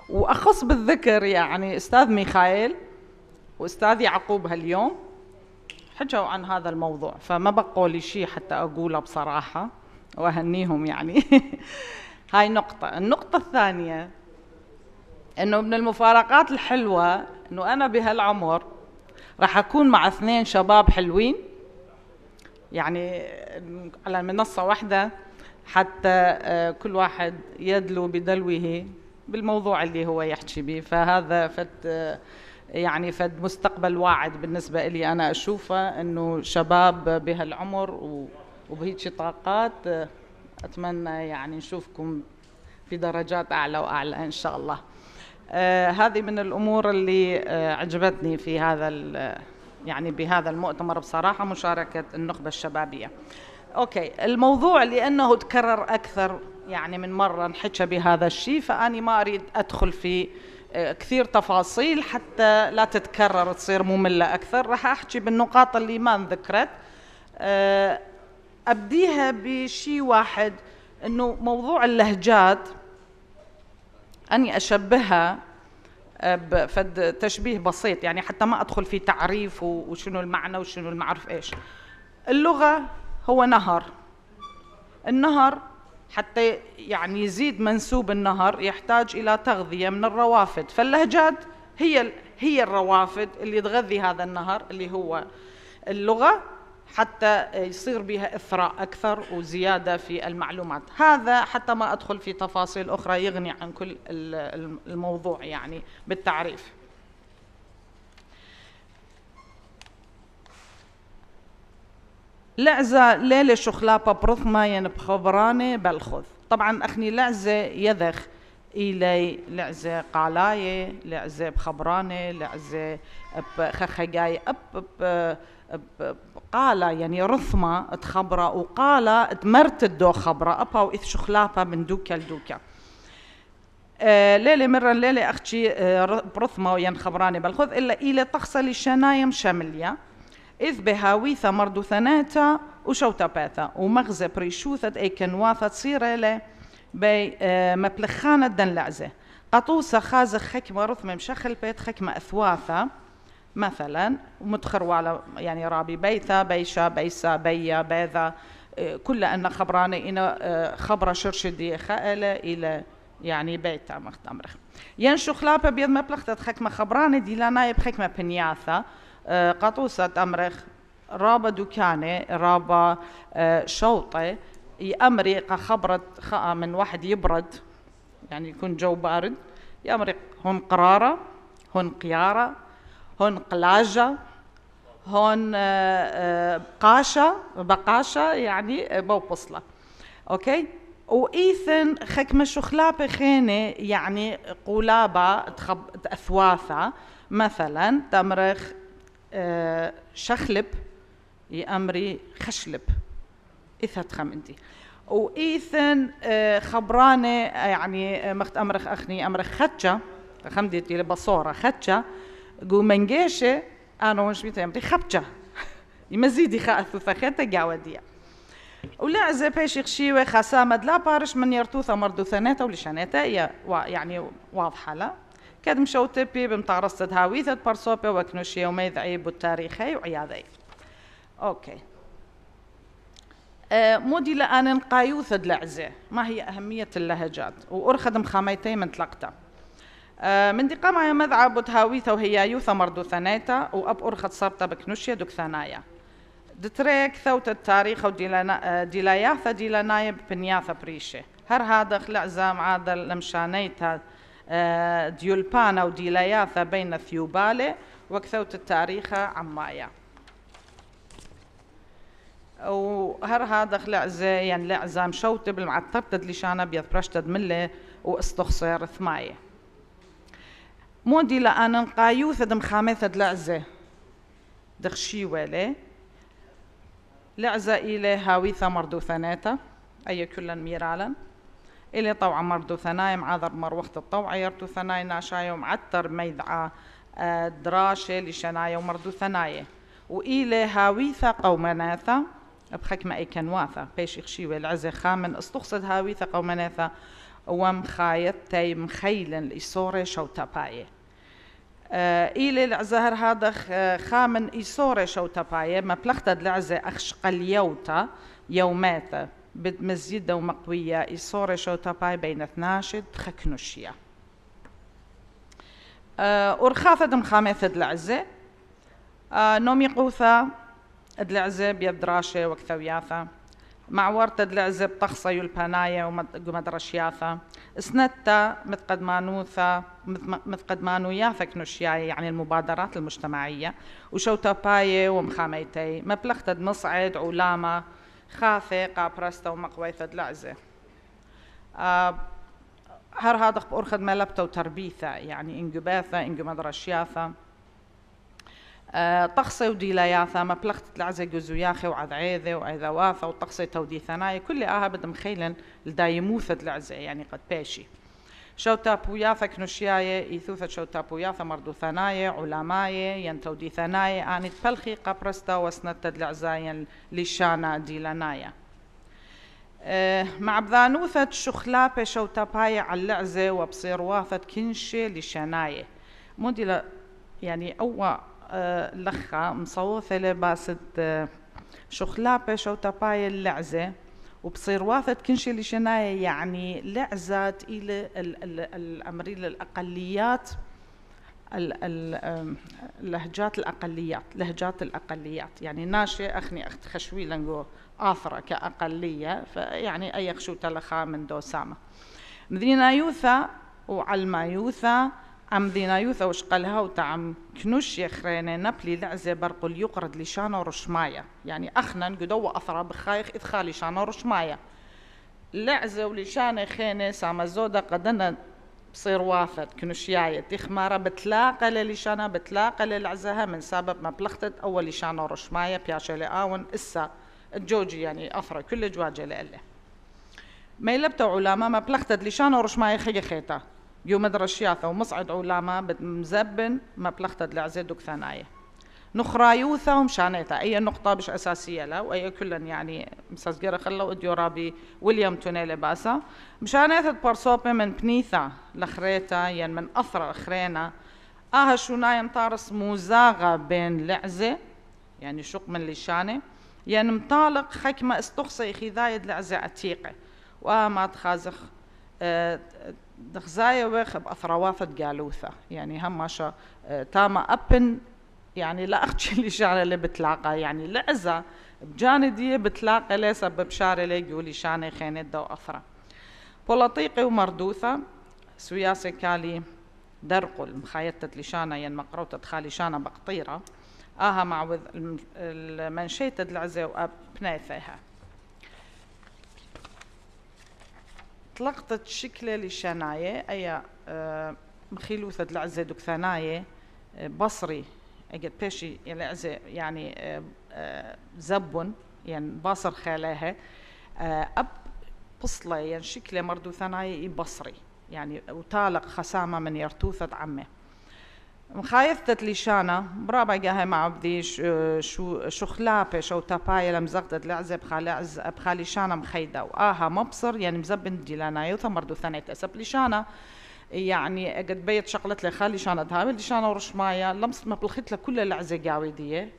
واخص بالذكر يعني استاذ ميخائيل واستاذ يعقوب هاليوم حكوا عن هذا الموضوع، فما بقوا لي شيء حتى اقوله بصراحه واهنيهم يعني. هاي نقطه. النقطه الثانيه انه من المفارقات الحلوه انه انا بهالعمر راح اكون مع 2 شباب حلوين يعني على منصه واحده، حتى كل واحد يدلو بدلوه بالموضوع اللي هو يحكي به، فهذا يعني فد مستقبل واعد بالنسبه لي انا اشوفه، انه شباب بهالعمر وبهيك طاقات اتمنى يعني نشوفكم في درجات اعلى واعلى ان شاء الله. هذه من الامور اللي عجبتني في هذا يعني بهذا المؤتمر بصراحه، مشاركه النخبه الشبابيه. اوكي، الموضوع لانه تكرر اكثر يعني من مره نحكي بهذا الشيء، فاني ما اريد ادخل في كثير تفاصيل حتى لا تتكرر تصير ممله اكثر. راح احكي بالنقاط اللي ما انذكرت. ابديها بشيء واحد، انه موضوع اللهجات اني اشبهها بفد تشبيه بسيط، يعني حتى ما ادخل في تعريف وشنو المعنى وشنو المعرف ايش. اللغة هو نهر، النهر حتى يعني يزيد منسوب النهر يحتاج الى تغذية من الروافد، فاللهجات هي الروافد اللي تغذي هذا النهر اللي هو اللغة، حتى يصير بها إثراء أكثر وزيادة في المعلومات. هذا حتى ما أدخل في تفاصيل أخرى يغني عن كل الموضوع يعني بالتعريف. لعزة ليلة شخلابة برثمة ين بخبرانة بالخذ. طبعا أخني لعزة يذخ إلي لعزة قالاية، لعزة بخبرانة، لعزة بخخجاي قالة يعني رثمة تخبرة، وقالة تمرت الدو خبرة أبا وإذ شخلابة من دوكا لدوكا. ليلة مرة ليلة أختي برثمة وين خبراني بالخذ إلا إلى تخصلي شنايم شملية إذ بهاويثة مردو ثناتا وشوتا باتا ومغزة بريشوثة أي كنواثة تصير إلي بي مبلخانة دن لعزة قطوسة خازة خكمة رثمة مشخل بيت خكمة أثواثة مثلا ومتخروا على يعني رابي بيثا بيشا بيسا بيا بيذا كل أن خبراني إن خبرة شرشدية خائلة إلى يعني بيتا مختمرخ ينشو خلابة بيض مبلغ خكمة خبراني دي لا بخكمة بنياثة قطوسة أمرخ رابا دكانة رابا شوطة يأمري خبرة من واحد يبرد يعني يكون جو بارد يأمري هون قرارة هون قيارة هون قلاجة هون قاشة بقاشة يعني بوبصلة أوكي. وإيثن خكمة شخلابة خينة يعني قولابة أثواثة مثلا تمرخ شخلب يأمري خشلب إثت خمنتي وإيثن خبرانة يعني مخت أمرخ أخني أمرخ خدشة خمدتي لبصورة خدشة قو منجيشة أنا وش بيتا يمري خبشة يمزيدي خاثو ثخيتا جاودية ولعزة بيش يخشيوه خسامد لا بارش من يرتوثة مردو ثناتا ولشانيتا يعني واضحة لا كاد مشوتة بي بمتعرصة هاويثة برصوبة وكنوشية وميذ عيب والتاريخي وعياذي أوكي. مودي لأن قايوثة لعزة ما هي أهمية اللهجات وأرخد مخاميتين من تلقتا من دي قامع مذعب وتهاويثة وهي يوثة مردو ثناتا وأب أرخد صرتا بكنوشية دوك ثنايا دتريك ثوت التاريخ وديلاياثة ديلانايا بنياثة بريشة هر هذا لعزة معادل لمشانيتها ديولبانا وديلاياثة بين ثيوبالة وكثوت التاريخ عمايا وهر هذا لعزة يعني لعزة مشوتة بالمعتر تدليشانا بيثبرشتد ملة واستخصير ثماية مودي لأن قايوثة دم خامثة لعزة دخشي ولي لعزة إلى هاويثة مردو ثناتا أي كلا ميرالا إلي طوعا مردو ثنايا معاذر مروخت الطوعا يرتو ثنايا ناشايا ومعتر ميدعا دراشة لشنايا ومردو ثنايا وإلي هاويثة قومناثا بخكمة أي كنواثة بيش يخشيوه العزة خامن استخصد هاويثة قومناثا ومخايط تاي مخيلا الإصورة شوتاباية إلي العزهر هذا خامن إصورة شوتاباية ما بلختد العزة أخشق اليوتا يوماتا بمزيدة ومقوية إصورة شوتاباية بين 12 خكنوشية أرخاثة مخامثة العزة نومي قوثة العزة بيدراشة وكثوياثة معورت العزة بطخصة يلباناية ومدرشياثة سنتا مثقد مانوثة مثقد مانوياثة كنوشياية يعني المبادرات المجتمعية وشوتاباية ومخاميتي مبلختد مصعد علامة خاثة قابرستة ومقويثة العزة هر هذا بأرخد ملبتة وتربيثة يعني إنجباثة إنجو مدرشياثة طقسة وديلاياثة مبلغت العزة جزوياخة وعذعيذة وعذواثة وطقسة تودي ثنايا كل بدم خيلا لدايموثة العزة يعني قد باشي شوتا بوياثة كنوشياية إيثوثة شوتا بوياثة مردو ثنايا علماية ينتودي ثنايا آني تبلخي قبرستا وسنتد العزايا لشانا ديلانايا مع بذانوثة شخلابة شوتاباية على اللعزة وبصير واثة كنشة لشناية موديلا يعني أول لخة مصوثة لباسة شخلابة شوتاباية اللعزة وبصير واثة كنشة لشناية يعني لعزات إلى الأمريل الأقليات اللهجات الأقليات يعني ناشئ أخني أخت خشوي لنقول آثرة كأقلية فيعني أي خشو تلخا من دوسامة مذينا يوثا وعلما يوثا عم ذينا يوثا وشقلها وتعم كنوش يخريني نبلي لعزة برقل يقرد لشانو رشماية يعني أخنا نقدو أثرة بخايخ إدخالي شانو رشماية لعزة ولشاني خيني ساما زودة قدنا بصير واثد كنوشياية تخمارة بتلاقى للشانة بتلاقى للعزها من سبب ما بلختت أول لشانو رشماية بياشي لآون إسا الجوجي يعني أثرة كل جواجة لأله ما يلبتو علامة ما بلختت لشانو رشماية خي خيتا يوم درشياثة ومصعد علامة مزبن ما بلختت لعزة دوك ثاناية نخرايوثا ومشانيتا أي نقطة بش أساسية لا وأي كلن يعني مساسجرة خلو إديو رابي ويليام تونيلي باسا مشانيتا بارسوبي من بنيثا لخريتا يعني من أثر أخرينا شونا ينطارس موزاغة بين لعزة يعني شق من لشاني يعني مطالق حكمة استخصي خذايد لعزة عتيقة وما تخازخ دخزايا ويخ بأثروافة قالوثة يعني هم ماشا تاما أبن يعني لا أختي لشانة اللي بتلاقى يعني لعزة بجاندية بتلاقى لي سبب شاري لي يقولي شانة خينت دو أثرة بولطيقي ومردوثة سوياسي كالي درقل مخايتت لشانة ين مقروتة خالي شانة بقطيرة معوذ المنشيتة العزة وأبنايثيها طلقت شكله لشاناية أي مخيلوثة العزة دوك ثاناية بصري اجت بيشي العزة يعني زبن يعني باصر خالها أب بصلة يعني شكله مردو ثاناية بصري يعني وتالق خسامة من يرتوثة عمه مخايثة لشانة برابع جاها مع بدي شو خلابة شو تاباية لمزقتت لعزة بخالي شانة مخيدة مبصر يعني مزبن ديلانا يوثا مردو ثانية تأسب لشانة يعني قد بيت شغلت لي خالي شانة هامل لشانة ورشماية لمست ما بلخيت لك كل العزة قاويدية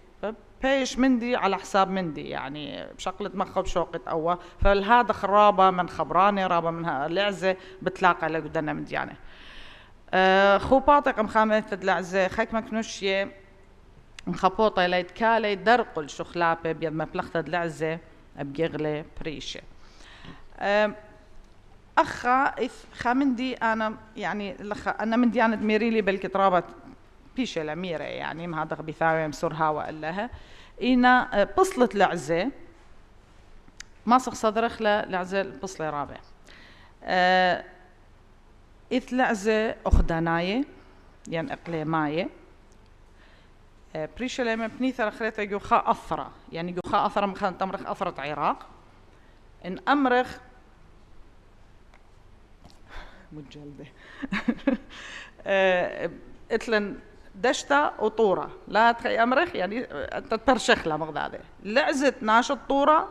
بيش مندي على حساب مندي يعني بشغلة مخه بشوقة أوا فالهذا خرابة من خبراني رابة منها العزة بتلاقى لقدنا مديانة خو باطق مخامثة العزة خيك مكنوشية مخبوطة ليتكالي درقل شخلابة بيد ما بلختة العزة بيغلي بريشة أخا خامندي أنا يعني أنا من ديانة ميريلي بالكترابة بيشة لميرة يعني ما هذا بثاوي مسور هوا إلها إنا بصلة العزة ماسخ صدرخ لعزة البصلة رابع إذ لعزة أخداناية يعني إقليماية بريشة لما بنيثة لخريطة جوخا أثرة يعني جوخا أثرة مخان تمرخ أثرة عراق إن أمرخ متجلدة إتلن دشتا وطورة لا تخي أمرخ يعني تترشخ لا مغدادة لعزة ناشط طورة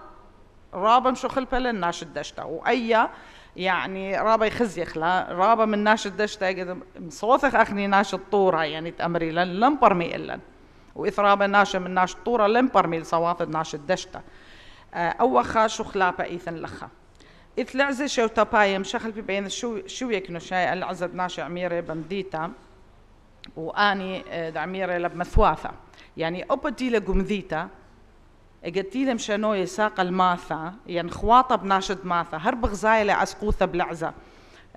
رابا مشخل بلن ناشط دشتا وأيا يعني رابا يخزيخ لا رابا من ناشط دشتا صوثخ أخني ناشط طورة يعني تأمري لن برمي إلن وإثرابا ناشا من ناشط طورة لن برمي لصوافد ناشط دشتا أوخا شخلابة إيثن لخا إذ لعزة شو تاباية مشخل في بين شو يكنو شاي العزة ناشا عميرة بمديتا واني دعميرة لبمثواثة يعني أبدي لقمذيتا قلتي لهم شنو يساق الماثا يعني خواطة بناشد ماثا هرب غزايلة عسقوثة بلعزة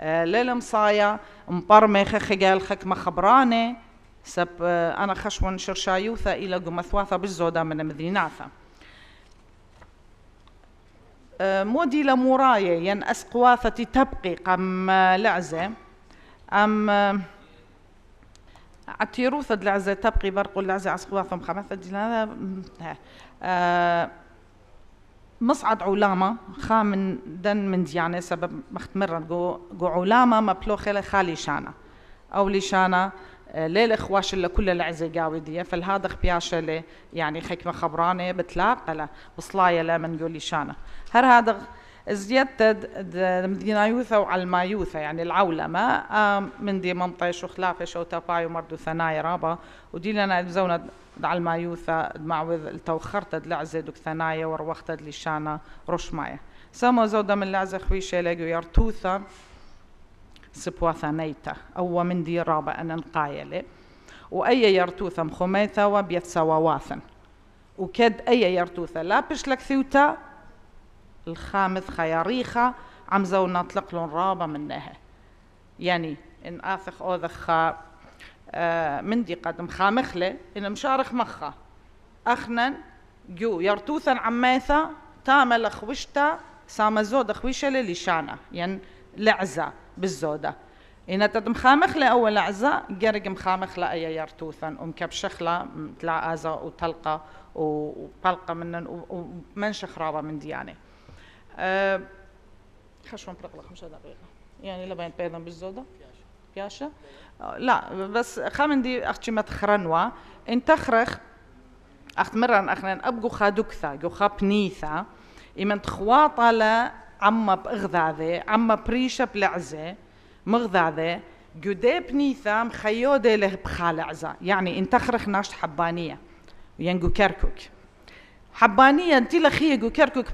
ليلة مصايا مبرمخة خجال خكمة خبرانة سب أنا خشون شرشايوثة إلى قمثواثة بالزودة من مديناثة مودي لموراية ين أسقواثة تبقي قم لعزة أم عتيروثة العزة تبقي برقوا العزة عسقواثة مخمثة دينا مصعد علامة خامن دن من ديانة سبب مختمرة جو علامة مبلوخة خالي شانة أو لشانة ليلة خواش اللي كل العزة قاودية فالهذا خبياشة لي يعني خكمة خبرانة بتلاقى له بصلاية لا من قولي شانة هر هذا زيادة مدينايوثا وعلمايوثا يعني العولمة من دي منطش وخلافة شوتاباي ومردو ثناي رابا ودي لنا بزونا علمايوثا معوذ التوخرت لعزة دوك ثنايا وروخت لشانا رشمايا سامو زودا من لعزة خويشة لقو يرتوثا سبوا ثنيتا أو من دي رابا أنا نقايلة وأي يرتوثا مخميثا وبيتسوا واثن وكد أي يرتوثا لا بشلك ثيوتا الخامث خياريخة عم زونا نطلق لون رابا منها يعني إن آثخ أوذخ من دي قدم خامخلة إن مشارخ مخا أخنن جو يرتوثا عميثا تامل أخوشتا سام زود أخويشة للشانة يعني لعزة بالزودة إن تدم خامخلة أول لعزة جرق مخامخلة أي يرتوثا ومكبشخلة تلا آزا وتلقى وبلقى منن ومنشخ رابا من ديانة خشون برقلة 5 دقيقة يعني لبين بيضا بالزودة بياشا لا بس خامن دي أختي ما تخرنوا إن تخرخ أخت مرن أخنن أبقو خادوكثا جو خابنيثا إمن تخواطة لا عما بأغذاذي عما بريشة بلعزة مغذاذي جودي بنيثا مخيودة له بخالعزة يعني إن تخرخ ناشت حبانية ينجو كركوك حبانية انتي لخيه جو كركوك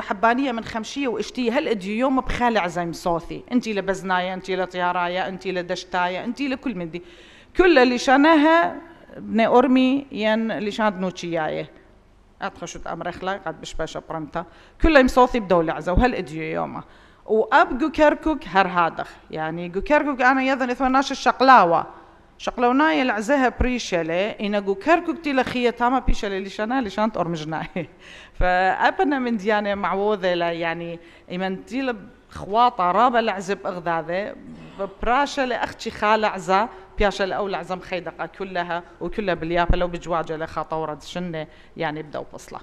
حبانية من خمشية واشتي هل ادي يوم بخالع زي مصوثي انتي لبزناية انتي لطياراية انتي لدشتاية انتي لكل من دي كل اللي شانها ابن أرمي ين اللي شانت نوتشياية أتخشت أمرخلا قد بشباشة برمتا كل مصوثي بدولة عزة وهل ادي يومه وأب جو كركوك هر هادخ يعني جو كركوك أنا يذن إثواناش الشقلاوة شقلوناي العزها بريشلة إن جو كركوك تي لخيه تاما بيشلة اللي شانت أرمجناي فأبنا من ديانة معوذة يعني إمن تي خواطة رابا العزب أغذاذة براشة لأختي خالة عزا بياشة لأول عزم خيدقة كلها وكلها باليابة لو بجواجة لخاطة ورد شنة يعني بدأوا بصلة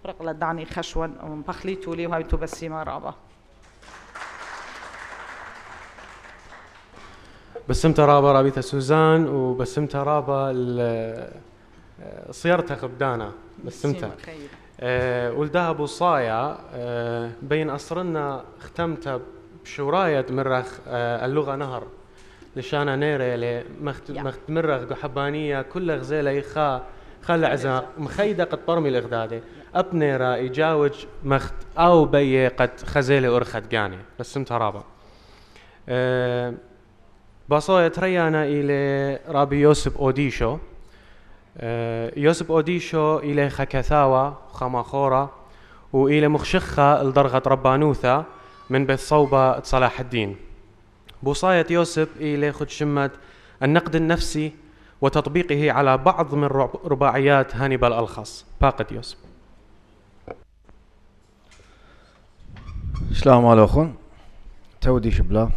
برقلة داني خشون ومبخليتوا لي وهاي تبسيمة رابا بسمت رابا رابيتا سوزان وبسمت رابا صيرتها خبدانا بسمتها ولدها ابو صايا بين أسرنا ختمتها بشوراية مرخ اللغة نهر لشانا نيري مرخ حبانية كل غزالة خال عزا مخيدة قد طرمي الإغدادي أبنيرا يجاوج مخت أو بي قد خزالة أرخد قاني بسمتها رابا باصوية تريانا إلى رابي يوسف أوديشو يوسف أوديشو إلى خكثاوة خماخورة وإلى مخشخة الدرغة ربانوثة من بيت صوبة صلاح الدين بوصاية يوسف إلى خدشمة النقد النفسي وتطبيقه على بعض من رباعيات هانيبال الخاص باقة يوسف. السلام عليكم تودي شبلا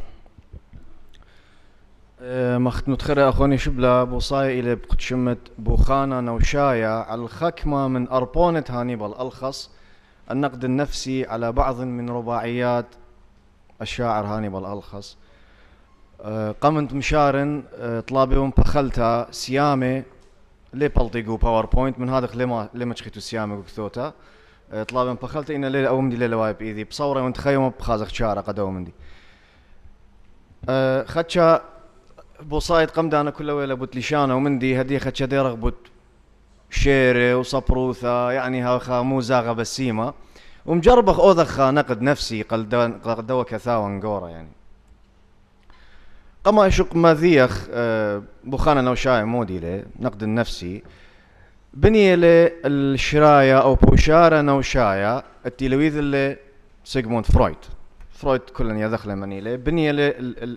مخت متخرى أخوني شبلا بوصاية إلى بقدشمة بوخانة نوشاية على الخكمة من أربونة هانيبال الخص النقد النفسي على بعض من رباعيات الشاعر هانيبال الخص قمت مشارن طلابي ومبخلتا سيامي لي بلطيقو باوربوينت من هذا لما تشخيتو سيامي وكثوتا طلابي مبخلتا إن ليلة أومدي ليلة وايب إيدي بصورة وانتخيمة بخازخ شارة قد أومدي خدشا بوصايد قمدانا كله ويلا بوتليشانا ومندي هدي خدشا دي رغبت شيري وصبروثة يعني ها مو زاغة بسيمة ومجربخ أوذخ نقد نفسي قل دوا كثاوة نقورة يعني قما يشق ماذيخ بوخانة نوشاية مودي له نقد النفسي بني له الشراية أو بوشارة نوشاية التلويذ اللي سيغموند فرويد كلن يدخل مني له بني له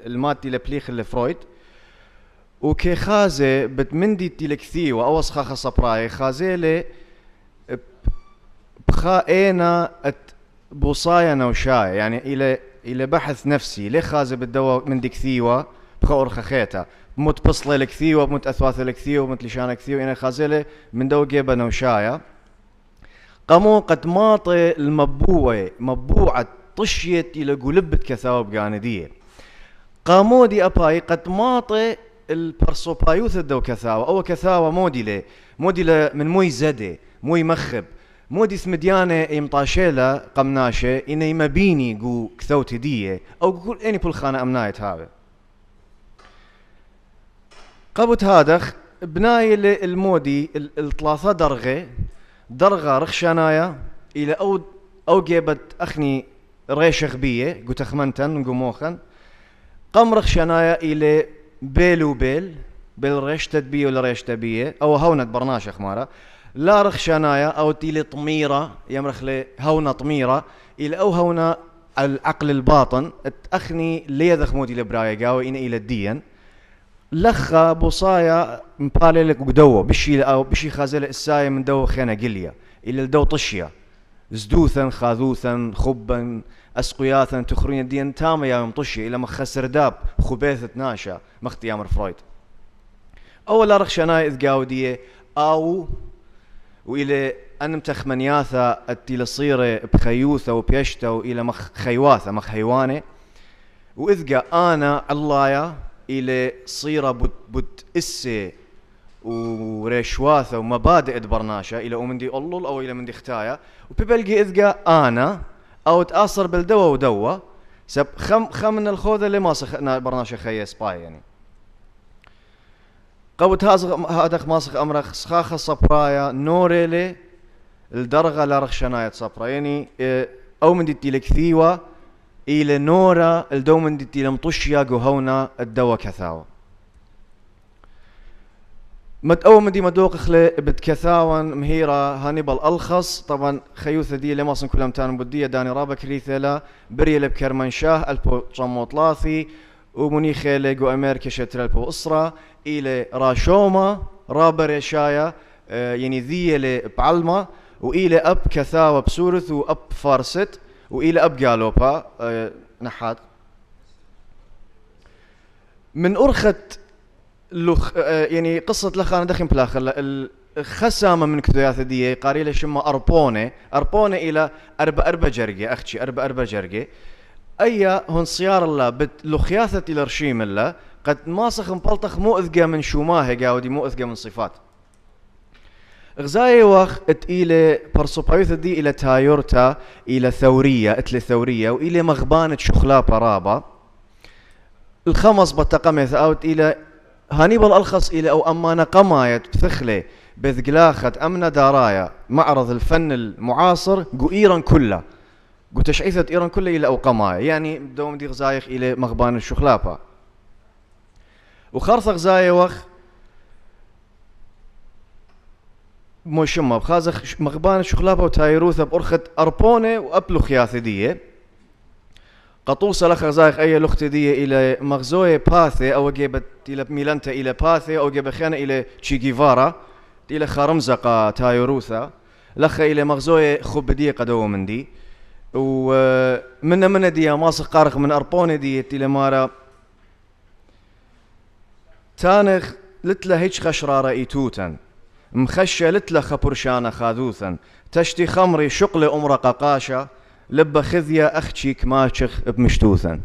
المادي لبليخ اللي فرويد وكي خازي بتمندي تلكثي وأوسخا خصبراي خازي له بخائنا بوصاية نوشاية يعني إلى بحث نفسي ليه خازي بالدواء من دي كثيوة بخور خخيتا متبصلة لكثيوة متأثواثة لكثيوة متلشانة كثيوة يعني خازي من دواء جيبة نوشاية قاموا قد ماطي مبوعة طشيت إلى قلبت كثاوب قاندية قاموا دي أباي قد ماطي البرسوبايوث الدو كثاوة أو كثاوة موديلة من موي زدي موي مخب مودي ثمديانة يمطاشيلا قمناشة إني مبيني قو كثوتي دية أو قول إني بالخانة أمنايت هذا قبت هادخ بناي المودي الثلاثة درغة رخشانايا إلى أو جيبت أخني ريش غبية قو تخمنتن قو موخن قم رخشانايا إلى بيل وبيل بالريش تدبية ولا ريش تبية أو هونة برناش خمارة لا رخشانايا أو تيلي طميرة يمرخ لي هونة طميرة إلى أو هونة العقل الباطن تأخني ليذخ مودي لبرايا قاوي إلى الدين لخا بوصايا مباللك قدوه بشي أو بشي خازل الساية من دو خينا قليا إلى الدو طشيا زدوثا خاذوثا خبا أسقياثا تخرين الدين تاما يا مطشي إلى مخسر داب خبيثة ناشا مختي يامر فرويد أولا رخشاناي إذ قاودية أو وإلى أن متخمنياثا التي صيرة بخيوثة وبيشتا وإلى مخ خيواثة مخ حيوانة وإذ أنا الله إلى صيرة بد إسي وريشواثة ومبادئ برناشة إلى أمندي أولول أو إلى مندي ختايا وبيبلقي إذ أنا أو تأثر بالدوا ودوا سب خم من الخوذة اللي ما سخنا برناشة خيس باي يعني قوت هذا ماسخ أمرخ سخاخ صبرايا نوريلي الدرجة لرخشناية صبرا يعني أو من دي لكثيوة إلى نورا الدو من دي لمطشيا جوهونا الدوا كثاوة أو من دي مدوق خلي بتكثاون مهيرة هانيبال ألخص طبعا خيوثة دي لما صن كلهم تانو بدية داني رابا كريثلا بريل بكرمانشاه البو ترموطلاثي ومنيخي ليجو أمريكا شترالبو أسرة إلى راشوما رابر يشايا يعني ذي إلى بعلمة وإلى أب كثاوة بسورث وأب فارست وإلى أب جالوبا نحات من أرخت يعني قصة لخانة دخن بلاخر الخسامة من كثياثة دي قاريلة شما أربونة إلى أربع جرقة أختي أربع جرقة أي هون صيار الله بلخياثة الرشيم الله قد ماسخ مبلطخ مو أذقى من شوماه قاودي مو أذقى من صفات غزاي وقت إلى برسوبايوثة دي إلى تايورتا إلى ثورية إتل ثورية وإلى مغبانة شخلا برابا الخمس بتقمث أوت إلى هانيبال ألخص إلى أو أمانة قماية بثخلة بذقلاخة أمنة دارايا معرض الفن المعاصر قو إيران كلها قو تشعيثة إيران كلها إلى أو قماية يعني دوم دي غزايخ إلى مغبان الشخلابة وخارث غزاية وخ موشمة بخازخ مغبان الشخلابة وتايروثة بأرخة أربونة وأبلو خياثدية قطوسة لخ غزايخ أي لختدية إلى مغزوية باثي أو جيبت إلى ميلانتا إلى باثي أو جيب خيانة إلى تشيغيفارا إلى خارمزقة تايروثة لخ إلى مغزوية خبدية قدوة من دي ومن دي ماسق قارخ من أربونة دي إلى مارا تانخ لتلا هيج خشرارة إيتوتا مخشة لتلا خبرشانة خاذوثا تشتي خمري شقل أمرقة قاشة لبا خذية أختشيك ماشخ بمشتوثا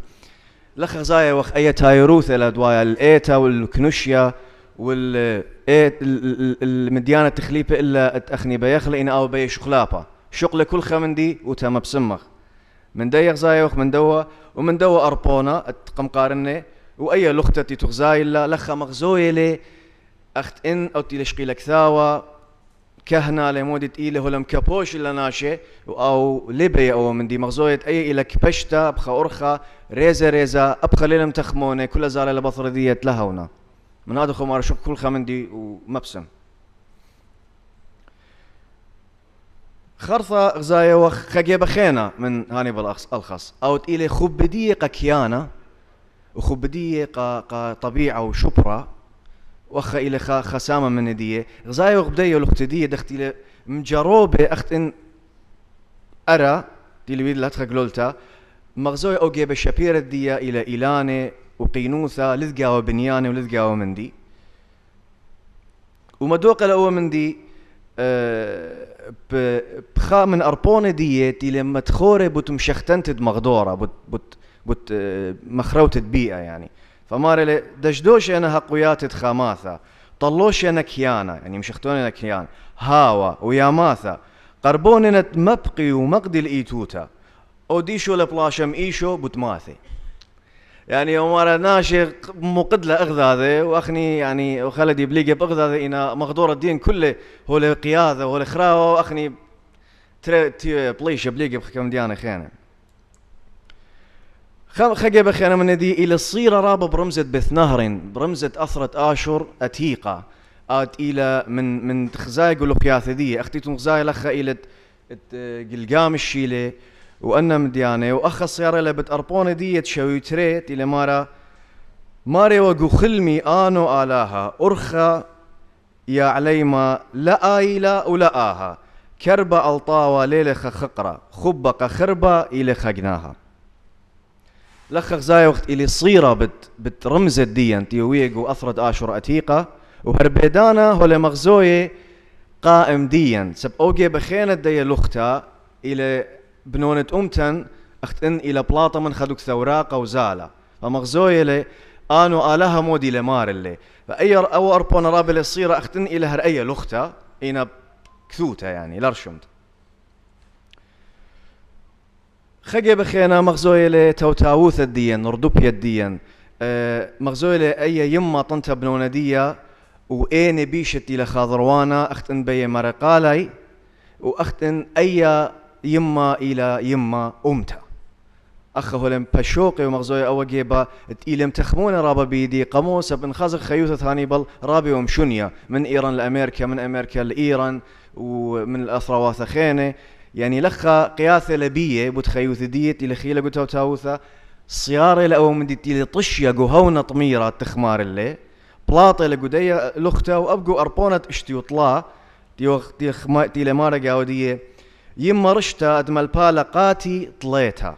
لخ غزايا وخ أي تايروثة لدوايا الإيتا والكنوشيا والمديانة تخليبة إلا أتأخني بيخلئين أو بي شقلابة شقل كل خمندي وتم بسمخ من دي غزايا وخ من دوا ومن دوا أربونا أتقم قارني وأي لختتي تغزاي لا لخ مغزوية لي أخت إن أو تيلشقي لك ثاوى كهنا لمودة إيله ولم كابوش إلا ناشي أو ليبيا أو من دي مغزوية أي إلى كبشتا بخا أرخا ريزا أبخا ليلم تخموني كل زالة لبطر دية لهونا من هذا خمار شوف كل خمندي ومبسم خرطة غزايا وخجيبة خينا من هانيبال ألخص أو إلى خبدية قكيانة وخبدية طبيعة وشبرة وخا إلى خسامة من دية غزايا وغبدية ولختدية دخت إلى مجروبة أخت إن أرى تيلي بيد لا تخجلولتا مغزوية أو جيبة شابيرة دية إلى إيلانة وقينوثة لذقا وبنيانة ولذقا ومندي ومدوقة لأول مندي بخا من أربونة دية تيلي متخورة بتمشختنت مغدورة بت مخروتة بيئة يعني فمارلي دجدوش أنا هقويات خاماثة طلوش أنا كيانا يعني مشختوني أنا كيان هاوا وياماثة قربوننت مبقي ومقدي الإيتوتا أوديشو لبلاشم إيشو بتماثي يعني أمارا ناشي مقدلة أغذاذي وأخني يعني وخلدي بليقي بأغذاذي إنا مغدور الدين كله هو لقياذة وهو لخراوة وأخني تري بليش بليقي بخكم ديانة خيانة خجب خيانة من دي إلى الصيرة رابة برمزة بثنهر برمزة أثرة آشور أتيقة آت إلى من تخزاي قولوا قياثة دي أختيتم خزاي لخا إلى قلقام الشيلة وأنا مديانة وأخ السيارة اللي بتأربون دي تشوي تريت إلى ماري وقو خلمي آنو آلاها أرخى يا عليما لا آيلا ولا آها كربة ألطاوة ليلة خقرة خبقة خربة إلى خقناها لخ خزاي وقت إلي صيرة بترمزة ديان تيويق وأثرد آشور أتيقة وهربيدانا هو مغزوية قائم ديان سب أوجي بخينة دي لختها إلى بنونة أمتن أختن إلى بلاطة من خدوك ثوراقة وزالة فمغزوية لي آنو آلها مودي لمار اللي فأي أو أربون رابل الصيرة أختن إلى هرأية لختها إنا كثوتها يعني لرشمت خجي بخينا مغزوية لي توتاوث الديان نردوبيا الديان مغزوية لي أي يما طنتها بنونة ديا وإين بيشت إلى خاضروانا أختن بي مرقالي وأختن أي يما إلى يما أمتا أخه لم بشوقي ومغزوية أو جيبا إلم تخمون رابا بيدي قاموس بن خازق خيوثة ثاني بل رابي ومشونيا من إيران لأمريكا من أمريكا لإيران ومن الأثرواث خينة يعني لخا قياثة لبية بتخيوث ديت إلى خيلة قتو تاوثة صيارة لأو من ديت إلى طشيا قهونا طميرة تخمار اللي بلاطة لقدية لختة وأبقوا أربونة اشتيوطلا تي لمارة قاودية يما رشتا أدمال بالقاتي طليتها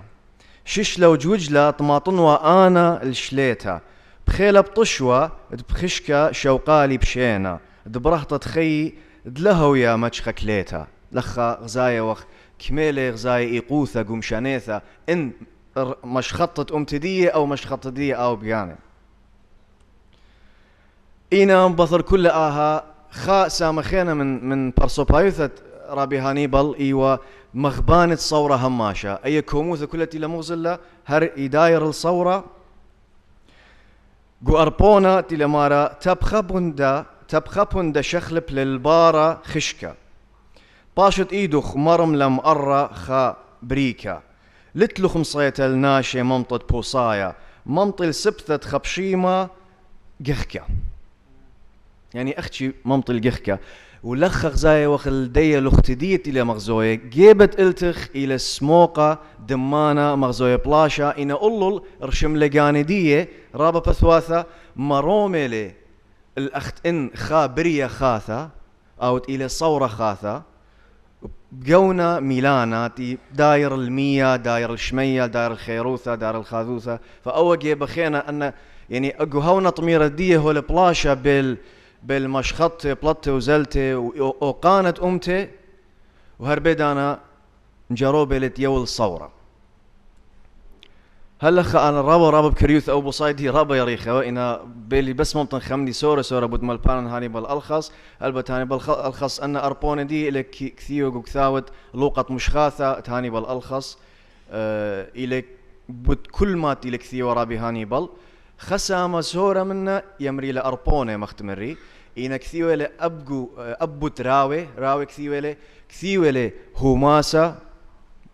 ششلة وجوجلة طماطنوة أنا الشليتها بخيلة بطشوة بخشكة شوقالي بشينا دبرهطة تخي دلهو يا مجخة كليتها لخا غزايا وخ كميلة غزايا إيقوثة قمشانيثة إن مش خطة أمتدية أو مش خطة دية أو بيانة إينا بثر كل آها خا سامخينا من برسوبايوثة رابي هانيبال إيوا مغبانة صورة هماشة أي كوموثة كلتي لمغزلة هر إداير الصورة قو أربونا تلمارا تبخبن دا شخلب للبارة خشكة باشت إيدوخ مرم لم أرى خا بريكا لتلخ مصيت الناشي ممطت بوصايا ممطل سبثة خبشيمة قخكة يعني أختي ممطل قخكة ولخ غزايا وخل ديا لختديت إلى مغزوية جيبت التخ إلى سموقة دمانة مغزوية بلاشا إنا أولل رشم لقاندية رابا بثواثة مروملي الأخت إن خابرية خاثة أو إلى صورة خاثة بقونا ميلانا تي داير المية داير الشمية داير الخيروثة داير الخاذوثة فأوجي بخينا أن يعني أقوهونا طميرة دية هو البلاشا بالمشخط بلطة وزلتة وقانت أمتي وهربيدانا نجاروبي لتيول الصورة هلا أنا رابا بكريوث أو بصايدي رابا يريخة وإنا بيلي بس ممكن خمدي سورة بود مالبان هاني بالألخص البت هاني بالألخص أن أربون دي إلى كثيو وكثاوت لوقت مشخاثة تهاني بالألخص إلى بود كل ما إلى كثيو رابي هاني بال خسامة سورة منا يمري لأربونة مختمري إنا كثيو إلى أبو راوي كثيو إلى هوماسة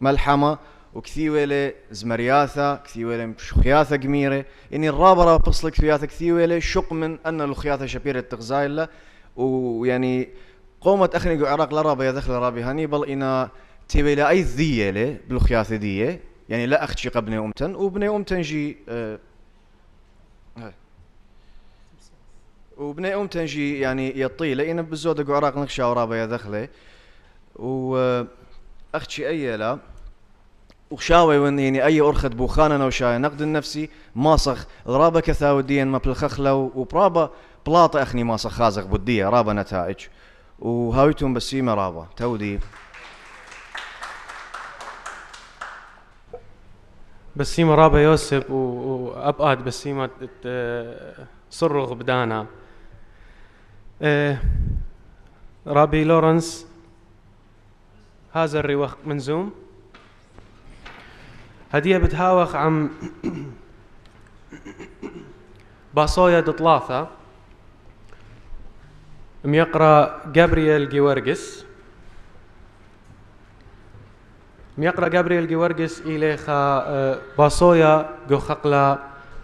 ملحمة وكثيوة زمرياثة كثيوة شخياثة قميرة إني الرابرة بصل كثيوة شق من أن الخياثة شبيرة تغزايلة ويعني قومت أخني عراق لرابة يدخل رابي هانيبال إنا تبي لا أي ذية له بالخياثة دية يعني لا أختشي قبني أمتن وبني أمتن جي وبني أمتن جي يعني يطيله إنا بالزود عراق نخشى ورابة يدخله وأختشي أي لا وشاوي وين يعني أي أرخد بوخانة وشاي نقد النفسي ماسخ رابا كثاوديا ما بالخخلة وبرابا بلاطة أخني ماسخ خازق بدية رابا نتائج وهاويتهم بسيمة رابا تودي بسيمة رابا يوسف وأبقاد بسيمة صرغ بدانا رابي لورنس هذا الرواق منزوم. هدية بتهاوخ عم باصويا دطلاثة ميقرأ جابرييل جيورجس. ميقرأ جابرييل جيورجس إلى خا باصويا جو خقلا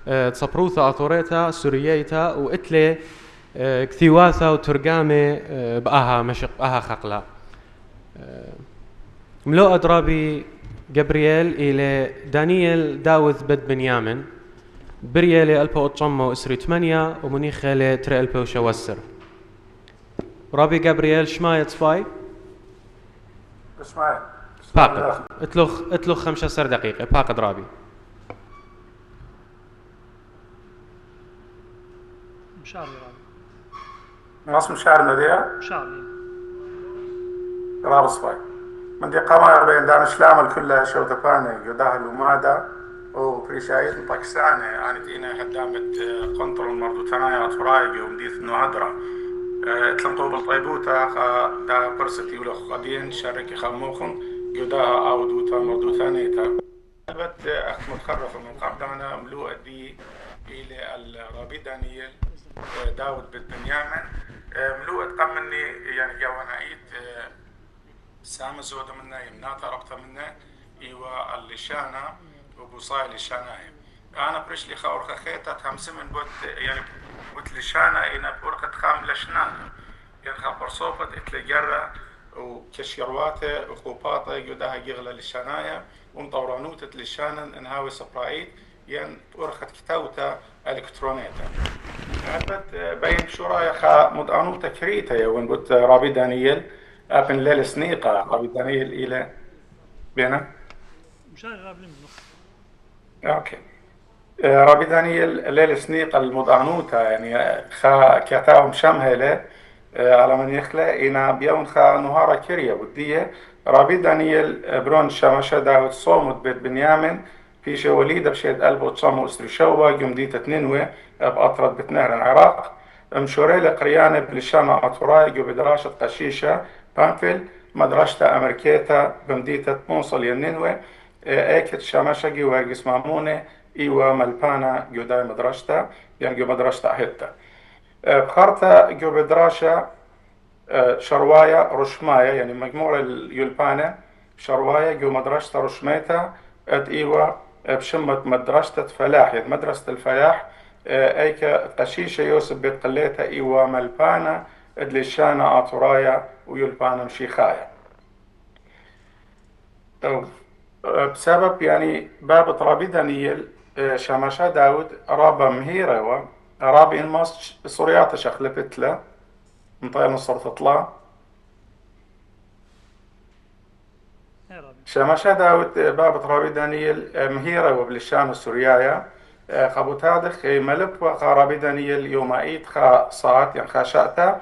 تصبروثا أطوريتا سورييتا وإتلي كثيواثا وترجامة بأها مشق بأها خقلا. ملو أدرابي جابرييل إلى دانيال داوث بد بنيامن بريالي ألبا أطشمو إسري 8 ومنيخالي تري ألبا وشوسر. رابي جابرييل شمايت سباي اسمعي باقد اتلوخ 15 دقيقة باقد رابي مشاري رابي ناس مشاعر مديا مشاري راب سباي من دي قماير بين دانش لامل كلها شو تفاني يداه الومادا وبريشايت باكستاني أنا تينا هدامة قنطرون مردو تنايا أطرايقي ومديث إنه هدرة تلمطو بالطيبوتا دا برستي ولا خدين شاركي خموخن يداها أو دوتا مردو ثانيتا بت أخت متخرف من قبضانا ملوء دي إلى الرابي دانيال داود بن بنيامن ملوء قمني يعني جوانايت سام زودة منا يمناتا ربطة منا إيوا اللشانة وبوصاي لشاناي أنا بريشلي خاور خيتا تخمس من بوت يعني بوت لشانة إنا بورقة خام لشنانة يعني خبر صوفت إتلي جرة وكشيرواته وخوباته يداها جغلة لشانايا ومطورانوتة لشانا انهاوي سبرايت يعني بورقة كتاوتا الكترونيتا عبت بين شرايا خا مدانوتا كريتا يوين بوت رابي دانيال أبن ليل سنيقة رابي دانيال إلى بينا مشان رابي منه اوكي رابي دانيال ليل سنيقة المدانوتا يعني خا كتاو مشامهلة على من يخلى إنا بيون خا نهارا كريا ودية رابي دانيال برون شماشة داود صومت بيت بنيامن في وليدة بشيد قلبه تصامو اسري شوى يوم ديتا تنينوي بأطرد بتنهر العراق مشوريلة قريانة بلشانة أطرايق وبدراشة قشيشة بانفل مدرسة أمريكيتا بمديتا موصل ينينوي ايكت شماشة وارجس مامونة إيوا ملبانا جوداي مدرسة يعني جو مدرسة أهتا بخارتا جو بدراشة شروايا رشمايا يعني مجموعة اليلبانة شروايا جو مدرسة رشميتا إيوا بشمة مدرسة فلاح يعني مدرسة الفلاح ايكا قشيشة يوسف بيت قليتا إيوا ملبانا ادلشانا آطرايا ويلبانا مشيخايا بسبب يعني باب رابي دانيال شماشا داود رابا مهيرة رابي الماس سورياتا شخلفت له مطير نصر تطلع شماشا داود باب رابي دانيال مهيرة وبلشان السوريايا خبوتادخ ملب وخرابي دانيال يومايت خا صات يعني خا شاتا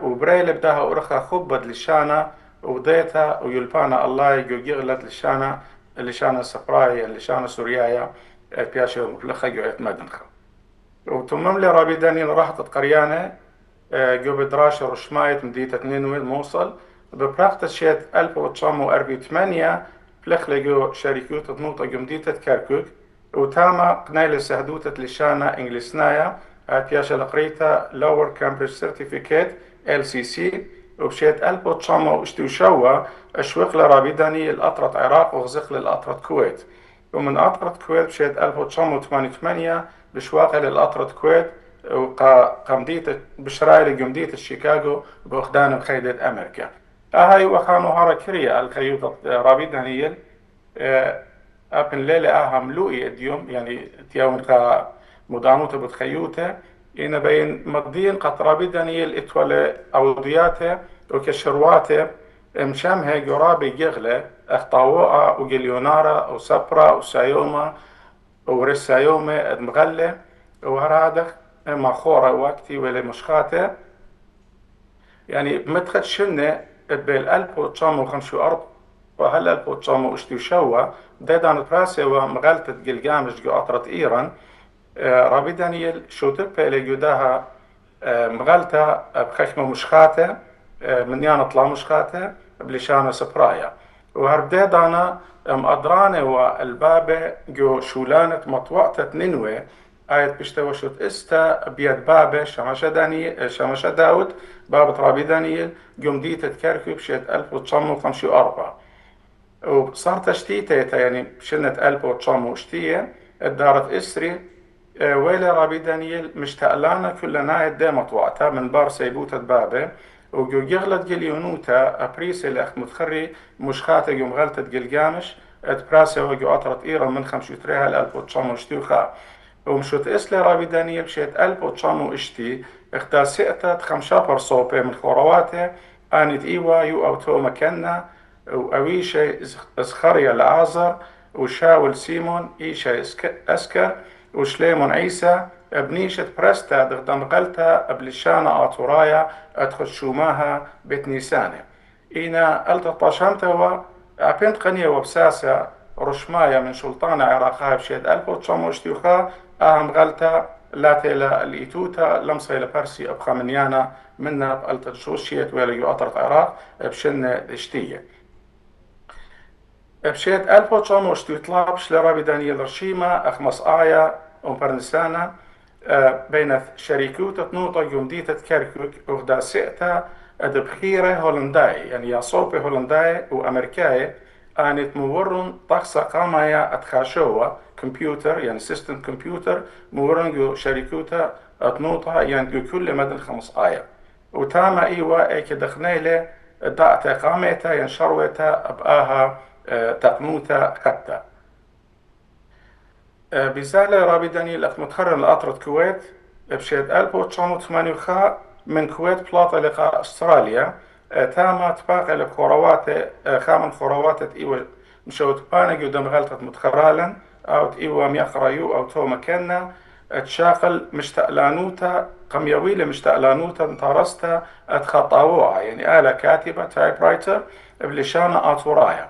وبريل بداها ورخا خبد لشانا وديتا ويلبانا الله يجو غلت لشانا سبراي لشانا سوريايا بياشو مفلخة جو اتمدنخا وتمم لي رابي دانيال راحت قريانة جو بدراشة رشمايت مديتا تنينوي الموصل ببراقة شيت 1948 فلخ لجو شركوت تنوطة جو مديتا كركوك وتاما قنايل سهدوتة لشانا انجلسنايا بياشا لقريتا لور كامبريدج سيرتيفيكيت LCC وبشيت 1900 اشوق لرابي دانيال أطرة عراق وغزق للأطرة كويت ومن أطرة كويت بشيت 1988 بشواقع للأطرة كويت وقمديت بشرايل جمديت شيكاغو بأخدان بخيدة أمريكا هاي وخانو هارا كريا الخيوط رابي دانيال أبن ليلة أهم لوئي اليوم يعني تياون خا مدانوته بتخيوته إن بين مقدين قد رابي دانيال إتولى أودياته وكشرواته مشامها جرابي جغلة أخطاوة وجليونارا وسبرا وسايوما ورسايوما مغلة وهرادخ مخورة وقتي ولا مشخاته يعني مدخل شنة بين 1954 وهلا 1900 دادان براسي ومغالطة جلجامش جو أطرة إيران رابي دانيال شوتبه لجوداها مغالطة بخشمة مشخاته من يانا طلا مشخاته بلشانة سبرايا وهربديد أنا مقدرانة والبابة جو شولانة مطوعة نينوى آية بشتوشت استا بيد بابة شمشة داود بابة رابي دانيال قوم ديت تكركب بشيت 1954 وصار تشتيتة يعني بشنة 1900 الدارت إسري ويلي رابي دانيال مشتقلانا كلنا يدي مطوعتها من بار سيبوتة بابة وجو يغلط جليونوتا أبريسي لأخت متخري مشخاتة يوم غلطة جلجامش اتبراسة وجو أطرت إيران من 53 ل 1900 ومشوت إسلي رابي دانيال بشيت 1900 اختار سئتة 5 برصوبة من خورواته آنت إيوا يو أو تو مكنا وأويشي إسخريا لعازر وشاول سيمون إيشا أسكر وشليمون عيسى بنيشة برستا دغدم غلتا بلشانة آطورايا أدخل شوماها بيت نيسانة إينا ألتطاشمتوا أبنت قنية وبساسة رشمايا من سلطانة عراقها بشيد 1900 أهم غلتا لا تيلا الإيتوتا لمصي لبرسي أبقى منيانا منا بألتجوشيت ويلا يؤطرت عراق بشنة دشتية بشيت 1900 طلابش لرابي دانيال رشيما أخمص آيا ومبرنسانا بين شريكوتة نوطة يومديتة كاركوك وغدا سئتا أدبخيرة هولنداي يعني يصوبي هولنداي وأمريكاي آنت مورن طقسة قامايا أتخاشوا كمبيوتر يعني سيستم كمبيوتر مورن جو شريكوتة أتنوطة يعني جو كل مدن 5 آية وتاما إيوا إيك دخنيلة دعتا قاميتا ينشروتا أبقاها تقنوتا خطة بزالة رابي دانيال متخرج لقطرة كويت بشيت 1980 من كويت بلاطة لقاء أستراليا تاما تباقي لخوروات خامن خوروات إيوا مشوت بانجي ودم غلطة متخرالا أو إيوا ميقرايو أو تو مكنا تشاقل مشتقلانوتا قميويلة مشتقلانوتا انتارستا اتخطاوها يعني آلة كاتبة تايب رايتر بلشانة آطورايا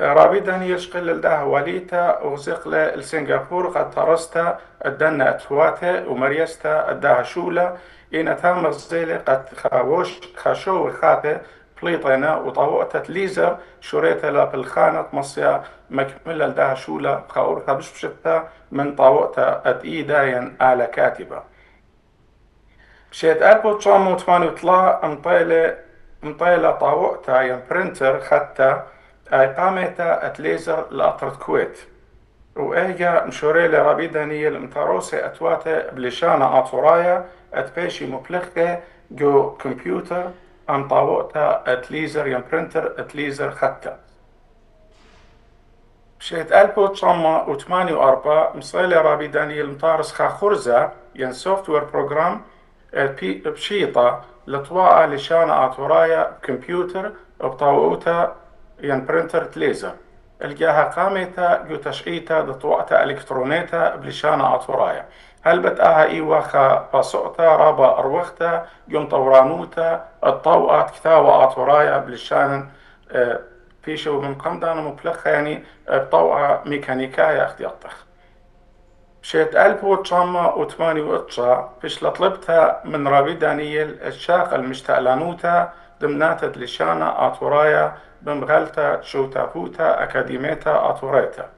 رابي دانيال شقل الداه واليتا وغزق لسنغافور قد ترستا الدنا اتواتا ومريستا الداه شولا إن تام الزيلة قد خاشو خاته بليطينا وطاوقتا ليزر شوريتا بالخانة مصيا مكملة الداه شولا خاورتا بشبشتا من طاوقتا اتإيداين آلة كاتبة بشيت 1983 مطيلة طاوقتا ين برينتر خدتا قامتا اتليزر لأطرة كويت وإيجا مشوريلة رابي دانيال متاروسي أتواتا بلشانة آطورايا أتبيشي مبلغة جو كمبيوتر أم طاوقتا اتليزر ين برينتر اتليزر خطة بشيت 1984 مصيلة رابي دانيال متارس خاخرزة ين سوفت وير بروجرام بشيطة لطواقة لشانة آطورايا كمبيوتر بطاوقتا ين برينتر ليزر الجاها قامتا جو تشقيتا دطوعتا الكترونيتا بلشانة آطورايا هل بتاها ايوا خا باسوقتا رابا اروختا يوم طورانوتا الطوقات كتاوة آطورايا بلشان فيشو من قمدان مبلغة يعني بطوعة ميكانيكايا اختياطخ بشيت 1988 فيش لطلبتها من رابي دانيال الشاق المشتقلانوتا ضمناتت لشانة آطورايا بمغلتا شوتابوتا أكاديميتا أطوريتا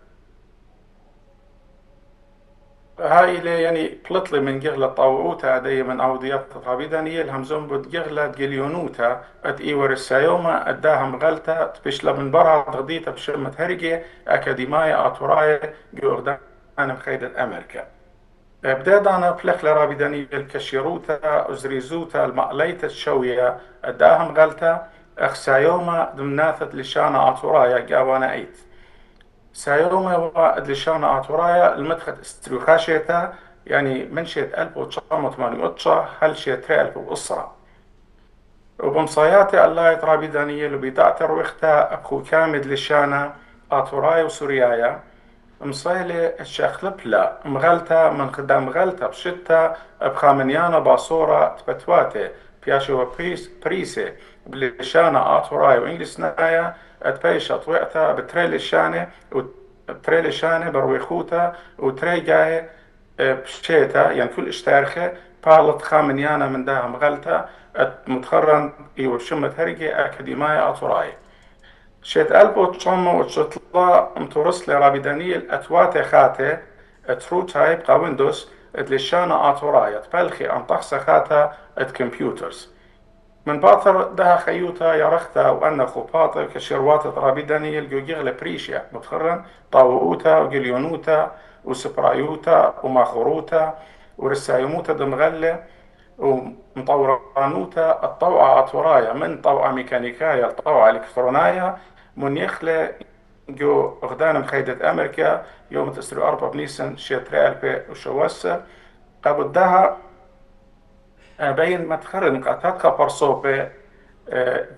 هاي اللي يعني بلطلي من جغلة طاوعوتا دي من أوديات رابي دانيال همزون بود جغلة جليونوتا ات إيور السايوما اداها مغلتا تبشلا من برا تغديتا بشرمة هرجي أكاديمايا أطورايا جو أغدان بخيدة أمريكا بدأت أنا بلخ لرابي دانيال كشيروتا أزريزوتا المقليتا الشوية اداها مغلتا أخ سايوما ضمناثت لشانة آطورايا جاوانا ايت سايوما وقد لشانة آطورايا المدخل استروخاشيتا يعني من شيت 1988 هل شيت 2000 وبمصاياتي الله يترابي دانيال وبيدعت رويختا أبخو كامد لشانة آطورايا وسوريايا مصيلة الشاخلبلا مغلتا من قدام مغلتا بشتا بخامنيانا باصورة تبتواتي بياشو بريسي بلشانة آطوراي وإنجلس نايا أتبيشا طويقتا بتريل الشانة وتريل الشانة برويخوتا وتري جاي بشيتا يعني كل اشتارخة بالط خامنيانا من داها مغلتا متخرن إيو شمت هرقي أكاديمايا أطوراي شيت ألبو تشومو وتشطلا متورس لرابي دانيل أتواتي خاتي ترو تايب قا ويندوز اتلشانا أطوراي تبالخي أن تحسا خاتا كمبيوترز من باطر دها خيوتا يرختا وأن خباطة كشروات رابي دانيل جوجيغل بريشيا متخرن طاووتا وجليونوتا وسبرايوتا وماخوروتا ورسايموتا دمغلة ومطورانوتا الطوعة أطورايا من طوعة ميكانيكايا الطوعة إلكترونايا من يخلى جو غدان مخيدة أمريكا يوم تسري 4 بنيسن شيتري ألبي وشواسة قبل دها بين ما تخرن قاتاتك برصوبة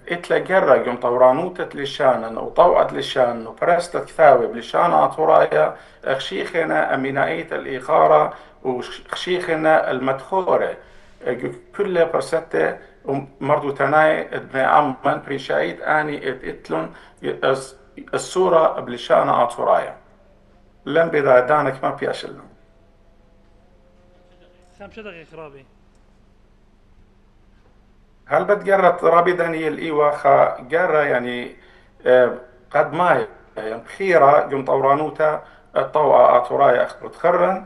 اتلا جرى يوم طورانوتا لشانا وطوعة لشان وبرستة ثاوي بلشانا أطورايا خشيخنا أمينائية الإخارة وخشيخنا المدخورة كل برستة ومردو تناي ابن عمان بريشايد آني اتلون الصورة بلشانا أطورايا لم بذا دانك ما بياشلن خمسة دقيقة رابي هل بتجرت رابي دانيال إيوا خا جرى يعني قد ما يعني خيرة يوم طورانوتا الطوعة أطورايا أخبر تخرن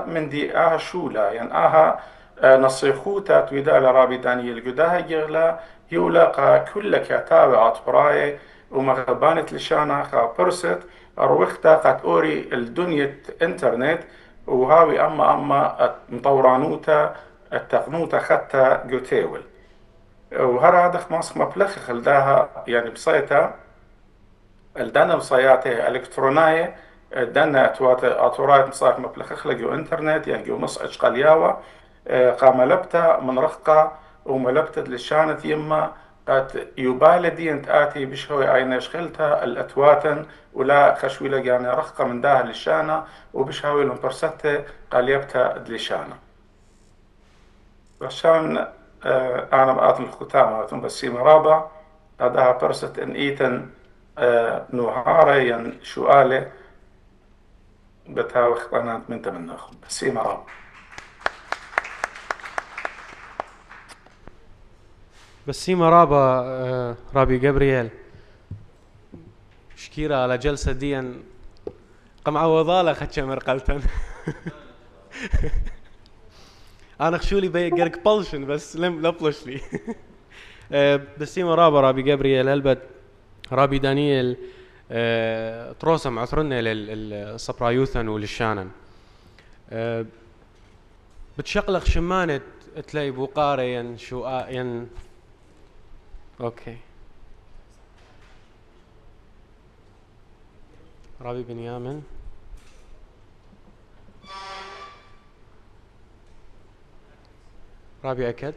من دي شولا يعني نصيخوتا تويدا لرابي دانيال قداها جغلا يولاقا كل كتابة أطورايا ومغبانة لشانا خا برست أروختا قد أوري الدنيا انترنت وهاوي أما مطورانوتا التقنوتا خطا جوتيول وهذا دخ ماسك مبلغ خلداها يعني بصيتا الدنا بصياته الكترونيه الدنا اتورات مصاك مبلغ خلقوا انترنت يعني جو نص اشقالياوه قاملبتا من رقه وملبت للشانة يما قد يبالدي انت اتي بشوي اين شغلتها الاتواتن ولا خشويله يعني رقه من داها للشانه وبشهوي لهم برسته قاليبتا للشانه عشان أنا بقاتل الختامة بسيمة رابع هذا برست إن إيتن نوهاري شوالة بتاوخ قناة من تمنخ بسيمة رابع بسيمة رابع رابي جابرييل شكيرة على جلسة ديا قم عوضالة خدشة مرقلتن أنا خشولي بيقرك بلشن بس لم لبلش لي بسيمة رابي جابرييل هلبت رابي دانيال تروسم عثرنا للصبرايوثن وللشانن بتشقلق شمانة تلاقي بوقاري ين شو ين اوكي رابي بنيامن رابي أكد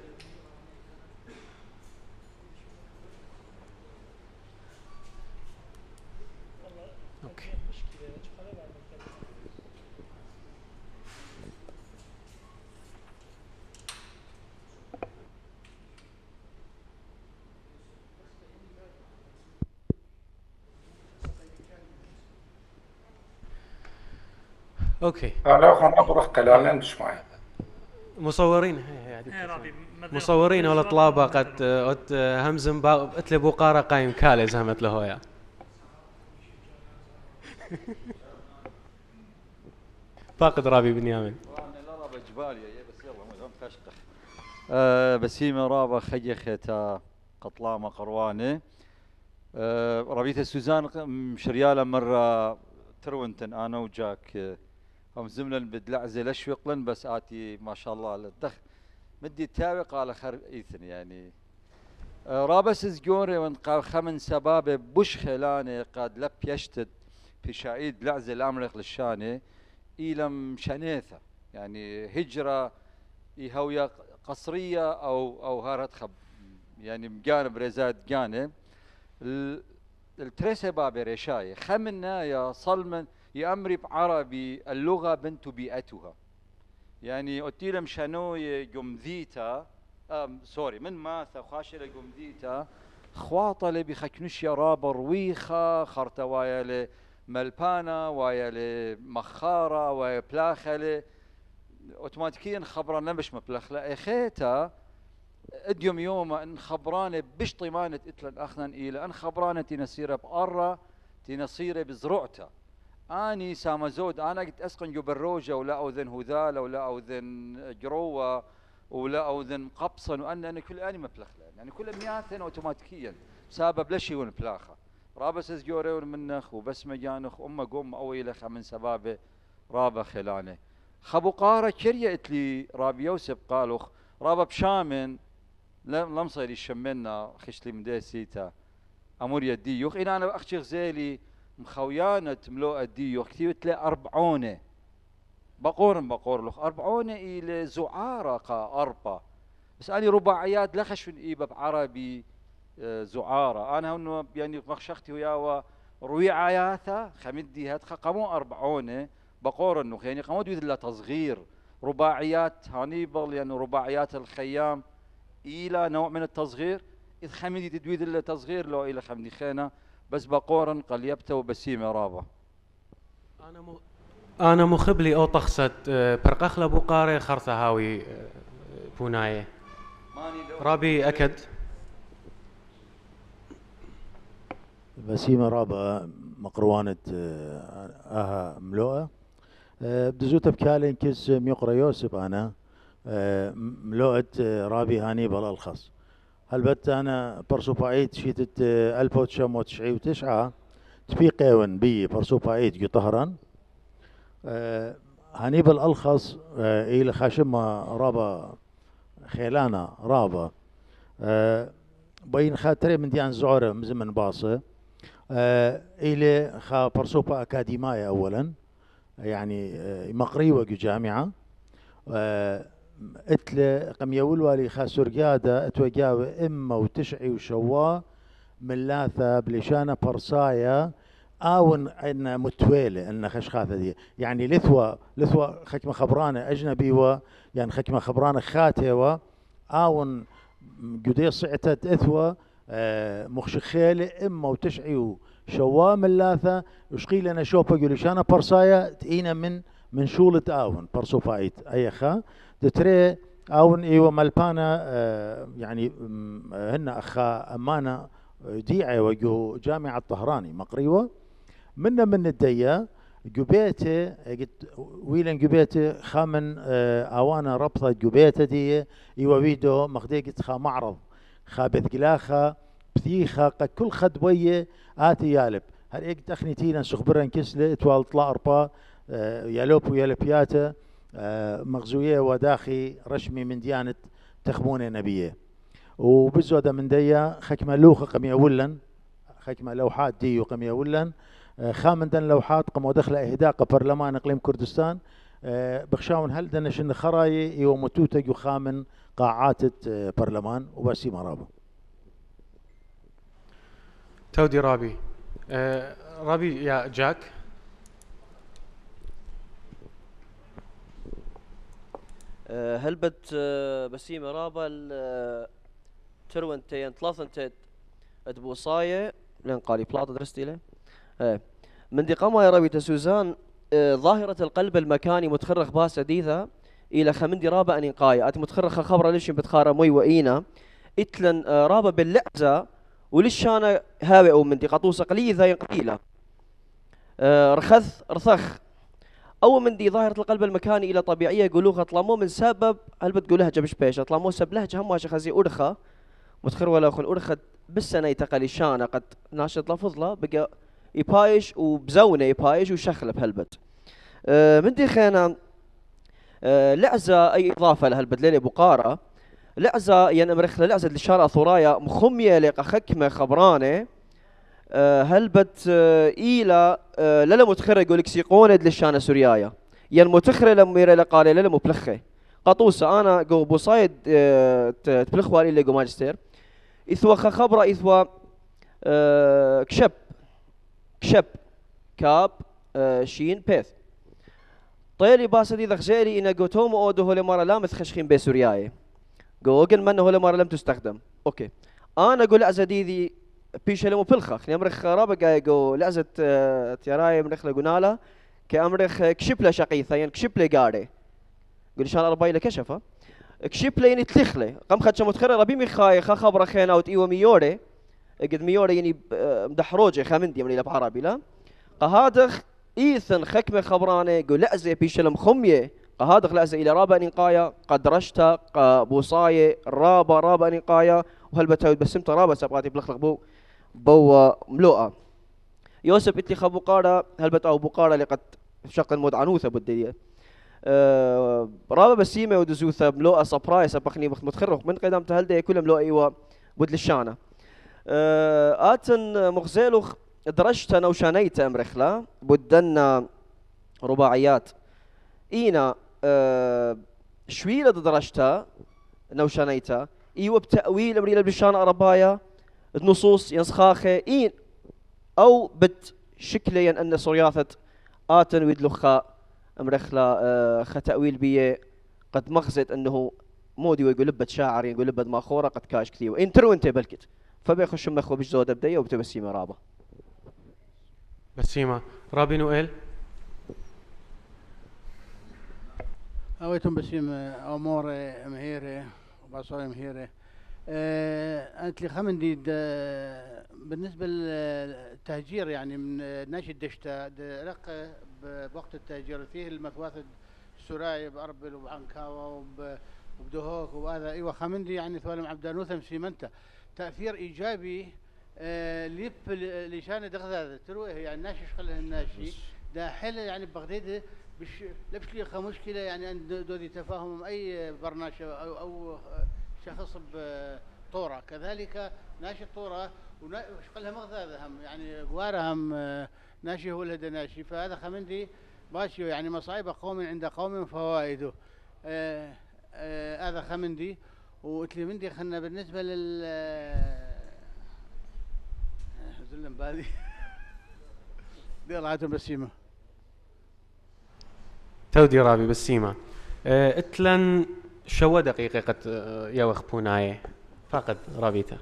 أوكي اوكي لا خلنا نروح قلالين بشوي مصورين مصورين ولا طلابة قد همزم اتلبوا قارة قايم كالي زهمت له يا فاقد رابي بنيامين بسيمة رابا خيختا قطلامة قروانة ربيت سوزان مشريالة مرة ترونتن أنا وجاك هم زملا بدلعزة لشوقلن بس آتي ما شاء الله للدخ مدي تاوي قال خر إيثن يعني رابس زجوري من قال خمن سبابة بوش خلاني قد لب يشتد في شعيد لعزة الأمريق للشاني إيلم شنيثة يعني هجرة يهوية قصرية أو هارت خب يعني مجانب رزاد جانب التريسة بابي ريشاي خمنا يا صلمن يأمري بعربي اللغة بنت بيئتها يعني أتيلم شنوي جمذيتا سوري من ماثا خاشلة جمذيتا خواطلة بخكنش يا رابر ويخا خرطة ويا ملبانا ويا مخارة ويا بلاخلة اوتوماتيكيا خبرنا مش مبلخ لا اخيتا اديوم يوم ان خبرانه بش طيمانه اتلن اخنا الى ان خبرانه تنسيره بقره تنصيره بزرعته اني سامزود انا قلت اسقن جو بالروجه ولا اوذن هذال ولا اوذن جروه ولا اوذن قبصا وان كل اني مبلخ يعني كل مياتن اوتوماتيكيا سبب لشي ون بلاخه رابس جوري منخ وبس مجانخ امه قوم اويله من سبابه رابا خلانه خبو قاره كريه اتلي راب يوسف قالوا رابا بشامن لم صير يشمنا خشلي مديسيتا امور يديوخ إن انا اخشي غزيلي مخويانه ملوء الديوخ كثير تلاقي 40 بقور لخ 40 الى زعاره قا اربا بس اني رباعيات لخش ايبه بعربي زعاره انا انه يعني مخشختي وياه رويعاياثا خمدي هات قامو 40 بقور انه يعني قامو دويد لا تصغير رباعيات هانيبل يعني رباعيات الخيام الى نوع من التصغير اذ خمدي تدويد التصغير لو الى خمدي خينا بس بقورا قليبته وبسيمه رابه انا مخبلي او طخست برقخله بوقاري خرثه هاوي بونايه رابي اكد بسيمه رابه مقروانه اها ملوءه بدزوت بكالين كز ميقرا يوسف انا ملوءت رابي هانيبال الخص هلبت انا برسوبايت شيتت 1999 تبيقيون بي برسوبايت جو طهران هانيبال الخص الى خاشمه رابا خيلانا رابا بين خاطري من ديان زعره مزمن باصه الى خا برسوبا اكاديمايه اولا يعني مقريوه جامعه اتله قميه والوالي خاسور قاده اتوجاوي اما وتشعي وشوا من لاثه بلشانه برصايه اون ان متويله ان خشخاثه دي يعني لثوه خكمه خبرانه اجنبي يعني خكمه خبرانه خاتيه اون قدي صعتت اثوه مخشخيله اما وتشعي شوا من لاثه وشقيل انا شوبه قلشانه برصايه تقينا من شولة اون برصوفايت ايخا تتري اون ايوه ملبانا يعني هن اخا امانه ديعه وجو جامعه طهراني مقريوه من الديا جبيته قلت ويلن جبيته خامن اوانا ربطه جبيته دي ايوه فيديو مخديقت خا معرض خا بثقلاخا بثيخا كل خدويه اتي يالب هل ايقت اخنيتينا سخبرن كسله توال طلا اربا يالوب ويالبياته مغزويه وداخي رشمي من ديانه تخمونه نبيه وبزوده من ديا خكمه لوخه قميه ولن خكمه لوحات دي وقميه ولن خامن دن لوحات قمو دخله اهداء برلمان اقليم كردستان بخشاون هل دنشن خراي ومتوتج خامن قاعات برلمان وبسي مرابه تودي رابي رابي يا جاك هلبت بسيمة رابا تروانتين ثلاثة ادبوصاية لين قالي بلاطة درست له من دي قما يا ربي تسوزان ظاهرة القلب المكاني متخرخ باسة ديثا إلى خمندي رابا أني قاية أتي متخرخ خبرة ليش بتخارة موي وإينا إتلن رابا باللعزة وليش أنا هاوي أو من دي قطوسة قليلة ينقليلة رثخ أو من دي ظاهرة القلب المكاني إلى طبيعية يقولوها طلمو من سبب هل بتقولها جبش بيشة طلمو سب لهجة هم خزي أرخة متخر ولا أخن أرخة بالسنة يتقلي شانة قد ناشط لفظلة بقى يبايش وبزونة يبايش وشخلة بهالبت من دي خينا لعزة أي إضافة لهالبت ليلة بقارة لعزة ينمرخ لعزة لشارع ثرايا مخمية لقى خكمة خبرانة هلبت إلى للا متخرج يقول لك سيقوند للشانة سوريايا ين متخرج لما يرى لقالي للا مبلخه قطوسة أنا جو بوصايد تبلخوا لي جو ماجستير إثوا خبرة إثوا كشب كاب شين بيث طيلي باسا دي ذخزيلي إن قوتوم أودو هولي مرة لا متخشخين بي سورياي قوغن من هولي مرة لم تستخدم أوكي أنا أقول أزدي ذي بيش لمو بلخخ نمرخ رابق يقو لعزة تيراي مرخ لقنالا كأمرخ كشبلة شقيثة يعني كشبلة قاري قولي شان أرباي لكشفة اكشيب ليني تلخله قام خد شموت خير ربي مخاي خا خبر خينا وتيو ميوري قد ميوري يعني مدحروجي خامندي من لب عربي لا قهادخ إيثن خكمة خبرانة قول لأزي بيشلم خمية قهادخ لأزي إلى رابا نقايا قد رشتا بوصاية رابا نقايا وهلبتها بسمت رابا سبقاتي بلخلق بو ملوءة يوسف اتلي خبو قارة هلبتها بقارة لقد شق المود عنوثة بالدليل رابا بسيمة ودزوثة ملوءة سبراي سبقني متخرخ من قدام تهلدي كل ملوءة ايوه بدل الشانة آتن مغزيلوخ درجتا نوشانيتا امرخلا بدنا رباعيات اينا شويلة درجتا نوشانيتا ايوه بتأويل امريلا بالشانة اربايا النصوص ينسخاخي اين او بتشكليا ان سورياثة آتن ويدلوخا امرخلا تأويل بيه قد مغزت انه مودي ويقول لبت شاعر يقول لبت ماخورة قد كاش كثير انترو انت بلكت فبيخش مخو بجزودة بداية وبتبسيمة رابا بسيمة رابي نويل أويتم بسيمة أمور مهيرة وبصورة مهيرة أنت لي خمن بالنسبة للتهجير يعني من ناشد دشتا رق بوقت التهجير فيه المثواث السراي بأربل وبعنكاوة وبدهوك وهذا ايوه خمندي يعني ثوالم عبدانوثة مسيمنتا تأثير إيجابي ليب لشان دغذا تروه يعني ناشي شغله الناشي ده حل يعني بغداد بش لبش لي مشكلة يعني أن دودي تفاهم أي برنامج أو شخص بطورة كذلك ناشي الطورة وشغلها مغذاء هم يعني قوارهم ناشي هو الهدى ناشي فهذا خمندي باشيو يعني مصايب قوم عند قوم فوائده هذا خمندي وتلمندي خلنا بالنسبة لل زلم بالي دي رعاية بسيمة تودي رابي بسيمة اتلن شو دقيقة قد يا وخبوناي فقط رابيتا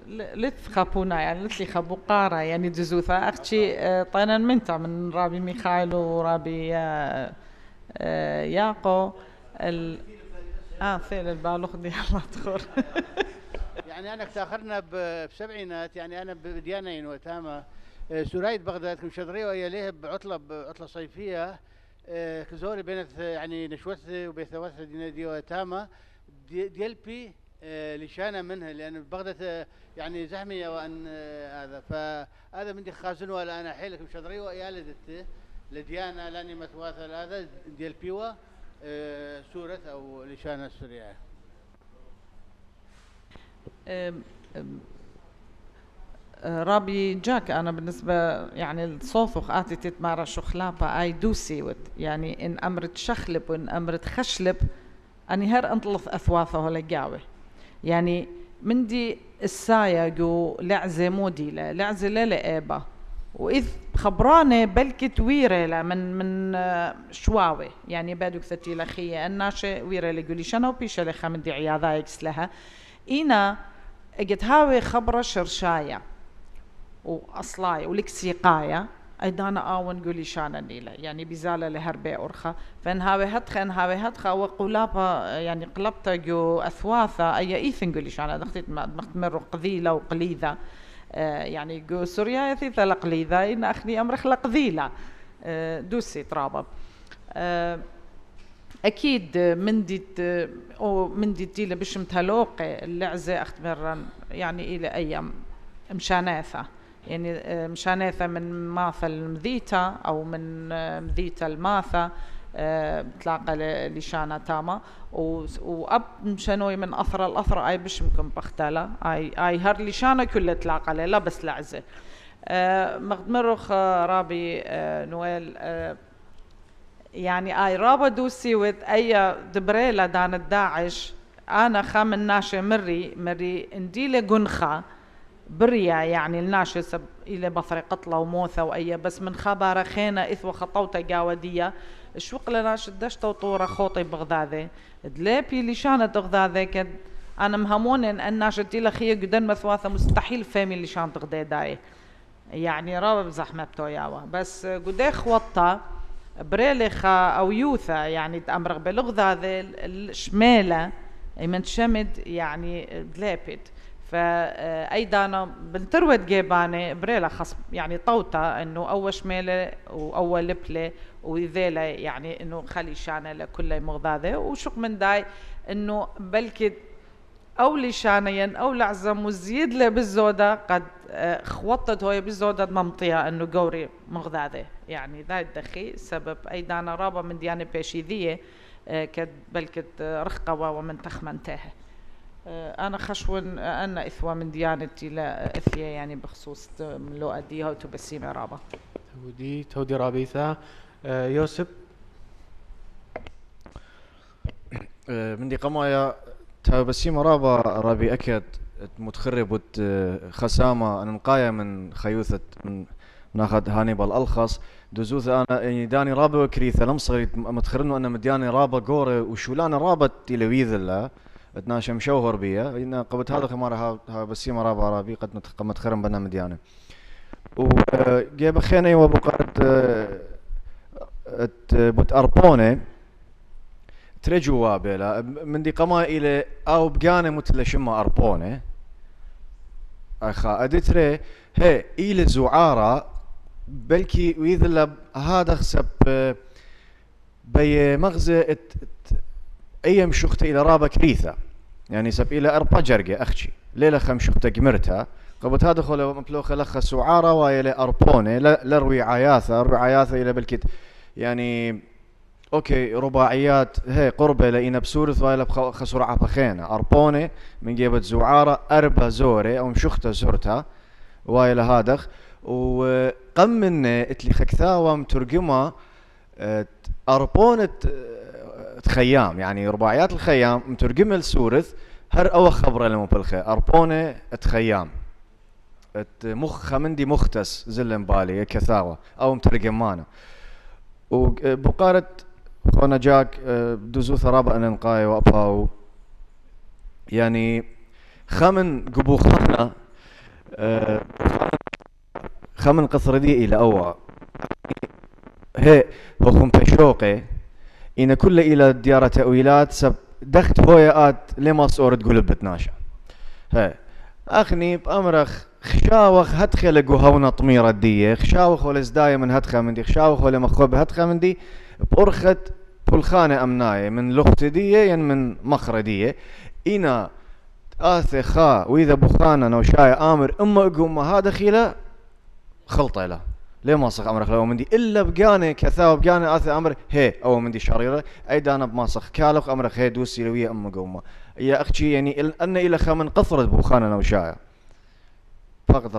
لث خابونا يعني لث لي خبو قارة يعني جزوثة أختي طينا منتا من رابي ميخائيل ورابي ياقو ثيل البالوخ دي الله تخور يعني أنا تأخرنا بسبعينات يعني أنا بديانين وتامة سرايد بغداد كمشدري وهي ليه بعطلة صيفية كزوري بينت يعني نشوث وبيثوث دي وتامة ديلبي لشانة منها لأن بغداد يعني زحمية وأن هذا فهذا من دي خازن ولا أنا حيلك مشدري ويالدت لديانا لاني مثواثل هذا ديال بيوا سورة أو لشانة السورية رابي جاك أنا بالنسبة يعني الصوفخ آتي تتمارى شخلابة أي دوسي يعني إن أمرت شخلب وإن أمرت خشلب أني هر أنطلث أثواثه لقاوي يعني من دي السايا جو لعزة موديلة لعزة لإيبا وإذ خبرانة بلكي تويرة من شواوي يعني بادوك ثتي لخية الناشة ويرة لقولي شنو بيشة لخا من دي عياذا يكس لها إينا اجت هاوي خبرة شرشاية وأصلاي ولكسيقاية أيضا آون قولي شانا نيلة يعني بزالة لهربي أرخا فإن هاوي هدخا وقلابة يعني قلبتا جو أثواثة أي إيثن قولي شانا دختيت مختمر قذيلة وقليذة يعني جو سوريا يثيث لقليذة إن أخني أمرخ لقذيلة دوسي ترابب أكيد من ديت ديلة بش متهلوقي اللعزة أختمر يعني إلى أيام مشاناثة يعني مشاناثة من ماثة المذيتة أو من مذيتة الماثة بتلاقى لشانة تامة وأب مشانوي من أثر الأثر أي بش ممكن بختالة أي هر لشانة كلها تلاقى لا بس لعزة مغدمرخ رابي نويل يعني اي رابا دوسي وذ اي دبريلا دانت داعش انا خام الناشي مري انديله جنخه بريا يعني الناشي سب الى بصري قتله وموثه واي بس من خبر خينا اث وخطوته جاوديه الشوق لناش دشت وطوره خوطي بغداده دليبي لشانه بغداده كد انا مهمون ان الناشي دي خيه قدام مثواثه مستحيل فهمي لشان بغداده يعني رابا بزحمه بتوياوه بس قدي خوطه بريلخا أو يوثا يعني تأمرغ بلغة هذا الشمالة من شمد يعني بلابد فأيضا بنتروت جيبانة بريلا خص يعني طوطة إنه أول شمالة وأول لبلة وذيلا يعني إنه خلي شانة لكل مغذاذة وشق من داي إنه بلكي أو لشانين أو لعزم وزيد له بالزودة قد خوطت هوي بالزودة ممطية إنه قوري مغذاذة يعني ذا الدخي سبب أيضا رابا من ديانة بيشيذية كد بلكت رخقة ومن تخمنتها أنا خشون أنا إثوى من ديانتي لا إثية يعني بخصوص لو أديها وتبسيمة رابا تودي رابيثة يوسف من دي قمايا تبسيمة رابي أكد متخرب خسامة نقايا من خيوثة من ناخذ هانيبال الخص دوزوث انا يعني داني رابا وكريثه لمصغري متخرنو انا مدياني رابا قوري وشولانا رابا تلويذ الله اتناشى مشوهر بيا ان قبت هذا خمار ها بسيمه رابي قد متخرن بنا مديانه وجيب خيني وبقات بوت اربونه ترجوا بلا من دي قما الى او بقانه متل شما اربونه اخا ادتري هي الى زعاره بلكي ويذ هذا خسب بي مغزى ايام شخته الى رابا كريثه يعني سب الى اربع جرقه اخشي ليله خم شخته قمرتها قبت هذا خلا مبلوخ لخ سعاره ويلي اربونه لروي عياثه الى بلكي يعني اوكي رباعيات هي قربه لإنا بسورث ويلا خسر عبخينه اربونه من جيبت زعاره اربا زوري او مشخته زرتها ويلا هادخ وقم من اتلي خكثاوة مترجمة أربونة تخيام يعني رباعيات الخيام مترجمة لسورث هر أو خبرة لما بالخي أربونة تخيام مخ مندي مختس زلم بالي كثاوة أو مترجمانة وبقارة خونا جاك دوزو ثرابة أن نقاي وأباو يعني خمن قبوخانا خمن قصر دي إلى أوا هي وخم بشوقي إن كل إلى ديارة تأويلات سب دخت هويات لما صور تقول بتناشا هي أخني بأمرخ خشاوخ هدخل جوهونا طميرة دي خشاوخ ولا زداية من هدخل من دي خشاوخ ولا مخوب هدخل من دي بأرخت بلخانة أمناية من لخت دي يعني من مخرة دي إنا آثي خا وإذا بخانا نوشاي آمر إما أقوم هذا خيلا خلطة له ليه ما صخ أمرك لو من دي إلا بقاني كثاو بقاني آثي أمر هي أو من دي شريرة أيضا أنا بماسخ كالخ أمرك هي دوسي لوية أما قومة يا أختي يعني أن إلى خمن قصرت بوخانا نوشايا فاقد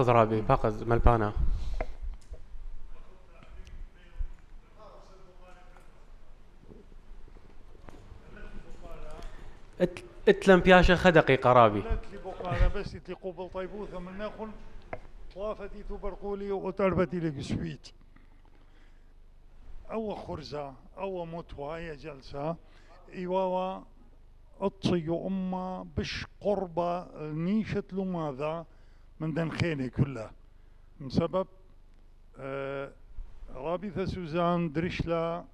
رابي فاقد ملبانا اتلم بياشا خدقي قرابي انا بس قبل طيبوثه من ناخل طوافتي تبرقولي وتربتي لقسويت او خرزه او متوى هي جلسه ايواوا اطي امه بش قربه نيشه لماذا من دنخيني كلها من سبب رابطه سوزان درشلا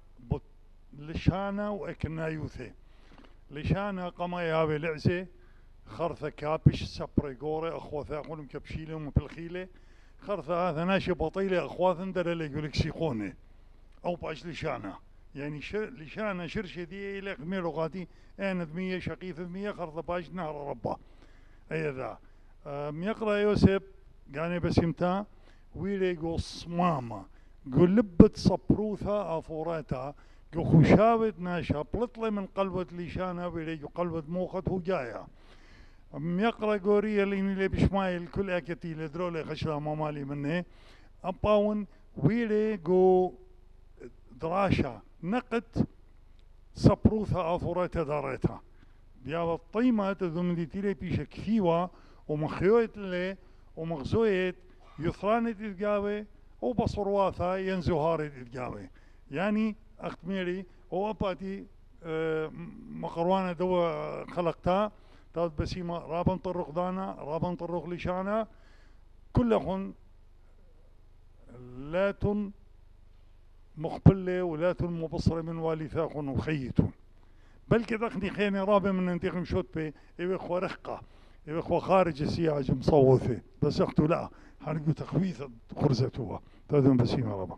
لشانه واكنا يوثي لشانه قما يابي لعزه خرثة كابش سبري قوري أخوة أقولهم كبشيلهم بالخيلة خرثة هذا ناشي بطيلة أخوات اندر اللي يقولك سيقوني أو باش لشانة يعني لشانة شرشة دي إلى خمير لغاتي أنا دمية شقيث دمية خرثة باش نهر ربا أي ذا ميقرأ يوسف قاني بسمتا ويلي قو صمامة قو لبت صبروثة أفوراتها قو خشاوة ناشا بلطلة من قلبة لشانة ويلي قو قلبة موخت هو جاية يقرأ قورية ليني لي بشمايل كل أكتي لدرولي خشلا مامالي منه أباون ويلي قو دراشا نقت صبروثة أفورتها دارتها ديابا الطيمة تذوم دي تيلي بيشا كثيوة ومخيوت لي ومغزويت يثراني تتقاوي وبصرواثا ينزوهاري تتقاوي يعني أخت ميري وأباتي مقروانة دوا خلقتها تاد بسيمة رابن طرق دانا رابن طرق لشانا كلهم لا مقبلة ولا المبصرة من والي ثاقن وخيتون بل كذا خني خيني رابع من انتقم شوت بي إخوة رخقة إخوة خارج السياج مصوفة بس أختو لا حنقو تخويث خرزتوها تادون بسيمة رابع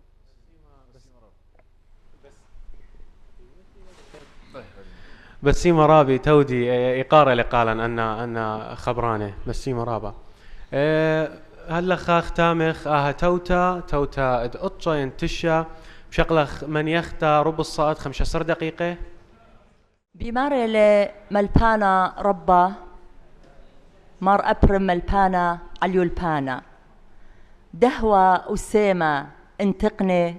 بسيمة رابي تودي إقارة لقالا أن خبرانة بسيمة رابا هلا خاخ تامخ توتا ادقطشا ينتشا بشغلخ من يختا رب الصائد 15 دقيقة بمار ملبانا ربا مار أبرم ملبانا عليو البانا دهوة أسامة انتقني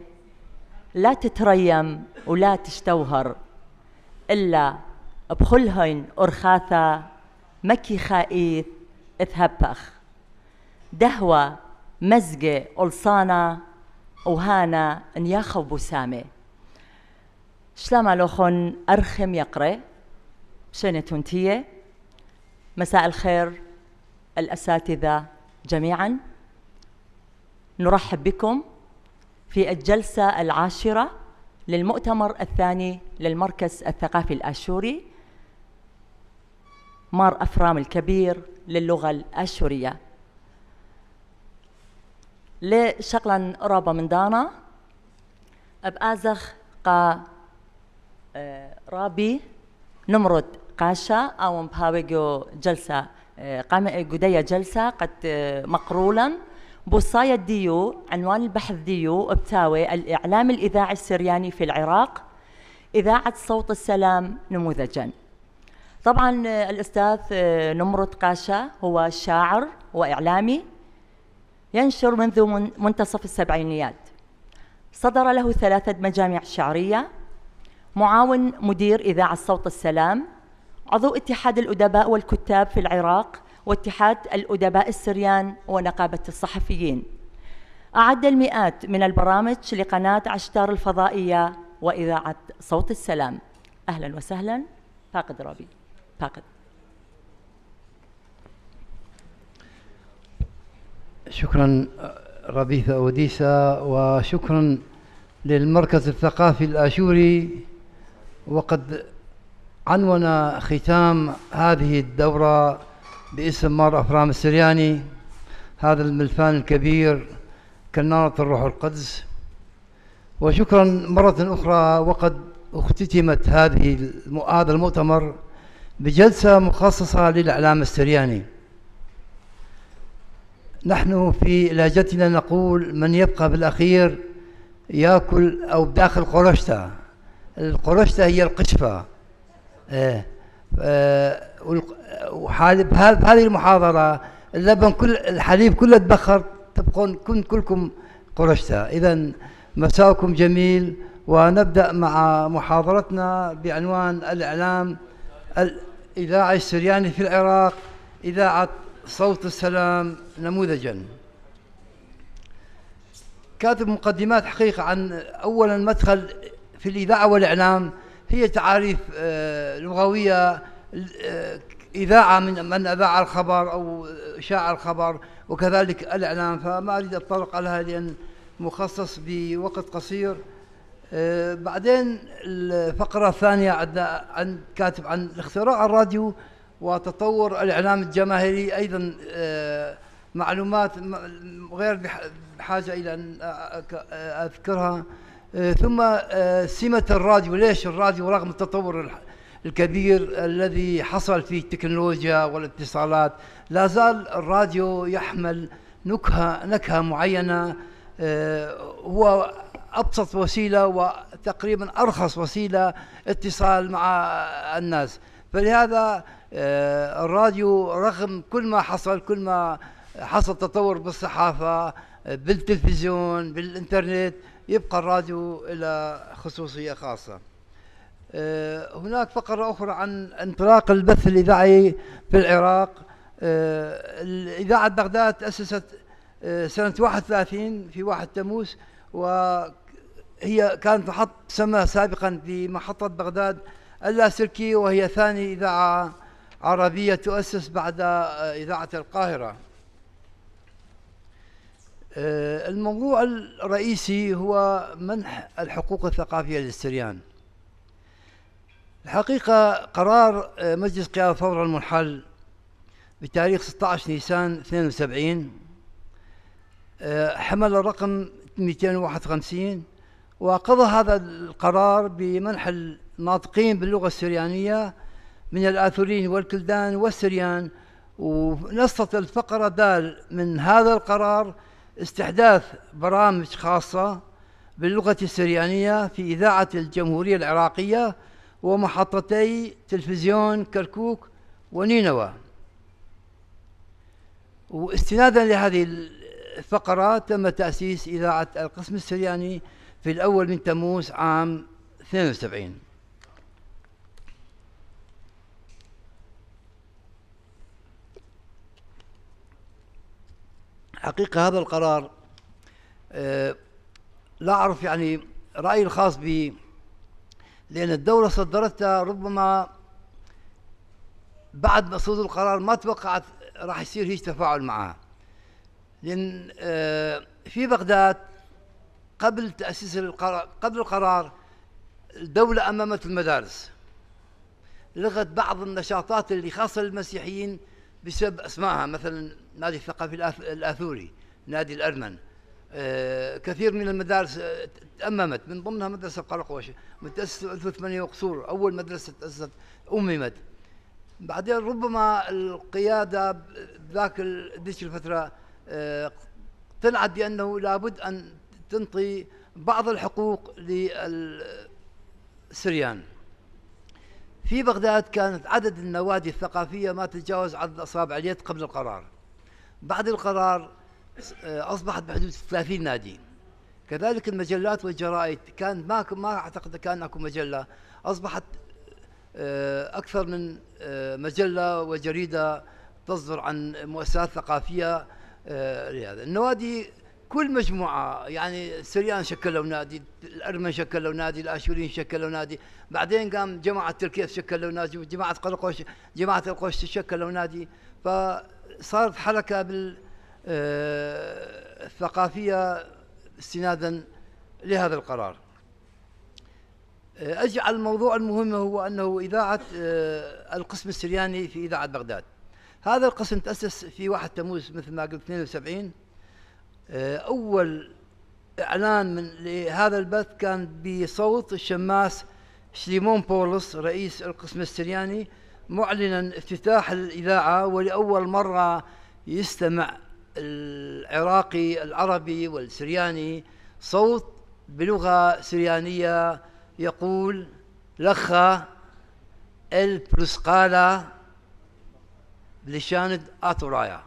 لا تتريم ولا تشتوهر إلا بخلهن أرخاثا مكي خائث اثهبخ دهوة مزقة ألصانا وهانا نياخو بسامة شلاما لوخن أرخم يقرأ شنة تنتية مساء الخير الأساتذة جميعا نرحب بكم في الجلسة العاشرة للمؤتمر الثاني للمركز الثقافي الآشوري مار أفرام الكبير للغة الآشورية لشغلا رابا من دانا بآزخ قا رابي نمرد قاشا أو مبهاويجو جلسة قام قدية جلسة قد مقرولا بوصاية ديو عنوان البحث ديو بتاوي الإعلام الإذاعي السرياني في العراق إذاعة صوت السلام نموذجا. طبعا الأستاذ نمرد قاشا هو شاعر وإعلامي ينشر منذ منتصف السبعينيات، صدر له 3 مجامع شعرية، معاون مدير إذاعة صوت السلام، عضو اتحاد الأدباء والكتاب في العراق واتحاد الأدباء السريان ونقابة الصحفيين. أعد المئات من البرامج لقناة عشتار الفضائية وإذاعة صوت السلام. أهلا وسهلا فاقد رابي. فاقد. شكرا ربيثة أوديسا، وشكرا للمركز الثقافي الآشوري، وقد عنون ختام هذه الدورة باسم مار أفرام السرياني، هذا الملفان الكبير كنارة الروح القدس. وشكرا مرة أخرى، وقد اختتمت هذا المؤتمر بجلسة مخصصة للإعلام السرياني. نحن في لهجتنا نقول من يبقى بالأخير يأكل أو بداخل قرشته. القرشته هي القشفة. بهذه المحاضرة اللبن الحليب كله تبخر، تبقون كلكم قرشته. إذا مساءكم جميل، ونبدأ مع محاضرتنا بعنوان الإعلام الإذاعي السرياني في العراق، إذاعة صوت السلام نموذجا. كاتب مقدمات حقيقة عن أولا مدخل في الإذاعة والإعلام، هي تعاريف لغوية. إذاعة من أذاع الخبر أو شاع الخبر، وكذلك الإعلام، فما أريد أتطرق لها لأن مخصص بوقت قصير. بعدين الفقرة الثانية عن كاتب عن اختراع الراديو وتطور الإعلام الجماهيري، أيضا معلومات غير بحاجة إلى أن أذكرها. ثم سمة الراديو، ليش الراديو رغم التطور الكبير الذي حصل في التكنولوجيا والاتصالات لا زال الراديو يحمل نكهة معينة، هو أبسط وسيلة وتقريبا أرخص وسيلة اتصال مع الناس. فلهذا الراديو رغم كل ما حصل تطور بالصحافة، بالتلفزيون، بالإنترنت، يبقى الراديو إلى خصوصية خاصة. هناك فقرة أخرى عن انطلاق البث الإذاعي في العراق. إذاعة بغداد تأسست سنة 31 في 1 تموز، وهي كانت تسمى سابقا في محطة بغداد اللاسلكي، وهي ثاني إذاعة عربية تؤسس بعد إذاعة القاهرة. الموضوع الرئيسي هو منح الحقوق الثقافية للسريان. الحقيقة قرار مجلس قيادة الثورة المنحل بتاريخ 16 نيسان 72 حمل الرقم 251، وقضى هذا القرار بمنح الناطقين باللغة السريانية من الآثوريين والكلدان والسريان. ونصت الفقرة دال من هذا القرار استحداث برامج خاصة باللغة السريانية في إذاعة الجمهورية العراقية ومحطتي تلفزيون كركوك ونينوى. واستنادا لهذه الفقرة تم تأسيس إذاعة القسم السرياني في الأول من تموز عام 72. حقيقة هذا القرار لا أعرف يعني رأيي الخاص به، لأن الدولة صدرتها ربما بعد ما صدر القرار ما توقعت راح يصير هيك تفاعل معها، لأن في بغداد قبل تأسيس قبل القرار الدولة أممت المدارس، لغت بعض النشاطات اللي خاصة للمسيحيين بسبب أسمائها، مثلا نادي الثقافي الآثوري، نادي الأرمن. كثير من المدارس تأممت، من ضمنها مدرسة قرقوش متأسسة 1008 وقصور، أول مدرسة تأسست أممت. بعدين ربما القيادة ذاك الفترة اقتنعت بأنه لابد أن تنطي بعض الحقوق للسريان. في بغداد كانت عدد النوادي الثقافية ما تتجاوز عدد أصابع اليد قبل القرار. بعد القرار أصبحت بحدود 30 نادي. كذلك المجلات والجرائد كان ما أعتقد كان أكو مجلة، أصبحت أكثر من مجلة وجريدة تصدر عن مؤسسات ثقافية لهذا. النوادي كل مجموعة، يعني السريان شكلوا نادي، الأرمن شكلوا نادي، الآشوريين شكلوا نادي، بعدين قام جماعة تركيف شكلوا نادي، جماعة قرقوش، جماعة القوش شكلوا نادي، فصارت حركة بالثقافية استنادا لهذا القرار. أجي على الموضوع المهم، هو أنه إذاعة القسم السرياني في إذاعة بغداد. هذا القسم تأسس في 1 تموز مثل ما قلت 72. أول إعلان لهذا البث كان بصوت الشماس شليمون بولس رئيس القسم السرياني، معلنا افتتاح الإذاعة، ولأول مرة يستمع العراقي العربي والسرياني صوت بلغة سريانية يقول لخا البرسقالة بلشاند آتورايا.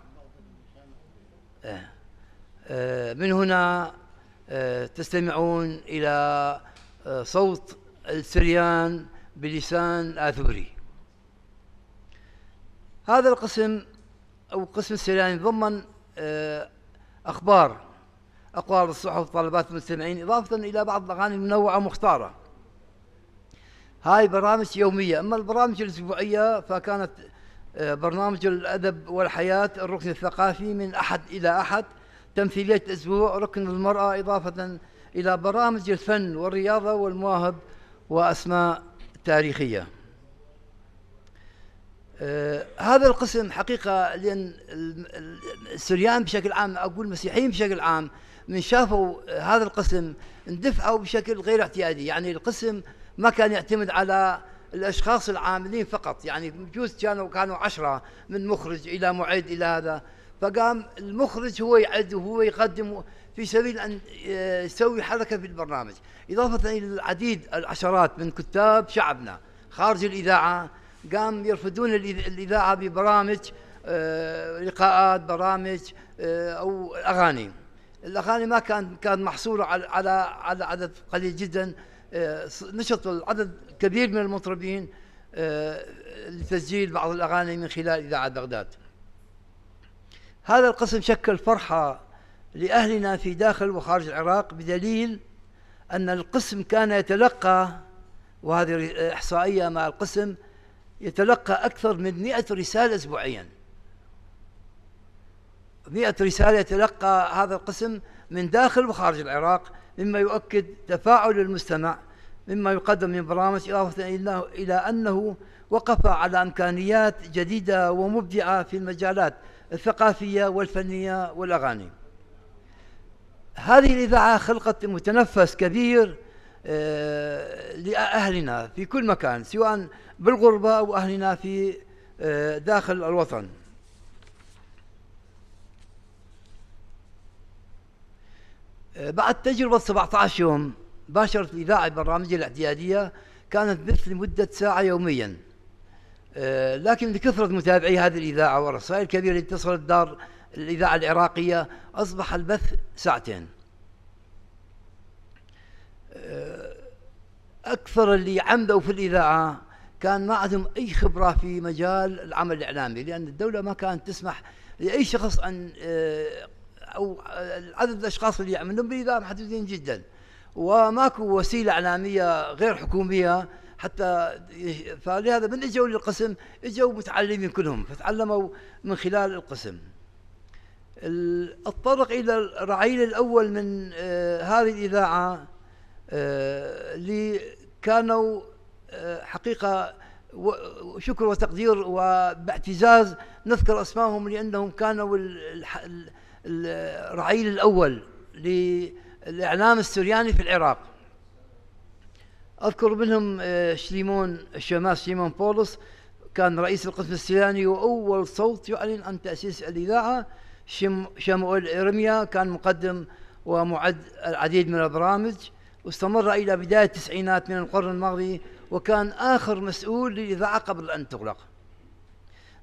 من هنا تستمعون إلى صوت السريان بلسان آثوري. هذا القسم أو القسم السرياني ضمن أقوال الصحف طلبات المستمعين، إضافة إلى بعض الأغاني المنوعة مختارة. هاي برامج يومية. أما البرامج الأسبوعية فكانت برنامج الأدب والحياة، الركن الثقافي من أحد إلى أحد، تمثيلية أسبوع، ركن المرأة، إضافة إلى برامج الفن والرياضة والمواهب وأسماء تاريخية. هذا القسم حقيقة، لأن السريان بشكل عام، أقول المسيحيين بشكل عام، من شافوا هذا القسم اندفعوا بشكل غير اعتيادي. يعني القسم ما كان يعتمد على الأشخاص العاملين فقط، يعني بجوز كانوا 10 من مخرج إلى معد إلى هذا، فقام المخرج هو يعد وهو يقدم في سبيل أن يسوي حركة في البرنامج، إضافة إلى العديد العشرات من كتاب شعبنا خارج الإذاعة قام يرفدون الإذاعة ببرامج لقاءات، برامج أو أغاني. الأغاني ما كان محصورة على عدد قليل جدا، نشط العدد كبير من المطربين لتسجيل بعض الأغاني من خلال إذاعة بغداد. هذا القسم شكل فرحة لأهلنا في داخل وخارج العراق، بدليل أن القسم كان يتلقى، وهذه إحصائية مع القسم، يتلقى أكثر من 100 رسالة أسبوعيا. 100 رسالة يتلقى هذا القسم من داخل وخارج العراق، مما يؤكد تفاعل المستمع مما يقدم من برامج، إضافة إلى أنه وقف على إمكانيات جديدة ومبدعة في المجالات الثقافية والفنية والأغاني. هذه الإذاعة خلقت متنفس كبير لأهلنا في كل مكان، سواء بالغربة أو أهلنا في داخل الوطن. بعد تجربة 17 يوم باشرت الإذاعة برامجها الاعتيادية، كانت بث لمدة ساعة يوميا، لكن لكثرة متابعي هذه الإذاعة والرسائل الكبيرة التي اتصلت دار الإذاعة العراقية أصبح البث ساعتين. أكثر اللي عملوا في الإذاعة كان ما عندهم أي خبرة في مجال العمل الإعلامي، لأن الدولة ما كانت تسمح لأي شخص أن أو عدد الأشخاص اللي يعملون بالإذاعة محدودين جدا، وماكو وسيلة إعلامية غير حكومية حتى، فلهذا من اجوا للقسم اجوا متعلمين كلهم، فتعلموا من خلال القسم. اتطرق إلى الرعيل الأول من هذه الإذاعة اللي كانوا حقيقة شكر وتقدير وباعتزاز نذكر أسمائهم، لأنهم كانوا الرعيل الأول للإعلام السرياني في العراق. أذكر منهم الشماس شليمون بولس، كان رئيس القسم السرياني وأول صوت يعلن عن تأسيس الإذاعة. شموئيل إرميا كان مقدم ومعد العديد من البرامج، واستمر إلى بداية التسعينات من القرن الماضي، وكان آخر مسؤول للإذاعة قبل أن تغلق.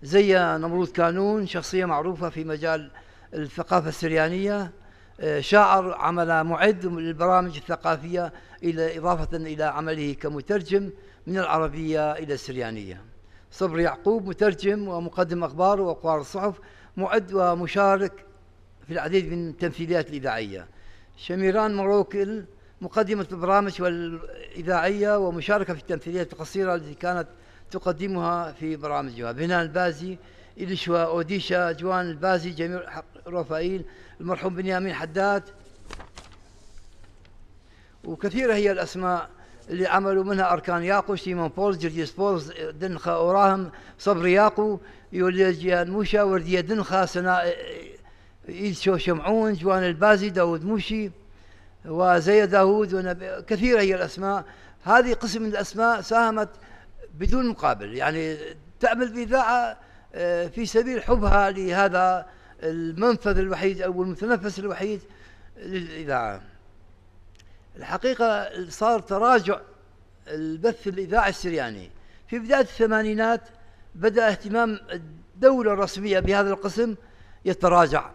زي نمرود كانون، شخصية معروفة في مجال الثقافة السريانية، شاعر عمل معد للبرامج الثقافية إضافة إلى عمله كمترجم من العربية إلى السريانية. صبر يعقوب، مترجم ومقدم أخبار وأقوال الصحف، معد ومشارك في العديد من التمثيليات الإذاعية. شميران مروكل، مقدمة البرامج الإذاعية ومشاركة في التمثيليات القصيرة التي كانت تقدمها في برامجها. بنان البازي، إليشوا أوديشا، جوان البازي، جميل رفائيل، المرحوم بنيامين حداد، وكثيرة هي الأسماء اللي عملوا منها أركان ياقو، شيمون بولز، جرجيس بولز، دنخا أوراهم، صبر ياقو، يوليجيان موشا، وردية دنخا، سناء إيلشو شمعون، جوان البازي، داود موشي، وزي داود، كثيرة هي الأسماء. هذه قسم من الأسماء ساهمت بدون مقابل، يعني تعمل بإذاعة في سبيل حبها لهذا المنفذ الوحيد أو المتنفس الوحيد للإذاعة. الحقيقة صار تراجع البث الإذاعي السرياني. في بداية الثمانينات بدأ اهتمام الدولة الرسمية بهذا القسم يتراجع،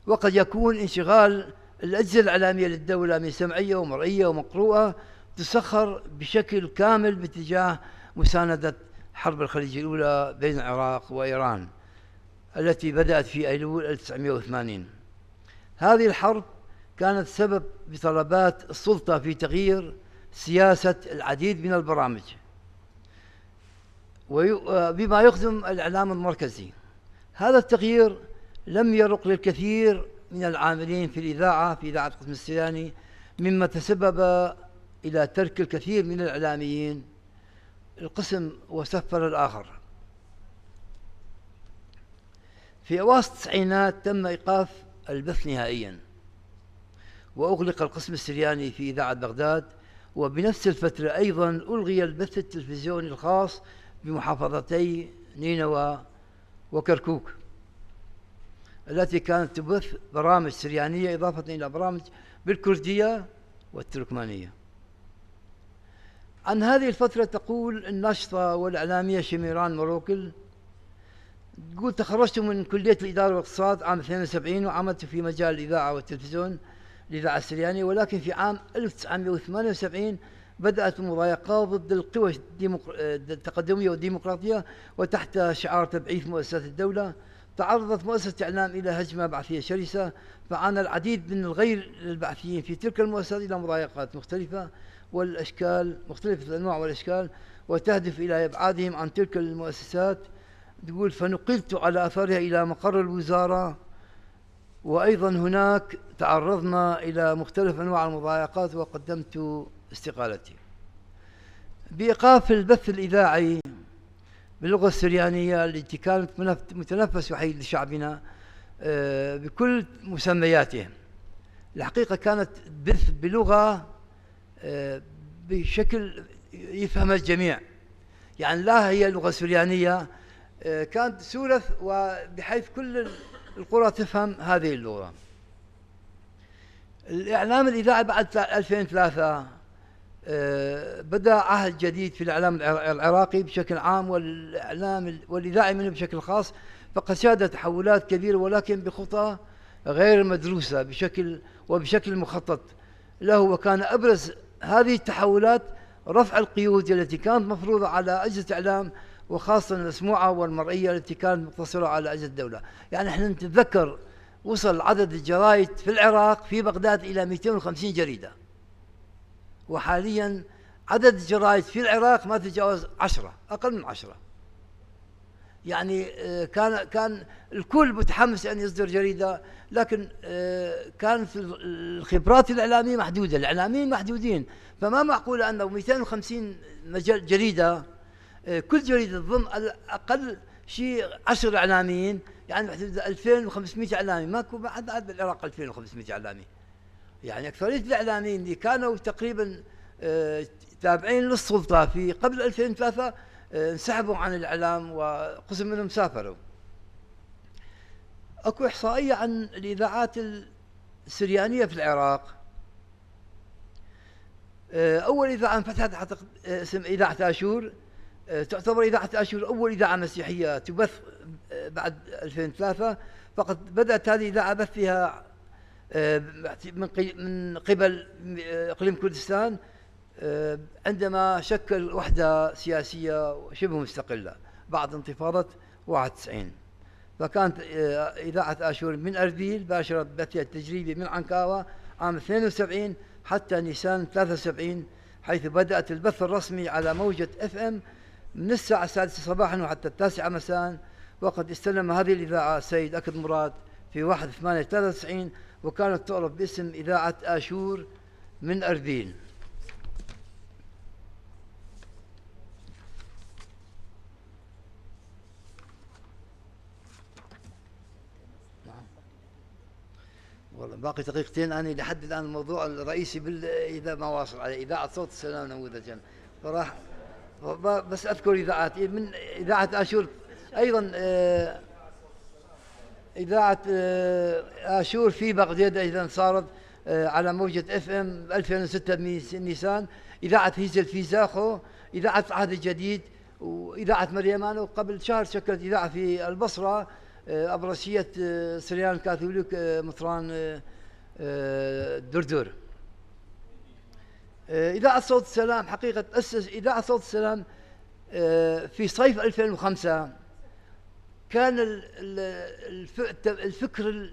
وقد يكون انشغال الأجهزة الإعلامية للدولة من سمعية ومرئية ومقروءة تسخر بشكل كامل باتجاه مساندة حرب الخليج الأولى بين العراق وإيران التي بدأت في أيلول 1980. هذه الحرب كانت سبب بطلبات السلطة في تغيير سياسة العديد من البرامج بما يخدم الإعلام المركزي. هذا التغيير لم يرق للكثير من العاملين في الإذاعة في إذاعة القسم السرياني، مما تسبب إلى ترك الكثير من الإعلاميين القسم وسفر الآخر. في أواسط التسعينات تم إيقاف البث نهائيا، وأغلق القسم السرياني في إذاعة بغداد، وبنفس الفترة أيضا ألغي البث التلفزيوني الخاص بمحافظتي نينوى وكركوك التي كانت تبث برامج سريانية إضافة إلى برامج بالكردية والتركمانية. عن هذه الفترة تقول الناشطة والإعلامية شميران مروكل، تقول: تخرجت من كلية الإدارة والاقتصاد عام 72 وعملت في مجال الإذاعة والتلفزيون الإذاعة السريانية، ولكن في عام 1978 بدأت المضايقات ضد القوى التقدمية والديمقراطية، وتحت شعار تبعيث مؤسسات الدولة تعرضت مؤسسة الإعلام إلى هجمة بعثية شرسة، فعانى العديد من الغير البعثيين في تلك المؤسسات إلى مضايقات مختلفة والأشكال، مختلفة الأنواع والأشكال، وتهدف إلى إبعادهم عن تلك المؤسسات. تقول: فنقلت على أثرها إلى مقر الوزارة وأيضا هناك تعرضنا إلى مختلف أنواع المضايقات وقدمت استقالتي. بإيقاف البث الإذاعي باللغة السريانية التي كانت متنفس وحيد لشعبنا بكل مسمياته، الحقيقة كانت بث بلغة بشكل يفهمها الجميع، يعني لا هي لغة سريانية، كانت سورث وبحيث كل القرى تفهم هذه اللغة. الإعلام الإذاعي بعد 2003 بدأ عهد جديد في الإعلام العراقي بشكل عام، والإعلام والإذاعي منه بشكل خاص، فقد شهد تحولات كبيرة ولكن بخطى غير مدروسة بشكل مخطط له. وكان أبرز هذه التحولات رفع القيود التي كانت مفروضة على أجهزة الإعلام، وخاصة المسموعة والمرئية التي كانت مقتصرة على أجهزة الدولة. يعني احنا نتذكر وصل عدد الجرائد في العراق في بغداد إلى 250 جريدة، وحاليا عدد الجرائد في العراق ما تتجاوز 10، أقل من 10. يعني كان الكل متحمس أن يصدر جريدة، لكن كانت الخبرات الإعلامية محدودة، الإعلاميين محدودين، فما معقول أنه 250 جريدة كل جريدة تضم أقل شيء 10 إعلاميين، يعني محدود 2500 إعلامي. ماكو بعد بالعراق 2500 إعلامي، يعني أكثرية الإعلاميين اللي كانوا تقريبا تابعين للسلطة في قبل 2003 انسحبوا عن الإعلام وقسم منهم سافروا. أكو إحصائية عن الإذاعات السريانية في العراق. أول إذاعة انفتحت حتى اسم إذاعة آشور، تعتبر إذاعة آشور أول إذاعة مسيحية تبث بعد 2003، فقد بدأت هذه الإذاعة بثها من قبل إقليم كردستان عندما شكل وحدة سياسية شبه مستقلة بعد انتفاضة 91. فكانت إذاعة آشور من أربيل باشرت بثها التجريبي من عنكاوة عام 72 حتى نيسان 73، حيث بدأت البث الرسمي على موجة FM من الساعة 6 صباحا وحتى 9 مساء. وقد استلم هذه الإذاعة السيد أكد مراد في 1/8/93، وكانت تعرف باسم إذاعة آشور من أربيل. والله باقي دقيقتين. أنا لحد الآن الموضوع الرئيسي إذا ما واصل عليه إذاعة صوت السلام نموذجا، فراح بس أذكر إذاعات من إذاعة آشور أيضا. إذاعة آشور في بغداد أيضا صارت على موجة FM 2006 نيسان. إذاعة هيزل في زاخو، إذاعة عهد الجديد، وإذاعة مريمان. وقبل شهر شكلت إذاعة في البصرة أبرشية سريان كاثوليك مطران دردور. إذاعة صوت السلام حقيقة تأسس إذاعة صوت السلام في صيف 2005. كان الفكر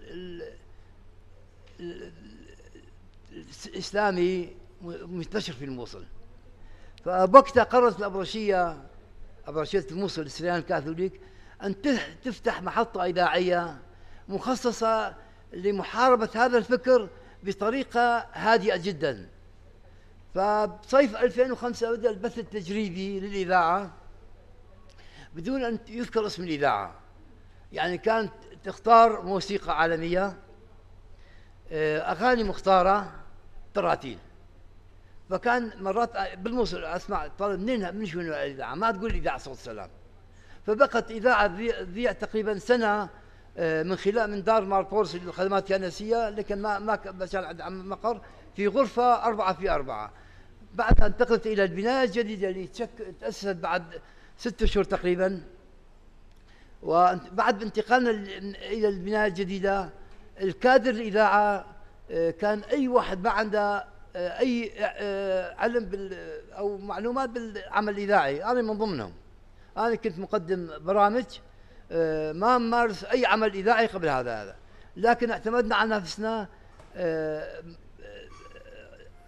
الإسلامي منتشر في الموصل، فوقتها قررت الأبرشية الموصل السريان الكاثوليك أن تفتح محطة إذاعية مخصصة لمحاربة هذا الفكر بطريقة هادئة جدا. فبصيف 2005 بدأ البث التجريبي للإذاعة بدون أن يذكر اسم الإذاعة، يعني كانت تختار موسيقى عالمية، أغاني مختارة، تراتيل. فكان مرات بالموصل أسمع طالب من شو الإذاعة، ما تقول إذاعة صوت السلام. فبقت إذاعة تذيع تقريبا سنة من دار ماربورس للخدمات الكنسية، لكن ما كان مقر في غرفة 4x4. بعدها انتقلت إلى البناية الجديدة اللي تأسست بعد 6 أشهر تقريبا. وبعد انتقالنا إلى البناية الجديدة الكادر الإذاعة كان أي واحد ما عنده أي علم أو معلومات بالعمل الإذاعي، أنا من ضمنهم. أنا كنت مقدم برامج، ما مارس أي عمل إذاعي قبل هذا، لكن اعتمدنا على نفسنا.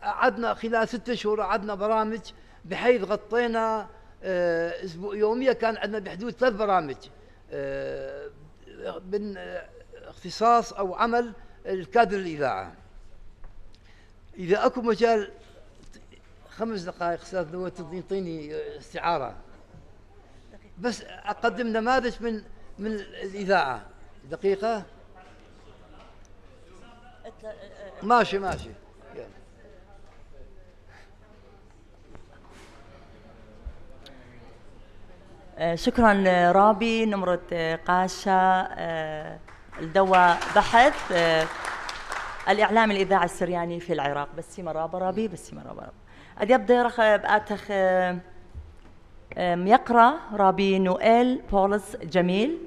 قعدنا خلال 6 شهور قعدنا برامج بحيث غطينا أسبوع يوميا كان عندنا بحدود 3 برامج اختصاص أو عمل الكادر الإذاعة. إذا أكو مجال 5 دقائق أستاذ نوى تعطيني استعارة بس أقدم نماذج من الإذاعة. دقيقة ماشي شكرا رابي نمرة قاشا الدواء بحث الإعلام الإذاعي السرياني في العراق. بس مرابا رابي بس مرابا أدي بديرخ بأتخ يقرأ رابي نويل بولس جميل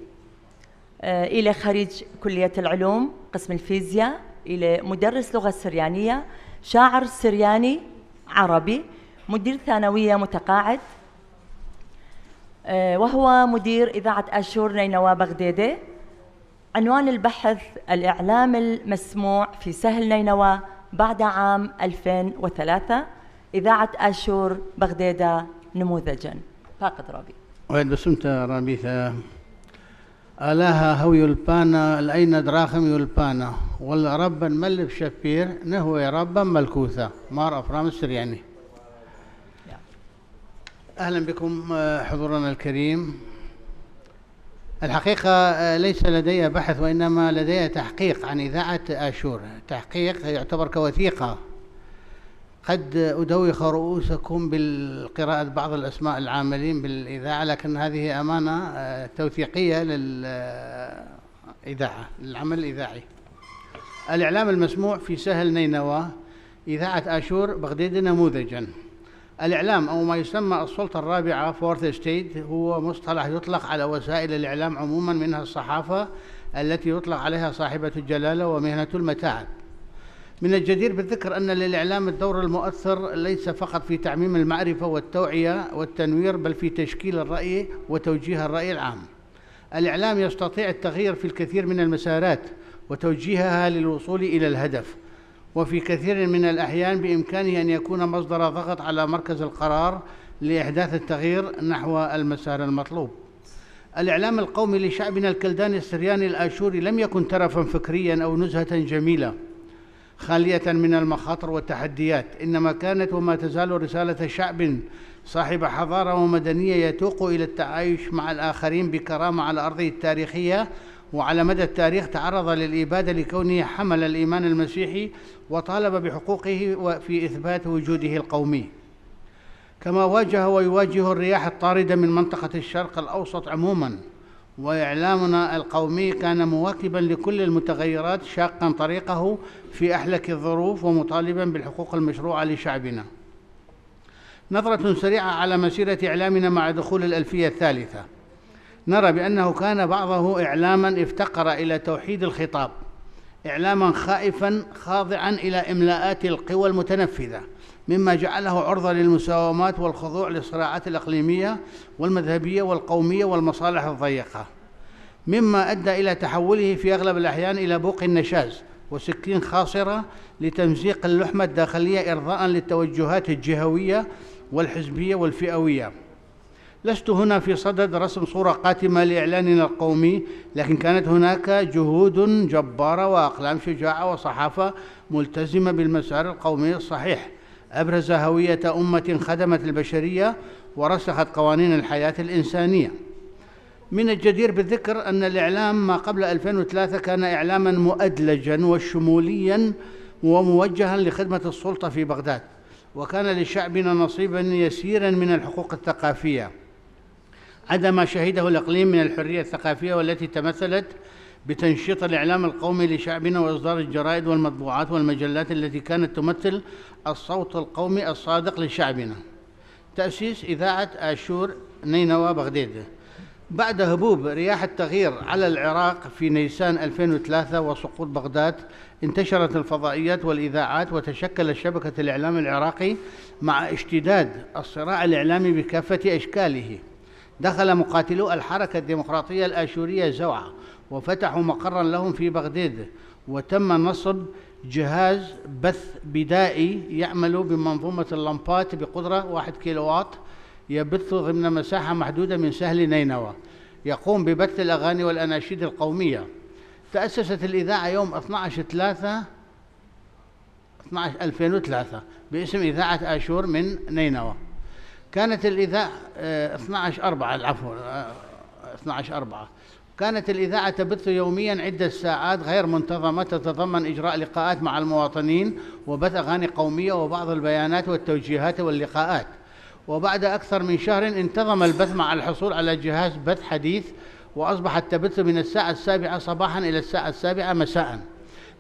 إلى خريج كلية العلوم قسم الفيزياء، إلى مدرس لغة سريانية، شاعر سرياني عربي، مدير ثانوية متقاعد، وهو مدير إذاعة آشور نينوى بغدادة. عنوان البحث الإعلام المسموع في سهل نينوى بعد عام 2003، إذاعة آشور بغدادة نموذجاً. فاقد رابي وين بسمت رابيثة آلاها هو يلبانا الأين دراخم يلبانا ولا ربا ملف شفير نهوي ربا ملكوثة مار أفرام السرياني. أهلا بكم حضورنا الكريم. الحقيقة ليس لدي بحث وإنما لدي تحقيق عن إذاعة آشور، تحقيق يعتبر كوثيقة. قد أدوخ رؤوسكم بالقراءة بعض الأسماء العاملين بالإذاعة، لكن هذه أمانة توثيقية للإذاعة، للعمل الإذاعي. الإعلام المسموع في سهل نينوى، إذاعة آشور بغداد نموذجاً. الإعلام أو ما يسمى السلطة الرابعة فورث ستيت هو مصطلح يطلق على وسائل الإعلام عموماً، منها الصحافة التي يطلق عليها صاحبة الجلالة ومهنة المتاعب. من الجدير بالذكر أن للإعلام الدور المؤثر ليس فقط في تعميم المعرفة والتوعية والتنوير، بل في تشكيل الرأي وتوجيه الرأي العام. الإعلام يستطيع التغيير في الكثير من المسارات وتوجيهها للوصول إلى الهدف، وفي كثير من الأحيان بإمكانه أن يكون مصدر ضغط على مركز القرار لإحداث التغيير نحو المسار المطلوب. الإعلام القومي لشعبنا الكلداني السرياني الآشوري لم يكن ترفا فكريا أو نزهة جميلة خالية من المخاطر والتحديات، إنما كانت وما تزال رسالة شعب صاحب حضارة ومدنية يتوق إلى التعايش مع الآخرين بكرامة على أرضه التاريخية، وعلى مدى التاريخ تعرض للإبادة لكونه حمل الإيمان المسيحي وطالب بحقوقه وفي إثبات وجوده القومي. كما واجه ويواجه الرياح الطاردة من منطقة الشرق الأوسط عموماً، وإعلامنا القومي كان مواكباً لكل المتغيرات، شاقاً طريقه في أحلك الظروف ومطالباً بالحقوق المشروعة لشعبنا. نظرة سريعة على مسيرة إعلامنا مع دخول الألفية الثالثة، نرى بأنه كان بعضه إعلاماً افتقر إلى توحيد الخطاب، إعلاماً خائفاً خاضعاً إلى إملاءات القوى المتنفذة، مما جعله عرضة للمساومات والخضوع للصراعات الإقليمية والمذهبية والقومية والمصالح الضيقة، مما أدى إلى تحوله في أغلب الأحيان إلى بوق النشاز وسكين خاصرة لتمزيق اللحمة الداخلية إرضاءً للتوجهات الجهوية والحزبية والفئوية. لست هنا في صدد رسم صورة قاتمة لإعلاننا القومي، لكن كانت هناك جهود جبارة وأقلام شجاعة وصحافة ملتزمة بالمسار القومي الصحيح، أبرز هوية أمة خدمت البشرية ورسخت قوانين الحياة الإنسانية. من الجدير بالذكر أن الإعلام ما قبل 2003 كان إعلاما مؤدلجا وشموليا وموجها لخدمة السلطة في بغداد، وكان لشعبنا نصيبا يسيرا من الحقوق الثقافية، عدا ما شهده الإقليم من الحرية الثقافية، والتي تمثلت بتنشيط الإعلام القومي لشعبنا وإصدار الجرائد والمطبوعات والمجلات التي كانت تمثل الصوت القومي الصادق لشعبنا. تأسيس إذاعة آشور نينوى بغداد. بعد هبوب رياح التغيير على العراق في نيسان 2003 وسقوط بغداد، انتشرت الفضائيات والإذاعات وتشكل شبكة الإعلام العراقي مع اشتداد الصراع الإعلامي بكافة أشكاله. دخل مقاتلو الحركة الديمقراطية الآشورية زوعة وفتحوا مقرا لهم في بغداد، وتم نصب جهاز بث بدائي يعمل بمنظومة اللمبات بقدرة 1 كيلووات، يبث ضمن مساحة محدودة من سهل نينوى، يقوم ببث الأغاني والأناشيد القومية. تأسست الإذاعة يوم 12/3/2003 باسم إذاعة آشور من نينوى. كانت الإذاعة 12/4 العفو 12/4. كانت الإذاعة تبث يوميا عدة ساعات غير منتظمة تتضمن إجراء لقاءات مع المواطنين وبث أغاني قومية وبعض البيانات والتوجيهات واللقاءات. وبعد أكثر من شهر انتظم البث مع الحصول على جهاز بث حديث، وأصبح التبث من الساعة 7 صباحا إلى الساعة 7 مساء.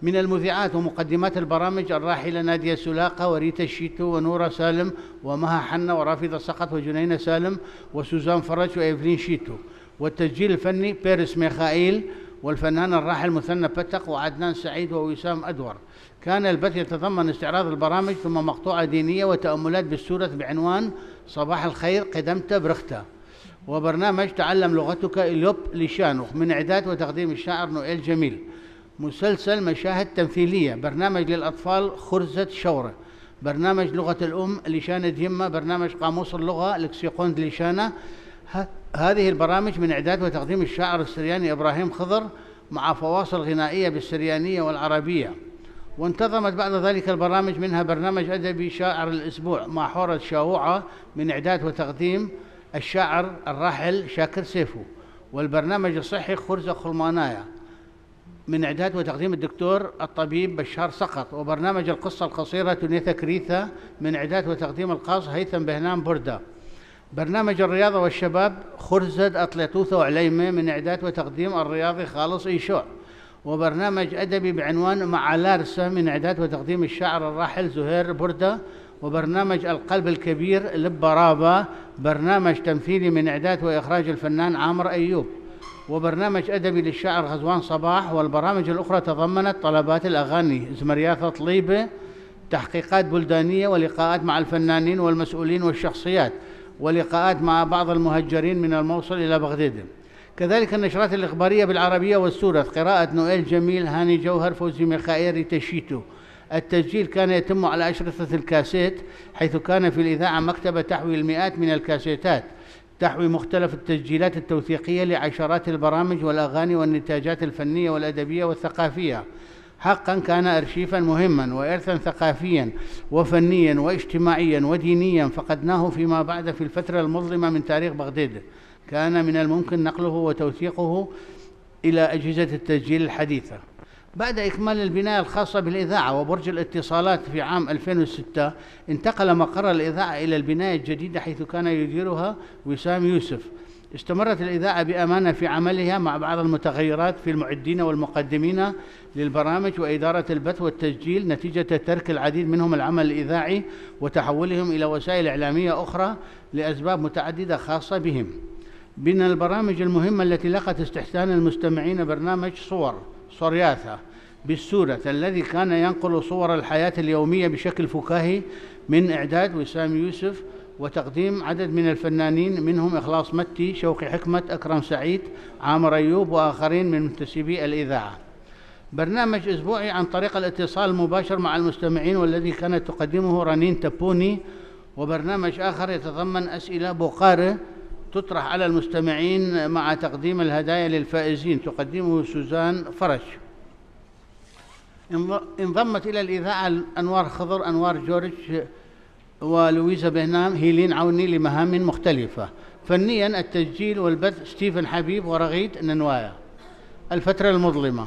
من المذيعات ومقدمات البرامج الراحلة نادية سلاقة وريتا الشيتو ونورة سالم ومها حنة ورافضة سقط وجنينة سالم وسوزان فرج وإيفلين شيتو. والتسجيل الفني بيرس ميخائيل والفنان الراحل مثنى بتق وعدنان سعيد ووسام أدور. كان البث يتضمن استعراض البرامج ثم مقطوعة دينية وتأملات بالسورة بعنوان صباح الخير قدمت برختة، وبرنامج تعلم لغتك إليوب لشانوخ من إعداد وتقديم الشاعر نوئيل جميل. مسلسل مشاهد تمثيلية، برنامج للأطفال خرزة شورة، برنامج لغة الأم لشانة يمة، برنامج قاموس اللغة لكسيقوند لشانة. هذه البرامج من إعداد وتقديم الشاعر السرياني إبراهيم خضر مع فواصل غنائية بالسريانية والعربية. وانتظمت بعد ذلك البرامج منها برنامج أدبي شاعر الأسبوع مع حورة شاوعة من إعداد وتقديم الشاعر الراحل شاكر سيفو، والبرنامج الصحي خرزة خلمانايا من إعداد وتقديم الدكتور الطبيب بشار سقط، وبرنامج القصة القصيرة تونيثا كريثا من إعداد وتقديم القاص هيثم بهنام بردة. برنامج الرياضة والشباب خرزة أطليطوثة وعليمة من إعداد وتقديم الرياضي خالص إيشوع، وبرنامج أدبي بعنوان مع لارسة من إعداد وتقديم الشاعر الراحل زهير بردة، وبرنامج القلب الكبير لبرابة برنامج تمثيلي من إعداد وإخراج الفنان عامر أيوب، وبرنامج أدبي للشاعر غزوان صباح. والبرامج الأخرى تضمنت طلبات الأغاني زمرياثة طليبة، تحقيقات بلدانية ولقاءات مع الفنانين والمسؤولين والشخصيات، ولقاءات مع بعض المهجرين من الموصل إلى بغداد. كذلك النشرات الإخبارية بالعربية والسورة، قراءة نوئيل جميل، هاني جوهر، فوزي ميخائيل، ريتا شيتو. التسجيل كان يتم على أشرطة الكاسيت، حيث كان في الإذاعة مكتبة تحوي المئات من الكاسيتات تحوي مختلف التسجيلات التوثيقية لعشرات البرامج والأغاني والنتاجات الفنية والأدبية والثقافية. حقا كان أرشيفا مهما وإرثا ثقافيا وفنيا واجتماعيا ودينيا فقدناه فيما بعد في الفترة المظلمة من تاريخ بغداد. كان من الممكن نقله وتوثيقه إلى أجهزة التسجيل الحديثة. بعد إكمال البناية الخاصة بالإذاعة وبرج الاتصالات في عام 2006 انتقل مقر الإذاعة إلى البناية الجديدة حيث كان يديرها وسام يوسف. استمرت الإذاعة بأمانة في عملها مع بعض المتغيرات في المعدين والمقدمين للبرامج وإدارة البث والتسجيل نتيجة ترك العديد منهم العمل الإذاعي وتحولهم إلى وسائل إعلامية أخرى لأسباب متعددة خاصة بهم. من البرامج المهمة التي لقت استحسان المستمعين برنامج صورياثة بالسورة الذي كان ينقل صور الحياة اليومية بشكل فكاهي من إعداد وسام يوسف وتقديم عدد من الفنانين منهم إخلاص متي، شوقي حكمة، أكرم سعيد، عامر أيوب وآخرين من منتسبي الإذاعة. برنامج أسبوعي عن طريق الاتصال المباشر مع المستمعين والذي كانت تقدمه رنين تبوني، وبرنامج آخر يتضمن أسئلة بقارة تطرح على المستمعين مع تقديم الهدايا للفائزين تقدمه سوزان فرج. انضمت إلى الإذاعة أنوار خضر، أنوار جورج ولويزا بهنام، هيلين عوني لمهام مختلفة. فنيا التسجيل والبث ستيفن حبيب ورغيد ننوايا. الفترة المظلمة،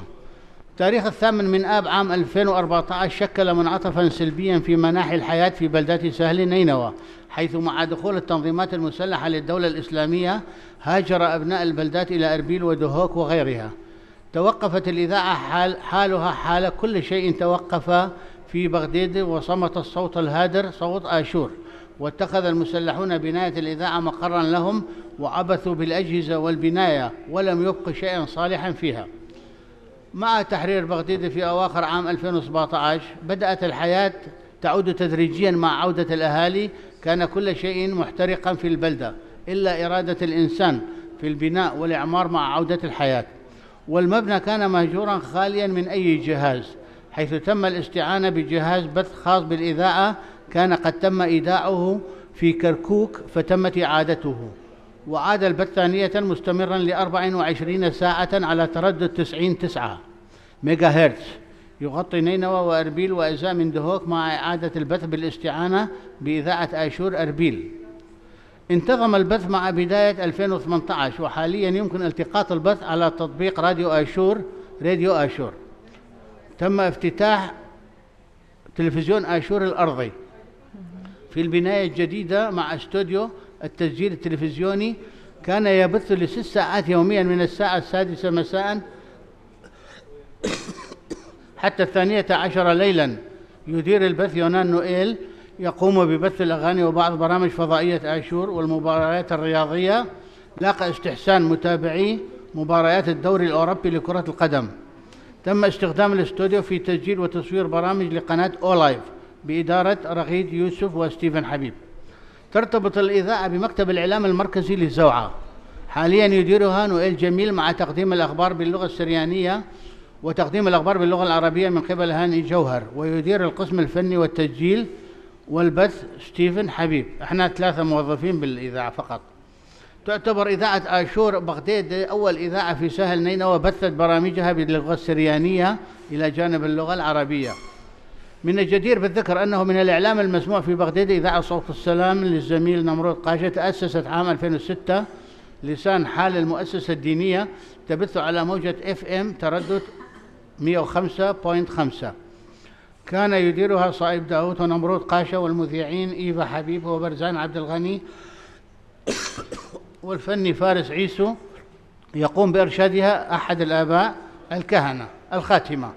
تاريخ 8 آب عام 2014 شكل منعطفا سلبيا في مناحي الحياة في بلدات سهل نينوى، حيث مع دخول التنظيمات المسلحة للدولة الإسلامية هاجر أبناء البلدات إلى أربيل ودهوك وغيرها. توقفت الإذاعة حالها حال كل شيء توقف في بغداد، وصمت الصوت الهادر صوت آشور، واتخذ المسلحون بناية الإذاعة مقرا لهم وعبثوا بالأجهزة والبناية ولم يبق شيئا صالحا فيها. مع تحرير بغداد في أواخر عام 2017 بدأت الحياة تعود تدريجيا مع عودة الأهالي. كان كل شيء محترقا في البلدة إلا إرادة الإنسان في البناء والإعمار مع عودة الحياة، والمبنى كان مهجورا خاليا من أي جهاز، حيث تم الاستعانة بجهاز بث خاص بالإذاعة كان قد تم إيداعه في كركوك فتمت إعادته، وعاد البث ثانية مستمرا ل24 ساعة على تردد 90.9. ميجا هرتز، يغطي نينوى وأربيل وأجزاء من دهوك مع إعادة البث بالاستعانة بإذاعة آشور أربيل. انتظم البث مع بداية 2018، وحاليا يمكن التقاط البث على تطبيق راديو آشور. تم افتتاح تلفزيون آشور الأرضي في البناية الجديدة مع استوديو التسجيل التلفزيوني، كان يبث ل6 ساعات يوميا من الساعة 6 مساء حتى 12 ليلا. يدير البث يونان نوئيل، يقوم ببث الأغاني وبعض برامج فضائية آشور والمباريات الرياضية. لاقى استحسان متابعي مباريات الدوري الأوروبي لكرة القدم. تم استخدام الاستوديو في تسجيل وتصوير برامج لقناة أولايف بإدارة رغيد يوسف وستيفن حبيب. ترتبط الإذاعة بمكتب الإعلام المركزي للزوعة، حاليا يديرها نوئيل جميل مع تقديم الأخبار باللغة السريانية وتقديم الأخبار باللغة العربية من قبل هاني جوهر، ويدير القسم الفني والتسجيل والبث ستيفن حبيب. احنا 3 موظفين بالإذاعة فقط. تعتبر إذاعة آشور بغداد أول إذاعة في ساحل نينوى بثت برامجها باللغة السريانية إلى جانب اللغة العربية. من الجدير بالذكر أنه من الإعلام المسموع في بغداد إذاعة صوت السلام للزميل نمرود قاشة، تأسست عام 2006 لسان حال المؤسسة الدينية، تبث على موجة FM تردد 105.5. كان يديرها صائب داوود ونمرود قاشة، والمذيعين إيفا حبيب وبرزان عبد الغني والفني فارس عيسو، يقوم بإرشادها أحد الآباء الكهنة الخاتمة.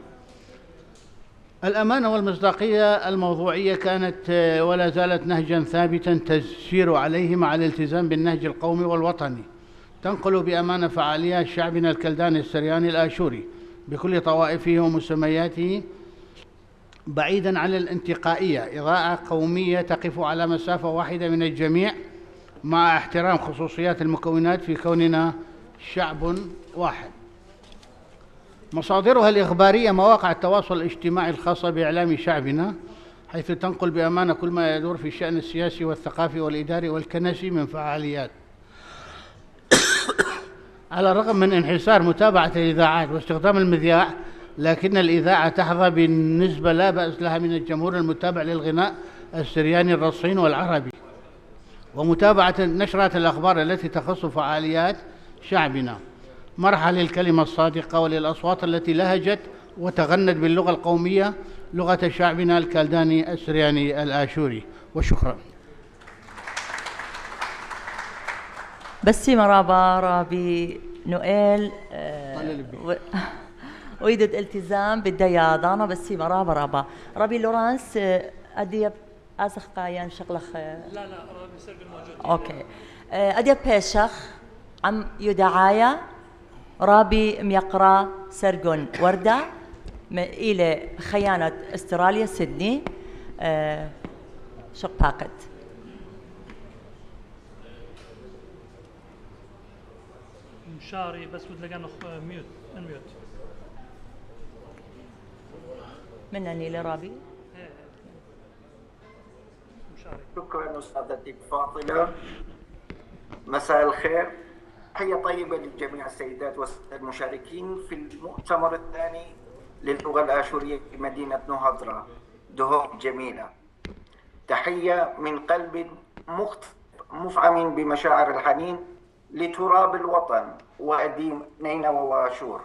الأمانة والمصداقية الموضوعية كانت ولا زالت نهجا ثابتا تسير عليه مع الالتزام بالنهج القومي والوطني. تنقل بأمانة فعاليات شعبنا الكلداني السرياني الآشوري بكل طوائفه ومسمياته بعيدا عن الانتقائية، إذاعة قومية تقف على مسافة واحدة من الجميع مع احترام خصوصيات المكونات في كوننا شعب واحد. مصادرها الإخبارية مواقع التواصل الاجتماعي الخاصة بإعلام شعبنا، حيث تنقل بأمانة كل ما يدور في الشأن السياسي والثقافي والإداري والكنسي من فعاليات. على الرغم من انحسار متابعة الإذاعات واستخدام المذياع، لكن الإذاعة تحظى بالنسبة لا بأس لها من الجمهور المتابع للغناء السرياني الرصين والعربي، ومتابعة نشرات الأخبار التي تخص فعاليات شعبنا. مرحة للكلمة الصادقة وللأصوات التي لهجت وتغنت باللغة القومية، لغة شعبنا الكلداني السرياني الآشوري. وشكرا. بسي مرابا رابي نوئيل ويدد التزام بالدياضانة. بسي مرابا رابي لورانس أديب أسخ قايان شغلخ لا رابي سرقل موجود. أوكي أديب بيشخ عم يدعايا رابي ميقرا سرقن وردة إلى خيانة استراليا سيدني شق باكت. مشاري بس وتلقى ميوت منني لرابي. شكرا أستاذتي فاطمة. مساء الخير، تحية طيبة لجميع السيدات والسادة المشاركين في المؤتمر الثاني للغة الآشورية في مدينة نهضرة دهوك جميلة. تحية من قلب مفعم بمشاعر الحنين لتراب الوطن وأديم نينوى وآشور.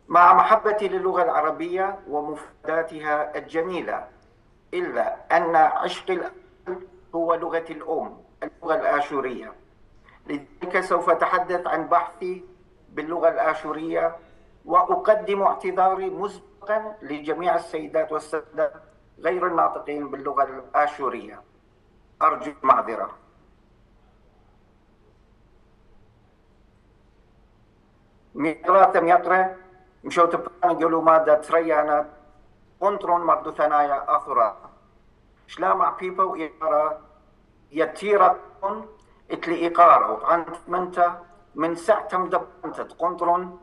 مع محبتي للغة العربية ومفرداتها الجميلة، إلا أن عشق الأهل هو لغة الأم، اللغة الآشورية. لذلك سوف أتحدث عن بحثي باللغة الآشورية، وأقدم اعتذاري مسبقا لجميع السيدات والسادة غير الناطقين باللغة الآشورية، أرجو المعذرة. ميقرة مشو تبقى يقولوا مادة تريانا قنطرون مردو ثنايا أثرا شلا مع بيبا وإقارة يتيركون اتلي إقارة عن منتا من ساعة مدبنتت قنطرون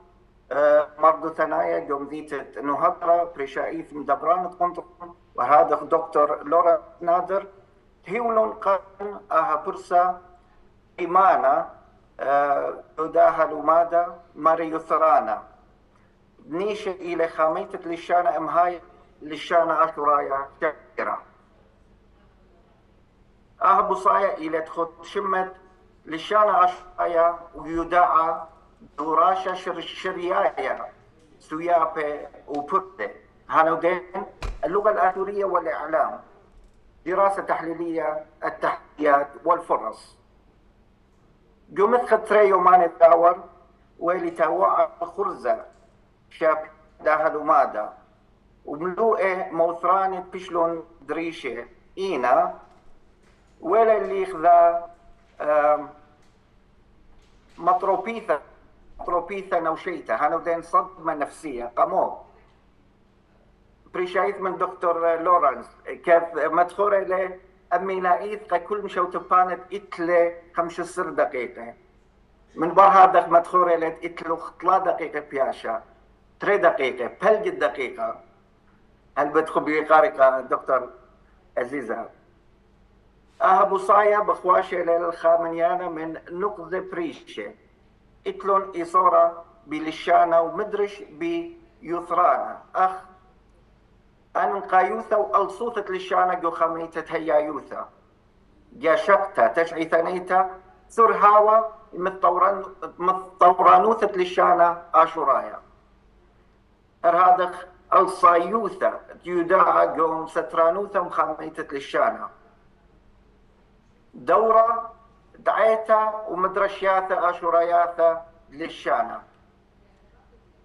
مردو ثنايا يوم ذيت نهضرة بريشايث مدبران قنطرون. وهذا دكتور لورا نادر هيولون قان أها برسا إيمانا داها لومادا ماريو ثرانا نيشة إلى خاميتة للشانة أمهاي للشانة عشرايا شاكرة بصايا إلى تخط شمت للشانة عشرايا ويداعى دوراشة شريايا سيابة وبرده هانودين اللغة الآشورية والإعلام دراسة تحليلية التحديات والفرص قمت خطري يومان الداور ويلي تاوعى خرزة شاب داهل ومادا وملوئة موثرانة بشلون دريشة إينا ولا اللي خذا مطروبيثة نوشيتا هانودين صدمة نفسية قامو بريشايت من دكتور لورنس كيف مدخورة له أمي لاقيت كل مشوتبانت إتلة 15 دقيقة من برها دخ مدخورة له إتلو 3 دقيقة بياشا 3 دقيقة بلج الدقيقة هل بدخل بقارقة دكتور عزيزة بصايا بخواشة للخامنيانة من نقطة بريشة إتلون إصورة بلشانة ومدرش بيثرانا أن قايوثا وألصوثة للشانة جو خميتة هيا يوثا جا شقتا تشعي ثنيتا ثر هاوا مطورانوثة للشانة آشورايا هذا الصايوثة يداعى قوم سترانوثة مخميتة للشانة دورة دعيتا ومدرشياتا آشوراياتا للشانة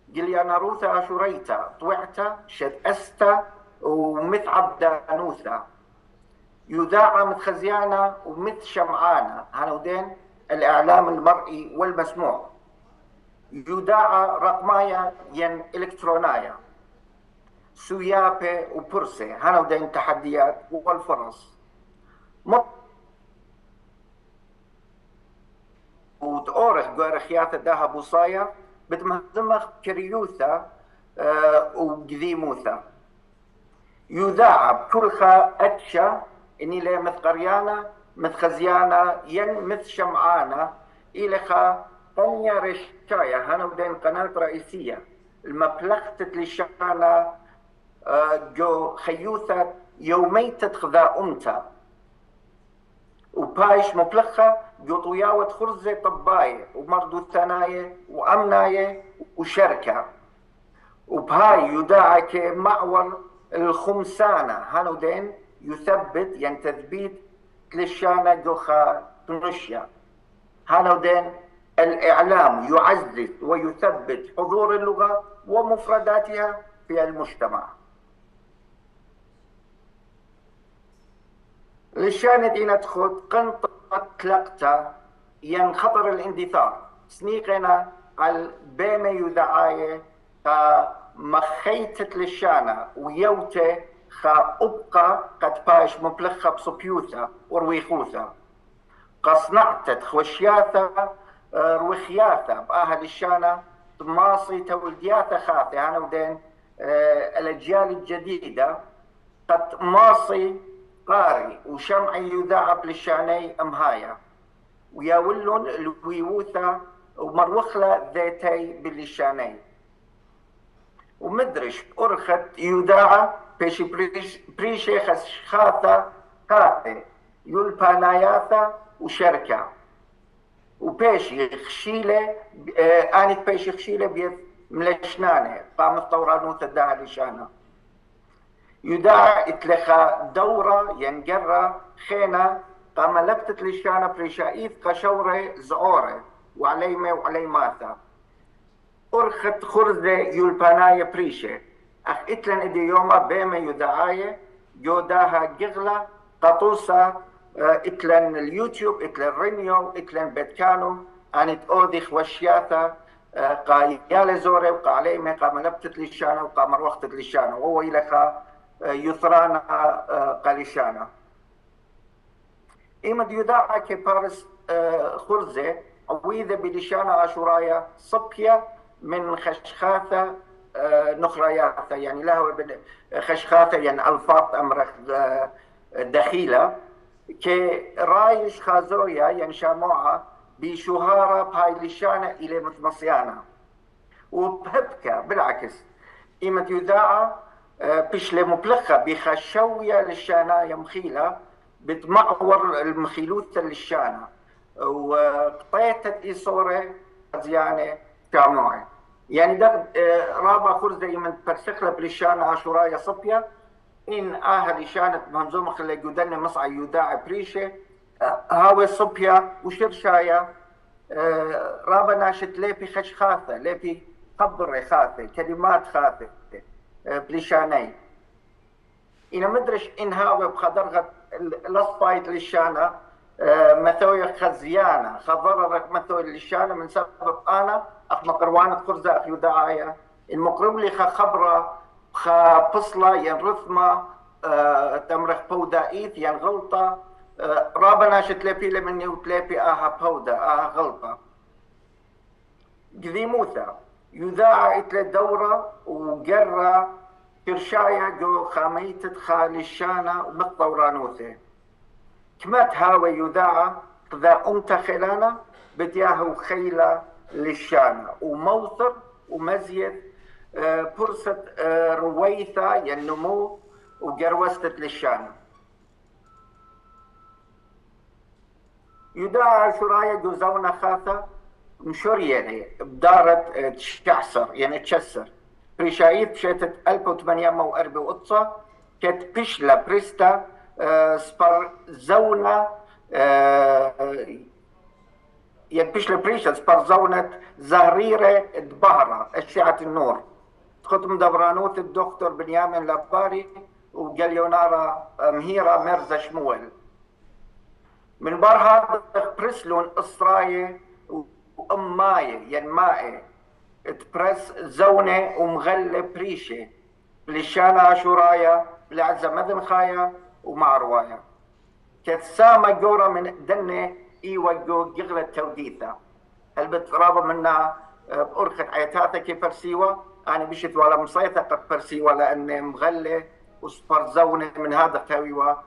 جلياناروثا آشوريتا طوعتا شدأستا ومثعب دانوثا يذاعى متخزيانا ومث شمعانا هانودين الإعلام المرئي والمسموع يذاعى رقمايا ين إلكترونايا سويابة وبرسي هانودين تحديات والفرص وتأورخ قارخيات داها بوصايا بتمهزمخ كريوثا وقذيموثا يذاعى بكلخا أتشا إني لا مثقريانا مثخزيانا ين مث شمعانا إلخا طنيا رشايا هنا ودين قناة رئيسية المبلغتة للشانا جو خيوثة يومي تتخذا أمتا وبايش مبلغة جو طياوة خرزة طباية ومردو ثناية وأمناية وشركة وبهاي يداعى كمعور الخمسانة هانودين يثبت ين تثبيت للشانة جوخا تنشيا هانودين الإعلام يعزز ويثبت حضور اللغة ومفرداتها في المجتمع للشانة دينا تخد قنطة تلقتا ين خطر الاندثار سنيقنا على بيمة يدعاية مخيتت للشانة ويوته خا أبقى قد باش مبلخة بصبيوثة ورويخوثة قصنعتت خوشياثة رويخياثة بأهل الشانة طماصي تولدياثة خاثة أنا ودين الأجيال الجديدة قد ماصي قاري وشمعي يذاعب للشاني أمهايا وياولون الويوثة ومروخلة ذاتي بالشاني ومدرش أرخت يداعى بيش بريشي خاثة قاطي يلباناياثة وشركة وبيش يخشيلة آنت بيش يخشيلة بيث ملشنانة قامت طورانوث الداعي لشانة يداعى اتلخى دورة ينقرى خينة قام لبتت لشانة بريشايث قشورة زعورة وعليمة وعليماثة أرخت خرزة يلباناية بريشة أخ إتلن إدي يوما بيما يدعاية جوداها جغلة قطوسة إتلن اليوتيوب إتلن رينيو إتلن بيتكانو أنت أوذخ وشياثة قايالة زورة وقاليمة قام لبتت لشانة وقام روختت لشانة وهو إلخا يثرانا قالشانة إما يدعى كبارس خرزة وإذا بلشانة عاشورايا صبية من خشخاثة نخرياثة يعني له خشخاثة يعني ألفاظ أمرخ دخيلة كرايش خازويا يعني شاموعة بشهارة بهاي لشانة إلى متمصيانة وبهبكة بالعكس إيمة يذاعة بشلة مبلخة بخشوية للشاناية مخيلة بتمعور المخيلوثة للشانة وقطيتة إيصورة زيانة كاموعة يعني ده رابع خرزة من برسخلة بلشانة عاشورايا صبية إن أهل شانت منظومة خلي يدن مصعي يداع بريشة هاوي صبية وشرشايا رابا ناشت ليبي خش خاثة ليبي قبر خاثة كلمات خاثة بلشاني إنا مدرش إن هاوي بخضرغة الأصفايت للشانة مثوية خزيانة خضررك مثوية للشانة من سبب أنا أخ مقروانة خرزة أخ يداعية المقرب لي خبرة بصلة ين رثمة تمرخ بودائيت ين غلطة رابا ناشت لبي لمني وتلبي آها بودا آها غلطة قذيموثا يذاع إتلي دورة وقرة كرشايا جو خاميتة خالي الشانة ومطورانوثة كمات هاوي يذاع ذا أمت خلانة بدياهو خيلة للشانة وموثر ومزيد فرصة رويثة ينمو وقروستت للشانة يدعى شرايا جوزونا خاثة مشورية يعني بدارة تشعصر يعني تشسر بريشايت بشيتت 1804 قطة كت بشلا بريستا سبر زونا يبشلا بريشا سبر زونة زهريرة دبهرة أشعة النور ختم دبرانوت الدكتور بنيامين لاباري وجليونارا مهيرة مرزا شمول من برها برسلون إسراية وأماية يعني مائة تبرس زونة ومغلة بريشة للشانة عاشورايا لعزة مذن خايا ومعروايا كتسامة جورة من دنة إيوة جغلة توديثة هل بترابة منها بأرخة عيتاتها كيف برسيوة أنا بشت ولا مصيثة قد برسيوة لأن مغلة وسبر زونة من هذا التويوة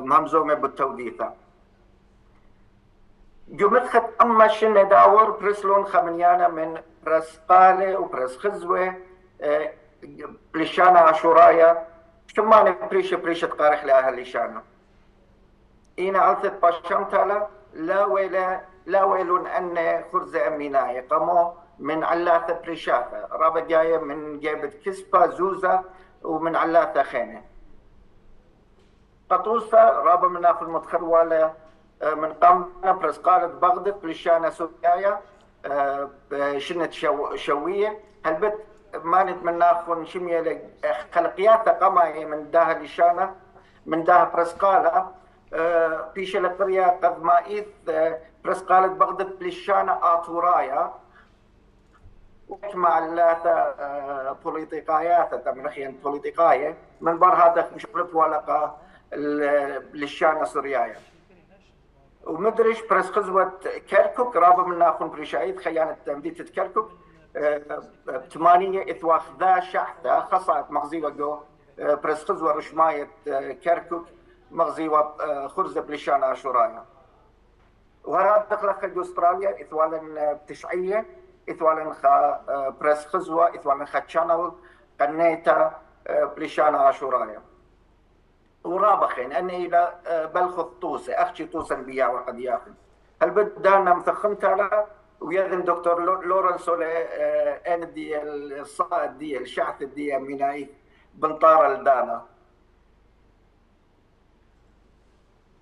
مهمزومة بالتوديثة جمدخت أما شنة داور برسلون خمنيانا من برس قالة وبرس خزوة لشانة عاشورايا شمانة بريشة قارخ لأهل لشانة إينا عثت باشمتالا لا ويلون أن خرزة أميناية قاموا من علاثة بريشاثة رابا جاية من جيبة كسبة زوزة ومن علاثة خينة قطوسة رابا من ناخذ متخروالة من قامنا برسقالة بغداد بلشانة سوريايا شنة شوية هالبت ما نتمنى شمية خلقيات قماية من داها لشانة من داها برسقالة بيش القرية قد مايث برسقالة بغداد بلشانة آطورايا ومع اللاثة بوليتيقايات تمرخيا بوليتيقاية من بر هذا مش ورقة للشانة سوريايا ومدرش برس خزوة كركوك رابا من ناخون بريشايد خيانة تمديدة كركوك بثمانية إثواخ ذا شحتة خصعت مغزيوة جو برس خزوة رشماية كركوك مغزيوة خرزة بلشانة عاشورايا وهراد دخلت جو استراليا إثوالا بتشعية إثوالا خا برس خزوة إثوالا خا تشانل قنيتا بلشانة عاشورايا ورابخين أني إلى بلخ طوسة أخشي طوسا بيا وقد ياخذ هل بدانا مثخمت على ويذن دكتور لورنسو لأن دي الصائد دي الشعث دي مناي بنطار الدانا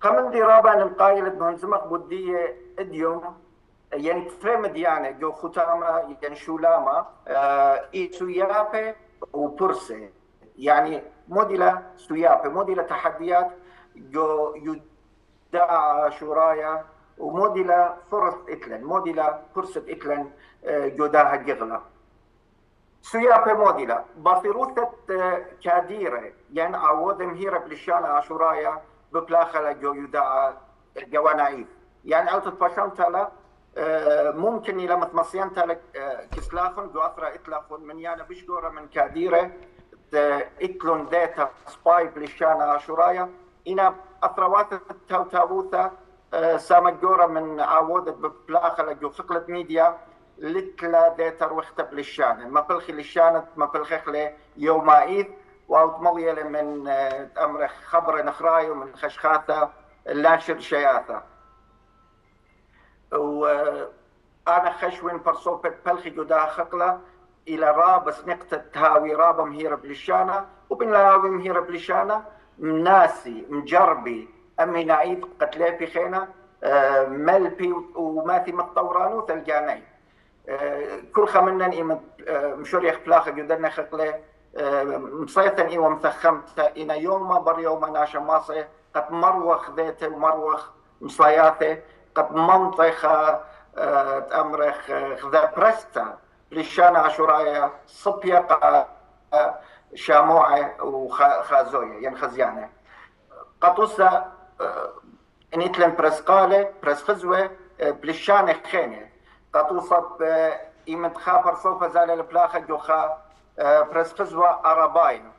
قمن دي رابع القايل بهنزمق بدية اديوم يعني تفرمد يعني جو ختامة يعني شولامة سويابة وبرسة يعني موديلا سويابة موديلا تحديات جو يدعى شورايا وموديلا فرص إتلن موديلا فرصة إتلن جو داها جغلة سويابة موديلا بطيروثة كاديرة يعني عوض مهيرة بلشانة عاشورايا ببلاخلة جو يدعى جوانايف يعني أو تتفشمت له ممكن إلى متمصيان تلك كسلاخن جو أثرى إتلاخن من يعني بشجورة من كاديرة إتلون داتا سباي بلشانة عاشورايا إنا أثروات التاوثة سامجورة من عوضة ببلاخلة جو خقلة ميديا لتلا ديتر وختب للشانة ما بلخي للشانة ما بلخي يومائيد وأوتمضي من أمر خبر نخراي ومن خشخاثة اللاشر شياثة وأنا خشوين برصوبة بلخي جدا خقلة إلى رابس نقطة تهاوي رابا مهيرة بلشانة وبين لاوي مهيرة بلشانة ناسي مجربي أمي نعيد قتلي في خينا ملبي وماثي متطورانو تلقاني كل خمنا إيمن مشوريخ بلاخة جدنا خقلة مصيثن إيوه مثخمت إنا يوم بر يوم ناشا ماصي قد مروخ ذاته ومروخ مصياته قد منطقة أمرخ ذا برستا للشانة عشورايا صبية شاموعة وخازوية يعني خزيانة قطوسة نيتلن برسقالة برس خزوة بلشانة خينة قطوسة إيمت خابر صوفة زالة البلاخة جوخا برس خزوة عرباية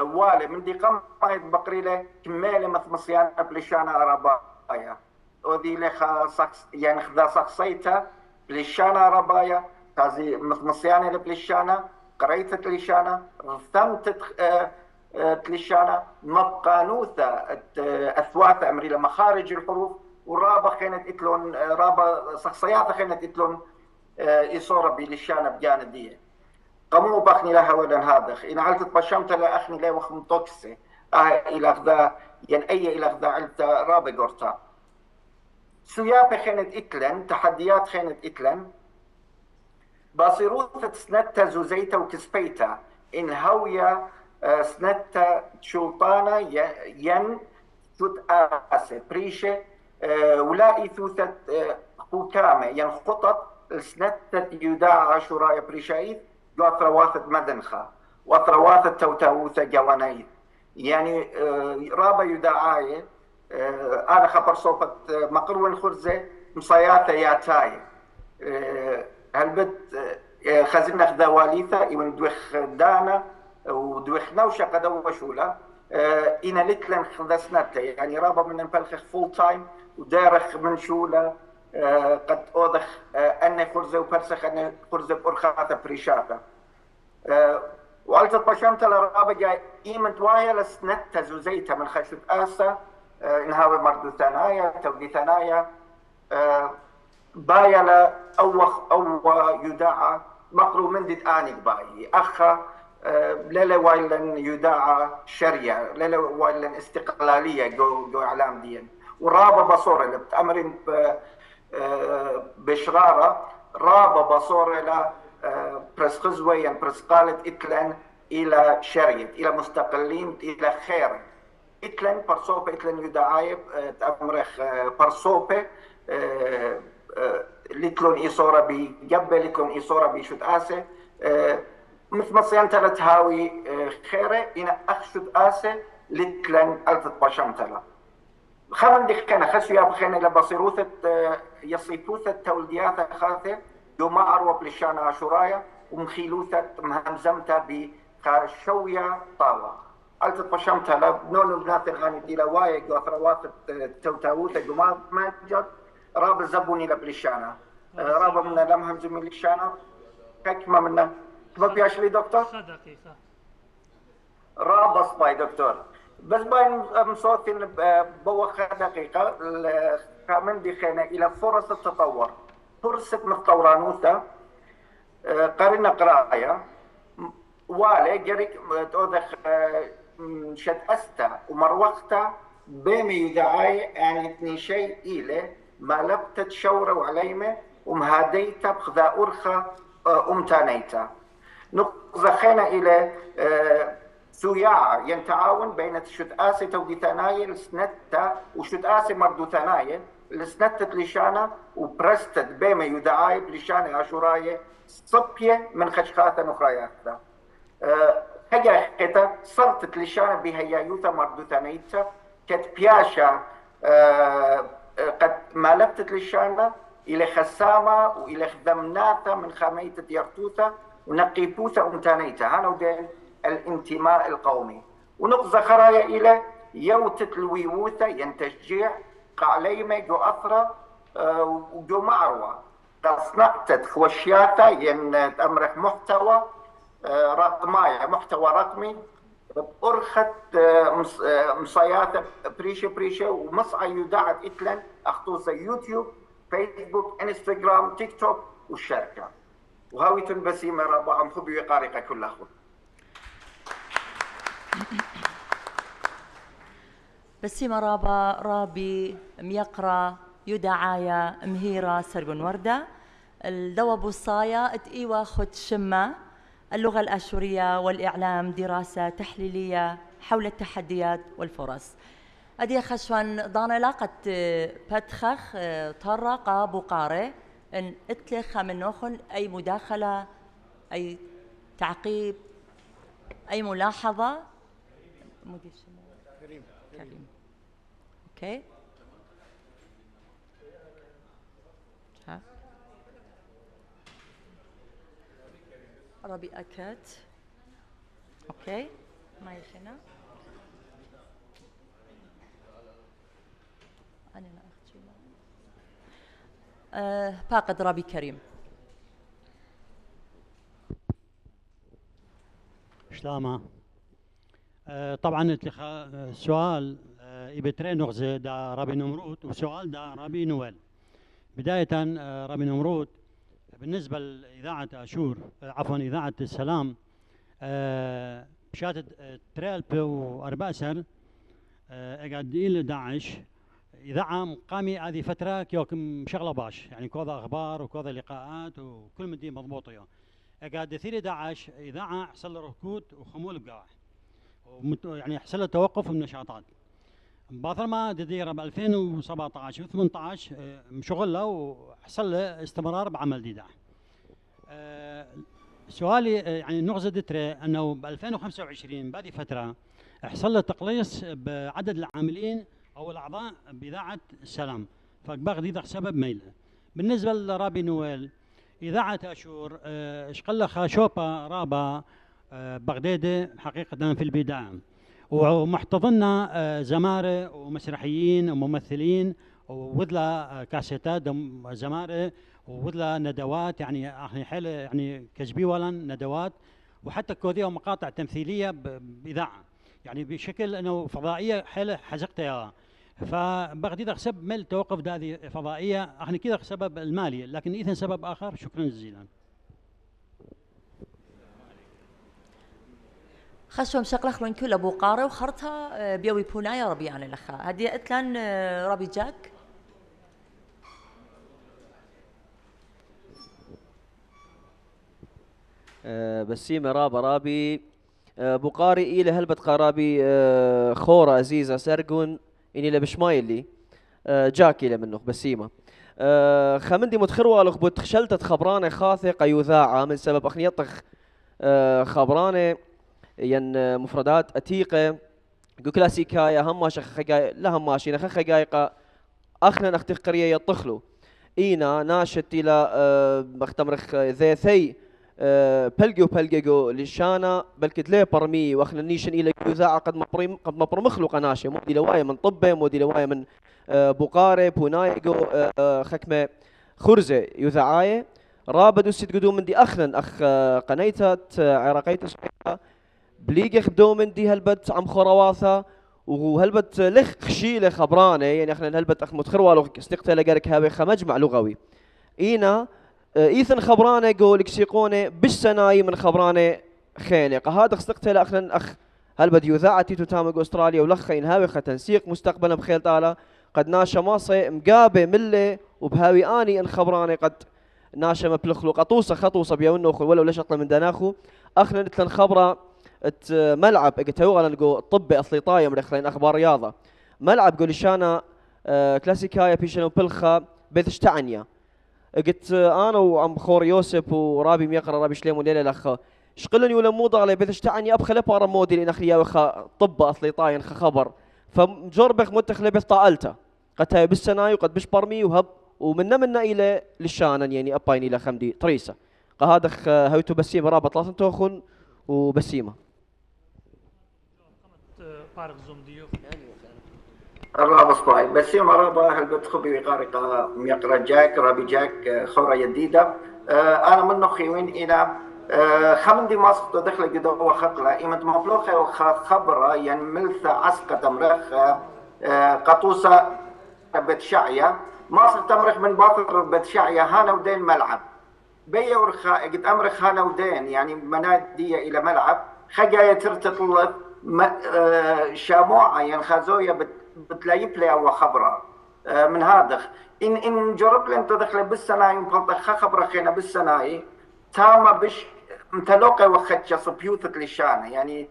والي من دي قم بقريلة كمالة مثمصيانة بلشانة عرباية وذي لخا يعني خذا شخصيتها بلشانة عرباية تازي مثمصيانة لبلشانة قريت تلشانة ثمت تلشانة مبقانوثة أثواثة أمري لمخارج الحروف ورابا خينت إتلون رابا شخصيات خينت إتلون إصورة بلشانة بجانب دي قمو بخني لها ولا هذا إن علت بشمت لا أخني لا وخم توكسي إلى غدا ين أي إلى غدا علت رابا قرطا سيابة خينت إتلن تحديات خينت إتلن باصيروثة سنتا زوزيتا وكسبيتا إن هويا سنتا شلطانة ين تود آسة بريشة ولا إثوثة حكامة ين خطط سنتا يداع عشورايا بريشايد وثرواثة مدنخة وثرواثة توتاوثة جوانايد يعني رابا يداعاية أنا خبر صوفة مقروين خرزة مصياتة ياتاي هالبد خزينة خدا واليثة إيوان دوخ دانا ودوخ نوشة قدا وشولا إنا لتلن خدا سنتا يعني رابا من نبلخ فول تايم ودارخ من شولا قد أوضخ أني خرزة وبرسخ أني خرزة بأرخاثة بريشاتا وقلت باشمت لرابا جاي إيمن توايا لسنتا زوزيتا من خشوت آسا إنهاوي مردو ثانايا تودي ثانايا بايا أو يداعى مقرو من ديت آنك باي أخا للا وايلن يداعى شريعة للا وايلن استقلالية جو إعلام دين ورابا بصورة اللي بتأمرين بشرارة رابا بصورة لا برس خزويا برس قالت إتلن إلى شريعة إلى مستقلين إلى خير إتلن برصوبة إتلن يداعى تأمرخ برصوبة لتلون إيصورة بجبة لتلون إيصورة بشد آسة مثل ما صيانتها تهاوي خيرة إن أخشد آسة لتلن ألتت باشمتلا خمن دي كان خسو يابخين إلى بصيروثة يصيتوثة تولدياثة خاثة دوما أروى بلشانة عشورايا ومخيلوثة مهمزمتها بخشوية طاوة ألتت باشمتلا بنون بنات الغاني دي لوايا جو ثروات توتاوثة دوما ماجد راب زبوني لبلشانة راب من لمهم زميل لشانة حكمة منا تبقى في عشري دكتور دقيقة راب صباي دكتور بس باين مصوتين بوخة دقيقة كامن بخينا إلى فرص التطور فرصة متطورانوثة قرنا قراية والي جريك تودخ شد أستا ومروختا بيمي يدعي يعني اتني شيء إليه ما لبتت شورة وعليمة ومهاديتا بخذا أرخى أمتانيتا نقزخينا إلى سياعة ينتعاون بين شد آسي تودي ثاناية لسنتا وشد آسي مردو ثاناية لسنتت لشانة وبرستت بيما يدعاي بلشانة عشوراية صبية من خشخاثة نخراياتا هجا حقيتا صرتت لشانة بهيايوتا مردو ثانيتا كت بياشا قد مالبتت للشانة إلى خسامة وإلى خدمناتا من خاميتة يرتوتا ونقيبوتا أمتانيتا هانو دين الانتماء القومي ونقزة خرايا إلى يوتت الويوثة ينتشجيع قعليمة جو أثرة وجو معروة تصنعت خوشياتا ين تأمرك محتوى رقماية محتوى رقمي بأرخت مصاياتا بريشة ومصعى يدعت إتلن أخطوصة يوتيوب فيسبوك انستغرام تيك توك والشركة وهاويتن بسيمة رابع عم خبي قارقة كل أخوة بسيمة رابا رابي ميقرا يدعايا مهيرة سربن وردة الدوا بوصايا اتقيوا خد شمة اللغة الآشورية والإعلام دراسة تحليلية حول التحديات والفرص أدي خشوان ضانا قد بتخخ طرق بقارة إن اتلخ من نوخن أي مداخلة أي تعقيب أي ملاحظة مدير كريم اوكي ها ربي اكد اوكي ما يخنا انا اختي فاقد ربي كريم شلامة طبعا سؤال إبترين نغزة دا ربي نمرود وسؤال دا ربي نويل بداية ربي نمرود بالنسبة لإذاعة أشور عفوا إذاعة السلام بشات تريل بو أرباسر قاعد إلى داعش إذاعة مقامي هذه فترة كيوكم شغلة باش يعني كوذا أخبار وكوذا لقاءات وكل مدي مضبوطة قاعد يثير داعش إذاعة حصل ركود وخمول بقاع يعني حصل له توقف من النشاطات باثر ما تديره ب 2017 و 18 مشغل له وحصل له استمرار بعمل ديداع. سؤالي يعني نغزة دتري انه ب 2025 بعد فتره حصل له تقليص بعدد العاملين او الاعضاء باذاعه السلام فبغدي سبب ميله. بالنسبه لرابي نويل اذاعه اشور اشقل خاشوبه رابا بغدادي حقيقه في البدايه ومحتضنا زماره ومسرحيين وممثلين ووذلا كاسيتات زماره ووذلا ندوات يعني حيل يعني كجبي ولا ندوات وحتى كوديه ومقاطع تمثيليه باذاعه يعني بشكل انه فضائيه حيل حزقتها فبغداد حسب مل توقف هذه فضائيه احنا كذا سبب المالي لكن اذا سبب اخر شكرا جزيلا. خشوم شقلخلون كل ابو قاره وخرتها بيوي بونايا ربي انا لخا هدي اتلان ربي جاك بسيمة رابي بقاري إلى هلبت قرابي خورة عزيزة سرقون إني لبشمايلي جاكي لمنه بسيمة خمندي متخروة لخبوت خشلتت خبرانة خاثقة يذاعة من سبب أخنيطخ خبرانة ين مفردات أتيقة جو كلاسيكايا هماش خجاي لا هماش إن خجايقة أخنا نختخ قرية يطخلو إينا ناشت إلى مختمرخ ذي ثي بلجو للشانا بلكت ليه برمي واخنا نيشن الى يذاع قد ما برمخلو قناشه مودي لوايه من طبه مودي لوايه من بقاره بونايجو خكمه خرزه يذاعايه رابد وسيد قدوم من دي اخنا اخ قنيتات عراقيت صحيحه بليق خدوم من دي هلبت عم خرواثه وهلبت لخ خشيله خبرانه يعني اخنا هلبت اخ متخروالو استقتل قالك هاوي خمجمع لغوي اينا إيثن خبرانه قولك سيقونه بالسناي من خبرانه خينق هذا استقتل اخنا اخ هل بدي يذاعتي تتامق استراليا ولخين هاوي تنسيق مستقبلا بخيل طاله قد ناشا ماصي مقابه مله وبهاوي اني ان خبرانه قد ناشا مبلخلو قطوسه خطوسه بيونو ولو لشطله من دناخو اخنا نتلن خبره ملعب قتوغلا نقول طب اصلي طايه مدخلين اخبار رياضه ملعب قول شانا كلاسيكايا بيشنو بلخه بيثشتعنيا قلت انا وعم خور يوسف ورابي ميقرا رابي شليم وليله الاخ شقلني ولا مو ضالي بيثش تعني ابخل بارا مودي لان اخي يا طب اصلي طاين خبر فمجربخ متخله بطالته قد هاي بالسناي وقد بش برمي وهب ومنا الى للشانن يعني اباين الى خمدي طريسه هذا هويتو بسيمه رابط لازم توخن وبسيمه فارغ زوم ديو الرابط باي بس يوم رابا هل بتخبي قارقة ميقرا جاك رابي جاك خورة جديدة أنا من نخيوين إلى خمندي ماسك دخل قدوة خقلة إيمت مبلوخة وخبرة يعني ملثة عسكة تمرخ قطوسة بتشعية ماسك تمرخ من باطر بتشعية هانا ودين ملعب بيا ورخا قد أمرخ هانا ودين يعني منادية إلى ملعب خجاية ترتطلب شاموعة يعني خازوية بتلاقي بلاي أو خبرة من هذا إن جرب لين تدخل بالسناي مبلطخ خبرة خينا بالسناي تاما بش متلوقي وخدش صبيوتة لشانة يعني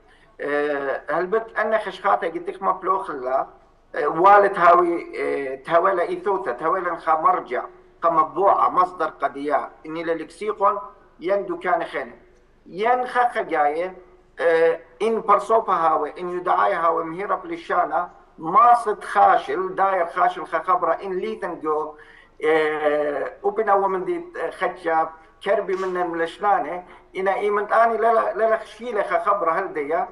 هالبت أنا خشخاتي قلت ما بلوخ الله والد هاوي تهويلا إيثوتا تهويلا خا مرجع كمطبوعة مصدر قضية إني للكسيقون يندو كان خين ين خا جاية إن برصوبها هاوي إن يدعاي هاوي مهيرة بلشانة ماصد خاشل داير خاشل خبرة إن ليتن جو وبنا ومن دي خدشة كربي من الملشنانة إن إيمنت آني لا خشيلة خبرة هل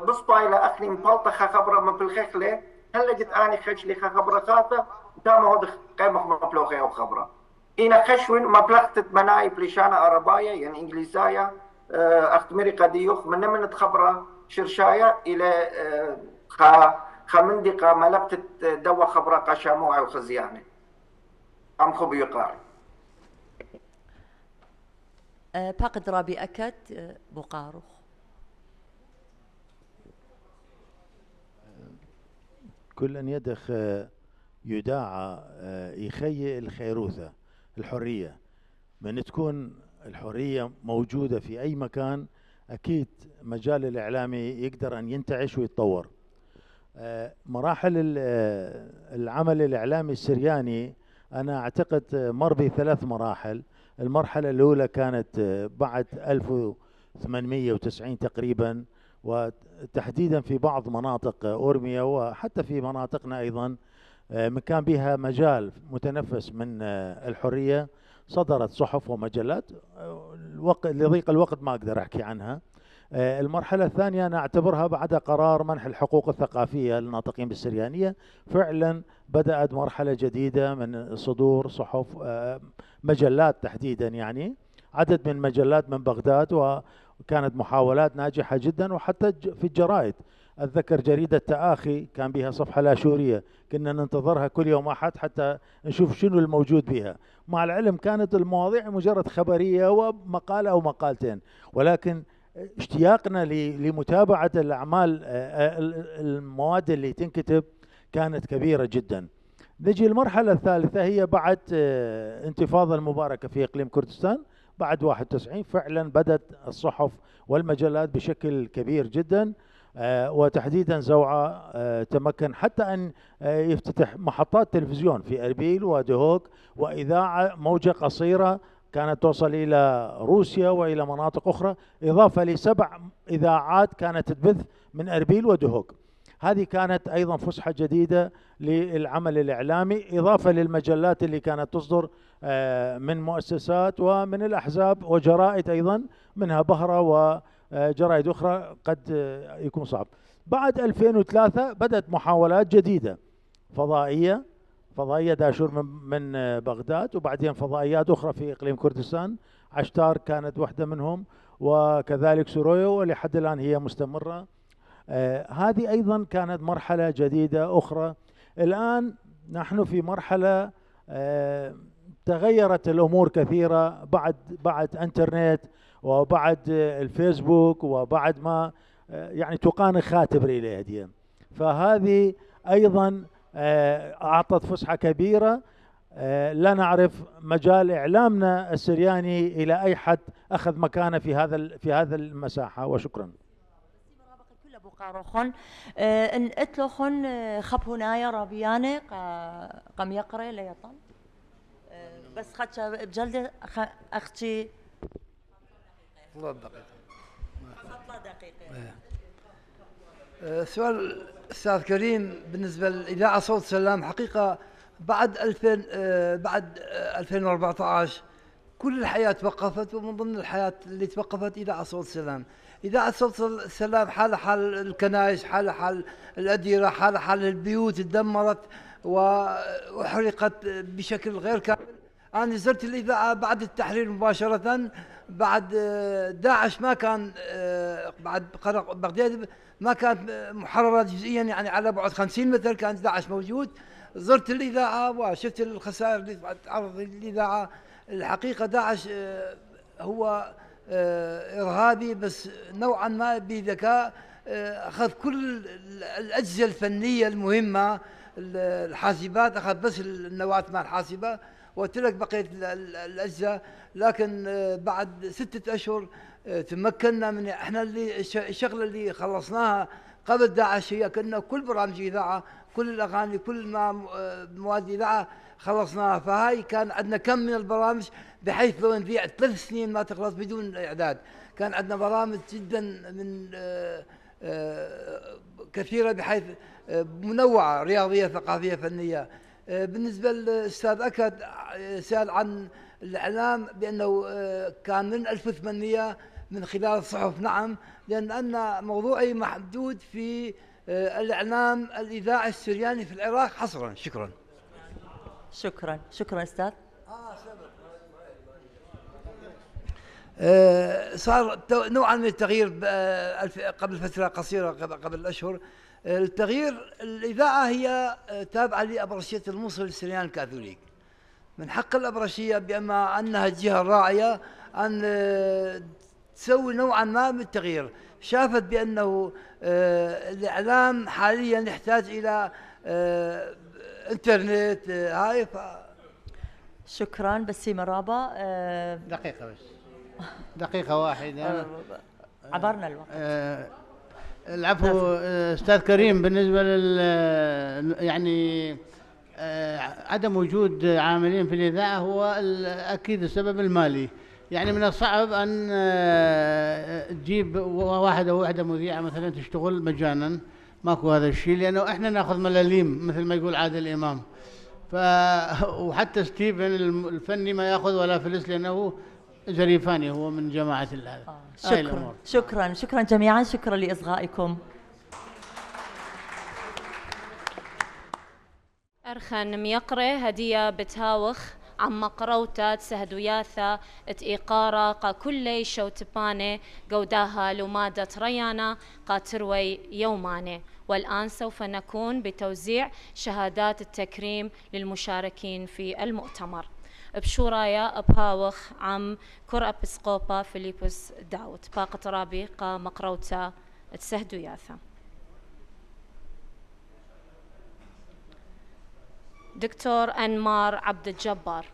بصبايلة أخني مبالطة خبرة ما بالخخلة هل جت آني خشلي خبرة خاطة تاما هود قيمة مبلوخة أو خبرة إن خشوين مبلغت مناي بلشانة عرباية يعني إنجليزاية أختمري قديوخ من خبرة شرشاية إلى خمندقة ملبت دوا خبرة قشاموعي وخزيانة أم خبي يقار باقد رابي أكد بقاروخ كل أن يدخ يداعى يخيئ الخيروثة الحرية من تكون الحرية موجودة في أي مكان أكيد مجال الإعلامي يقدر أن ينتعش ويتطور. مراحل العمل الإعلامي السرياني أنا أعتقد مر ب3 مراحل. المرحلة الأولى كانت بعد 1890 تقريبا، وتحديدا في بعض مناطق أورميا وحتى في مناطقنا أيضا كان بها مجال متنفس من الحرية. صدرت صحف ومجلات لضيق الوقت ما أقدر أحكي عنها. المرحلة الثانية أنا أعتبرها بعد قرار منح الحقوق الثقافية للناطقين بالسريانية. فعلا بدأت مرحلة جديدة من صدور صحف مجلات تحديدا، يعني عدد من مجلات من بغداد، وكانت محاولات ناجحة جدا. وحتى في الجرائد أتذكر جريدة تآخي كان بها صفحة لاشورية كنا ننتظرها كل يوم أحد حتى نشوف شنو الموجود بها. مع العلم كانت المواضيع مجرد خبرية ومقالة أو مقالتين، ولكن اشتياقنا لمتابعة الأعمال المواد اللي تنكتب كانت كبيرة جدا. نجي المرحلة الثالثة هي بعد انتفاضة المباركة في إقليم كردستان بعد 91. فعلا بدأت الصحف والمجلات بشكل كبير جدا، وتحديدا زوعة تمكن حتى أن يفتتح محطات تلفزيون في أربيل ودهوك، وإذاعة موجة قصيرة كانت توصل إلى روسيا وإلى مناطق أخرى، إضافة ل7 إذاعات كانت تبث من أربيل ودهوك. هذه كانت أيضا فسحة جديدة للعمل الإعلامي، إضافة للمجلات اللي كانت تصدر من مؤسسات ومن الأحزاب وجرائد أيضا، منها بهرة وجرائد أخرى قد يكون صعب. بعد 2003 بدأت محاولات جديدة فضائية داشور من بغداد، وبعدين فضائيات أخرى في إقليم كردستان. عشتار كانت واحدة منهم، وكذلك سرويو، ولحد الآن هي مستمرة. هذه أيضا كانت مرحلة جديدة أخرى. الآن نحن في مرحلة تغيرت الأمور كثيرة بعد انترنت وبعد الفيسبوك وبعد ما يعني تقان خاتبر إلى هدية. فهذه أيضا أعطت فسحة كبيرة. لا نعرف مجال إعلامنا السرياني إلى أي حد أخذ مكانه في هذا المساحة. وشكرا. بقاروخون ان اتلوخون خب هنايا رابياني قم يقري ليطن بس خدش بجلد اختي سؤال استاذ كريم بالنسبه للاذاعه صوت سلام. حقيقه بعد 2014 كل الحياه توقفت، ومن ضمن الحياه اللي توقفت اذاعه صوت سلام. إذاعة صوت السلام حالها حال الكنائس، حالها حال الأديرة، حالها حال البيوت تدمرت وحرقت بشكل غير كامل. أنا زرت الإذاعة بعد التحرير مباشرة، بعد داعش ما كان، بعد بغداد ما كانت محررة جزئيا، يعني على بعد 50 متر كان داعش موجود. زرت الإذاعة وشفت الخسائر اللي تعرض للإذاعة. الحقيقة داعش هو إرهابي بس نوعا ما بذكاء، أخذ كل الأجهزة الفنية المهمة، الحاسبات أخذ بس النواة مع الحاسبة وترك بقية الأجهزة. لكن بعد 6 أشهر تمكنا من احنا اللي الشغلة اللي خلصناها قبل داعش هي كنا كل برامج إذاعة، كل الأغاني، كل ما مواد إذاعة خلصناها. فهاي كان عندنا كم من البرامج بحيث لو نذيع 3 سنين ما تخلص بدون إعداد. كان عندنا برامج جدا من كثيرة بحيث منوعة، رياضية، ثقافية، فنية. بالنسبة للأستاذ أكد سأل عن الإعلام بأنه كان من 1800 من خلال الصحف. نعم، لأن أنا موضوعي محدود في الإعلام الإذاعي السرياني في العراق حصرا. شكرا. شكرا أستاذ. صار نوعا من التغيير قبل فترة قصيرة، قبل أشهر. التغيير، الإذاعة هي تابعة لأبرشية الموصل السريان الكاثوليك. من حق الأبرشية بما أنها الجهة الراعية أن تسوي نوعا ما من التغيير. شافت بأنه الإعلام حاليا يحتاج إلى إنترنت. هاي شكرا. بسيمة رابا. دقيقة بس، دقيقة واحدة. عبرنا الوقت. العفو أستاذ كريم. بالنسبة يعني عدم وجود عاملين في الإذاعة هو أكيد السبب المالي. يعني من الصعب أن تجيب واحد أو واحدة مذيعة مثلا تشتغل مجانا، ماكو هذا الشيء، لأنه إحنا ناخذ ملاليم مثل ما يقول عادل إمام. وحتى ستيفن الفني ما ياخذ ولا فلس لأنه جريفاني، هو من جماعة هذا. شكرا جميعا. شكرا لإصغائكم. أرخن ميقرة هدية بتهاوخ عم قروتا تسهدوياثا إيقارا قا كلي شوتباني قوداها لمادة ريانا قا تروي يوماني. والآن سوف نكون بتوزيع شهادات التكريم للمشاركين في المؤتمر. بشورايا بهاوخ عم كر أبسقوبا فيليبوس داود باقة رابي قا مقروتا تسهدوياثا. دكتور أنمار عبد الجبار.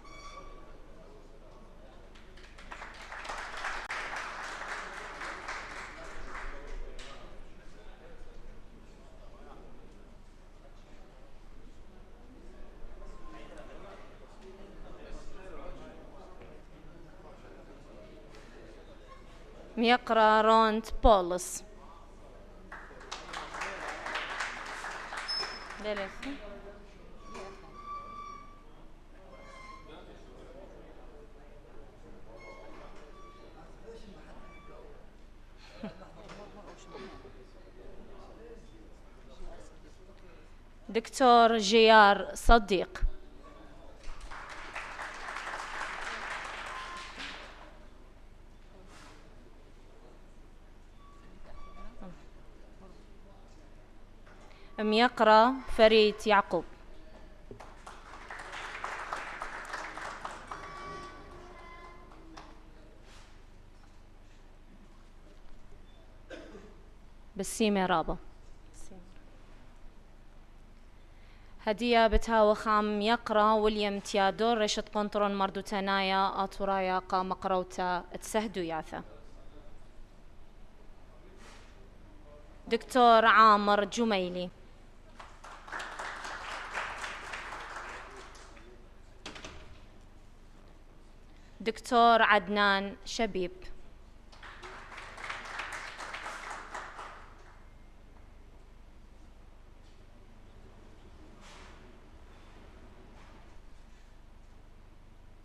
ميقرا روند بولس. دكتور جيار صديق. يقرأ فريد يعقوب. بسيمة رابا. هدية بتاوخ عم يقرأ ويليام تيادور رشد قنطرون مردو تنايا أطورايا قام قروتا تسهدو ياثا. دكتور عامر جميلي. دكتور عدنان شبيب.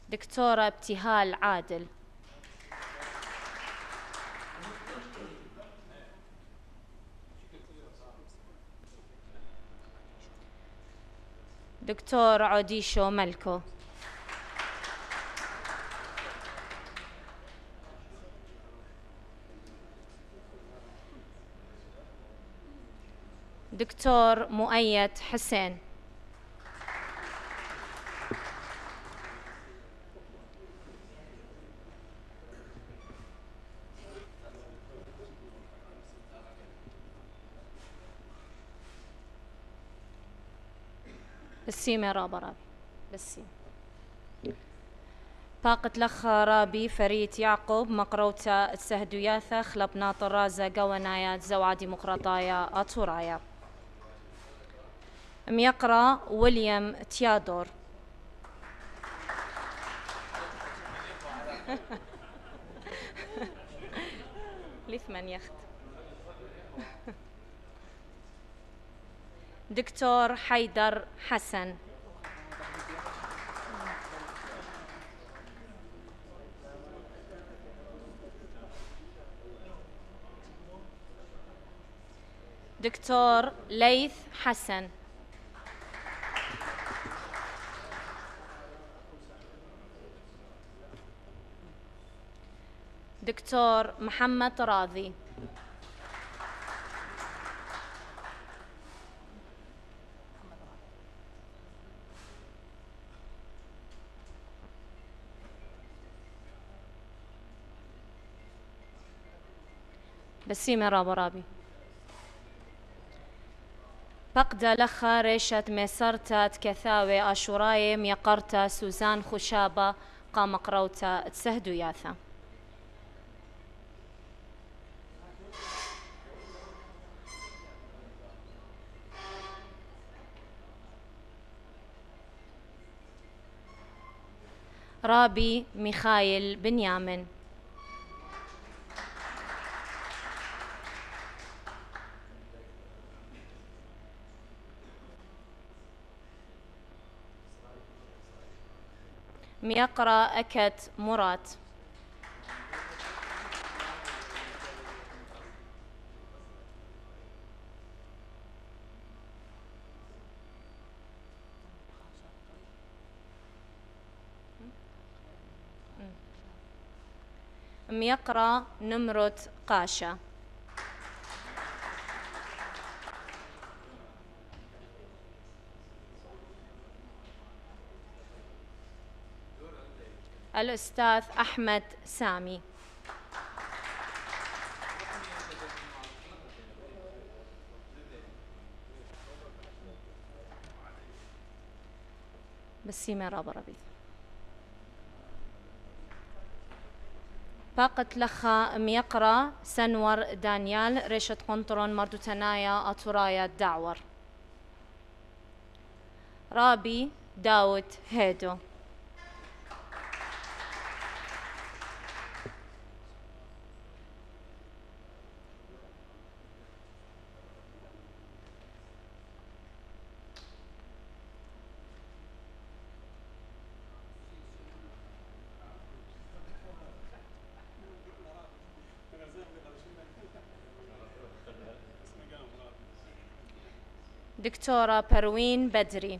دكتورة ابتهال عادل. دكتور عوديشو ملكو. دكتور مؤيد حسين. بسيمة رابا رابي بسيمة. باقة لخا رابي فريد يعقوب مقروتا السهدوياثة خلب ناطر رازا قوانايات زوعة ديمقراطايا أطورايا. ميقرا ويليام تيادور. لثمن يخت. دكتور حيدر حسن. دكتور ليث حسن. دكتور محمد راضي. بسيمة رابو رابي. بقدة لخا ريشة ميسرتا تكثاوي أشوراي ميقرتا سوزان خشابة قام قروتا تسهدو ياثا. رابي ميخايل بنيامن. ميقرا أكت مرات. ميقرا نمرت قاشا. الأستاذ أحمد سامي. بسيمة رابا ربي. باقة لخا ميقرا سنور دانيال ريشة قنطرون مردو تنايا أطورايا الدعور. رابي داود هيدو. دكتورة بروين بدري.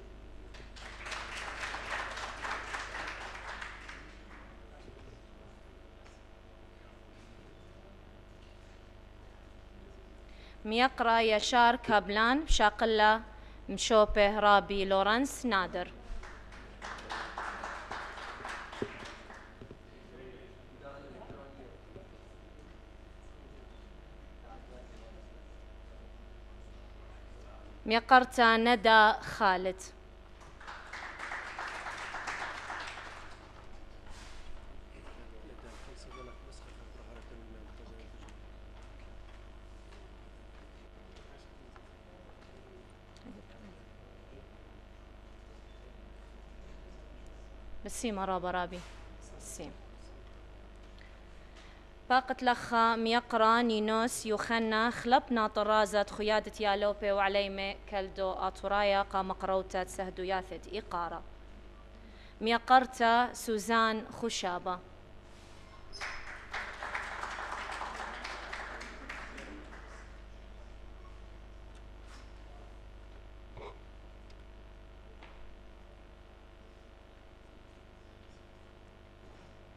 ميقرا يشار كابلان بشاقلة مشوبه رابي لورنس نادر. ميقرتا ندى خالد. بسيمة رابا رابي سيم. باقة لخا ميقرا نينوس يوخنا خلب ناطر رازت خيادة يالوبي وعليمة كالدو أطورايا قام قروتا سهدو ياثد إقارة. ميقرتا سوزان خشابة.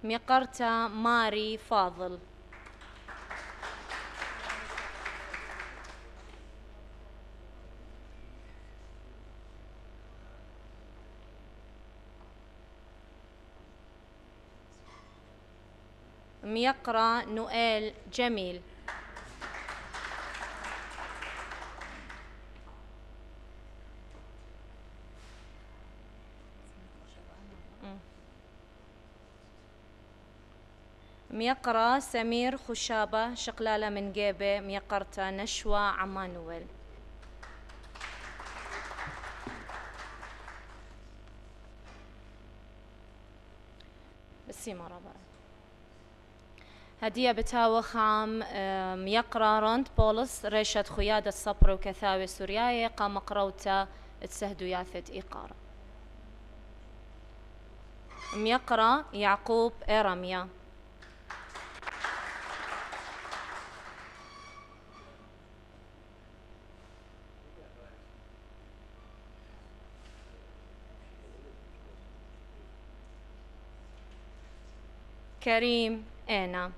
ميقرتا ماري فاضل. ميقرا نوئيل جميل. ميقرا سمير خشابة شقلالة من جيبة. ميقرتا نشوى عمانويل. بسيمة رابعة هدية بتاوى خام. ميقرا روند بولس ريشة خيادة صبر وكثاوي سورياية قام قروتا تسهدو ياثت إيقارة. ميقرا يعقوب إيراميا. كريم أنا.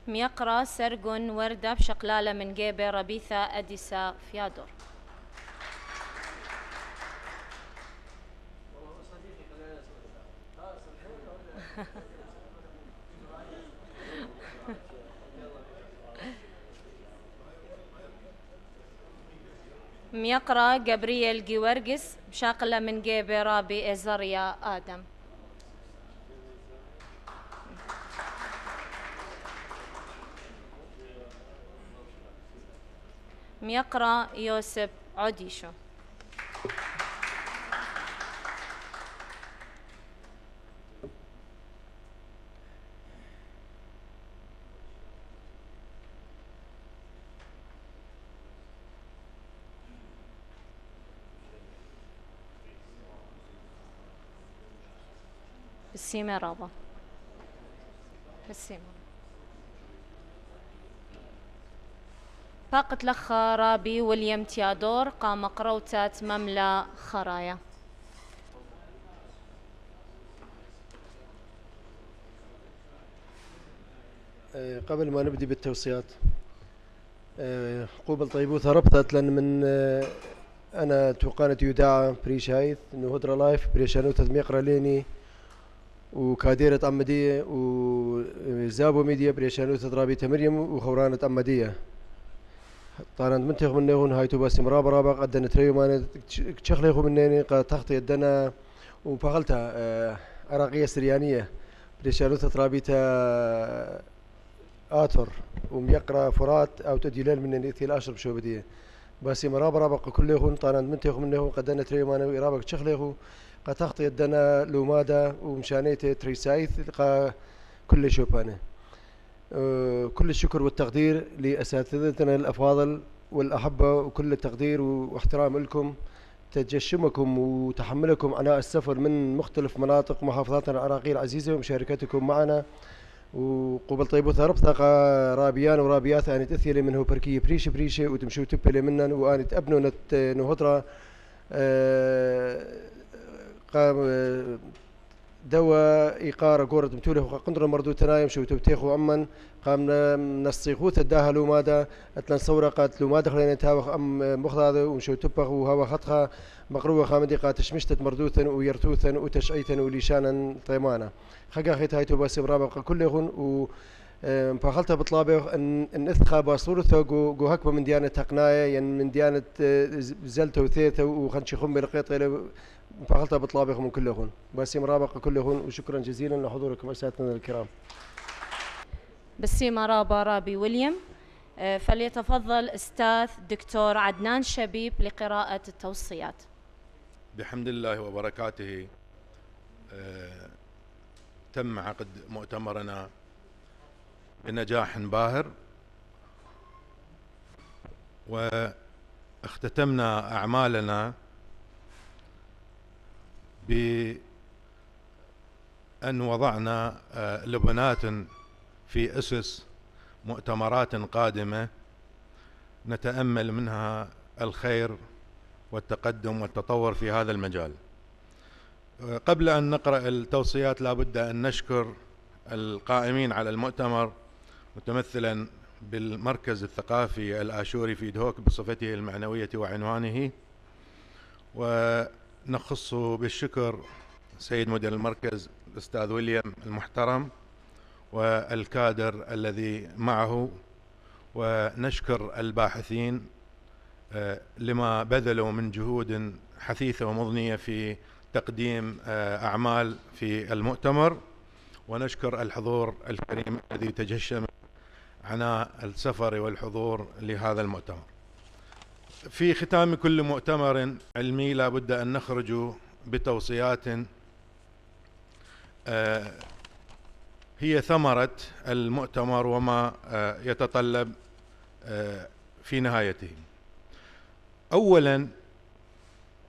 ميقرا سرقن وردة بشقلالة من جيبة ربيثة أديسا فيادور. ميقرا جبريل جيورجس بشاقلة من جيبة رابي إزريا آدم. ميقرا يوسف عديشو. بالسيمة رابا. بالسيمة باقة لخا رابي ويليام تيادور قام قروتات مملا خرايا. قبل ما نبدي بالتوصيات قوبل طيبوثة ربطت لأن من أنا توقانت يداعى بريشايث إنه هدرا لايف بريشانوتة ميقرا ليني وكاديرة أمدية وزابو ميديا بريشانوتة رابية مريم وخورانة أمدية طارند منتخ منه هون هايتو بس مرابا رابا قدنا تريو مانا تشخلي خو منيني قد تخطي يدنا وبغلتها عراقية سريانية بريشانوتة رابية آتر وميقرا فرات أو تديلال من إثيل أشرب شو بديه بس مرابا رابا كله هون طارند منتخ منه قدنا تريو مانا وإرابا تشخلي خو قد تخطي يدنا لومادا ومشانيته تريسايث كل شوبانه. كل الشكر والتقدير لأساتذتنا الأفاضل والأحبة وكل التقدير واحترام لكم تجشمكم وتحملكم عناء السفر من مختلف مناطق محافظاتنا العراقية العزيزة ومشاركتكم معنا وقبل طيبوثة ربطة رابيان ورابيات أنا تأثيري منه بركية بريشة وتمشوا تبلي منا وأنا تأبنوا نهضرة قام دوا إيقار قورة متوله قندر مردو تنايم شو تبتيخو أمن قام نصيخوث الداها لو مادا أتلن صورة قات لو مادا خلينا نتهاوخ أم مخضاض ومشو تبخ وهوا خطخا مقروة خامدي قات شمشتت مردوثا ويرتوثا وتشعيثا وليشانا طيمانا خقا خيت هايتو باسم رابق كلهن و فخلتها بطلابه ان اثخا باصورته جو هكبه من ديانه تقنايه ين من ديانه زلته وثيثه وخنشي خمي لقيطه فخلتها بطلابه من كلهن باسم رابق كلهن وشكرا جزيلا لحضوركم اساتذتنا الكرام. بسيمة رابا رابي ويليام. فليتفضل استاذ دكتور عدنان شبيب لقراءة التوصيات. بحمد الله وبركاته تم عقد مؤتمرنا بنجاح باهر واختتمنا أعمالنا بأن وضعنا لبنات في أسس مؤتمرات قادمة نتأمل منها الخير والتقدم والتطور في هذا المجال. قبل أن نقرأ التوصيات لا بد أن نشكر القائمين على المؤتمر متمثلا بالمركز الثقافي الآشوري في دهوك بصفته المعنوية وعنوانه، ونخص بالشكر سيد مدير المركز الأستاذ ويليام المحترم والكادر الذي معه، ونشكر الباحثين لما بذلوا من جهود حثيثة ومضنية في تقديم أعمال في المؤتمر، ونشكر الحضور الكريم الذي تجشم عناء السفر والحضور لهذا المؤتمر. في ختام كل مؤتمر علمي لا بد أن نخرج بتوصيات هي ثمرة المؤتمر وما يتطلب في نهايته. أولا،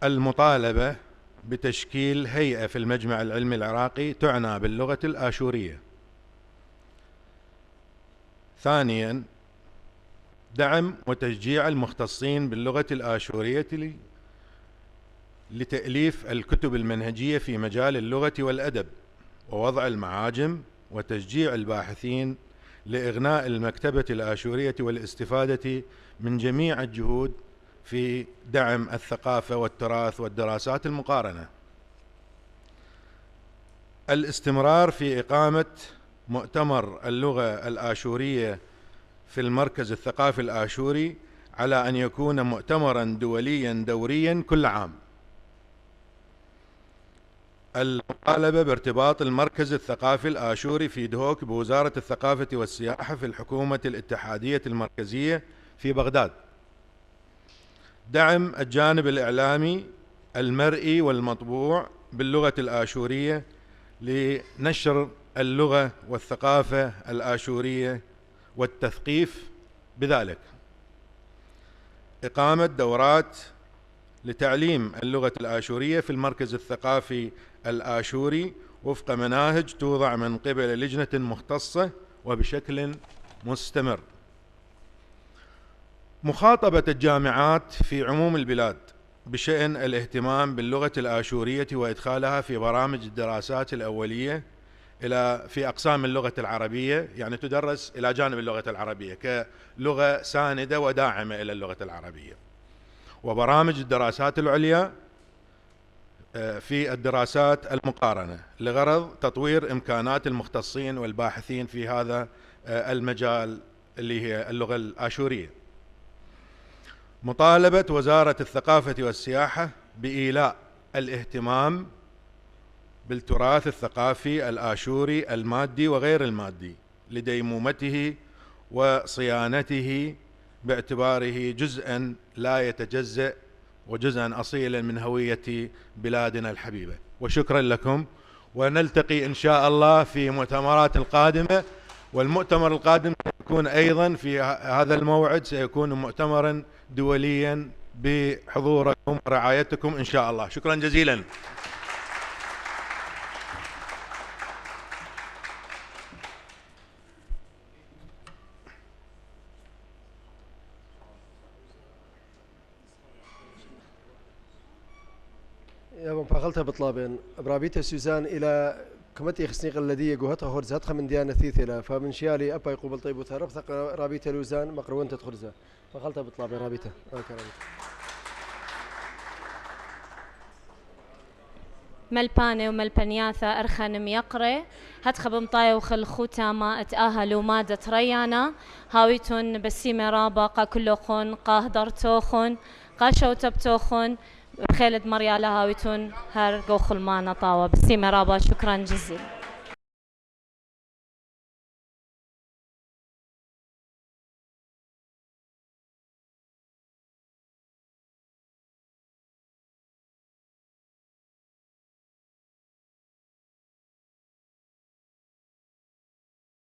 المطالبة بتشكيل هيئة في المجمع العلمي العراقي تعنى باللغة الآشورية. ثانيا، دعم وتشجيع المختصين باللغة الآشورية لتأليف الكتب المنهجية في مجال اللغة والأدب، ووضع المعاجم، وتشجيع الباحثين لإغناء المكتبة الآشورية والاستفادة من جميع الجهود في دعم الثقافة والتراث والدراسات المقارنة. الاستمرار في إقامة مؤتمر اللغة الآشورية في المركز الثقافي الآشوري على أن يكون مؤتمرا دوليا دوريا كل عام. المطالبة بارتباط المركز الثقافي الآشوري في دهوك بوزارة الثقافة والسياحة في الحكومة الاتحادية المركزية في بغداد. دعم الجانب الإعلامي المرئي والمطبوع باللغة الآشورية لنشر اللغة والثقافة الآشورية والتثقيف بذلك. إقامة دورات لتعليم اللغة الآشورية في المركز الثقافي الآشوري وفق مناهج توضع من قبل لجنة مختصة وبشكل مستمر. مخاطبة الجامعات في عموم البلاد بشأن الاهتمام باللغة الآشورية وإدخالها في برامج الدراسات الأولية في أقسام اللغة العربية، يعني تدرس إلى جانب اللغة العربية كلغة ساندة وداعمة إلى اللغة العربية، وبرامج الدراسات العليا في الدراسات المقارنة لغرض تطوير إمكانات المختصين والباحثين في هذا المجال اللي هي اللغة الآشورية. مطالبة وزارة الثقافة والسياحة بإيلاء الاهتمام بالتراث الثقافي الآشوري المادي وغير المادي لديمومته وصيانته باعتباره جزءا لا يتجزأ وجزءا أصيلا من هوية بلادنا الحبيبة. وشكرا لكم، ونلتقي إن شاء الله في مؤتمرات القادمة، والمؤتمر القادم سيكون أيضا في هذا الموعد سيكون مؤتمرا دوليا بحضوركم ورعايتكم إن شاء الله. شكرا جزيلا. يا فاخلتها بطلابين برابيتا سوزان الى كمتي خصني الذي جوهتها هرزتها من ديانة ثيثلة فمن شيالي أبا يقوبل طيب وثرب ثق رابيتا لوزان مقروان تدخلزها فاخلتها بطلابين رابيتا ملبانة وملبنياثا أرخن ميقرة هتخب مطايا وخل خوتاما اتأهلوا مادة ريانا هاويتون بسيمة رابقة كلخون قاهدرتوخون قاشوتبتوخون بخيلد مريالة هاويتون هر قوخل مانا طاوة بسيمة رابا. شكرا جزيلا.